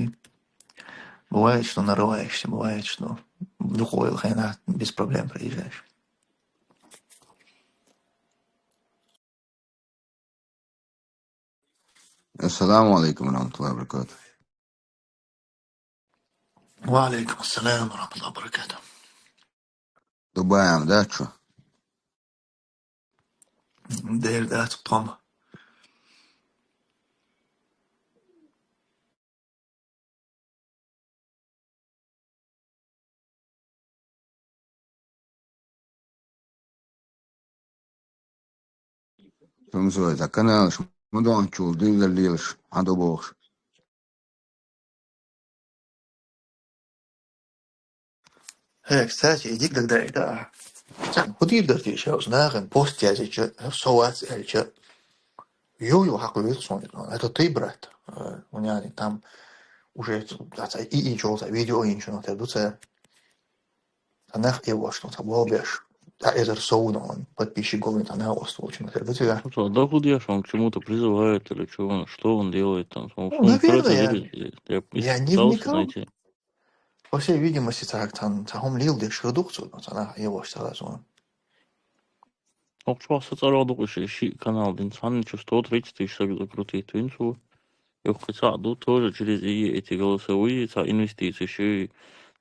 Бывает, что нарываешься, бывает, что духовой хрена без проблем проезжаешь. Ассаламу алейкум ва рахматуллахи ва баракатух. Ва алейкум ассалам ва рахматуллахи ва баракатух. Дубаям да чу? Дер дац тхом. Тумсой, цхьа каналаш ма догӀанчул дилла лелаш, хьан ду бохуш. Э, кстати, иди, когда это, цхьаьна хӀун дийр дара те ша, нахана пост язича, со вац аьлча, йо-йо, хьакхуьйсу суна, это ты, брат. Э, у меня там уже ца, ца, и, и чё, ца, видео, и ничего, на ду ца. Цхьа нах и вош, цхьа болбеш. Цхьа эзар сов ву нахана, подписчик гулвин цхьа нах ост волчу, на ду ца. Что, да худ я, он к чему-то призывает или чё он, что он делает там? Ну, наверное, я, я не вникал. По всей видимости, цхьа, цхьа, цхьа хӀума леладеш хир ду-кх цо, цхьа нах йогӀуш ца лазо. Окху чохь са цӀарах ду-кх ши, ши канал дина, цхьанна чу сто тридцать тысяч саг закрутить вина цо. Юххе цхьаъ ду, тоже через и эти голосовые, цхьа инвестиций ши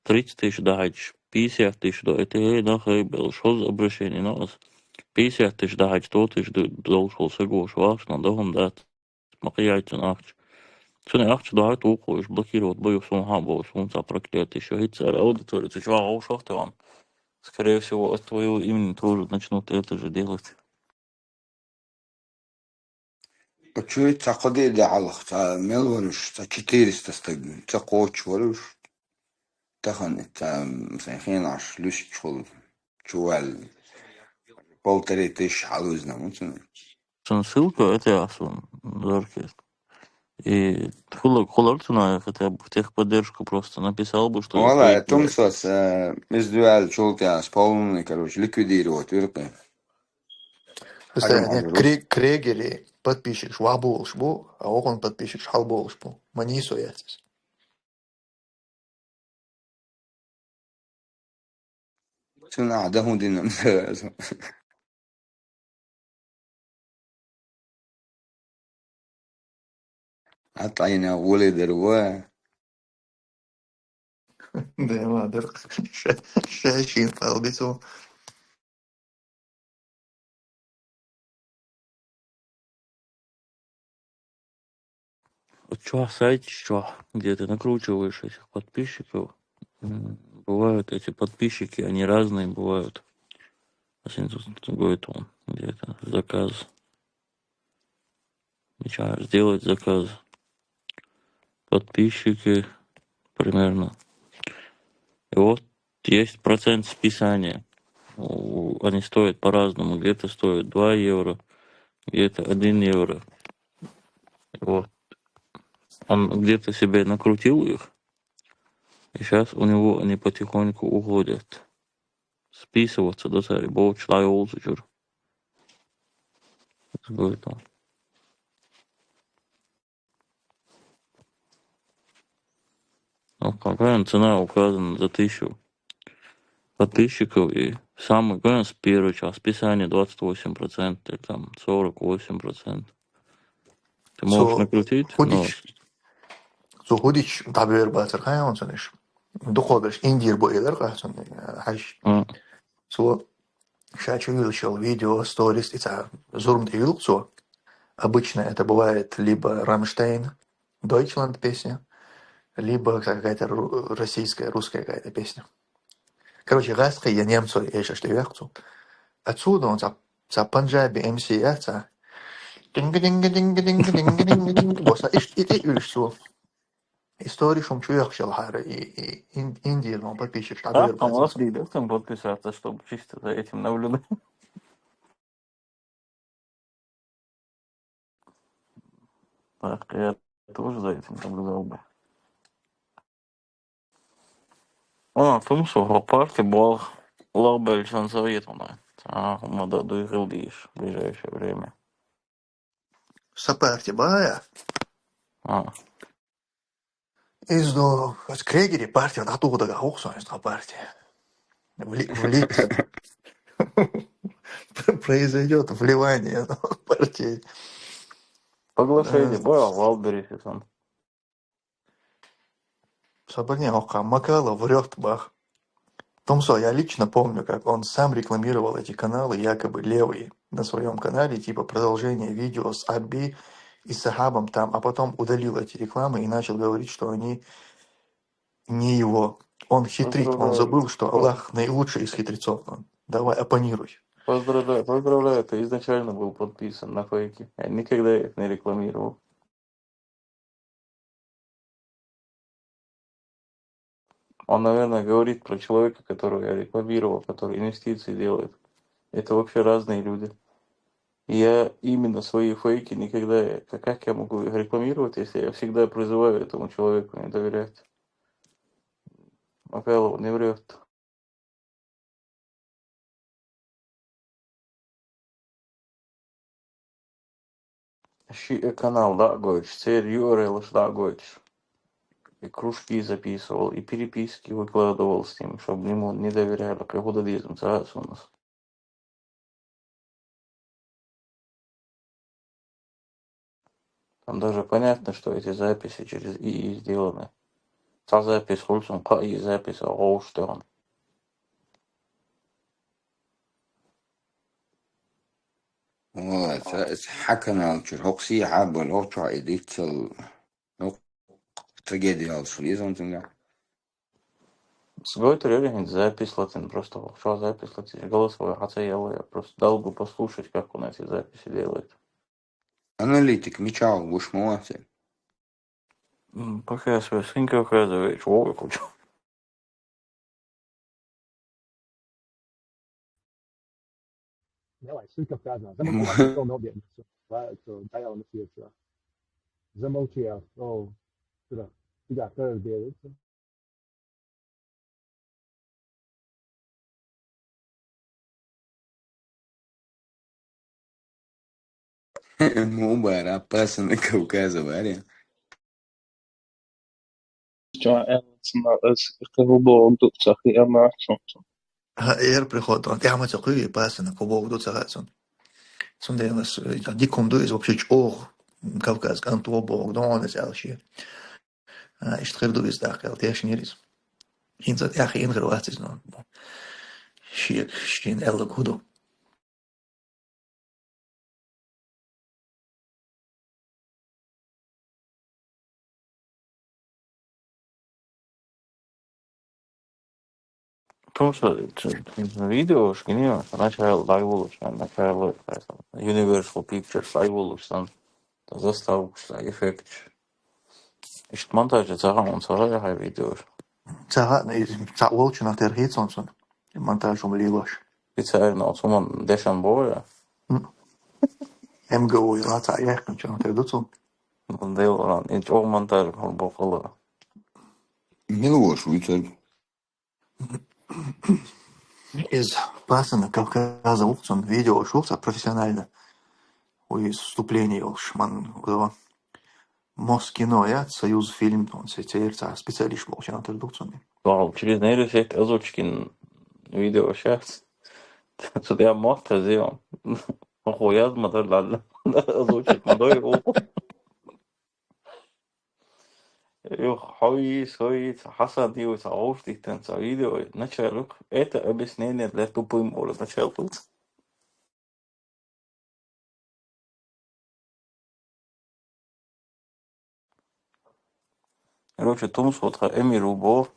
тридцать тысяч дахьаьчча, пятьдесят тысяч до, это хӀей нах, хӀей бел, шозза обращение на ас. Пятьдесят тысяч дахьаьчча, сто тысяч ду-, долуш волу саг вовш вахча, но дан хӀума дац. Ма кхин яйцун ахча. Цуьнан ахча дохьуьйту вукхо, уьш блокировать бу, юха суна хьан боху, суна цхьа проклятый шу. ХӀинца ара аудитория, цу чохь вовшах теван. скорее всего, от твоего имени тоже начнут это же делать. Чуй, ца кхо де де хьалха, ца мел варуш, ца четыреста стаг, ца кхочуш варуш. Тахан ца, м, сайн хенаш, луьсчхул, чувал, полторы тысячи хьалузнамуцун. Цун ссылка, это я сун, зоркест. И хула, хулар цуна, хотя бы в техподдержку просто написал бы, что Вала, это тумсос, э, миздуал чултяс полный, короче, ликвидировать виркы. Просто Хакам не, Абрус. Кре-, Крегери подписчик швабулш бу, а окон подписчик шалбулш бу. Манисо яцис. Цуна да худинам. Атайна гуле дерва. Дема дер. Ша-, шашин палбису. Чё, сайт, чё, где ты накручиваешь этих подписчиков? М, бывают эти подписчики, они разные бывают. А сегодня тут говорит он, где-то заказ. Меча сделать заказ. Подписчики примерно. И вот есть процент списания. У- Они стоят по-разному. Где-то стоят два евро, где-то один евро. Вот. Он где-то себе накрутил их. И сейчас у него они потихоньку уходят. Списываться, да, царь, бо члай олсучур. Сбыльно. Ну, какая цена указана за тысячу подписчиков и самый, конечно, первый час списания двадцать восемь процентов или там сорок восемь процентов. Ты можешь Цу накрутить, но худич, цу худич дабер бацар хай он сонеш. Духобеш индир бо эдер ка сон, э, хаш. М. Цу ша чу юлшал видео, сторис, ица зурм тевил цу. Обычно это бывает либо Рамштайн, Deutschland песня, либо какая-то ру-, российская, русская какая-то песня. Короче, гасхай я немцой, я щас тебе цу. Отсюда он ца, ца Панджаби M C я ца. Динг-динг-динг-динг-динг-динг-динг. Боса иш, и ты юлш цу. История шум чуях шел хара, и, и ин-, индир, он подписчик, что А, говорит, там братец. Вот видео, там подписаться, чтобы чисто за этим наблюдать. Так, я тоже за этим наблюдал бы. А, тумсо, хо парти бол, лабель шансовет у нас. А, мы да, дуй гылдиш в ближайшее время. Са парти бая? А. Из до, вот Крегери партия, вот оттуда, да, ох, сон, из парти. Вли-, вли-, произойдёт вливание партии. Оглашение, Э, бо, Валберис и сон. Собрание, ох, Макала врёт, бах. Тумсо, я лично помню, как он сам рекламировал эти каналы, якобы левые, на своём канале, типа продолжение видео с Абби и Сахабом там, а потом удалил эти рекламы и начал говорить, что они не его. Он хитрит, он Поздравляю. забыл, что Аллах наилучший из хитрецов. Он, давай, оппонируй. Поздравляю, поздравляю, ты изначально был подписан на фейки. Я никогда их не рекламировал. Он, наверное, говорит про человека, которого я рекламировал, который инвестиции делает. Это вообще разные люди. Я именно свои фейки никогда, как, как я могу их рекламировать, если я всегда призываю этому человеку не доверять? Михайлов не врёт. Ши канал да гойч, цер ю ар эл да гойч. И кружки записывал, и переписки выкладывал с ним, чтобы ему не доверяли, как иудаизм, ца у нас. Там даже понятно, что эти записи через ИИ сделаны. Та запись хулцун, ка и запись гъоштагъан. Вала, ца, ца хьа канал чур, хокси хьабал, хокчу идицал, хок трагедиял шулизон тунга. С Гойтер Юрий запись латин, просто шо запись латин, голосовой хьаца яла, я просто дал бы послушать, как он эти записи делает. Аналитик, Мичал, гуш ма вац. М, Пока я свой сын Кавказович, Вова хочу. Давай, сын Кавказа. Замолчи, что он объявился. Ва-, что, да, я вам отвечу. Замолчи, я, о, сюда. Сюда, кто разделится? Мубара, пасана Кавказа варя. Чо, э, цна, э, с-, кого богу, цахи, а, ма, цо, цо. Ха, эр приходу, а кама цо куви пасана, кого богу цахацун. Сунде нас, э, дикум ду из вообще чох, Кавказ, канту богу, да он из алши. А, ишт хир ду из да, кал теш нирис. Инзат яхи ин грватис, но. Ши, шин элла куду. Потому что ц-, ц-, видео, что не, начало лайвулуш, начало Universal Pictures лайвулуш, там заставка, эффект. Ишт монтаж, цагаан, он цагаан, я видео. Цагаан, и ца волчина терхицон сон. Монтаж ум лилош. Специально, он суман дешан боя. М. М Г У и лаца яхкан чон тер дуцун. Он делал, он, и чё монтаж, он бокала. Милош, Виталь. Из пасана Кавказа ухцун видео шухца профессионально. Уй выступление олш ман глава. Москино, я, Союз фильм, он се церца специалист болчана тер дуцун. Вау, через нейросеть озвучкин видео сейчас. Тут я мог-то сделал. Охуя, смотри, ладно. Озвучить надо его. Юх, хой, сой, Хасан, ты вот, а уж ты там, видео, начало. Это объяснение для тупым, может, начало. Короче, Тумс вот ха Эмир убо.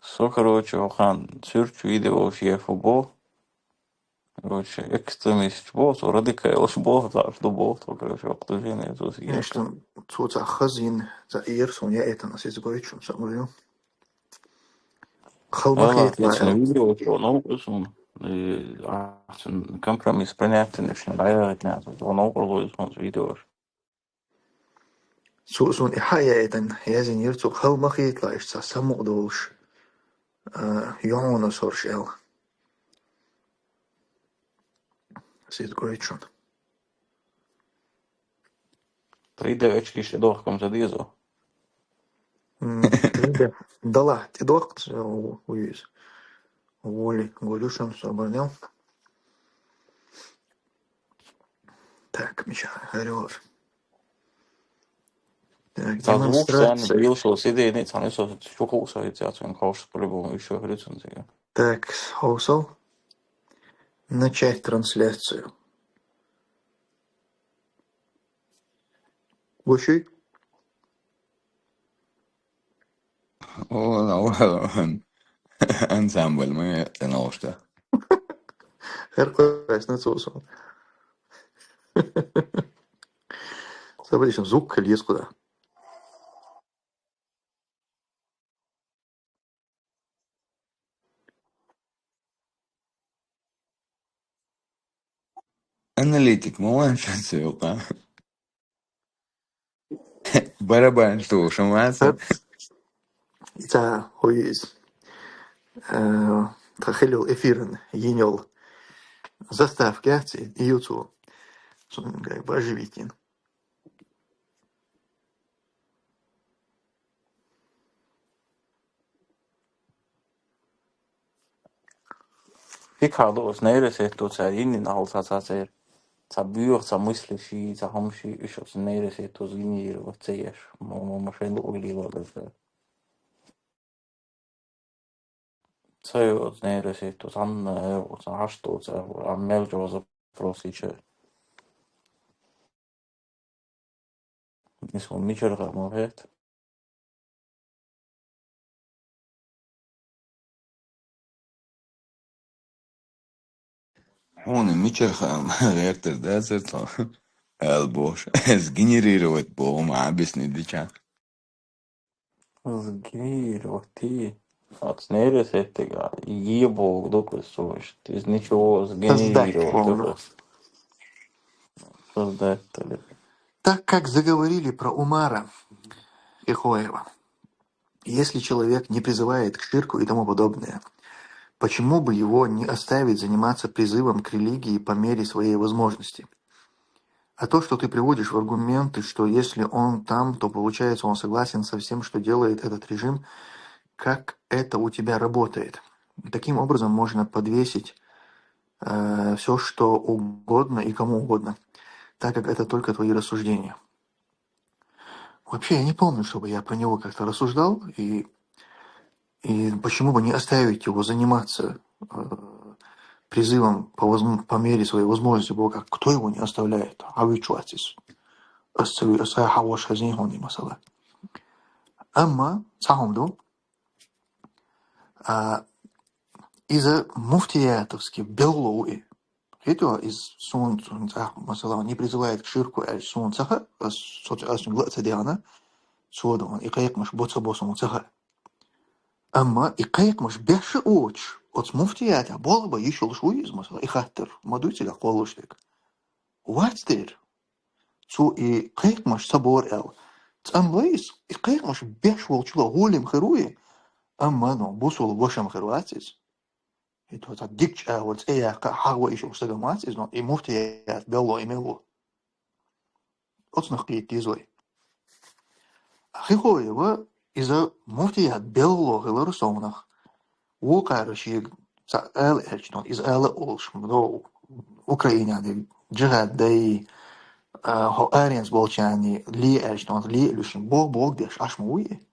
Со, короче, охан цюрч видео шеф убо. Короче, экстремист бо, со радикал бо, так что бо, то, короче, окружение тут есть. Конечно, цуца хазин, за ирсун я это нас из Гойчун, самую. Ала, Халмахи отлично, видео, что он образ, он, э, а, сын компромисс принять, конечно, да, я отнять, он образ, он видео. Цу сун и хая этан, я зин ир цу халмахи тлаиш ца саму долш. Э, Йону сорш эл. Сид Гойчун. Три девочки, что дохком задизу. М, да. Дала, ты дохт, э, у-, уйис. Воли, Горюшин, собранил. Так, Миша, орёшь. Так, За звук сам демонстрация. Бил, что сидит, нет, сам, что, что, что, что, по-любому еще говорит, он тебе. Так, Хоусел. Начать трансляцию. Гуши? О, на, о, ансамбль, мы это на что? Херкоэс на цусун. Забыли, звук лез куда. Аналитик, ма ван шансуюка. Барабан что, шамаса? Ица хуиз. Э, тха хилил эфирын, йинёл. Заставка ци, и юту. Сун, как бы, оживить ин. Фиг хадо, с нейросеть тут царини на холца цацер. Ца бюр, ца мысли ши, ца хомши, ещё с нейросеть тут генерировать цееш. Мо-, мо-, машину уйли вот это. Ца вот нейросеть тут, ан, э, вот, а что, ца, а мел чего запрос и чё? Не сон мичер как может. Хьуна мичара хаам гӀертар дацар тхо? Аьлла бохуш. Ас генерировать боху ма объяснить дича. Сгенерировать. Оцу нейросетига е боху ду кху служит. Иза ничего сгенерировать. Создать боху. Создать, то ли. Так как заговорили про Умара Ихоева. Если человек не призывает к ширку и тому подобное, почему бы его не оставить заниматься призывом к религии по мере своей возможности? А то, что ты приводишь в аргументы, что если он там, то получается, он согласен со всем, что делает этот режим, как это у тебя работает? Таким образом можно подвесить э, все, что угодно и кому угодно, так как это только твои рассуждения. Вообще, я не помню, чтобы я про него как-то рассуждал, и, и почему бы не оставить его заниматься э, призывом по, возм- по мере своей возможности Бога, кто его не оставляет? А вы чувствуете? Ас ца вуьйцу, ас хьан ваша хазин хьуна и масала. Амма, цхьа хӀума ду, а, иза муфтиятовский белло ву и. Хетто, иза суна, суна цӀахь, масала, не призывает к ширку аьлча, суна ца хаьа, ас, со, ас цуьнга ла а ца дехна, цо дохна, и кхайкхамаш бо ца бо суна ца хаьа. Амма и кхайкхамаш беш а воцуш, оцу муфтиятехь болх бан йиш йолуш вуй иза, масала, и хаттар ма дуй цигахь кхоллалуш дерг? Вац дера. Цо и кхайкхамаш ца бора аьлла. ЦӀанлой иза, и кхайкхамаш беш волчул а гӀоле ма хир ву и, амма, ну, бусулба ваша ма хир вац иза. И то цхьа дика чӀагӀо цӀе яккха а хьагӀ ван йиш йолуш стаг ма вац иза, ну, и муфтият белло и мел ву. Оцунах кхетта деза вай. Хихоева иза муфтият белло хилар совнах. Вукхара шега цхьа ала аьлча, ну, иза ала а олуш, ну, Украинехь дерг джихад дай, а, хьо аренца болчарна ле аьлча, ну, ле а луьйш, боху-боху деш Ӏаш ма вуй и.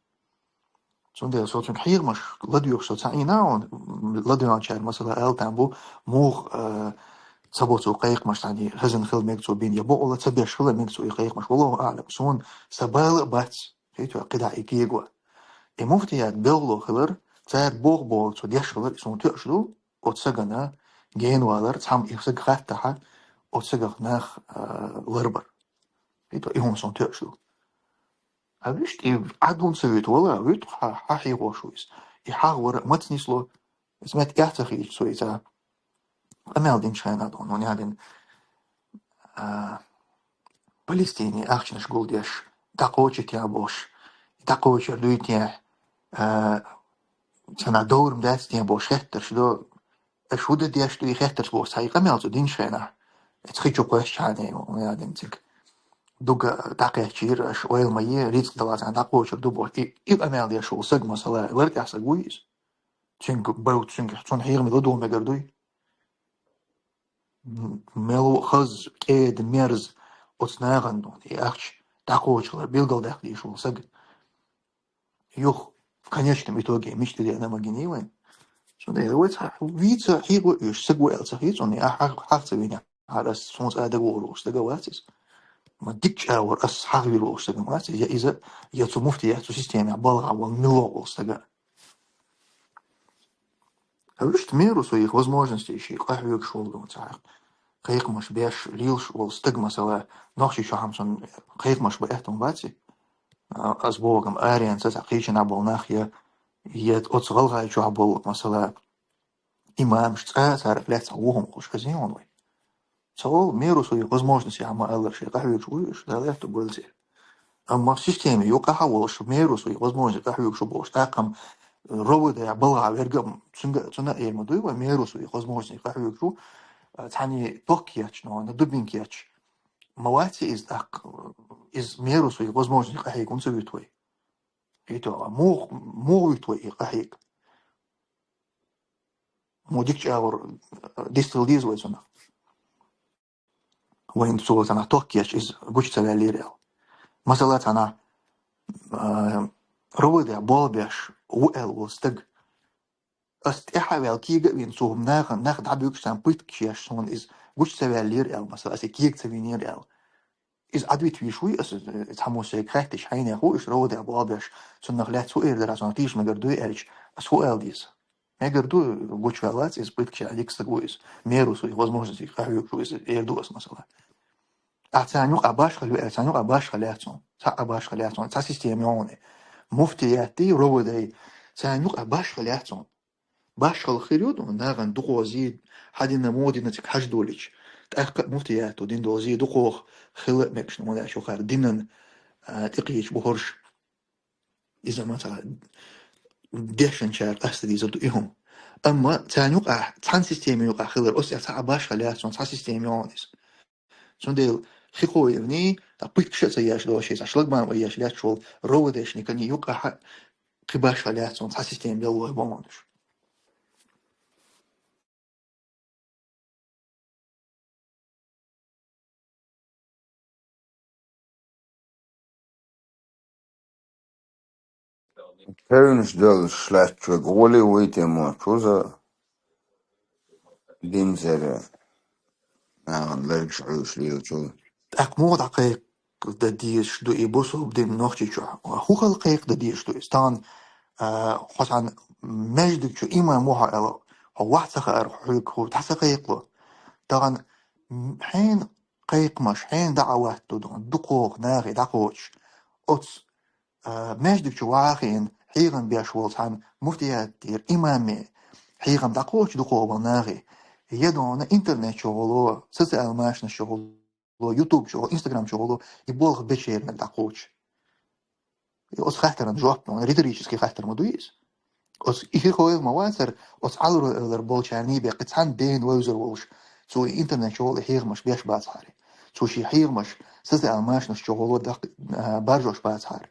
Цундела со цуьнга хьехамаш ладоьгӀуш со ца Ӏийна, ладоьгӀначара масала ала там бу, муха, а, ца бо цо кхайкхамаш, цхьаьна хезна хила мега цо бина, я бакъволу ца беш хила мега цо и кхайкхамаш, валлаху аӀлам, суна сан бала а бац, хетта, кхидӀа и кего. И муфтият белло хилар, цара боху-бохург цо деш хилар, и суна тоьаш ду, оцу сагана гена валар, цхьамма и саг хаттахь, оцу сагах нах, а, ларбар. Хетта, и хӀума суна тоьаш ду. А вуьшта и Ӏадван ца вуьту вала, вуьту хьан, хьан хьехош ву иза. И хьагӀ вара а маца нисло, иза метта эхь ца хийча цо иза. Къамел динчу хенахь дона, ну, яхьдина, а, Палестине ахчанаш гулдеш, дӀакхочуьйтехь бохуш, дӀакхочур дуй техь, а, цхьана доврам дац техь бохуш хеттарш до, аша хӀун дан деш ду и хеттарш бохуш, цхьа и къамел цо динчу хенахь, эца хи чу кхоьссичхьана, ну, яхьдина цига. Дуга дӀакхеччийра аша, ойла ма е, рицкъ дала цхьаьна дӀакхочур ду бохуш. И, и къамел деш волу саг, масала, лар тӀехь саг вуй иза? Цуьнга бай, цуьнга, цунна хьехаме ладогӀа мегар дуй? М, мел ву хаза, кӀеда, мерза оцу нахана, ну, и ахча дӀакхочуш лар билгалдаккха дезаш волу саг. Юха, в конечном итоге, мича тӀедеана ма гиний вайн. Цундела вай цхьа вийца хьийгӀо уьш, саг ву аьлла ца хий цунна, ахьа хьагӀ ца винехь, хӀара ас суна цкъа дагавогӀур волуш стага вац иза. Ма дика чӀагӀор ас хьагӀвийр волуш стага вац иза, я иза, я цу муфтият, цу системехь балхахь волу милла а волу стага. А вуьшта меру своих возможностей шен къахьоьгуш волу ду цхьа кхайкхамаш беш, лелаш волу стаг, масала, Нохчийчохь-м цунна кхайкхамаш бан аьтту бац и? А, ас боху-м, аренца цхьа кхечанхьа болу нах я, я оцу ГӀалгӀайчохь болу, масала, имамаш цкъа а царах лаьцна ву хӀума хуш хезний хьуна вай? Ца олу, меру своих возможностей хьан ма-аллара, шайн къахьоьгуш вуй уьш, Дала аьтту бойла церан. Амма система юкъахь а волуш, меру своих возможностей къахьоьгуш ву бохуш, тӀаккха-м РОВД балхахь верг а, цуьнга, цунна а эр ма дуй вай, меру своих возможностей къахьоьгуш ву, а, цхьаьна ток кечча, ну, дубинка кечча. Ма вац иза тӀаккха, иза меру своих возможностей къахьега хӀунда ца вуьту вай? И то, муха, муха вуьту вай и къахьега? Муха дика чӀагӀор дистхила деза вай цунах? Вайн цо цхьанхьа ток кечча иза гуча ца ваьллера аьлла. Масала, цхьанхьа, а, РОВД болх беш ву аьлла волу стаг. Ас тӀаьхьа а ваьлла кега а вина, цо хӀума нахана, нах дӀабуьгуш царна пыткаш еш, суна иза гуча ца ваьллера аьлла, масала, ас и кега ца винера аьлла. Иза Ӏадвита вийш вуй ас, э, цхьаммо сайга хаьттича, хьенех ву уьш РОВД болх беш, цунах лаьцна хӀун эр дара, цунах тийша мегар дуй аьлча, ас хӀун ала деза? Мегар ду, гучаваьллац иза, пыткаш дика стаг ву иза. Меру свои возможности къахьоьгуш ву иза, эр ду ас масала. Ахь царна юкъахь башха хила веара, царна юкъахь башха хила яц хьуна. Цхьа а башха хила яц хьуна, цхьа система йогӀу хьуна. Муфтиятий, РОВД-й, царна юкъахь башха хила яц хьуна. Башхалла хир ю, нагӀан дукхо зе хьадина, модина цига хьажа долийча. ТӀаккха а муфтиято дина долу зе дукхох хила а мегаш, хӀунда аьлча хӀара динан, а, тӀекхеча бохурш. Иза ма ца дешанчара къаста деза ду и хӀума. Амма царна юкъахь, цхьана система юкъахь хилар, оцу цхьа а башха хила яц хьуна, цхьа система йогӀу хьуна иза. Цундела хи кхоевний, а, пыткаш а ца еш долуш, иза шлагбаум а еш лаьтташ волу РОВДшникан юкъахь а кхин башха хила яц хьуна, цхьа система белла вай бохуш. Певнаш даллаш лаьтташ вай гӀоли вуй те мо, чуза динзара нахана лергаш Ӏуьйш лелачул. ТӀаккха муха дӀакхайкха дан дезаш ду и бусалба дин Нохчийчохь? ХӀун хала кхайкха дан дезаш ду иза? Тахана, а, хьо цхьана маьждиг чу имам ву хьо аьлла, хьо ваха ца хаара, хьоьга хӀу дӀа ца кхайкхало. Тахана, м, хьенан кхайкхамаш, хьенан даӀават ду, дукхох нахе дӀакхочуш. Оцу, а, маьждиг чу ваха хиъна, хьехам беш волу цхьана муфтиятера имаме хьехам дӀакхочуш дукхох болу нахе. Я дона интернет чу гӀоло, социал машанаш чу гӀоло, YouTube чу, Instagram чу гӀоло, и болх бечернаг дӀакхочуш. И оцу хаттаран жоп, ну, риторический хаттар ма ду иза. Оцу и хи кхоев ма вацара, оцу Ӏалро эвлар болчарний беккъа цхьана дена вевзар волуш, цо и интернет чу гӀоло хьехамаш беш бацахьара. Цо шен хьехамаш социал машанаш чу гӀоло дак-, а, баржош бацахьара.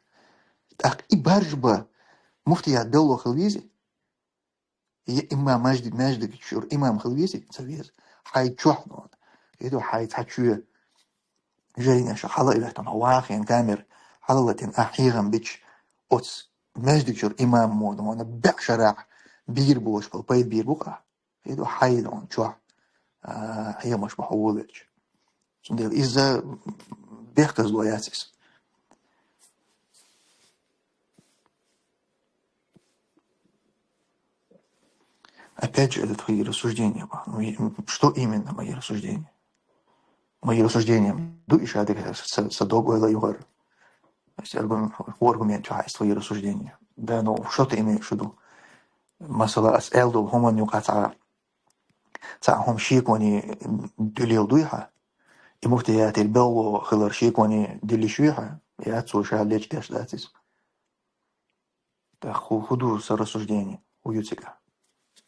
ТӀаккха и баржа бан муфтият белло хила веза? Я имам маьжди-, маьждиг чуьра имам хила веза? Ца веза. Хьайн чохь нона. Иду хьайн цхьа чоь. Жайнеша хьала а вехтана, хьо вахийна камера хьала латийна, ахь хьехам бича, оцу маьждиг чуьра имам мо нона, беа шарахь бийр болуш бала, пай бийр бу-кх ахь. Иду хьайн нона чохь, а, хьехамаш бан хьо волавелча. Цундела иза бехказло яц иза. Опять же, это твои рассуждения. Ну, и, м, что именно мои рассуждения? Мои рассуждения. Ду и шадык са, са дог ойла югар. То есть аргум-, аргумент чу хьайс твои рассуждения. Да, ну, что ты имеешь в виду? Масала, ас элдул хуман юкъа ца, ца хум шикони дулил дуй ха. И муфтиятир белло хилар шикони дилиш юй ха. Я цу ша леч деш дацис. ТӀаккха хӀу, хӀу ду сан рассуждение, хӀу ю цига?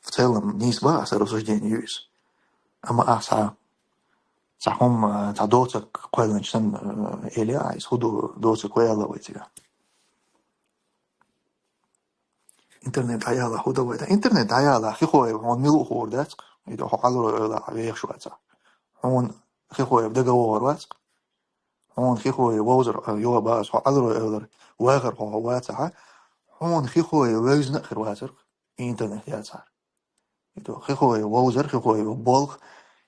В целом, нийса бан сан рассуждение ю иза. Амма ахь цхьа, цхьа хӀума, цхьа доцург кхоьллинчу санна, э, эли а, иза хӀу ду доцург кхоьлла вай цига? Интернет дӀаяла хӀу дан вай? Дан интернет дӀаяла, хи кхоев хьуна мила а хуур дац-кх. И ду хьо Ӏалро ойла, хьо вехаш вац ахь. Хьуна хи кхоев дага вогӀур вац-кх. Хьуна хи кхоев вовзар, а, йо база, хьо Ӏалро ойла, вахар хьо, хьо вацахьа. Хьуна хи кхоев вевзина а хир вацар-кх, и интернет яцахьара. И ду хи кхоев вовзар, хи кхоев болх,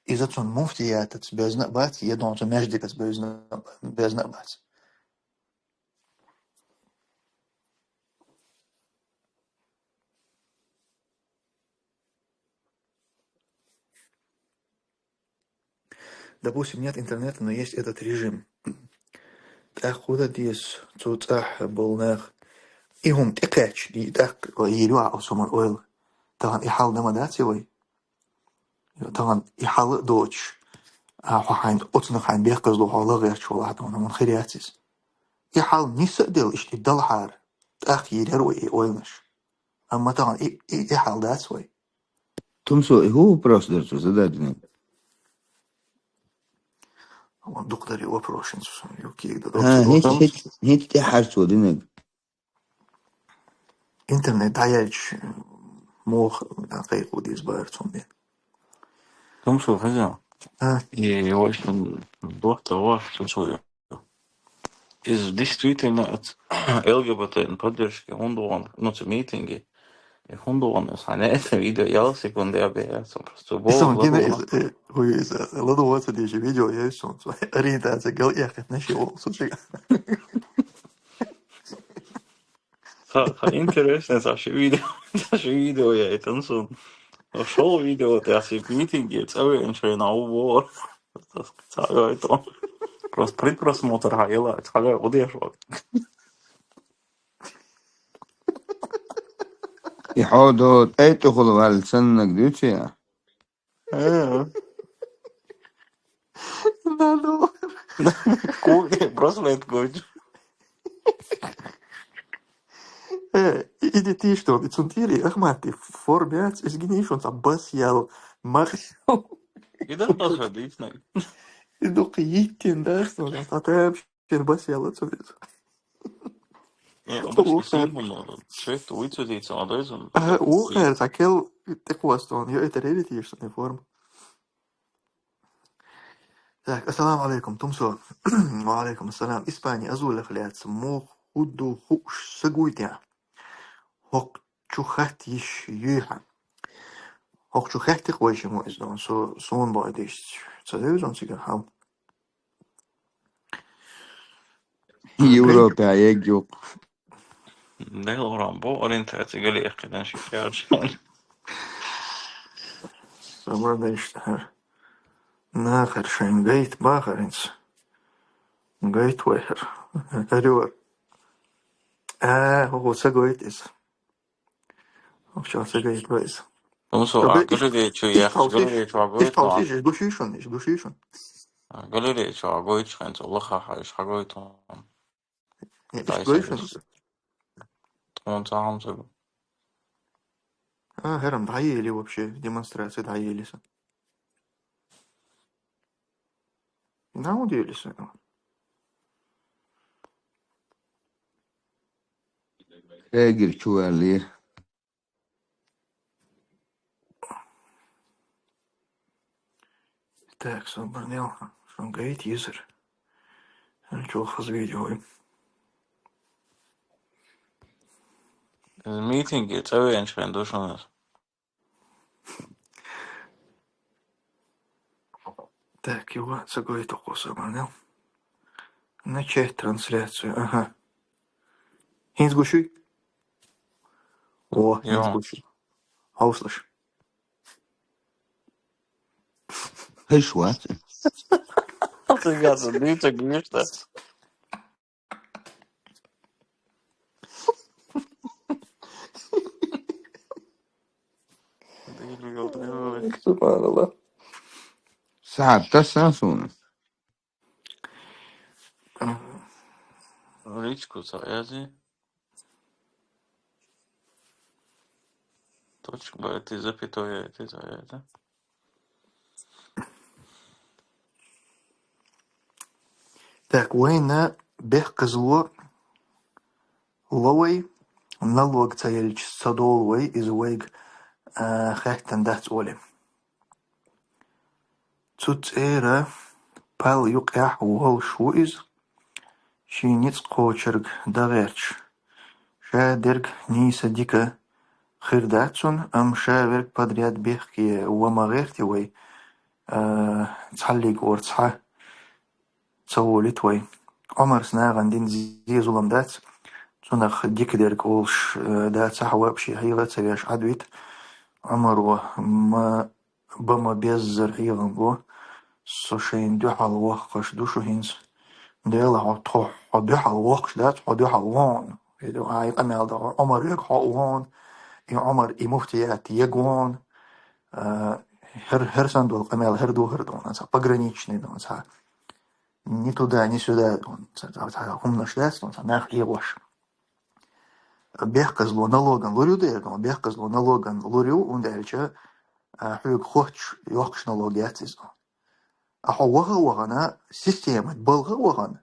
иза цунна муфтиятаца бевзина а бац, я дона цу маьждигаца бевзина, бевзина а бац. Допустим, нет интернета, но есть этот режим. ТӀаккха хӀу дан деза цу цӀахь болу нах? И хӀума тӀекхаьчча, и тӀаккха йийр ю ахь оцу хӀуман ойла. Тахана и хьал дан ма дац и вай? Тахана и хьал а доцуш, а, хьо хьайн, оцунах хьайн бехказло хьо лагӀерчу валахь, тахана хӀуман хир яц иза. И хьал ниса а делла, иштта и далахьара, тӀаккха йийр яра вай и ойланаш. Амма тахана и, и, и хьал дац вай. Тумсо, и хӀу вопрос дара цо зададинарг? Вон дукха дари вопрос шин цу сан, ю кига да. А, докси хӀинца, вопрос. ХӀинца, хӀинца тӀехьарцо динарг. Интернет дӀаяьлча, муха кхайкхо деза бара цунна бен. Тумсо, хаза? А? И, в общем, вот того, что свое. Иза действительно от Л Г Б Т Н поддержки, хӀунда вон, ну, цу митинге. И хӀунда вон, ас хьан это видео, я секунды, я бе, я сам просто И сон бог, гина бог. Иза, э, хуй иза, ладу ваца дежи видео, я и сон, ориентация, гал, я хет, наши вол, слушай. Ха, ха, интересно, ца ши видео, ца ши видео я это, ну, сон. Ну, шо видео, ты, а си митинге, ца вы, ничего, на убор. Ца, ца, я это. Просто предпросмотр, ха, ела, ца, я, вот я шо. И ходу, это хулвал ценник дючи. Э. Да, ну. Ку-, просто это говорю. Э, и, и ты что, и цунтири, Ахмат, ты формят, изгини, что там бас ял, мах. И да, тоже обычно. И док йиттин, да, что там, а ты вообще бас ял, что ли? Э, обычно Охар. Символ, но цвет выцветится, а дальше он Ага, такой охар, такел, ты хвастон, я это ревит, что не форм. Так, ассаламу алейкум, Тумсо. Ва алейкум ассалам. Испания, азула хляц, мо худу хуш сагуйтя. Хок чухат иш юха. Хок чухат ты квайши мо из дон, со, сон бай дишт. Ца дэвиз он сигар хал. Европа, я гюк. Да, Лоран, бо ориентация гали яхидан ши фиаршан. Сама дишт. На, харшан, гайт, ба, харинц. Гайт, вай, хар. Арюар. А, хо, хо, са гайт из. Вообще, са гайт, вай из. Ну, со, Шо а гайт, галерея чё, иш я, паусиш, галерея чё, а иш гайт, паусиш, иш гушишун, иш гушишун. А галерея чё, а гайт, шхен, со, лаха, ха, иш, ха гайт, он. Не, иш Дай гайшун. Сагис. Он цагам сагу. А, херам, даели вообще, демонстрация даели са. Да, удивили са. Эгер чували. Так, собрнел, шо гайт езер. Чё хаз видео. Митинге, ца венчхан душунас. Так, его ца гайт окъо собрнел. Начать трансляцию, ага. Хинц гуши? О, хинц Йо. Гуши. Хауслаш. Хай шуат. Фига себе, ну и так, конечно. Субханаллах. Саат тассан суна. Ричку саязи. Точка, ба, это запятое, это, это. Так, вайна бехказло ловай, налог ца елч садол вай, из вайг, а, хаттан дац оли. Цу цӀера пал юкъяхь волуш ву иза, шен ницкъ кхочург дагӀерча. Ша дерг нийса дика хир дац цунна, амма ша верг подряд бехке ва ма гӀерти вай, а, цхьаллиг вара цхьа ца волит вай. Ӏумарс нахана дина зе зулам дац, цунах дика дерг олуш, а, дацахь вообще хьийгӀа а ца веш Ӏадвит. Ӏумаро ма ба ма беззара хьехам бо, со шайна дуьхьал воккхуш ду шу хӀинца. Дела, хьо тхо, хьо дуьхьал воккхуш дац, хьо дуьхьал вон. Хьо и къамел дан, Ӏумар верг хьо вон, и Ӏумар и муфтият егон. А, хӀер-, хӀерсан долу къамел хӀер ду хӀара дона, ца пограничный дона, ца ни туда, ни сюда дона, ца, ца, ца хӀуманаш дац дона, ца нах хьегӀош. Бехказло налоган лур ю дера, но бехказло налоган лур ю, хӀунда аьлча, а, хьоьга хоттуш йоккхуш налог яц иза. А хьо ваха а вахана, система балха а вахана,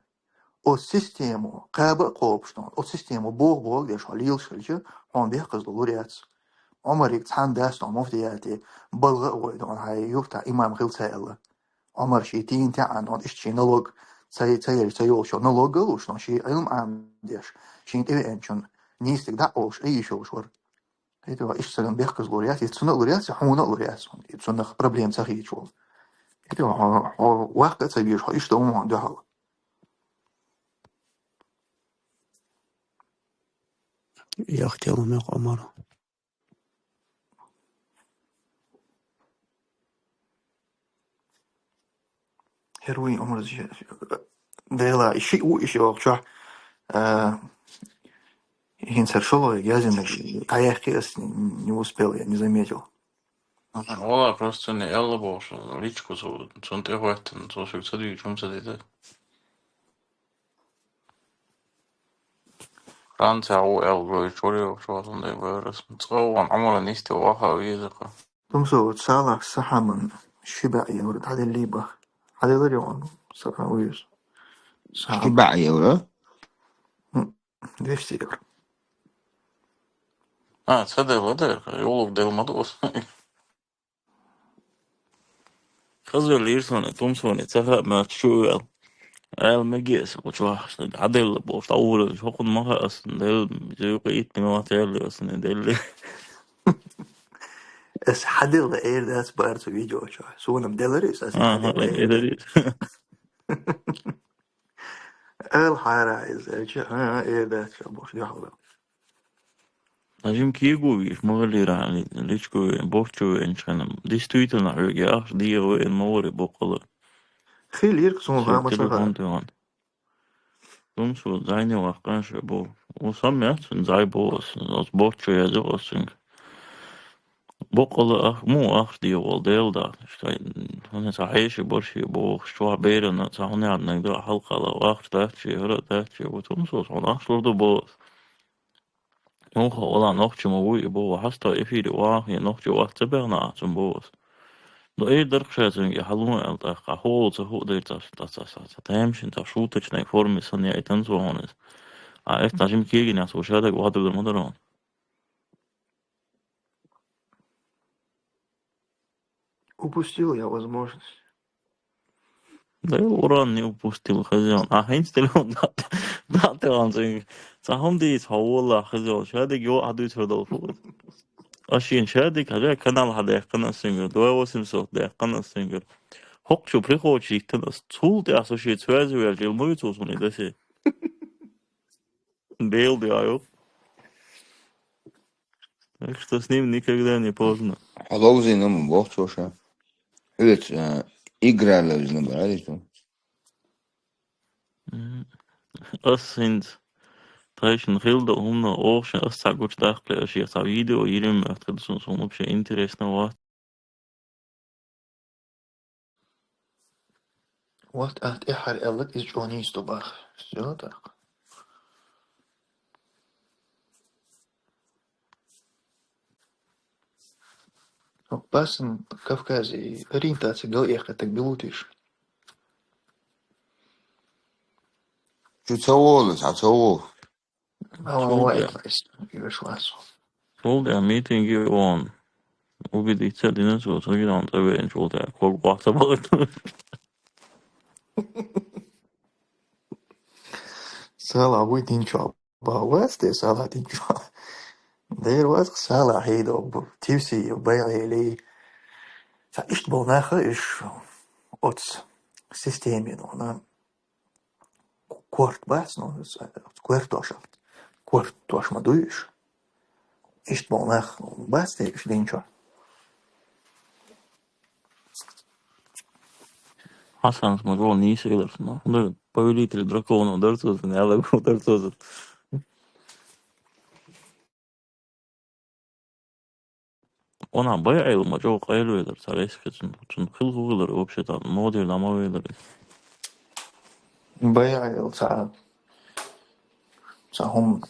оцу систему кхаба а кхобуш, но оцу систему боху боху деш хьо лелаш хилча, хьуна бехказло лур яц. Ӏумариг цхьаьна дац но муфтияте балха а гӀой дона хьайн юртахь имам хила ца аьлла. Ӏумар шен тийна тӀаьхьа, но иштта шен налог ца, ца елча, ца йолуш йолу налог а луш, но шен Ӏилма Ӏамадеш, шен тӀевеанчун нийсалиг дӀа а олуш, айиш йолуш вара. ХӀета иштта цагам бехказло лур яц, и цунна а лур яц, и хьуна а лур яц, и цунах проблема ца хийча волу. ХӀета хьо, хьо ваккха а ца везаш, хьо иштта вон дуьхьал. يا أختي، الله ما يقع مرة. ХӀара вай Ӏумар зиша дела, и шиъ ву, и шиъ вахча, а, хин цар шолой язынаш, каяхки ас не успел, я не заметил. Вала просто не элла бошо, личку цу, цун тӀехӀоттан, цу шуг ца дуй, чум ца дита. Франция ву эл гой, чури вахча ватун дай вайрас. Цо ван Ӏумара нисти ваха визака. Тумсо, вот Салах сахаман шиба евро дадили бах. Хадилар он сахам уюз. Сахам. Шиба евро? М, двести евро. А, ца дела да, юлук дел мадус. Хаза лирсоне, тумсоне, ца ха ма чу эл. Эл мегес, учва, аделла бо, та ура, хокун маха ас, дел, зюка ит, ма ма тел, ас, не дел. Ас хадилла эр дас бар цу видео чо. Сунам деларис, ас Ага, хадилла эр. Эдери. Эл хара из, эл чи, а, эр дас чо, бош, дяхла. Нажим кигу виш, мага лира, ли-, личку ве, борчу ве, нчхана. Действительно, веге, ах, дига ве, мавори бокала. Хил ирк сун Все, гама телефон шаха. Тюган. Тумсу зайни вахкан ше бо. У сам я, сун зай бо, сун, ос борчу я, зо, ос сун. Бокала ах, му ах, дига вол, дел да. Штай, хана са хеши борши бо, шва берена, са хана адна, да, халкала, ах, да, чи, хара, да, чи, вот тумсу, сон ах, шурду бо. Нуха, вала нохчи ма вуй, бо, хаста эфири вахи, нохчи вахта бегна, цун бос. Но эй дарх шайцун, я халун эл тах, а хол ца ху дэр ца, ца, ца, ца, ца, тем шин ца шуточной форме сан я итан звонис. А эф нажим кегин я слушадаг, ваду дэр мадарон. Упустил я возможность. Да, уран не упустил, хозяин. А хинс телефон дат, дат, он зинг. Сахун дис, хавула, хозяин. Шадик ё, аду исфер дал фуд. Ашин шадик, хозяин канал хадяхкана сингер. Два восемьсот дяхкана сингер. Хокчу приходчик тенас. Цул те асуши связи вер, жил мой цусуни даси. Бел де айо. Так что с ним никогда не поздно. Хьаловзина ма бохчоша. Хьуец, э, играловзина барадиту. Мгм. Ас хинц. Тайшин хилда умна охша ас цагуч дахле аши ца видео ирим ахтадсун сун вообще интересно ва. Вот ат эхар эллак из чони сто бах. Всё так. Опасно Кавказе ориентация гал ехать так белутиш. Чу цаволы, а цавол. Ава, ава, Сулда. Эклес, юриш ласо. Сулда митинги он. Убедиться динас вот, сулда он таберен сулда. Кол вахта балык. Сала, вы тинчо. Ба, вас те сала тинчо. Дэр вас сала хейдо, тивси, байгели. Са ишт болнаха иш оц системе, но на Корт бац, ну, с-, корт тош. Корт тош ма дуйш. Ишт болнах бац те иш динчо. Хасан смогол не силер, но. Ну, повелитель драконов дарцоза, не алагу дарцоза. Она бай айлма жо къайлу эдер, царес хецун, цун хил хугылар вообще там, модер нама велер. Бай айл ца, ца хум,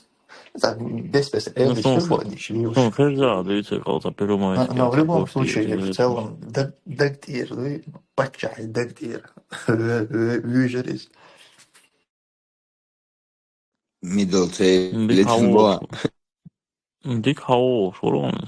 ца бес-бес Ну, эл что, иши что, бо диши ну, уж. Что, хер за, да, и цикл, ца первый май, Но, но в любом случае, в целом, даг-, дагдир, вы, паччахи дагдир. Вы, вы, вы же рис. Middle цей Дик лицин хаву. Бо. Дик хаву, шуругъун.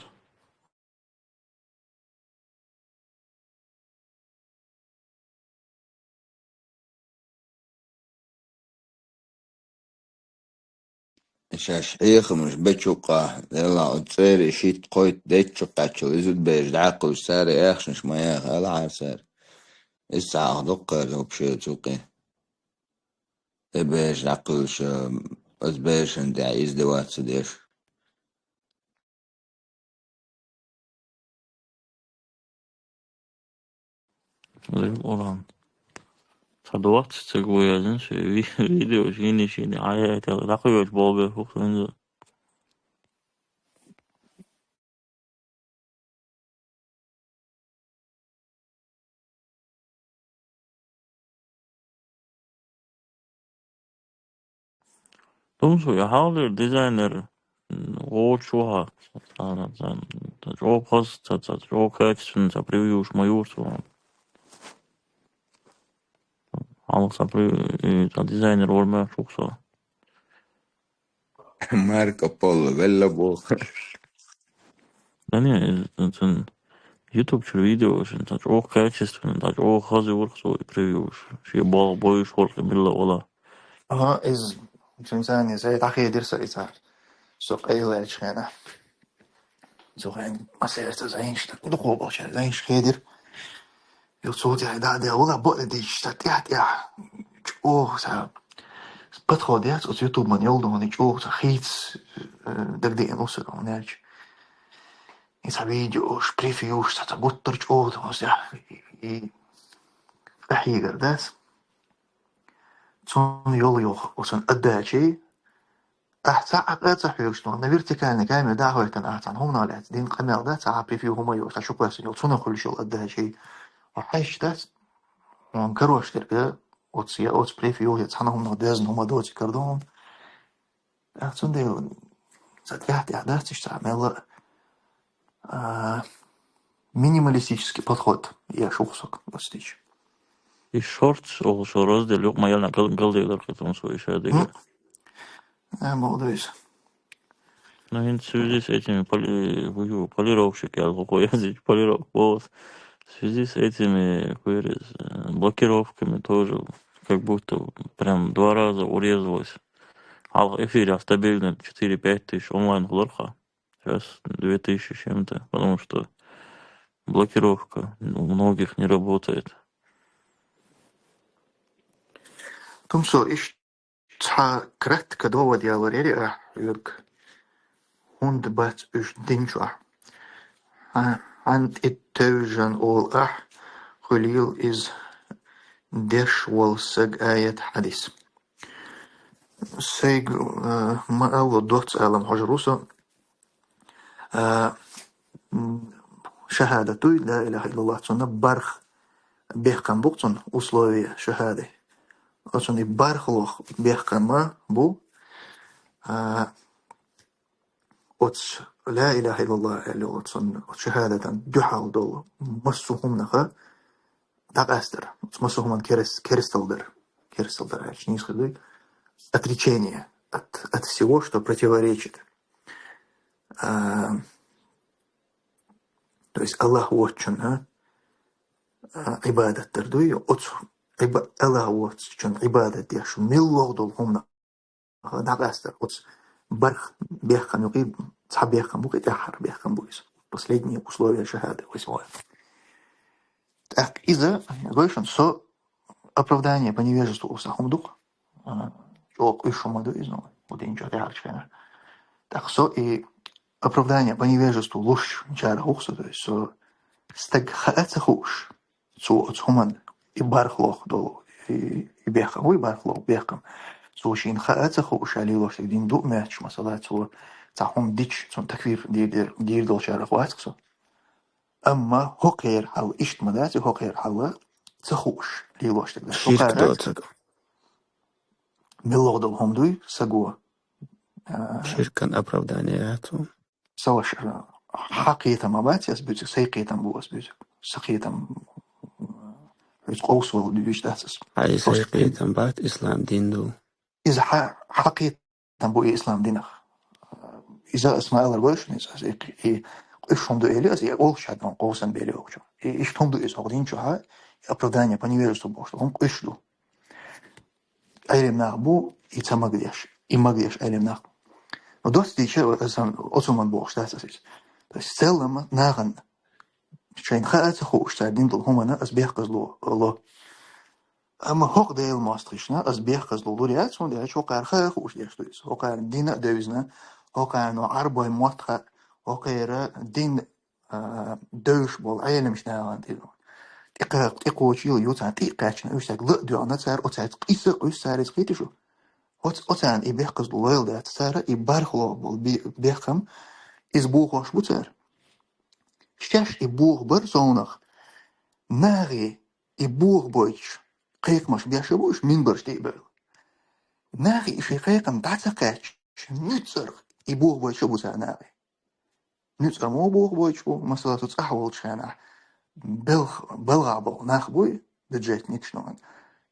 Шаш хьехамаш бечукъа, дела, цӀери шит-кхойт деччукъачул, изуд беш дӀакъуш, сари яхшаш ма яха, ала гьар сари. Ис цхьа ахдуккхар вообще цукъи. Э беш дӀакъуш, э, аз бешан дя издеваться деш. Зил Къуръан. Ца двадцать ца гу язын ши ви-, видео шини шини ая тела дакъы ёч болбе хуксунза. Тумсу, я хьалдир дизайнер, м, гъо чуха. Ца, ца, ца, ца, чӀо хас, ца, ца, чӀо качественно, ца, превьюш ма юрцу. Хьалха ца при-, э, ца дизайнер вар ма шухса. Марко Поло, велла бу. Да не, э, ца, ца, YouTube чур видео, шин, ца, чӀо качественно, ца, чӀо хази вурх со превьюш. Ши бал бойш вурх милла вала. Ага, из цунцани зай тахедир са ица. Со къайла элчхена. Со хен масерца зайнш, духо болча, зайнш хедир. Ё цо тя да, да, вала бо диш, са тя, тя. Чо, са подход яц, оц YouTube ман йолдони, чо, са хийц, э, дагди эн уса, он ялч. И са видео, уж превьюш, са, са гуттар чо, то, са, и, и, ахигар, да? Цун йол йох, оцун отдачей, ахь ца а къа ца хьоьгуш, на вертикальный камера да хойтан, ахь цан хӀумнал яц, дин къамел да, ца а превью хӀума йох, ца шу квасин йол, цунах хуьлуш йол отдачей. Ва хьайш дац, он карош терга, оц я, оц превью я, цхьана хӀумнах дезна хӀума доци кардон. Ах, цундела, ца тяхь-тяхь дац иштта, мелла, а, минималистический подход, я шухсак, гостич. И шортс, ол шо раздел, юкъ ма ялна гал-, галдейлар хитун со иша дега. М. А, молодец. Ну, в связи с этими поли-, вую, полировщик, я алгъу языч, полировка, вот. В связи с этими, курис, э, блокировками тоже как будто прям два раза урезалось. Алгъ эфире стабильно четыре-пять тысяч онлайн хуларха. Сейчас две тысячи с чем-то, потому что блокировка у многих не работает. Тумсо, иш цхьа кратко довод ялар яри ахь хьоьга. ХӀунда бац уьш динчу ахь? Хьан, хьан тӀе тевжан ол ахь, хуьлийла из деш волу саг аят хьадис. Сайга, э, ма алло, доцца алам хьожур ву со. А, м, шахадат дуй, ла илаха иллаллах, цунна барх бехкам бу цунна, условия шахады. Оцунна и бархлох бехкама бу, а, оц ла илаха иллаллах аьлла, оцунна, оц шахадатан дуьхьал долу массо хӀумнаха дӀакъастар. Оц массо хӀуман керас-, керастал дар. Керастал дар аьлча, нийса хир дуй. Отречение от, от всего, что противоречит. А, то есть Аллах воцчунна, а, Ӏибадат дар дуй, оцу Ӏиба-, Аллах воцчунна Ӏибадат деш, миллох долу хӀумна дӀакъастар. Оцу барх бехкам юкъе, цхьа бехкам бу, кхин тӀаьххьара бехкам бу иза. Последние условия шахады, вай согӀа. ТӀаккха иза, гой шуна, со оправдание по невежеству уса хӀума ду-кх. А, чӀогӀа къуьйсуш хӀума ду иза, ну, хӀу дийна чӀогӀа тӀаьхьарчу хенахь. ТӀаккха со и оправдание по невежеству луш чарах ву-кх со, то есть со стаг хаа ца хууш, цо оцу хӀуманна и бархлох долу, и, и бехкам ву, и бархлох бехкам. Цо шена хаа ца хууш, ша лелош дерг дин ду а моьттуш, масала, цо цхьа хӀума дича, цунна такфир дийр-, дийр-, дийр долчарах вац-кх со. Амма хӀокхеран хьал иштта ма дац, и хӀокхеран хьал ца хууш лелош дерг дац. Ширк хӀокхара доцург. Миллох долу хӀума дуй, саго. А, ширкан оправдание яц ву. Ца ваша, хьан кхетам ма бац ас буьйцург, сайн кхетам бу ас буьйцург. Сан кхетам, хьуьца къовсавала дуьйцуш дац ас. Хьан и сайн кхетам бац, ислам дин ду. Иза хьан, хьан кхетам бу и ислам динах. Иза ас ма алар гой шуна, иза ас и, и къуьйсуш хӀума ду эли, ас и олуш хьан къовсан бели йохучу. И иштта хӀума ду иза хӀокху дин чохь, и оправдание по невежеству бохуш ду, хӀума къуьйсуш ду. Ӏелим нах бу, и ца магадеш, и магадеш Ӏелим нах. Но доцу дийча, сан оцу хӀуманна бохуш дац ас иза. То есть, в целом, нахана шайна хаа ца хууш цара дин долу хӀуманна ас бехказло ло. Амма хӀокху Делан мостагӀашна ас бехказло лур яц, хӀунда аьлча хӀокхара хаа хууш деш ду иза. ХӀокхарна дин а девзина, хӀокхарна Ӏарбойн мотт хаьа, хӀокхеран дин а, девзаш болу Ӏелимаш нахана тӀера. тӀекха-, тӀекхочийла ю царна, тӀе а кхаьчна, уьш цаьрга ла а доьгӀна цара, оцаьрца къийса а къуьйсу цара иза, кхийтий шу? Оц-, оцарна и бехказло лойла дац цара, и бархӀлагӀа бола бе-, бехкам, иза бохош бу цара. Шаьш и бохабар совнах, нахе и бохабойтуш кхайкхамаш беш а бу уьш, минбараш тӀе а бевлла. Нахе и шайн кхайкхам дӀа ца кхаьчча, нуьцкъарах и бохабойтуш а бу цара нахе. Нуьцкъара мо бохабойтуш бу, масала, цу цӀахь волчу хенахь белх-, балгӀа болу нах буй, бюджетникаш, ну,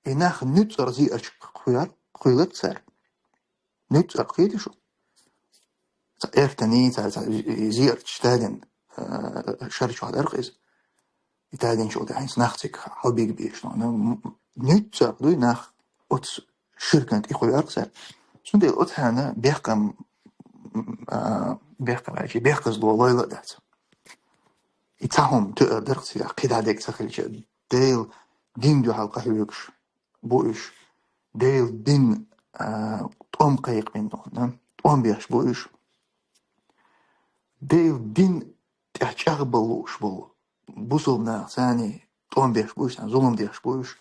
и нах нуьцкъара зиарчу кхоьллар-, кхоьлларг цара. Нуьцкъара, кхийтий шу? Цхьа эртаний, цхьа, цхьа зиарчу стадин, а, шар чохь дара-кх иза. И тадинчул тӀаьхьа хӀинца нах цига хьалбига безаш, ну, ну, м-, нуьцкъара дуй нах оцу ширкана тӀе кхоьлларг цара. Цундела оцу хьана бехкам, м, а, бехкам аьлча, бехказло лойла а дац. И цхьа хӀума тоьар дара-кх цигахь, кхидӀа дерг ца хилча, Делан дин дуьхьал къахьоьгуш бу уьш. Делан дин, а, тӀом кхайкхина, тӀом беш бу уьш. Делан дин тӀехь чӀагӀбан лууш болу бусалба нах, царний тӀом беш бу уьш, царна зулам деш бу уьш.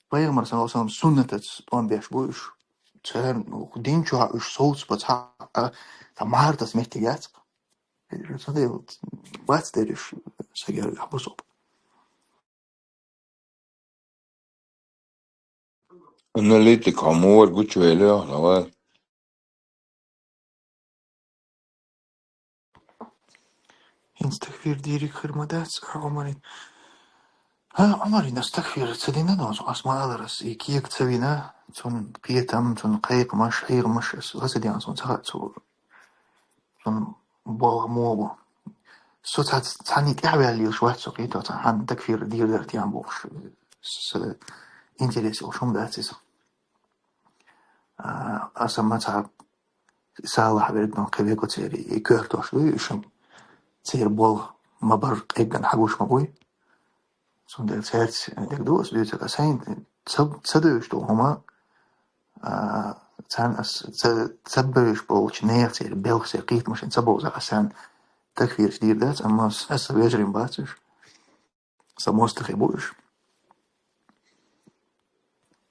Пайхамар, саллаллаху алейхи ва саллям, суннатаца тӀом беш бу уьш. Царна дин чохь уьш совцабан цхьа, а, цхьа марханца меттиг яц-кх. Ца дела, бац дерриш сагергахь бусалба. Аналитик, хьо муха гучувелла, давай. ХӀинца такфир дийриг хир ма дац, Ӏумарин. ХӀа, Ӏумарин ас такфир ца дина, но ас ма аллара, ас и кега ца вина, цунна кхетам, цунна кхайкхамаш, хьехамаш, ас ла ца деана, цунна ца хаьа цо. Цунна болх муха бу. Со цхьа-, цхьанна тӀаьхьаваьлла лелаш вац со, кхетта, цхьа хьанна такфир дийр дара тема бохуш, с-, интерес йолуш хӀума дац иза. А, аса ма цхьа салахь верг, ну, кхин вега церан и коьртош дуй, уьш церан болх ма-барра къеггина хьагуш ма буй. Цундела цаьрца дерг ду аса дуьйцург, аса хӀинца ца, ца девзаш долу хӀума, а, царна аса ца, ца бевзаш болчу нехан церан белхаш, церан кхетамаш ца бовза, аса царна такфираш дийр дац, амма аса, аса вежарий бац уьш, сан мостагӀий бу уьш.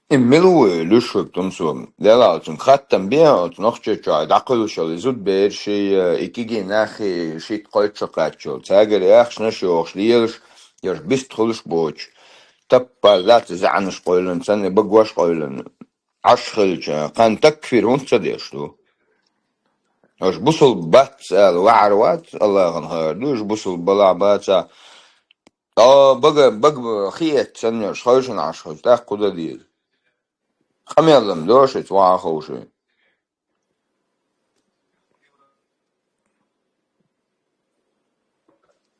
И мила ву и луьйш верг, Тумсо? Делахь цуьнга хаттам бе оцу Нохчийчохь дӀакхуьллуш йолу и зудабераш, и кегий нах, шийтта-кхойтта шо кхаьчча йолу. Цаьргара яхшнаш йохуш лелаш, ерш бист хуьлуш боцуш. Таппалла ца заьӀнаш къевлина, царна багош къевлина. Ӏаш хилча, кхана такфир хӀунда ца деш ду? Аша бусалба бац ала ваьхьар вац, Аллахьан хабар ду, аша бусалба балахь бацахь. О, бага, бага хиэца санна, аша хойшина Ӏаш хилча, тӀаккха хӀун дан деза? Къамел ма до шуьца, ваха ховший.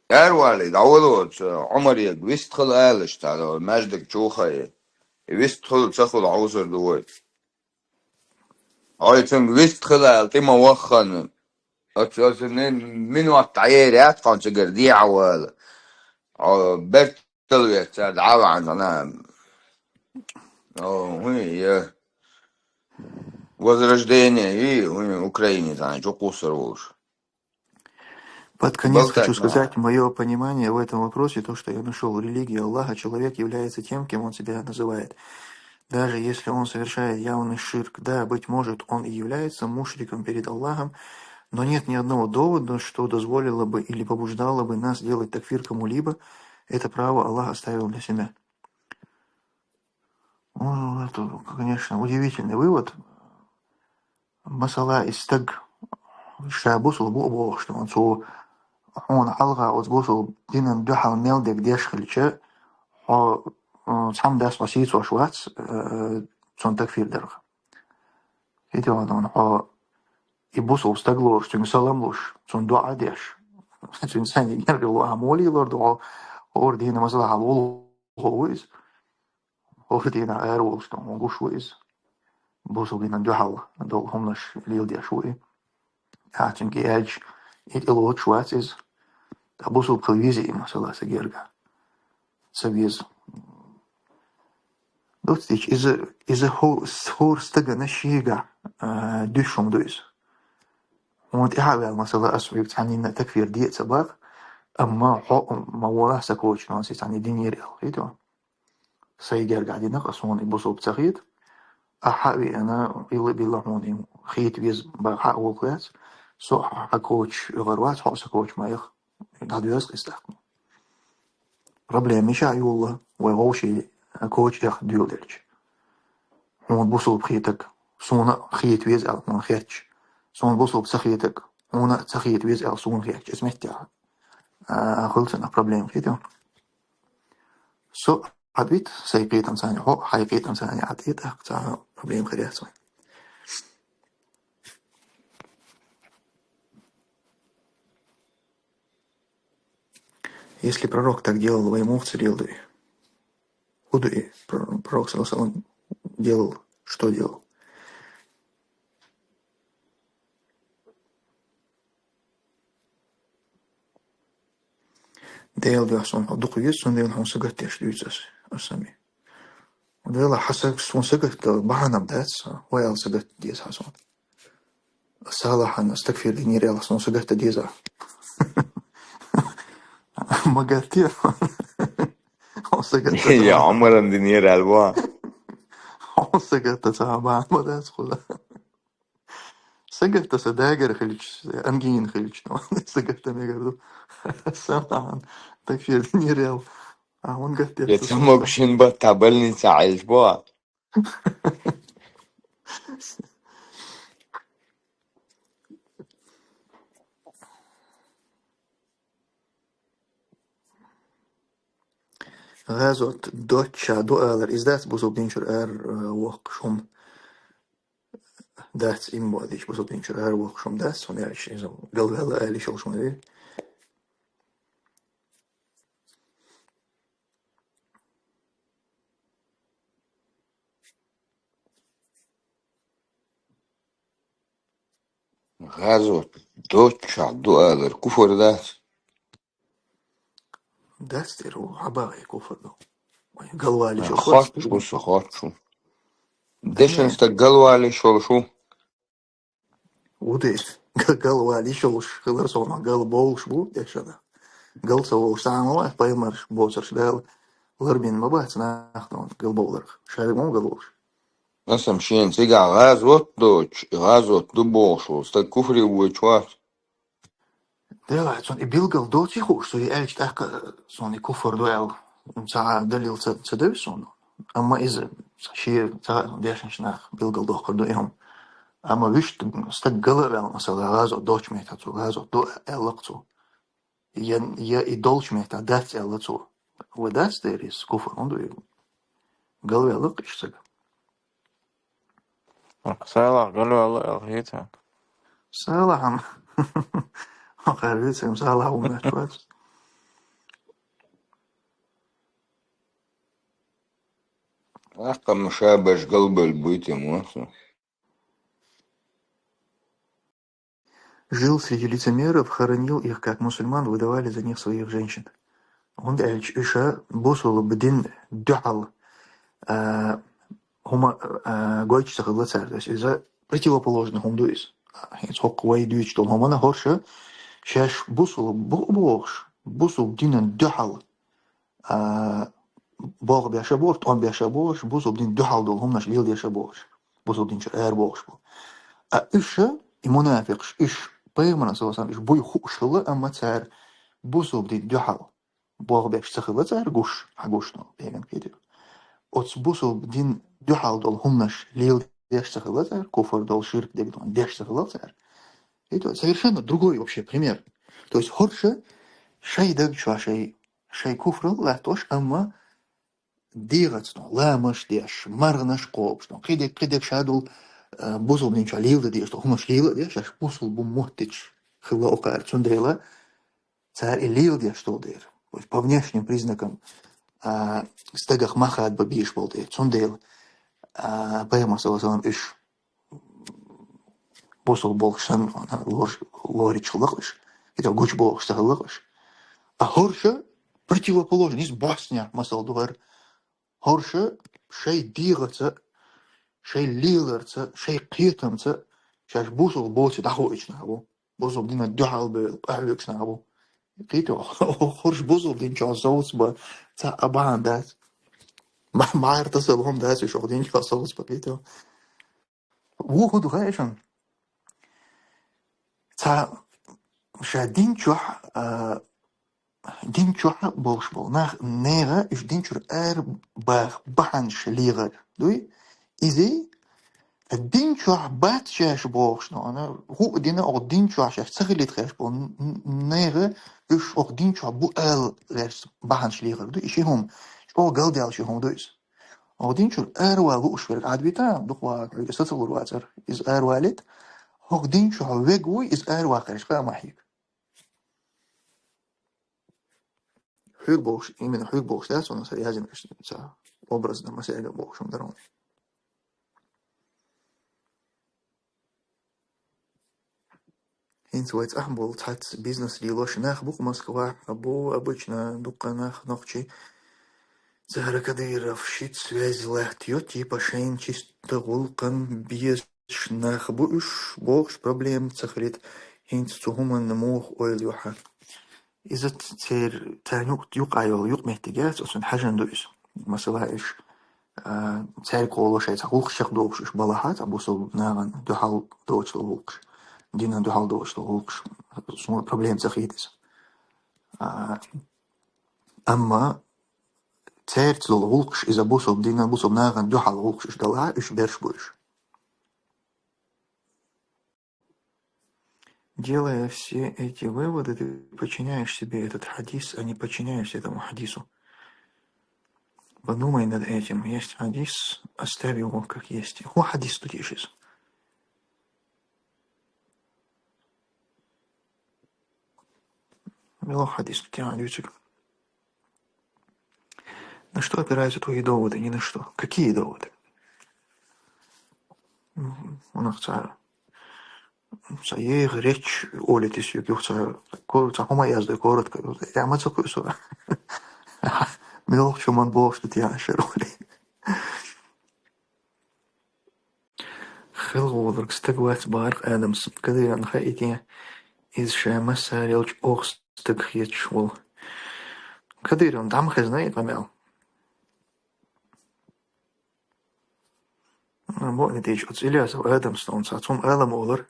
Аравали, дӀавала оцу Ӏумарга вистхила алаш, цхьа маьждиг чу ваххе. Вистхила ца хула хьовсур ду вай. Хьо цуьнга вистхила ала, тӀе ма ваххана. Оцу, оцу ми-, минот дӀаер яц хьуна цигара дехьавала. Хьо бертал веца, дӀа а вахьана, цхьана. О, хӀун я? Возрождение, и, хӀун, Украине, цхьана, чу кхуссур волуш. Под конец хочу сказать мое понимание в этом вопросе, то, что я нашел в религии Аллаха, человек является тем, кем он себя называет. Даже если он совершает явный ширк, да, быть может, он и является мушриком перед Аллахом, но нет ни одного довода, что дозволило бы или побуждало бы нас делать такфир кому-либо. Это право Аллах оставил для себя. Ну, это, конечно, удивительный вывод. Масала, и стаг ша бусалба ву а бохуш, цо хьуна хьалха оцу бусалба динан дуьхьал мел дерг деш хилча, хьо, м, цхьамма дас хьо сийцош вац, э, цунна такфир дарх. ХӀетахь хьо и бусалба стаг лоруш, цуьнга салам луш, цунна доӀа деш, цуьнан санна гергарло а молий лор ду хьо, хӀора дийнан масала хьал вулхо ву иза. ХӀора дийнахь ара волуш ду, хьуна гуш ву иза. Бусалба динан дуьхьал долу хӀуманаш леладеш ву и. Ахьа цуьнга яьлча, и тӀелоцуш вац иза. Ткъа бусалба хила веза и масала сан герга. Ца веза. Доцдича, иза, иза хӀо-, хӀора стагана шегахь, а, дуьсуш хӀума ду иза. Хьуна тӀаьхьа а ваьлла, масала, ас хьоьга цхьанна такфир де а ца баккха, Амма хьо ма вора са коча, нуанси цхьана динера аьлла, хетий? Сай гергахь динах а суна и бусулба ца хета. Ахьа а веана, илла билла хьуна и хета веза баха хьа а волх лац. Со а хьа коча оьгӀар вац, хьо а са коча ма яха. ДӀадоьза иза тӀаккха. Проблема мичахь йолла, вай вовши коча эха дуьйладелча. Хьуна бусулба хетаг, суна а хета веза аьлла хьуна хетча. Суна бусулба ца хетаг, хьуна а ца хета веза аьлла суна хетча. Иза меттехь а, хуьлу цунах проблема, хетий? Со хьадвит сай кхетам царна, хьо хьай кхетам царна хьатӀе, тӀаккха царна проблема хир яц вайн. Если пророк так делал, вай муха ца леладу и? Ху ду и? Про- Пророк, саллаллаху алейхи ва саллям, делал, что делал? Дела дуьхьа суна хьо дукха веза, цундела хьуна сагатдеш дуьйцу ас, ас сами. Дела хьа саг-, суна сагатта бахьана дац, вай аьлла сагатта деза хьа суна. Салахьан астагфир динера аьлла, суна сагатта деза. Ма гатте. Хьо сагатта Я ца- Ӏумаран динера аьлла. Хьо сагатта ца бахьана дац худа. Сагатта са дагар хилча, ангина хилча, ну, сагатта мегар ду. Салахьан астагфир динера аьлла. А, он гатте. Я ца- цамок шин бат та больница аьлла бо. ГӀазот доцча ду алар, из дац бусулба динчура ара, э, воккхуш хӀума? Дац, им бо дича бусулба динчура ара воккхуш хӀума дац, хӀуна аьлча иза галваьлла ала йиш йолуш хӀума вий. ГӀазот доцча ду алар куфр дац? Дац тера ву, хьабагӀе куфр ду. Вай галвалиш йолуш. Хотту со, хотту. Дешан стаг галвалиш йолуш ву. Ву де, га-, галвалиш йолуш, хилар со ма гал бовлуш бу, дешана. Гал ца волуш, цхьа а ма вац пайхамарш, боцурш Дала ларбина ма бац нах, ну, гал бовларх. Шаьрга ма гал волуш. Аса-м шена цигахь гӀазот доцуш, гӀазот ду бохуш волу стаг куфре воьдуш вац. Делахь, цунна и билггал доций хууш, со и аьлча тӀаккха, суна и куфр ду аьлла, цхьа а далил ца, ца девза суна. Амма иза шен цхьа а дешначу нах билггал доккхур ду и хӀума. Амма вуьшта стаг гала а ваьлла, масала, гӀазот доцучу меттехь цо гӀазот ду аьлла-кх цо. Я, я и долчу меттехь дац аьлла цо. Ва дац дера иза, куфр хӀун ду и? Галваьлла-кх иштта стаг. Салахь галваьлла аьлла хета. Салахьан. Хьо кхара вицам Салахь ву моьттуш вац. Ахкам ша беш галбевлла буй те, мо со. Жил среди лицемеров, хоронил их, как мусульман выдавали за них своих женщин. ХӀунда аьлча уьш бусулба дин дуьхьал, а, хӀума, а, гойтуш ца хилла цара. То есть иза противоположный хӀума ду иза. ХӀинца хӀокху вай дуьйцуш долу хӀуманна хӀорш шаьш бусулба бу бохуш, бусулба динан дуьхьал а, болх беш а бохуш, тӀом беш а бохуш, бусулба дин дуьхьал долу хӀуманаш леладеш а бохуш, бусулба динчуьра ара бохуш бу. А уьш, и мунафикъаш, уьш пайхамаран, саллаллаху алейхи ва саллям, уьш буй хууш хилла, амма цара бусулба дин дуьхьал болх беш ца хилла цара гуш, хьан гуш, ну, беган кхетира. Оцу бусулба дин дуьхьал долу хӀуманаш леладеш ца хилла цара, куфр долу, ширк дерг долу деш ца хилла цара. Это совершенно другой вообще пример. То есть хӀорш шайн даг чохь шайн шайн куфрал латтош, амма дегӀаца, ну, ламаш деш, маргӀанаш кхобуш, ну, кхидерг, кхидерг ша долу, а, бусулба дин чохь леладеш, ну, хӀуманаш лела а деш, шаьш бусулба бу моттуьйтуш хилла окхара. Цундела цара и леладеш долу дела. То есть по внешним признакам, а, стагах ма хадабан безаш болу дела. Цундела, а, пайхамар, саллаллаху алейхи ва саллям, уьш бусулба болуш санна, лориш-, лорича хилла-кх уьш, кхидерг гучу бохуш ца хилла-кх уьш. А хӀорш противоположный, иза боснехь масал ду хӀара. ХӀорш шайн дегӀаца, шайн леларца, шайн кхетамца шаьш бусулба боций дӀахоуьйтуш нах бу. Бусулба динан дуьхьал бевлла къахьоьгуш нах бу. Кхетий, хӀорш бусалба дин чу совцабан цхьа а бахьан дац. Ма-, мара тасалхьам дац уж хӀокху дин чу совцабан, кхетий. Ву хӀун ду хаьий шуна? Цхьа ша дин чохь, а, дин чохь болуш болу нах, нехан уьш дин чуьра арабаха бахьанаш лехар дуй? Иза дин чохь бац шаьш бохуш, но ана хӀуъа дина оха дин чохь шаьш ца хилийта хеш болу н-, н-, нехан уьш оха дин чохь бу ала гӀерташ бахьанаш лехар ду. И ши хӀума, чӀогӀа галдаьлла ши хӀума ду иза. Оха дин чуьра аравала лууш верг Ӏадвита, дукха ваха хьоьга сацалур вацара. Иза аравалийта, хӀокху дин чохь вега вуй, иза араваккхараш хаа ма хьийга. Хьоьга бохуш, именно хьоьга бохуш дац, ванна сан язйина ца образно, масега бохуш хӀума дара ван. ХӀинца вай цӀахь болу цхьацца бизнес лелош нах бу-кх Москвахь, бу обычно дуккха нах нохчий. Цара Кадыров шийтта связь латтайо, типа шайна чиста гӀуллакхан безаш нах бу уьш, бохуш проблема ца хилийта. ХӀинца цу хӀуманна муха ойла ю хьан? Иза церан, царна юкъ-, юкъа йолу юкъаметтиг яц, оцунна хьажан ду иза. Масала, уьш, а, цаьрга гӀоло шайн цхьа гӀуллакхаш чекхдохуш уьш балахь, цхьа бусалба нахана дуьхьал доцуш долу гӀуллакхаш, динан дуьхьал доцуш долу гӀуллакхаш, суна проблема ца хета иза. А, амма цаьрца долу гӀуллакхаш, иза бусалба динан, бусалба нахана дуьхьал гӀуллакхаш уьш далахь, уьш берш бу уьш. Делая все эти выводы, ты подчиняешь себе этот хадис, а не подчиняешься этому хадису. Подумай над этим. Есть хадис, оставь его как есть. Хьо хадис тут ишиз. Мело хадис тут я, Ютик. На что опираются твои доводы? Ни на что. Какие доводы? М, у нас цара. Ца еха речь олитис юг, юх ца, ко-, ца хӀума яздой коротко. Я ма ца кхуьсу. Мелхо чу ман бохуш ду тяна шер олий. Хила гӀоларг стаг вац бахарх Адамс. Кадыран хаийтина, иза ша массарелчу оха стаг хеташ волу. Кадыран дӀа ма хезна и къамел. Бо, и тӀечу оцу Ильясов Адамс, он цхьа цум алам олар.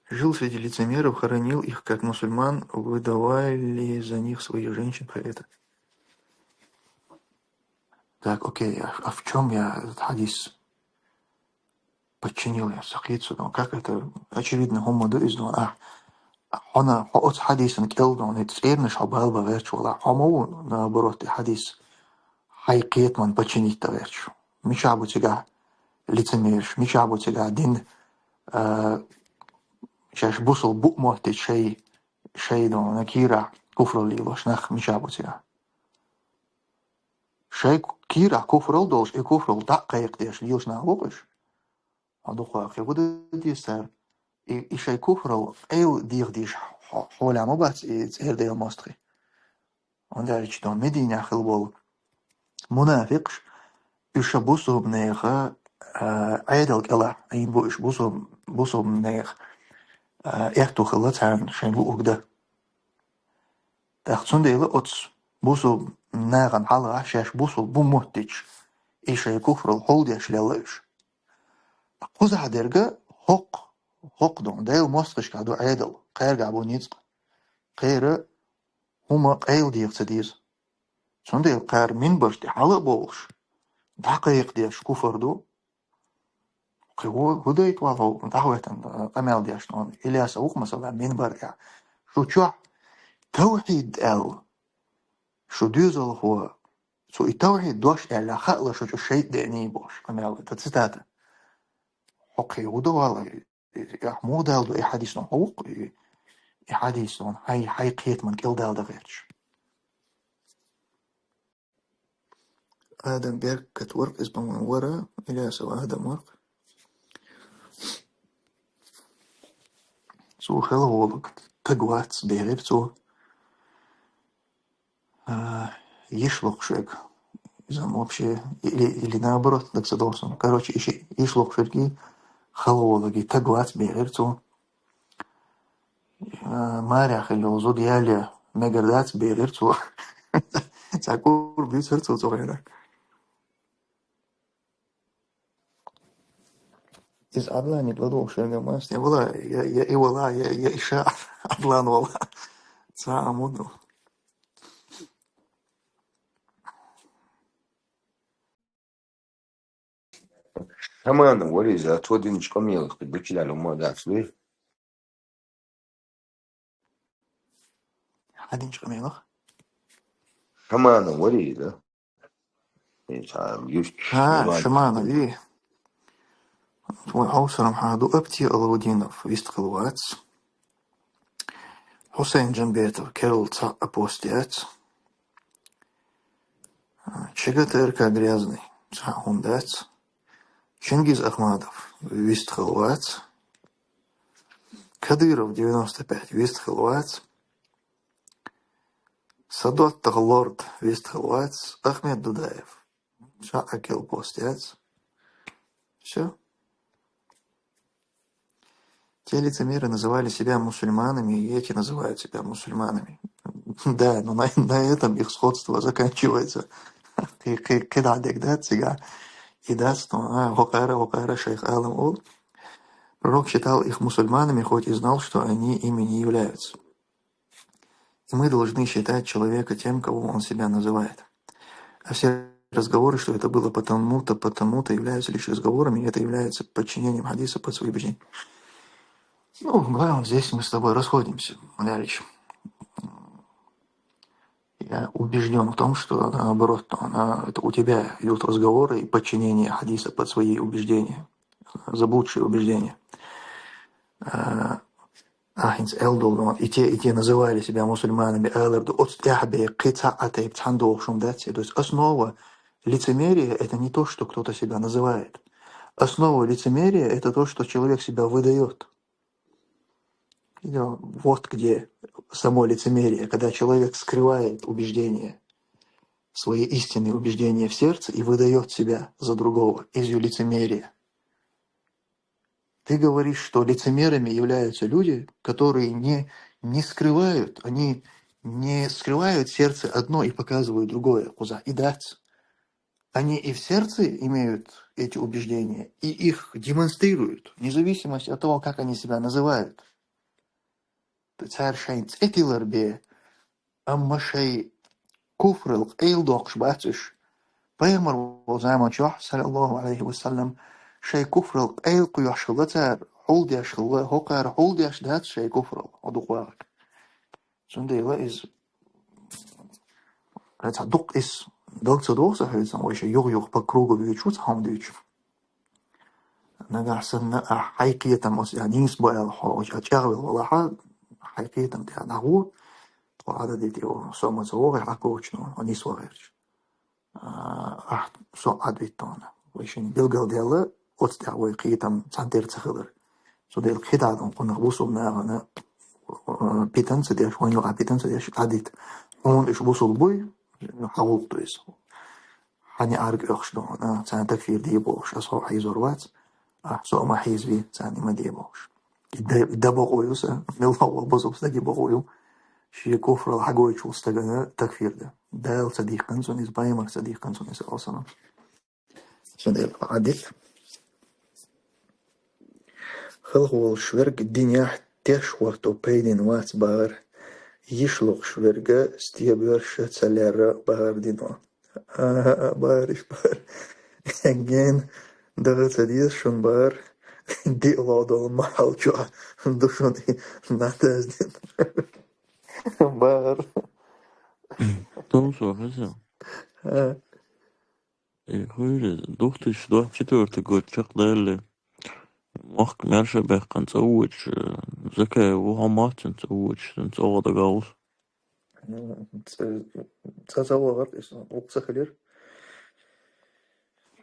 Жил среди лицемеров, хоронил их как мусульман, выдавали за них своих женщин, поэта. Так, окей, а, а в чём я этот хадис подчинил я, сакхийца, ну, как это, очевидно, хӀума ду иза, ну, а, а хьона, хьо оцу хадисан кӀел, ну, и цӀернаш хьо балба гӀерташ вала, хьо ма ву, наоборот, и хадис хьай кхетаман подчинить дан гӀерташ. Мичахь бу цигахь лицемераш, мичахь бу цигахь дин, а, шаьш бусул бу моттича шай, шай, ну, на кийрахь куфрал лелош нах, мичахь бу цигахь. Шай ку-, кийрахь куфрал долуш, и куфрал дӀа а кхайкхадеш лелаш нах ву-кх уьш. Хьо дукха кхин хӀу дан деза цара? И, и шай куфрал къайла дехадеш хьо-, хьолехь ма бац и цӀера Делан мостагӀий. Онда аьлча, дон Мединехь хила болу мунафикъаш, уьш бусурбанеха, а, Ӏедал кӀелахь Ӏийна бу уьш бусурб-, бусурбанеха, а, эхто хилла царна шайн луург дан. ТӀаккха цундела оцу бусурба нахана хьалха шаьш бусурба бу моттича, и шайн куфрал хьулдеш лелла уьш. Кхузахь дерга хӀокху, хӀокху ду, Делан мостагӀашкахь ду Ӏедал, кхаьргахь бу ницкъ. Кхера хӀума къайла деха ца деза. Цундела кхара минбарш тӀе хьала а бовлуш, дӀакхайкхадеш куфар ду. Кхин хӀу-, хӀу дайта вала хьо дӀахӀоьттина, къамел деш, ну, Ильяса ву-кх, масала, минбар тӀехь. Шу чохь тавхьид аьлла, шу доьзалхо, цо и тавхьид дош аьлла, хаала шу чу шайтӀа деъний бохуш, къамел, это цитата. Хьо кхин хӀу дан вала, и, и, ахь муха дала ду и хьадис, ну, хьо ву-кх, и, и хьадис, ну, хьай, хьай кхетаман кӀел дала дан гӀерташ. Адам Беркат вара-кх иза, по-моему, вара, Ильясов Адам вара-кх. Цо хила волу таг вац, бехира цо. А, йиш локхуш верг. Иза вообще, или, или наоборот, даг ца догӀу суна. Короче, иши-, йиш локхуш верг и халаволаги таг вац бегӀер цо. А, марехь хилла зуда яли мегар дац бегӀер цо. Цхьа кӀур бийцар цо цӀогӀера. Из Ӏадланник ладувгӀуш вергамас, я вала, я, я и вала, я, я иша Ӏадлан вала. Цхьа амуду. Шамана вари, за то дин чкъамиялахъи бучилал ума дасли. Хадин чкъамиялах? Шамана вари, да? Ха, шамана, и. Твой Аусарам хаду апти Алаудинов вист хилвац. Хусейн Джамбетов керл цхьа апостияц. Чигата РК Грязный цхьа хундац. Чингиз Ахмадов вист хилвац. Кадыров девяносто пять вист хилвац. Садот Лорд вист хилвац. Ахмед Дудаев цхьа акел постияц. Все. Те лицемеры называли себя мусульманами, и эти называют себя мусульманами. Да, но на, на этом их сходство заканчивается. Кхы-, кхы-, кхыдадег да цига. И да, что, а, хокара, хокара шейх Алам ол. Пророк считал их мусульманами, хоть и знал, что они ими не являются. И мы должны считать человека тем, кого он себя называет. А все разговоры, что это было потому-то, потому-то, являются лишь разговорами, и это является подчинением хадиса под свои убеждения. Ну, Гвайон, здесь мы с тобой расходимся, Валерьевич. Я убежден в том, что наоборот, она, это у тебя идут разговоры и подчинение хадиса под свои убеждения, заблудшие убеждения. А, а, хинц элдул, и те, и те называли себя мусульманами, элдул, от тяхбе, кица, а те, цхьан дохшум, да, те. То есть основа лицемерия — это не то, что кто-то себя называет. Основа лицемерия — это то, что человек себя выдает. Вот где само лицемерие, когда человек скрывает убеждения, свои истинные убеждения в сердце и выдает себя за другого из лицемерия. Ты говоришь, что лицемерами являются люди, которые не, не скрывают, они не скрывают сердце одно и показывают другое. Куза и дац. Они и в сердце имеют эти убеждения, и их демонстрируют, вне зависимости от того, как они себя называют. Цар шайн цӀетилар бе, амма шай куфрал къайл доккхуш бац уьш. Пайхамар волу заман чохь, саллаллаху алейхи ва саллям, шай куфрал къайлакхоьхьуш хилла цара, хьулдеш хилла, хӀокхара хьулдеш дац шай куфрал, хьо дукха вахарг. Цундела иза, цхьа дукха иза дог ца доху сан хьуьйцан, вайша юха-юха по кругу вуьйчу, цхьа хӀума дуьйцу. Нагахь санна ахь хьайн кхетам оцу, а, нийса бу аьлла хьо, а, чӀагӀвелла валахьа, хьайн кхетам тӀехь дӀагӀо, тхо Ӏададитий, со ма ца вогӀий хьан кочано, хьо нийса вахарча. А, ахь со Ӏадвиттона. Вай шинна билгалдаьлла, оцу тӀехь вай кхетам цхьаьнатера ца хилар. Цундела кхидӀа дон кхунах бусул нахана, а, питан ца деш, вайн юкъа питан ца деш, Ӏадитта. Хьуна уьш бусул буй, хьан гӀуллакх ду иза. Хьан неӀарга оьхуш ду хьуна, царна такфир де бохуш, аса хьо хьийзор вац, ахь со а ма хьийзавий, царна и ма де бохуш. И дан, и дан бакъо ю сан, мел ваха бусул стаге бакъо ю. Шен куфрал хьагойтучу стагана такфир дан. Дала ца дихкан цунна иза, пайхамар ца дихкан цунна иза, саллаллаху алейхи ва саллям. Цундела Ӏадитта. Халхаволуш верг динехь теш хӀотто пайдина вац бахара. Йиш лохуш верга стебоьрша ца лерра бахара дино. Ага, бахара, иш бахара. Ген, даха ца деза шун бахара. Диъ ло долу махьал чохь ду шуна и надаз дина. Бахара. Тун со хаза. А. Э, хуйре, две тысячи двадцать четвёртый год чекхдалле. Мохк мел ша бехкан цӀа вочу, э, Закаев ву хьо маттина цӀа вочу, сан цӀа ваха дагавус. М, ца, ца, ца вахар, иза, вукху ца хилира.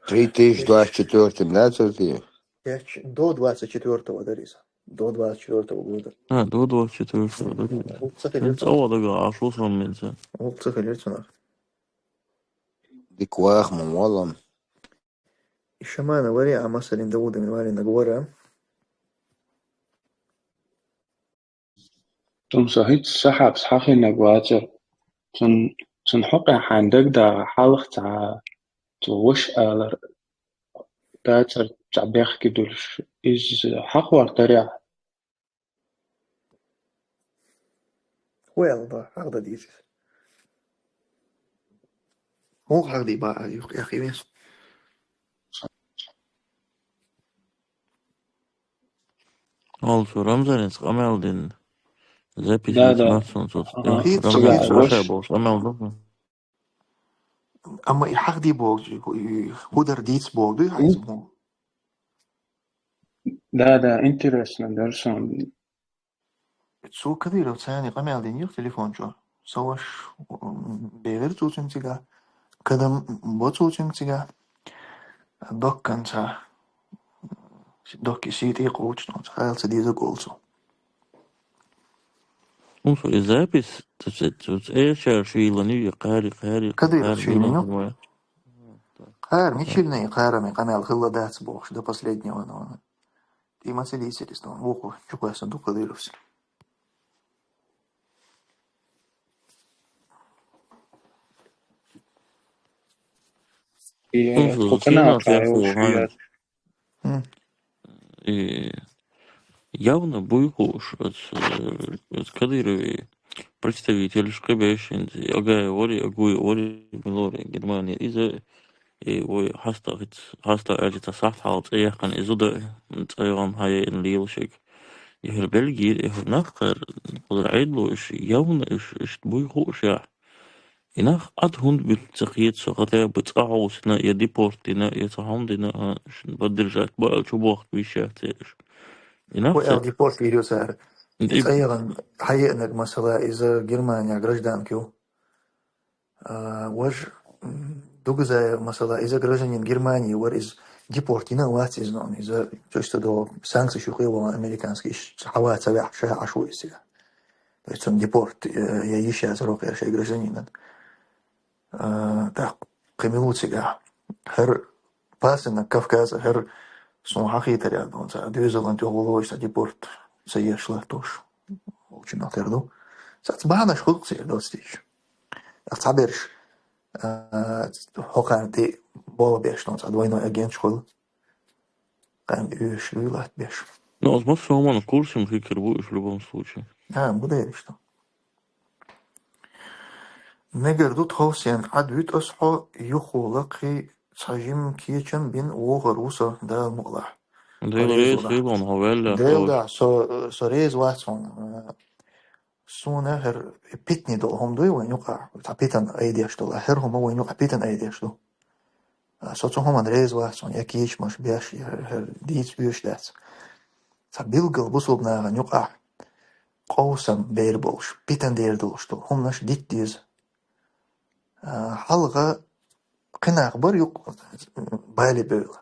Три тысячи двадцать четвёртый, да, царти? Пять, до двадцать четвёртого дара иза. До двадцать четвёртого года. А, до двадцать четвёртого, да. Вукху ца хилира. Сан цӀа ваха дага, а шо сон меца. Вукху ца хилира цунах. Дика ваха ма валам. И шамана вари, а масалин Даудовин варинаг вара. Цун со хӀинца сахьабас хьахиннарг вацар. Цун, цун хьокъехь хьайна дагадогӀу хьалха цхьа цо ваша алар дацар цхьа бехке долуш. Иза хьахор тарехь. Хьо аьлла, хьахдан дийцира. Муха хьахдан боху, юха эхь вес. Олу цо Рамзанца къамел дина. Запись Да, да. Ага. Рамзанца ваша бохуш къамел ду. Амма и хьахдан боху, и хӀун дар дийца боху дуй хьайза? Да, да, интересно, дара суна. Цо Кадыровца къамел дина юха телефон чу. Со ваша, м, бевира цо цуьнан цигахь. Кадам бо цо цуьнга цигахь. Докканца. Докки сий тӀе кхочуш, хьала ца деза голцу. ХӀун со и запись, ца, ца, ца, эшар шийлан ю, я кхари, кхари, Кадыров кхари шийлан ю? Кхара, мичилна и кхараме къамел хилла дац бохуш, до последнего, но. И ма ца дийцира иза, но вукху чукхоьссина ду Кадыровс. И ХӀун со, кху сенах канал тӀехь чу ву хьайна? М. И явно буй хууш, оцу, э, оцу Кадыровн представителаш кхиберш хӀинца, и Агая вари, Агуй вари, милори Германия. Иза, и вай хьаста хиц-, хьаста аьлча цхьа сахьт хьалха цӀе яьккхина, и зуда цӀа йогӀам хьаеана лелашиг. И хӀара Бельгера, и хӀара нах кхара, кхузара Ӏедало уьш, явно уьш, иштта буй хууш яхь. И нах Ӏад хӀунда буьту ца кхета со, хотя бы цӀа хьовсина, я депорт дина, я цхьа хӀума дина, а, шун поддержать бу аьлла чу бохку виш яц цераш. И нах Хьо аьлла депорт вийр ю цара. И цӀа яхана хьаеанарг, масала, иза Германия гражданка ю. А, важа, м, Дугазаев, масала, иза гражданин Германии вара, иза депорт йина а вац иза, но иза, то есть, до санкций шу кхело американский, иш хьава ца ваьхьа, ша Ӏаш ву иза. То есть цунна депорт, э, я йиш яцара хӀокхеран шайн гражданинан. А, тӀаккха кхин мила ву цигахь? ХӀара Пасынок Кавказа, хӀара суна хьахийтарехь, дон цара доьзалан тӀехула вуьйш цхьа депорт ца еш латтош. Волчунах тера ду. Цац бахьанаш хуьлу церан доцтийча. Цхьаберш, а, хӀокхарна тӀе болх беш, дон цхьа двойной агенташ хуьлу. Кхаьнга оьшуш дуй латтабеш. Ну, оцу массо хӀуманна курсим хир бу уьш в любом случае. А, бу дерриш ду. Мегар ду тховсен Ӏад вуьту ас хьо, юххо лакхий цхьа жимма кечам бина вохар ву со, Дала мукъалахь. Дела реза хуьлда хьо ваьлла. Дела да, со, со реза вац хьуна. Суна хӀара питане долу хӀума дуй вайн юкъахь, цхьа питана айдеш долу, хӀара хӀума вайн юкъахь питана айдеш ду. А, со цу хӀуманна реза вац хьуна, я кечамаш беш, я хӀара, хӀара дийца оьшуш дац. Цхьа билггал бусулба нахана юкъахь къовсам бер болуш, питана дер долуш долу хӀуманаш дита деза. А, хьалха кхин нах бара юкъа бале бевлла.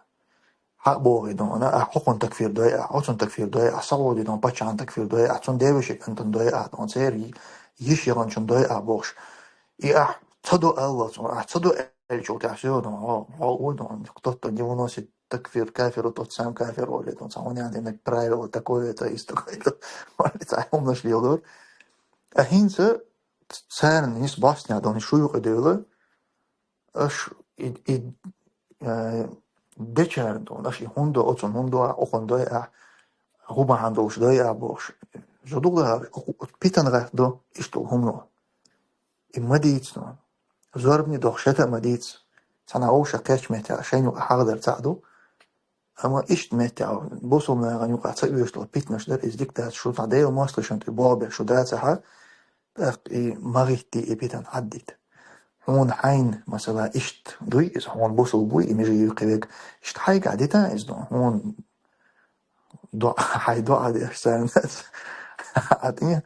Хьа а бохий дона, ахь хӀокхунна такфир дой ахь, оцунна такфир дой ахь, СаӀуди дона паччахьна такфир дой ахь, цунна девеши кӀантана дой ахь дона, церан йиш яханчунна дой ахь бохуш. И ахь ца до аллалц, ахь ца до аьллачул тӀаьхьа всё дона, хьо, хьо ву дона, тот-то девяносто такфир, кафир, тот сам кафир, олий дона, цхьа хьуна ян динарг правило такое-то, истое-то, олий, цхьа хӀуманаш леладора. А хӀинца царна нисбоссанехь дона шу юкъа девлла, аш и, и, э, дечарна дона, аш и хӀунда, оцунна хӀунда, ахь охунна дой ахь, хӀу бахьана долуш дой ахь бохуш. Жо дугла питана гӀатта до, иштта хӀумано. И ма дийца дона. Зорбане доху шета а ма дийца. Цхьана вовша кхечу метте шайна юкъа хьахадар цхьаъ ду. Амма иштта метте бусулба нахана юкъахь ца оьшуш долу питанаш дара, иза дика дац, шу цхьа Делан мостагӀашна тӀе болх беш шу дацахьа, тӀаккха и ма гӀитти и питана хьаддита. Хьуна хьайна, масала, иштта дуй иза, хьуна бусулба буй, и меже юй кхевег, иштта хьайгахь дита иза ду, хьуна доӀа, хьайн доӀа деш царна дац. Хьан тӀе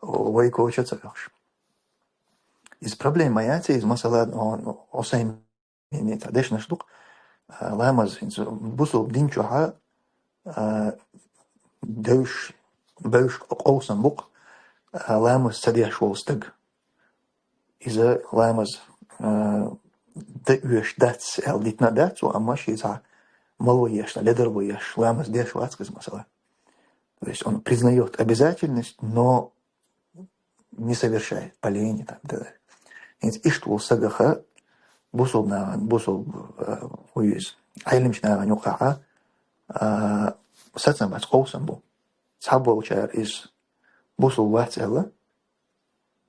вай коча ца оьхуш. Иза проблема ма яц, иза, масала, Ӏусаймин Мини цхьа дешнаш ду-кх, а, ламаз, хӀинца бусулба дин чохьа, а, девш, бевш къовсам бу-кх, а, ламаз ца деш волу стаг. Иза ламаз, а, дан оьшуш дац аьлла дитина а дац цо, амма шен цхьа мало ешна, ледар бу еш, ламаз деш вац иза, масала. То есть он признаёт обязательность, но не совершай, олени там, и так далее. ХӀинца иштта волу сагаха бусулба нахана, бусулба, э, хӀу ю иза, Ӏелимчу нахана юкъахьа, а, сацам бац, къовсам бу. Цхьаболчара иза бусулба вац аьлла,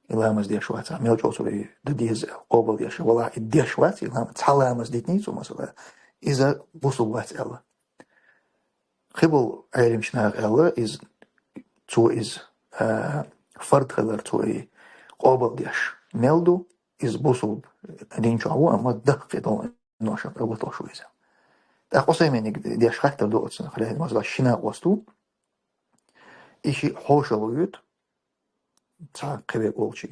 и ламаз деш вац, а мел чӀогӀа цо и дан деза аьлла, къобал деш, валлахӀи, и деш вац, и ламаз, цхьа ламаз дитиний цо, масала, иза бусулба вац аьлла. Кхиболу Ӏелимчу наха аьлла, иза, цо иза, а, фард хилар цо и къобал деш мел ду, иза бусулба дин чохь ву, амма даккхий долу ноша а гатош ву иза. ТӀаккха Усайминиг деш хаттар ду оцунах, масала, ши накъост ву, и шиъ хьошалла воьду, цхьа кхин верг волчу.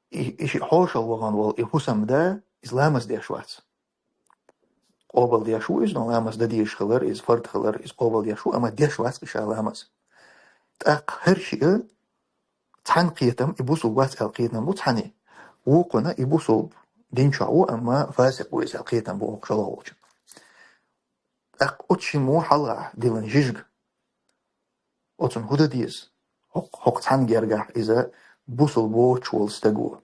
И, и шиъ хьошалла вахана волу и хӀусамда, иза ламаз деш вац. Къобал деш ву иза, но ламаз дан дезаш хилар, иза фард хилар, иза къобал деш ву, амма деш вац и ша ламаз. ТӀаккха хӀара шиъ цхьана кхетам, и бусулба вац аьлла кхетам бу цхьаьна. Вукхунна и бусулба дин чохь ву, амма фасикъ ву иза аьлла кхетам бу оха шолгӀа волчу. ТӀаккха оцу шиммо хьалха диллина жижиг. Оцунна хӀун дан деза? ХӀокху, хӀокху цхьана гергахь иза бусулба воцуш волу стаго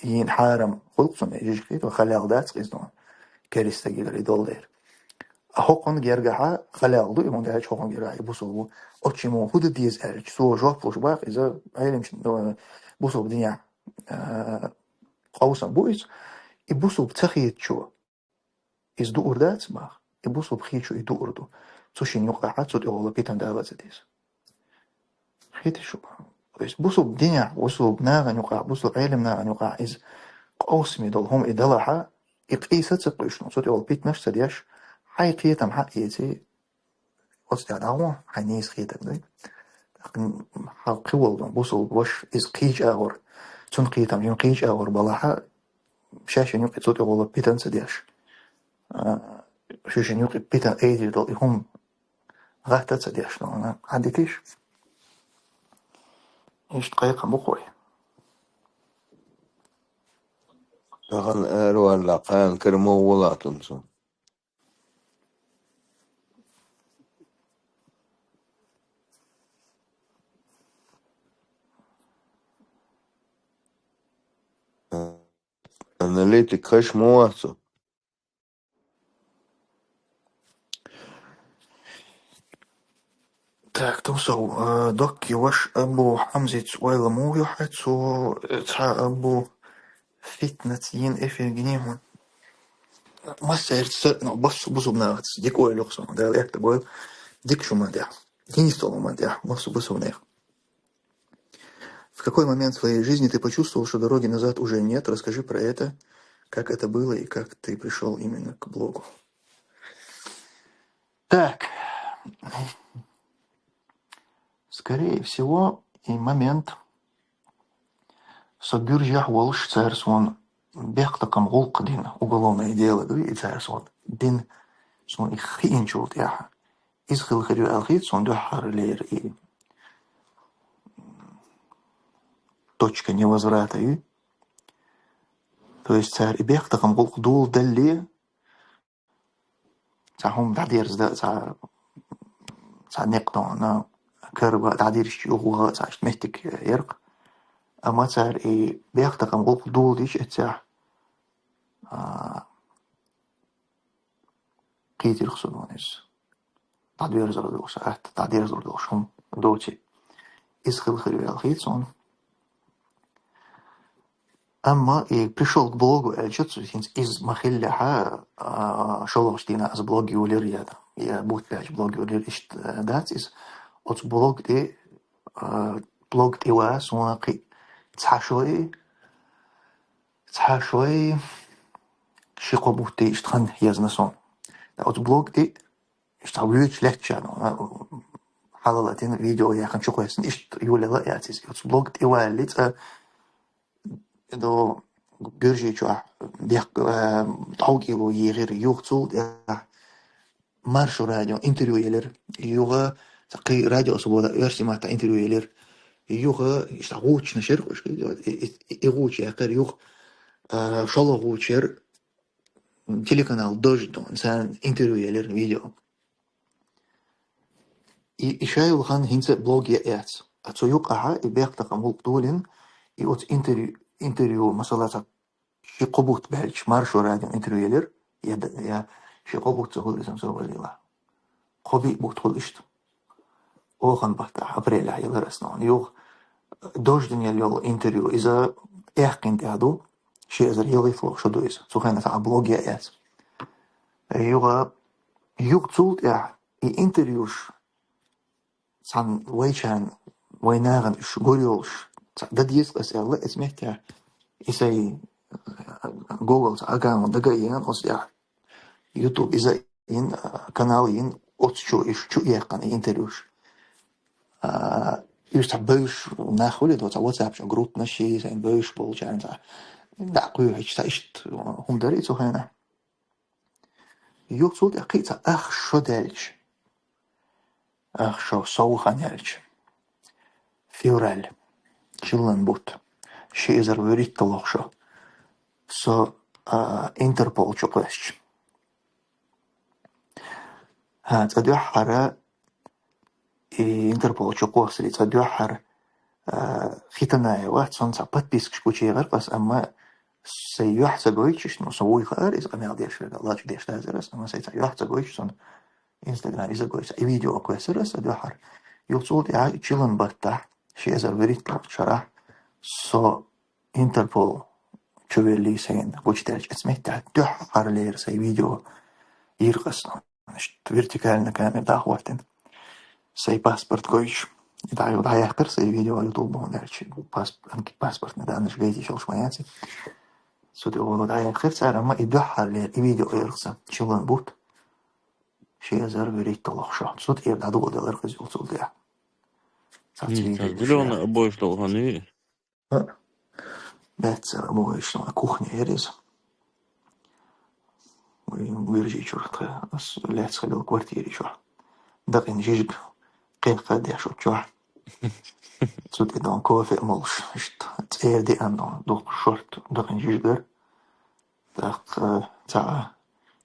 йийна хьарам хуьлу цунна, жижиг хета, халал дац иза, кериста стаг йигара и долу дера. А хӀокхунна гергахьа халал ду, и хӀунда аьлча хӀокхунна гергахь и бусулба ву. Оцу шиммо хӀун дан деза аьлча, цо жоп луш баха иза Ӏелимчу, э, бусулба динехь, э, къовсам бу иза. И бусулба ца хетачо иза дуур дац баха, и бусулба хетачо и дуур ду. Цу шина юкъахьа цу тӀехула питана дала ца деза. Хеташ шу? То есть бусулба динехь, бусулба нахана юкъахь, бусулба Ӏелим нахана юкъахь иза къовсаме долу хӀума и далахьа, и къийса ца кхуьйшна, цу тӀехула питанаш ца деш, хьайн кхетам хьаэций, оцу тӀехь дӀагӀо, хьайн нийса хетам дуй. ТӀаккха хьан кхин волу бусулба ваша иза кхечу агӀор, цунна кхетам, юн кхечу агӀор балахьа, шаьшшинна юкъе цу тӀехула питана ца деш. А, шуьшинна юкъе питана айдийр долу и хӀума гӀатта ца деш, ну, ана, хьан дитиш? Иштта кхайкхам бу кхой. Тахана аравалла кхана кара ма ву латунца. Аналитик хаш ма вац цо. Так, тумсов, э, докки ваш Абу Хьамзиц ойла муха ю хьа, цо, э, цхьа Абу Фитнац йина эфир гиний хьуна? Массаьрца, ну, басса бусулба нахаца дика ойла ю хьуна, Дала аьтта гойла, дика шу ма дехьа, динистол ма дехьа, басса бусулба нех. В какой момент своей жизни ты почувствовал, что дороги назад уже нет? Расскажи про это, как это было и как ты пришёл именно к блогу. Так. Скорее всего, и момент со гуьржехь волуш цара суна бехктакхам гӀуллакх дина, уголовное дело ду, и цара суна дина, суна и хиъначул тӀаьхьа. Иза хила хир ю аьлла хета суна дуьххьарлера и точка невозврата ю. То есть цара и бехктакхам гӀуллакх доладалле, цхьа хӀума дӀадерза дан, цхьа, цхьа некъ тӀе вахана, кара ван дӀадирзича юха ваха, цхьа иштта меттиг яра-кх. Амма цара и бехктакхам гӀуллакх доладича эццехь, а, кхийтира-кх суна иза. ДӀадерзар долуш, атта дӀадерзар долуш хӀума доций. Иза хила хир ю аьлла хета суна. Амма и пришёл к блогу аьлча, цу хӀинца иза ма хиллехьа, а, шолгӀачу дийнахь аса блог йолийра я, я бутт баьлча блог йолийра, иштта, а, дац иза. Оцу блог тӀе, а, блог тӀе ван суна кхин цхьа шой, цхьа шой ши-кхо бутт иштта хан езна суна. Оцу блог тӀе иштта цхьа вуьйцуш лаьттачарна, а, хьалалатина видео яьккхина чу кхоьссина, иштта йолаелла а яц иза. Оцу блог тӀе валале цкъа до Гуьржийчохь дехка, а, тхьовкӀело йийхира, юха цул тӀаьхьа Маршо радио интервью елира, юха цхьа кхин Радио Свобода оьрсийн маттахь интервью елира, юха иштта гӀучанаш яра, и, и, и гӀуча яьккхира, юха, а, шолгӀа гӀуча яра, телеканал Дождь, царна интервью елира, видео. И, и ша йолу хан хӀинца блог ян яц. А цу юкъахьа и бехктакха мулк долин, и оцу интервью, интервью, масала, цхьа ши-кхо бутт баьлча, Маршо радион интервью елира, я д-, я ши-кхо бутт ца хуьлу иза, сан сов валийла. Кхо-биъ бутт хуьлу иштта. Охан баттахь, апрелехь елира ас нуна. Юха Дождин ял йолу интервью, иза аьккхина тӀехь ду, ши эзар ялхитталгӀа шо ду иза. Цу хенахь цхьа блог яц. Юха, юха цул тӀаьхьа и интервьюш цхьана вайчарна, вай нахана уьш гур йолуш, цхьа дан деза ас аьлла, эцу меттехь и сайн, э, Google цхьа аккаунт дага а еана, оцу тӀехь YouTube иза йина, а, канал йина, оцу чу уьш чу а яьккхина и интервьюш. А, уьш цхьа бевзаш нах хуьлу, цхьа WhatsApp чу группанаш йина, сайн бевзаш болчарна цхьа дӀа кхоьхьуьйтуш, цхьа иштта хӀума дара и цу хенахь. Юха цул тӀаьхьа кхин а цхьа ах шо даьлча, ах шо, сов хан яьлча, февраль, чиллан бутт, ши эзар вуьрхӀитталгӀа шо, со, а, Интерпол чу кхоьссича. ХӀа, цкъа дуьххьара и Интерпол чу кхоссале, цкъа дуьххьара, а, Хитанаева, цунна цхьа подпискаш гучуяхара ас, амма сайн юьхь ца гойтуш, ну, со вуй хаьара, иза къамел деш верг, лачкъадеш дазара ас, амма сайн цхьа юьхь ца гойтуш, цунна Instagram иза гойтуш, и видео кхоьссира ас цкъа дуьххьара. Юха цул тӀаьхьа чиллан баттахь, ши эзар вуьрхӀитталгӀачу шарахь, со Интерпол чу веллий сайна гучудаьлча, эцу меттехь дуьххьарлера сайн видео йира ас. Иштта вертикальная камера дӀахӀоттина. Сайн паспорт гойтуш. И дӀа-, дӀаяьккхира сайн видео YouTube-охь даьлча. Пасп-, паспортный данныйш гайтина йолуш ма яц. Цу тӀе волу дӀаяьккхира цара, амма и дуьххьарлера и видео йира сан. Чиллан бутт. Ши эзар вуьрхӀитталгӀа шо. Цу тӀера дӀадоладелира иза юха цул тӀаьхьа. Цхьацца М, видеош цхьа яра. Зелёный обои долу хьан? А? Баьццара обоиш, кухня яра иза. Вай виржичура тхе, ас лаьцна хилла квартира чохь. Дакъина жижиг кхехкха деш оцу чохь. Цу тӀе дон кофе а молуш, иштта цӀера деана дон, дукха шорта дакъина жижиг дара. ТӀаккха цхьа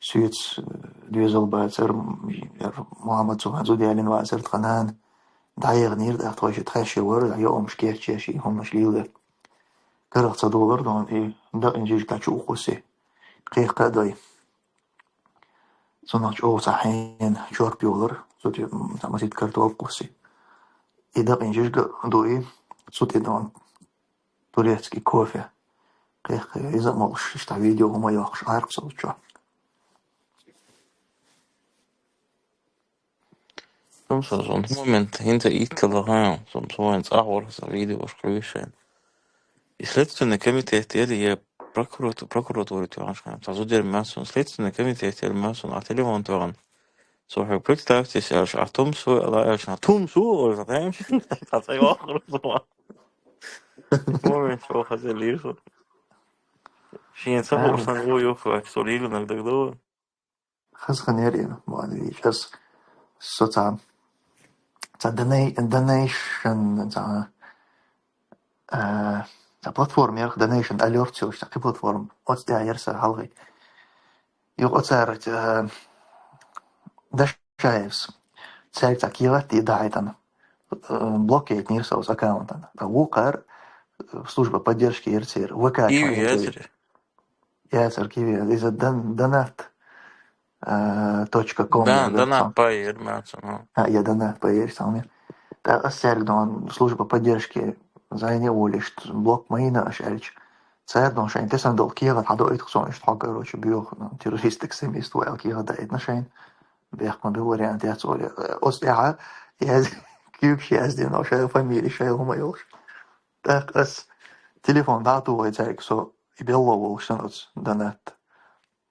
соьца, э, доьзал бацара, м, яра Мухьаммад цу хенахь зуда ялийна вацара, тхан нана дӀаехнера, тӀаккха тхойша тхаьш вара, йоӀамаш кечъеш, и хӀуманаш лело. Карах ца долара дон, и дакъина жижиг дӀа чу а кхуссий, кхехкха а дой. Цунах чӀогӀа цхьа хьенан чорпа йолара, цу тӀе, м, цхьа масийтта картоп а кхуссий. И дакъина жижиг а дуй, цу тӀе дон турецкий кофе. Кхехкха иза а молуш, иштта видео хӀума йоккхуш Ӏаркъ со чохь. Тумсо, сон момент хӀинца итталгӀа, сон, сон вайн цӀахь вара сан видеош кхуьйсуш. И следственный комитет ели, я прокурату-, прокуратура тоьхна хан. Цхьа зуда яра маьссун, следственный комитет ели маьссун, а телефон тоьхна. Со хьоьга представьтесь аьлча, а Тумсо ала аьлча, а Тумсо, ой, сан тайм. Цхьа цӀе вахара со. Момент чӀогӀа хаза лийр со. Шен ца хууш сан ву юххе, со лийринарг дагадогӀу. Хаза хан яра и, ма вийча ас, со цхьа, цхьа доней-, донейшн, цхьа, а, цхьа платформа яра, Donation Alert йолуш, цхьа кхин платформа, оцу тӀехь яра сан хьалхе. Юха оцара, а, Дашаевс, цаьрга цхьа кехат а дахьийтина, а, блок яйтинера со оцу аккаунтана. Ткъа вукхара, а, служба поддержки яра церан, ВК чохь яра церан. Яцара киви, иза дан-, донат, а, точка ком Да, яра, да, донат цхьа. Пайер, маца, ну. А, я донат пайер, цхьа мер. ТӀаккха ас цаьрга дон служба поддержки зайне а волуш, блок ма йина аша аьлча. Цара дон шайн тесна долу кехат хьадоуьйту цунна, иштта хьо, короче, боьха, ну, террорист, экстремист ву аьлла кехат даийтина шайна. Бехк ма бу, вариант яц оле. Оцу тӀехьа яз-, куьйгаш яздина, шайн фамилия, шайн хӀума йолуш. ТӀаккха ас телефон дӀа а тухий цаьрга, со и белло волуш сан оцу донат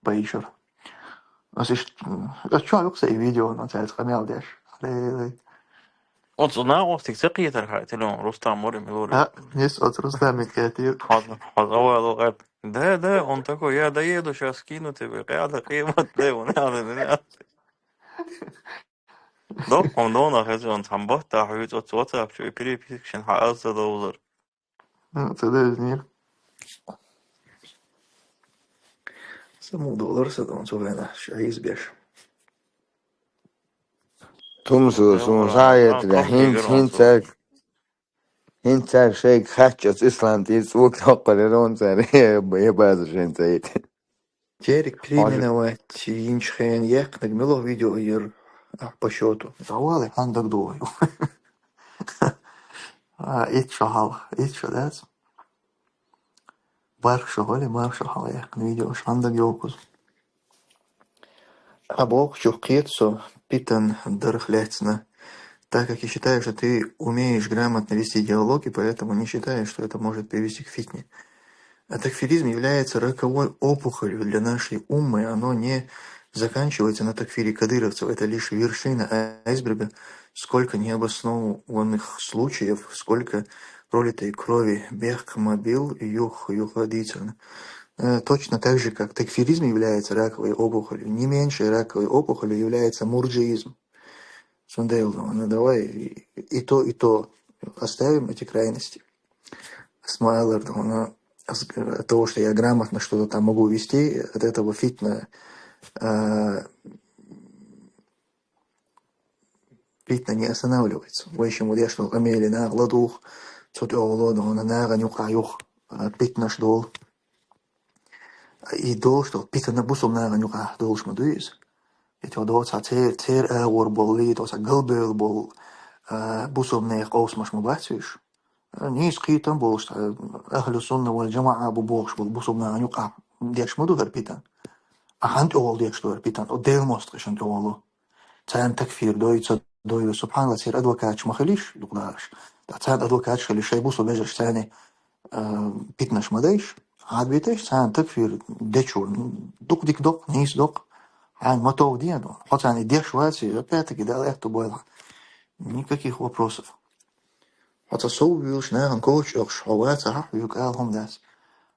пайжур. Ас иштта, ас чохь юкъа сан и видео, но цаьрца къамел деш. Хьалелай. Оцу накъостиг ца кхетар хьан телефон, Рустам Морин Милури. А, нис оцу Рустамик кхетира. Хьаза, хьаза авалу гӀеб. Да, да, он такой, я доеду, щас скину тебе. Къяда, къемат, да, он, я, да, да. Доккха хӀума дона хеза, он цхьамма батта хьуьйцу оцу WhatsApp чу, и переписка шин хьан аз ца довзар. А, ца девзинера. Саму доллар са дон цу вена, шайз беш. Тумсо, сун саетра, хинц, хинц цаьрг. ХӀинца цара шайга хаьттача, ислам тӀера цӀока йоккхур яра хьуна цара, я, я базар шайна цӀа йита. Терек переименовать йинчу хенахь яьккхинарг мила видео яра, ахь по счёту? Давай, хьан дагадогӀу. А, итт шо хьалха, итт шо дац. Барх шо хьалха, марх шо хьалха яьккхина видео, хьан дагайогӀу кхуза. А бохучух кхета со питан дарх лаьцна, так как я считаю, что ты умеешь грамотно вести диалоги, поэтому не считаю, что это может привести к фитне. А такфиризм является роковой опухолью для нашей уммы, оно не заканчивается на такфире кадыровцев, это лишь вершина айсберга, сколько необоснованных случаев, сколько пролитой крови, бехк мобил, юх, юха дийцарна. Э, точно так же, как такфиризм является раковой опухолью, не меньшей раковой опухолью является мурджиизм. Цундела, ну, давай и, и то, и то оставим, эти крайности. Смайлер, ну, от того, что я грамотно что-то там могу вести, от этого фитна, э, питна не останавливается. Вай шимма деш долу къамеле наха ладугӀу, цу тӀехула долу нахана юкъахь юха, а, питнаш долу. И долуш долу питана бусулба нахана юкъахь долуш ма ду иза. И тӀехула доцахь церан, церан агӀор болу, и доцахь галбевлла болу, а, бусулба нехан къовсамаш ма бац уьш. Нийса кхетам болуш, ахьлу сунна вал джамаӀа бу бохуш болу бусулба нахана юкъахь деш ма ду хӀара питана. А хьан тӀехула деш ду хӀара питана? О, Делан мостагӀашна тӀехула. Царна такфир дой, ца дой, субханалла, церан адвокаташ ма хилийша, дукха дахарш. Ткъа царна адвокаташ хилийша, шайн бусулба вежаршна царна, а, питанаш ма дайша, хьан биташ, царна такфир дечо, ну, дукха дика доккху, нийса доккху, хьайна ма тов де, ну, хьо царна и деш вац, и опять-таки Дала аьтто бойла. Никаких вопросов. Хьо цхьа сов вуьйлуш, нахана коча оьхуш хьо вацахь, хьоьга ала хӀума дац.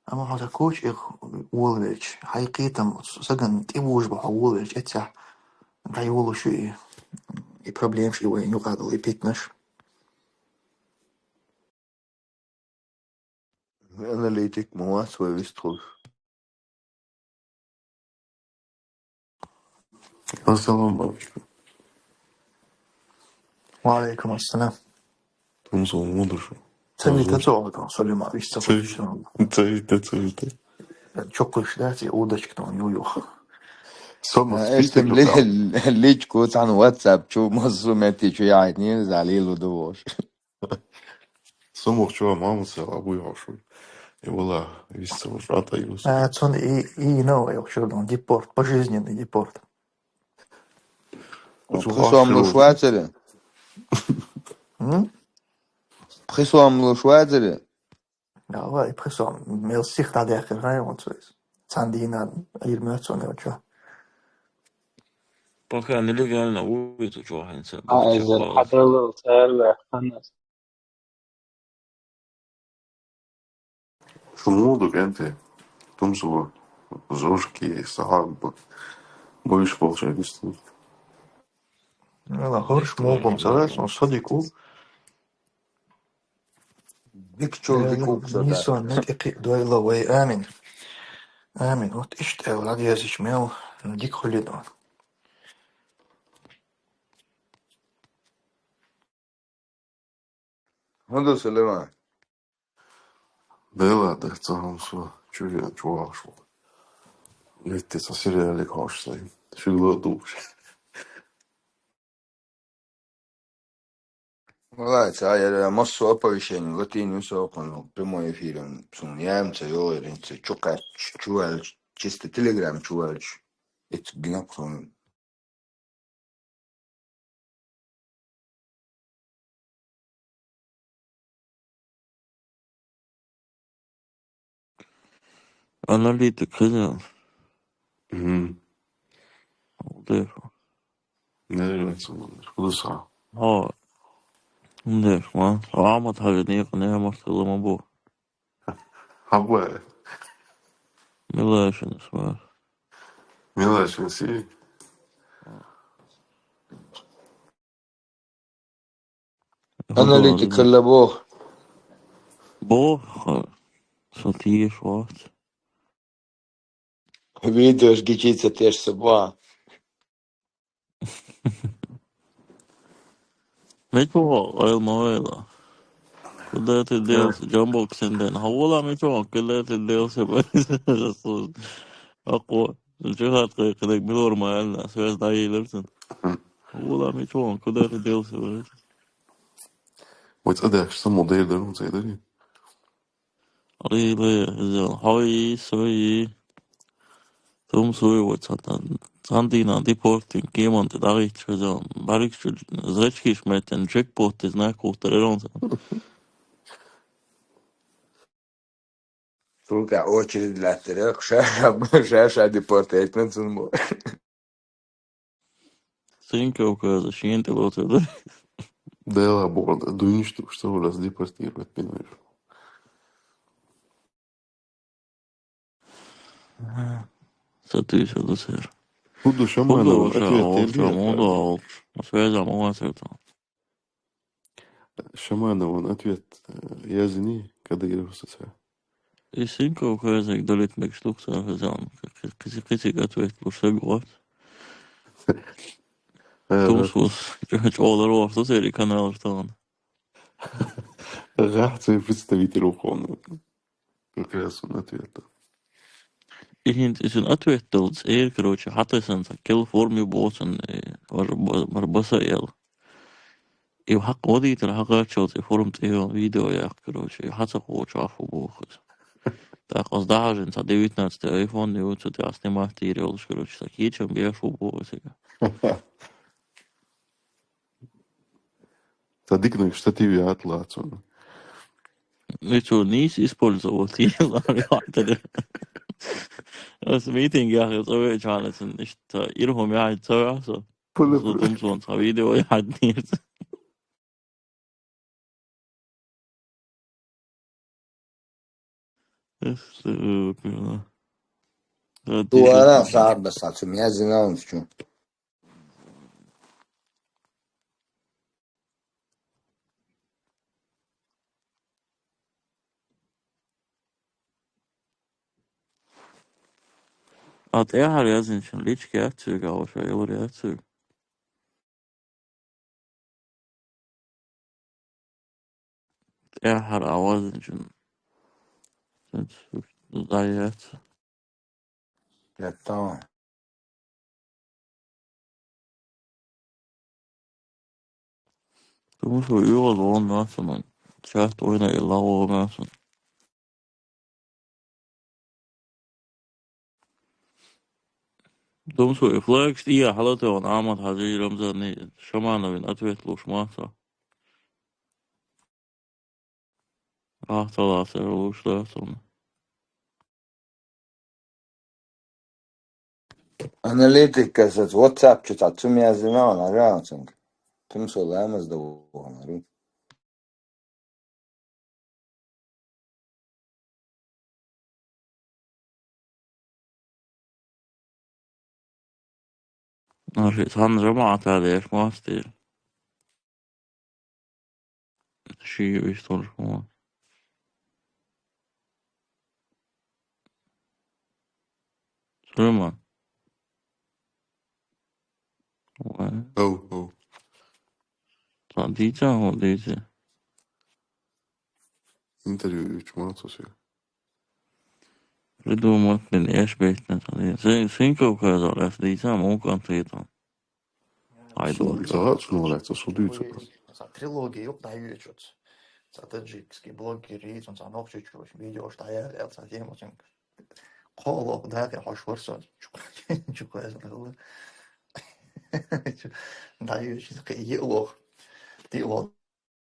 Амма хьо цхьа коча оьхуш волавелча, хьайн кхетам сагана тӀе вожа бан хьо волавелча, эццехь дӀайолуш ю и, и проблемаш, и вайн юкъахь долу и питанаш. Аналитик ма вац вай вистхуьлуш. Ассаламу алейкум. Ва алейкум ассалам. Тумсо, муха ду шу? Ца вита цо, Сулейман, вист ца хуьлуш. Ца вита, ца вита. Чокхуьйш дац и удочка тхуна ю юха. Со ма А, список эстем ду ли-, там. Личку цхьана WhatsApp чу, массо метте чу яхьийтинера, иза лело ду вовш. Со муха чу мамаца а буй хьо шу. И вала вист ца хуьлуш, а тӀе юс. А, цунна и, и новый, я хочу, депорт, пожизненный депорт. Пхи сом луш вацара? М? Пхи сом луш вацара? Давай, пхи сом. Мел сих дӀадаьккхира хьайн вон цо иза. Цхьана дийнахь ира моьтту цо мел чу. Пока нелегально вуй цу чохь хӀинца. А, иза хьадаллал цара ваьхна. Шу муха ду, кӀентий? Тумсо, Зошки, Сахьаб, буьйш болчу вистхуьлуш. Вала, хӀорш муха бу, ца ваьлла, со дика ву. Дика чул Э, дика ву, со нийсонна тӀе кхиа дойла вай, амин. Амин. Вот иштта аьлла, дезачу мел дика хуьлийла. ХӀун ду, Сулейман? Дела, да, ца хӀума со чу ян чу вахаш ву. Летти ца сериалик хьош сайн. Шуьга ло дууш. Валлай, ца яра массо оповещение латийна ю со, кхунна прямой эфиран сун яьм ца йолайрин ца чу кхаьчча, чу ваьлча, чисто Telegram чу ваьлча. Эцу гинап хьуна. Аналитик хилла. Мгм. Хьо дехо. Нервничать, хӀун ду сан? Хьо. ХӀун деш, ма? Ахьмад хьажа некъа нехан мартелла ма бу. Хьаббай. Милашинас ма. Милашинас и? Аналитик хилла боху. Боху, со тешаш вац. Видеош гичица тешса боху. Мича ву хьо, ойла ма ойла. Куда ты делся? Джамбоксинден. Хавола мичо, куда ты делся? Акъо. Джихад кыдык милор маялна. Связь да елерсин. Хавола мичо, куда ты делся? Вот это что модель да, ну, это. Ариле, зел, хай, сой. Тумсуй, вот сатан. Сандина, депортин, кеман, ты дарить, что зел. Барик, что, зрачки шметен, джекпот, ты знак, кухтар, эронса. Сука, очередь для трёх, ша, ша, ша, депортировать, ну, цунмо. Синька указа, шиен ты лотер, да? Дела борда, дуйниш ту, что раз депортировать, понимаешь? Ага. Сатуй, сатуй, сэр. Буду шамана, Буду вот ответ, вообще, ответ, буду, ответ. Связь, а, могу ответ. Шамана, вон ответ, э, я зини, когда я его соца. И синька указа, долит мек штук, сэр, зам. Киси, киси, ответ, лучше говорит. Э, Тумсус, чё, чё, олар, что сери канал, что он. Ага, твой представитель, ухон. Как раз он ответ. Ихин, исин ответ дал, эр, короче, хата сан, са, кел форме босан, э, вар, вар, вар баса эл. И хак, оди тер хак, чё, ты форм, ты видео, я, короче, хата, коча, афу бохас. Так, аз даже, са, девятнадцатый iPhone, не вот, ты, а снимать, ты, короче, так, ечем, я, фу, бохас. Цадикнув штатив я атлацун. Ну что, не использовал, ты, ладно, ладно. Аз митинг я, я, я, чаласен, ишта, ирхом я, я, я, я. Пулы, пулы. Тумсон, са, видео я, нет. Эх, ты, э, пила. Дуара сарда сачу, я зинаун чу. Ат я хар я зинчен, лички я цуга, а вообще я цуга. Эхар авазынчын. Заяц. Яттан. Тумсу югал он насын. Чат ойна ила о насын. Тумсу и флакс, и я халата он Амат Хаджи Рамзан, и Шамановин ответ луш маса. Ахтала сэр луш да сон. Аналитика сац WhatsApp чу та цумя зина на ранцинг. Тумсу ламаз да вона ру. Наши сан жамаата деш мастер. Ши виш торжма. Сулейман. Ва. Оу, оу. Та дийця, о, дийця. Интервью юч мацуси. Придумать мен эш бейтнес. Син, син ков казал, эс дийця, мукан тейта. Айдо. Су, са, су, ну, лайца, су дийця. Са трилогия юк да ючуц. Са таджикский блогер, и сон са нохчи чуш, видео шта я, я, са тему сон. Коло, да, я хош ворсо. Чук, чук, я, са, да, ючуц, ки, елох. Ти лох.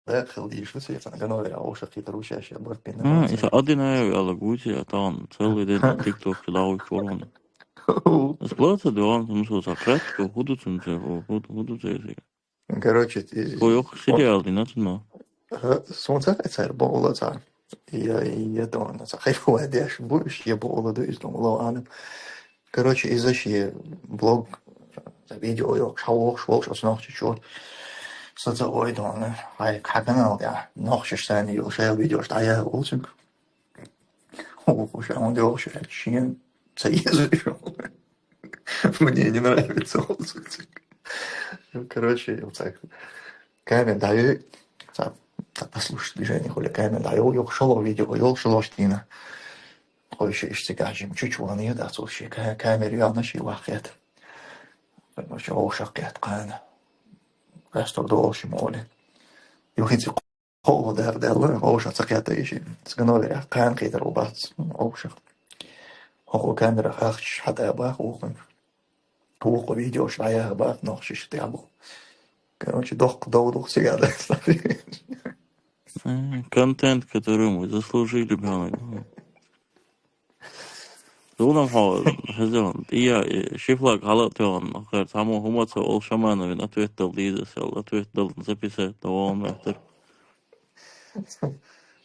Да, хыл диш, ну, света, на гановера, а уж какие-то ручающие, борт пин. А, и са один ай, я лагути, а там целый день на TikTok чудовый корон. Сплата, да, он, ну, что, закрыть, что, худу, цунце, худу, худу, цунце. Короче, ты... Ой, ох, сериал, не надо, но. Ага, солнце, это, это, было, это. Я, я, да, он, это, хайфу, а дальше будешь, я, было, да, из дома, ладно. Короче, из-за блог, видео, ё, шалох, шалох, шалох, нохчи чё. Саца ой, да, ай, как канал, я, нохчи сани, ё, шел видео, что я, улсик. О, уж, он делал, что я, чин, ца язык. Мне не нравится, улсик. Ну, короче, вот так. Камень даю, так. Цхьа послушать движение хуьлу, камера дӀайолу, юха шолгӀа видео йолу, шолгӀачу дийнахь. Кхойша иштта цигахь жима чучу вахана дац, цо шен ка-, камера йоьллина, шен ваххета. Короче, вовшах кхетта кхана. Къастор ду олуш ма олу. Юха хӀинца кхоалгӀа дара даьлла, вовшах ца кхетта и шен. Цигановлера кхана кхетар ву бац, вовшах. ХӀокху камерах ахча хьатӀа баха вукхунна. Вукху видеош дӀаяха баха нохчаша тӀехь бу. Короче, доккха дов ду-кх цигахь дац. М, контент, который мы заслужили, бьёнок. Зулам хьо, хезон, тӀия, э, шифлаг хьала а тоьхна, хер, цхьаммо хӀума ца олу, Шамановна ответ дала деза, сел ответ дала записать дан вон меттер.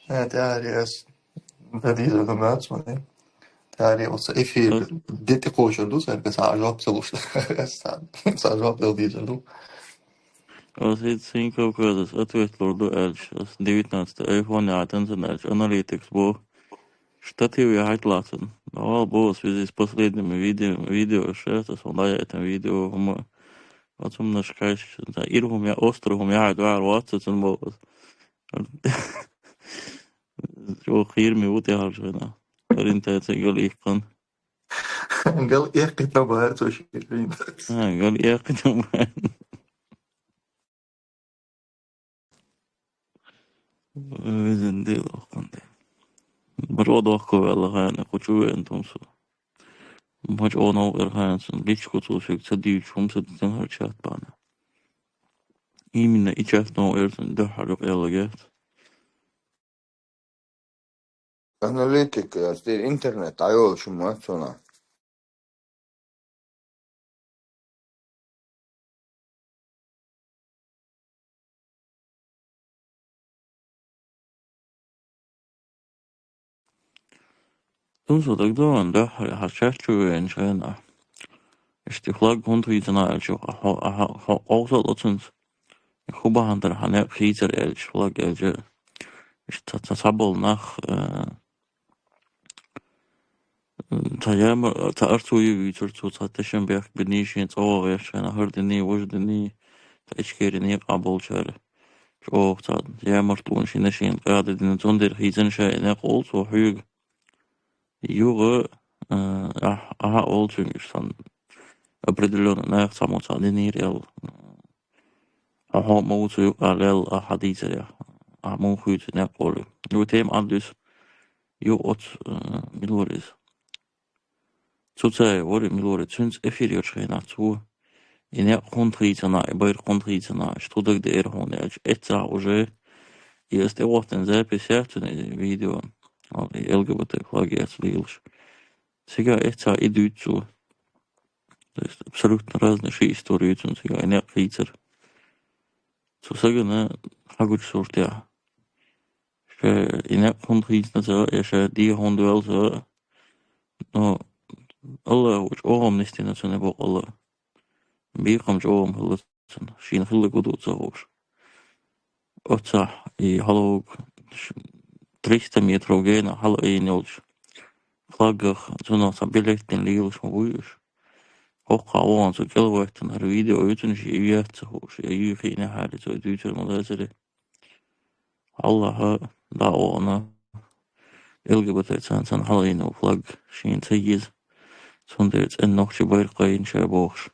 Э, тӀаьхьа ас дан дезар ду мац ван. ТӀаьхьа оцу эфир де тӀекхочур ду, цаьрга цхьа жоп ца луш. Цхьа, цхьа жоп дала дезар ду. Ас хӀинца Синьков Кавказас ответ лур ду аьлча, ас девятнадцатый айфон яхьийтина цунна аьлча, аналитикс боху, штатив яхьийта лаьцна. Давал боху, в связи с последними видео, видео шесть, ас вон дӀаяйтина видео, хӀума, оцу хӀуманаш кхайсча, ира хӀума я, остра хӀума яхьийта ваьхьар вац цунна боху ас. Чо хийраме ву тӀехьарчу хенахь. Ориентация гал иккхина. Гал эккхитина бахьара цо шен. А, гал эккхитина бахьара. Везан дела охкун де. Бачо дохко ваьлла хана, кху чу веана тумсо. Бачо новкъар хана цун, личку цо шуьга ца дуьйцуш, хӀума ца дитина хӀара чат бахьана. Именно и чат новкъар цун дуьххьара юкъа яьлла герт. Аналитика, яц дийр интернет дӀайолуш хӀума вац цунах. Тун со дагадогӀун дуьххьара, хьан чат чу веанчу хенахь. Иштта флаг хӀунда хийцина аьлча, хьо, хьо, хьо, хьо къовсал оцунца. ХӀун бахьана дара хьан некъ хийцар аьлча, флаг аьлча. Иштта ца, ца, цхьаболу нах, э, Ца ямар, ца арцу ю вуьйцура цо, ца тешнабехк бинийша, цӀа вогӀуш хенахь, хӀара динний, важа динний, ца Ичкерин некъахь болчара. ЧӀогӀа ца ямартлонаш йина шена къаьда дина, цундела хийцина ша и некъ олу цо хьоьга. Юха, а, ахь, ахьа олу цуьнга иштта санна, определённо нах цхьаммо цхьа динийра аьлла. Ахьа хьо ма ву цу юкъахь лелла, ахьа дийцарех. Ахьа муха хуьйцу и некъ олий. Ю тема Ӏадда дуьсу. Ю оцу, а, мила вара иза? Цуцаев вара, мила вара, цуьнца эфир йолчу хенахь цо, и некъ хӀунда хийцина, и байракх хӀунда хийцина, иштта хӀун дагадеара хьуна аьлча, эццахь уже, и аса тӀехӀоттина запись яц цуьнан, и видео, и Л Г Б Т флаг яц лелаш. Цигахь эццахь и дуьйцу цо. То есть абсолютно разные ши истории ю цуьнан цигахь, и некъ хийцар. Цу сагана хьагучу суртехь. Ша и некъ хӀунда хийцина ца хаьа, я ша дехьа хӀунда ваьлла ца хаьа. Но АллахӀа чӀогӀа нисдина цуьнан бакъалла. Бекхам чӀогӀа хилла цуьнан. Шена хилларг хӀун ду ца хууш. Оццахь и хьалавуг ш-, триста метров гена хьала айина йолчу флагах цунах цхьа билет дина лелаш ма буй уьш. ХӀокхахь вахана цо кӀелхӀоьттина хӀара видео ю цуьнан, шен ю яц ца хууш, я ю хиънехьара цо и дуьйцур ма дацара. Аллахьа дӀа а вахана, Л Г Б Т царна царна хьалаайина флаг шена ца еза. Цундела цӀена нохчийн байракх айина ша бохуш.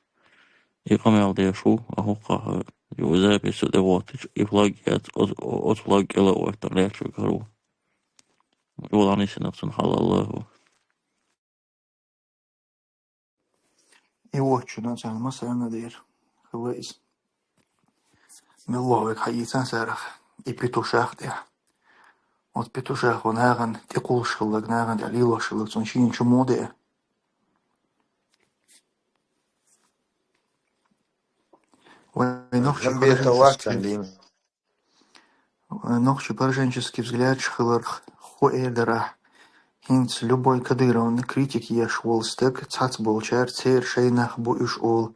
И къамел деш ву, а хӀокхахь ю запись тӀе воттича, и флаг яц, оцу, оцу флаг кӀела а ваттана лаьтташ верг хӀара ву. Валла, нисанах цунна хьалалла ву. И воччунна царна масарна дера хилла иза. Мелла вайга хьаийцан сарах, и петушах тӀехь. Оцу петушахо нахана тӀекхуллуш хилларг, нахана тӀехь лелош хилларг, цунна шена чу муха деа? Вай нохчий Жамбета вахтан пораженческий дийна. Нохчий пораженческий взглядаш хиларх хӀун эр дара ахь? ХӀинца любой Кадыровна критика еш волу стаг цхьацца болчара церан шайн нах бу уьш олу.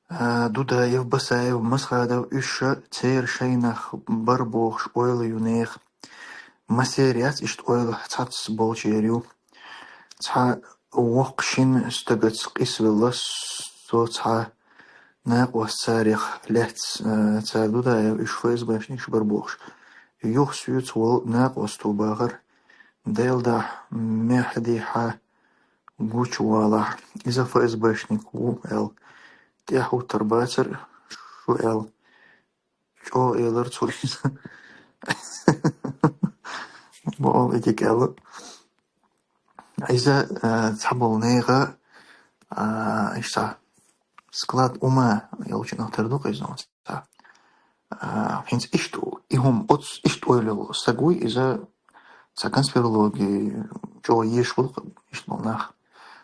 А, Дудаев, Басаев, Масхадов, уьш ша церан шайн нах бара бохуш ойла ю нехан. Масер яц иштта ойла цхьацца болчеран ю. Цхьа воккха шина стагаца къийсавелла со цхьа накъост царех лаьцна, а, цара Дудаев уьш ФСБшникаш бара бохуш. юха соьца волу накъостал бахар, Делдахь Мехьди хьа гучувалахь, иза ФСБшник ву аьлла, тӀаьхьуттар бацара шу аьлла. ЧӀогӀа элира цо иза. Бакъал и дика аьлла. Иза, а, цхьаболу нехан, а, иштта склад ума йолчунах тера ду-кх иза, ну, цхьа. А, хӀинца иштта и хӀума оцу иштта ойла йолу стаг вуй, иза цхьа конспирологи чӀогӀа езаш хуьлу-кх иштта болу нах.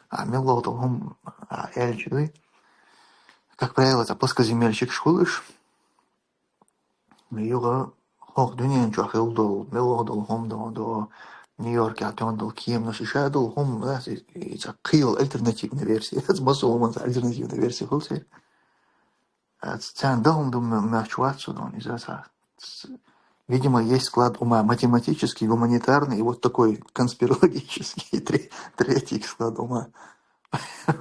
А, мелла долу хӀума, а, аьлча дуй. Как правило, цхьа плоскоземельщикаш хуьлу уьш. Юха хӀокху дуьнен чохь хилла долу, мелла долу хӀума до, до, Нью-Йоркехь тоьхна долу кеманаш, иша долу хӀума, да, и, и цхьа кхийолу альтернативная версия. Массо хӀуманца альтернативная версия хуьлу церан. А, ц-, царна дан хӀума ду м-, моьттуш вац со, но иза цхьа, ц-, видимо, есть склад ума математический, гуманитарный, и вот такой конспирологический, тре-, третий склад ума.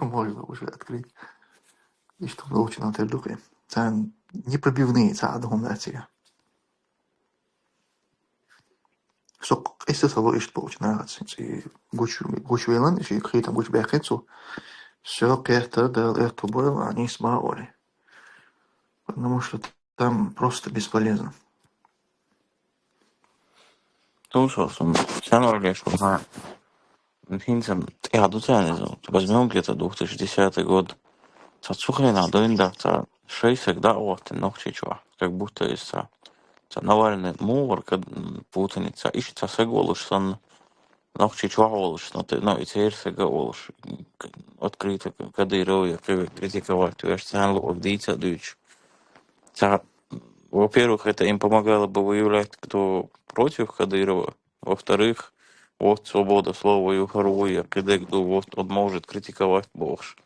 Можно уже открыть. Иштта волчу нах тера ду-кх и. Царна непробивные цхьа а дан хӀума дац цигахь. Со къийса ца ло иштта болчу нахаца, хӀинца и гуч-, гучувелла, шен кхетам гучубаьккхина цо. Всё, кхетта, Дала аьтто бойла, а, нийса ма олий. Потому что там просто бесполезно. Тумсо, сум, царна валеш ву, ха. ХӀинца тӀехь ду царна иза. Возьмём где-то две тысячи десятый год. Цхьа цу хенахь дуьйна дац, цхьа шайн саг дӀа а хӀоттийна Нохчийчохь. Как будто иза цхьа, цхьа Навальный мугӀар, кад-, м, путаница, иштта цхьа саг волуш санна, Нохчийчохь волуш, но те-, но и церан саг а волуш, открыто Кадыров я кхин критиковать веш, царна луъург дийца а дуьйцуш. Цхьа, во-первых, это им помогало бы выявлять, кто против Кадырова. Во-вторых, вот свобода слова ю хӀара ву я кхидерг ду, вот он может критиковать бохуш.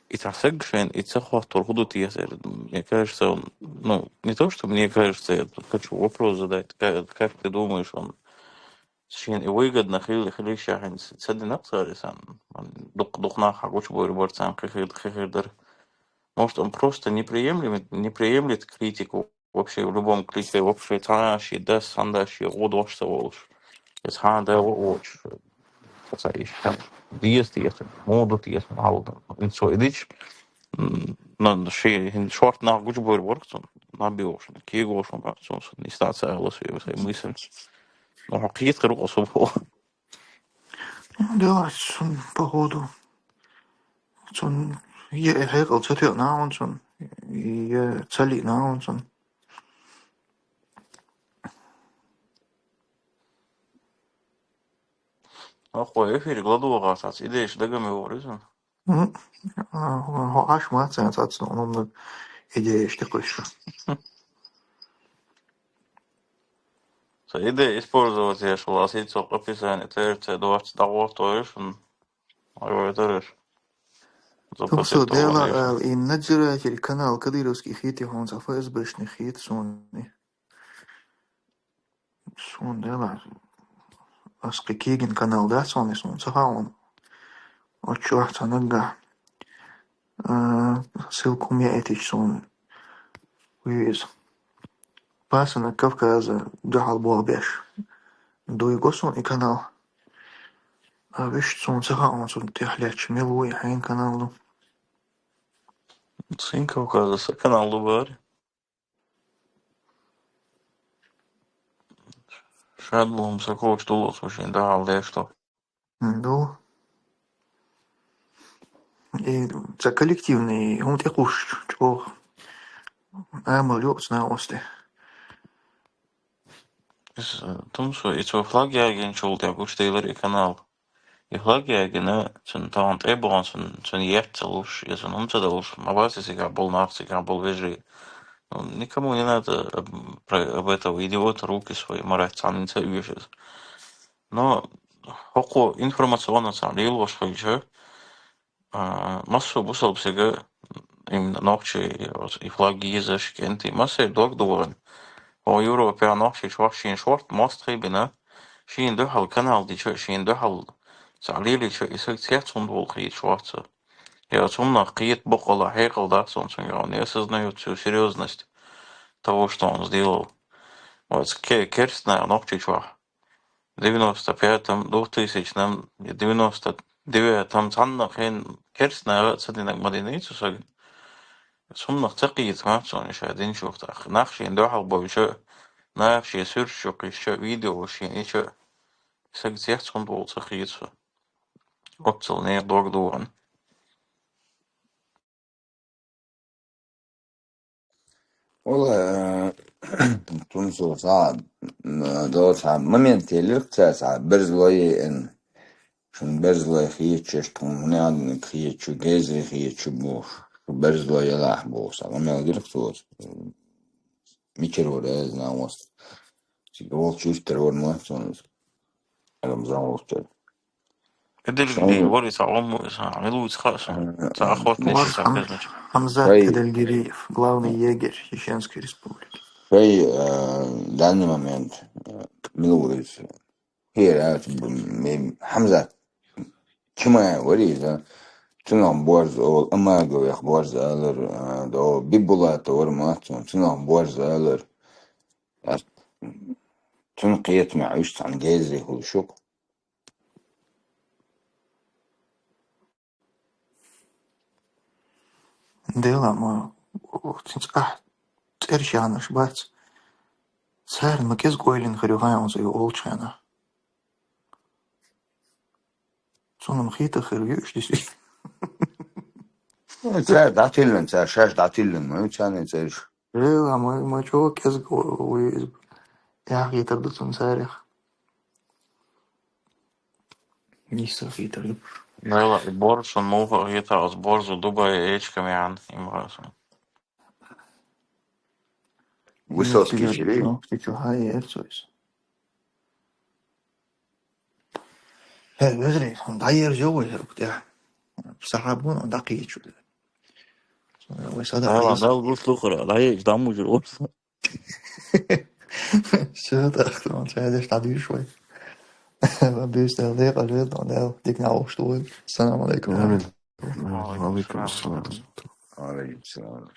И цхьа саг шайна и ца хоттур хӀун ду те? Мне кажется, он, ну, не то, что мне кажется, я хочу вопрос задать, как, как ты думаешь, он шена и выгодно хили-, хилийша хӀинца ца дина цара и сан, дукха-дукха нах хьагучубойр бара царна кхин хир, кхин хир дара. Может, он просто не приемлет, не приемлет критику вообще в любом ключе, вообще цхьана а шен дас, цхьана а шен гӀо дош ца волуш. Я цхьана а да ваочуш. Ца иш, деза теса, муха ду теса, хьалда. Цо и дича, м, но шен хӀинца шорта нах гучубойр бара-кх цунна, наб йохуш, кегош ма бац цунна, нисса ца аьлла, сайн мысль. Ну, хьо кхетахь ду-кх со боху. Ну, делац цунна, походу. Цунна е хьекъал ца тоьъна хьуна цунна, е ца лиъна хьуна цунна. Ахьа эфирга ладогӀа цхьацца идеяш дага ма вогӀура иза. М. А, хьо Ӏаш ма ца, цхьацца хӀуманна идеяш тӀекхуьссуш. Ца идея использовать еш вала, ас иццо описание терца доцу дӀагӀортойш, м, ой, ой, дараш. Тумсо, Дела ала, и надзиратель канал кадыровский хетий хьуна, цхьа ФСБшник хета суна. Суна, Дела, ас кхин кегин канал дац хьуна, суна ца хаьа хьуна. Оцу чохь цхьа наггахь, а, ссылка хӀума яийтича суна вуьйза. Пасана Кавказа дуьхьал болх беш. Дуй го суна и канал. А вуьшта суна ца хаьа хьуна цунна тӀехь лаьтташ мила ву и хьайн канал ду. Цхьана Кавказа сан канал ду бара. Шадло хӀума сан коча дуллалц машина дахьал деш ду. М, ду. И ца коллективный хӀума тӀекхуьссуш чӀогӀа амал йоцу накъостий. Иза, э, Тумсо, и цо флаг ягийначул тӀаьхьа гучуделира и канал. И флаг ягийна, цуьнан тахана тӀе а бахана, цуьнан, цуьнан етт ца луш, я цуьнан хӀума ца далуш, ма бац и цигахь болу нах, цигахь болу вежарий. Ну, никому не надо об, про, об этого идиота руки свои марать, цхьанна ца оьшу иза. Но хӀокхо информационно цхьаъ лелош хилча, а, массо а бусалба стага, именно нохчий, и флаг езаш, кӀентий, массеран дог догӀийна. Хьо Европехь, Нохчийчохь шен шорта мостагӀий бина, шена дуьхьал канал дича, шена дуьхьал цхьаъ лелийча, и саг цец хӀунда волу хеташ вац со. Я цунах кхета баккъала хьекъал дац суна цуьнга, он не осознаёт всю серьёзность того, что он сделал. Оцу ке-, керстанаш Нохчийчохь девяносто пятом, двухтысячном, девяносто девятом цхьанна хенахь керстанаш ца динарг ма дина ицу сага. Цунах ца кхийца мац суна ша динчух тӀаккха. Нах шен дуьхьал бовча, нах шен суьрташ чу кхиссча, видео шен ича, сага цецхун бовла ца кхийца. Оццул нехан дог догӀан. Вала, тун со схьа, м, до схьа момент елира цара схьа берзлой еана. Шун берзлой хеташ, тхуна хӀунда хеташ, гезри хеташ бу, берзлой елахь бу, схьа момент елира цо. Мичара вара, я знаю, вас. Цига волчу уьстара вара ма, цунна. Рамзан волчу. Эдельгириев вара иза, Ӏумма иза, мила ву иза хаьа суна. Ца охотничий, ца хезначий. Хамзат Эдельгириев, главный егерь Чеченской Республики. Шай, э, данный момент, э, мила ву иза. Хера, м, Хамзат Чимаев вара иза. Цунах борз олу, Амаговех борз алар, э, до Бибулатов вара ма, цунах борз алар. Ас, цунна кхетамехь уьш цхьана гезри хуьлуш ю-кх. Дела ма, цуьнца ахь цӀераш яьхнарш бац. Царна ма кӀезиг ойла йина хир ю хьан, оцу и олучу хенахь. Цунна ма хийтта хир ю уьш дисий. Ну, цара дӀатиллина, цара шаьш дӀатиллина ма ю царна цӀераш. Дела ма, ма чӀогӀа кӀезиг ву иза. Яхьийтар ду цунна царех. Нийса хийтар ду. Дела, и борз шуна муха а хета, оцу борзо Дубай эчкамехь имгӀа суна. Высоцкий жили. Ну, ты чё, хьан ерзо иза? Хье, вежарий, хьуна дӀаерзо вай хӀара тӀехь. Сахьабон дӀакхийчу. Вай сада Дала, Дала гуш лухара, дӀаерза, дӀа мужур ву. Всё, так, ну, цхьа деш дӀадуьйш вай. Буьйса Дала декъал веза, Дала дика нах луш ду вай. Ассаламу алейкум. Амин. Ва алейкум ассалам. Ва алейкум ассалам.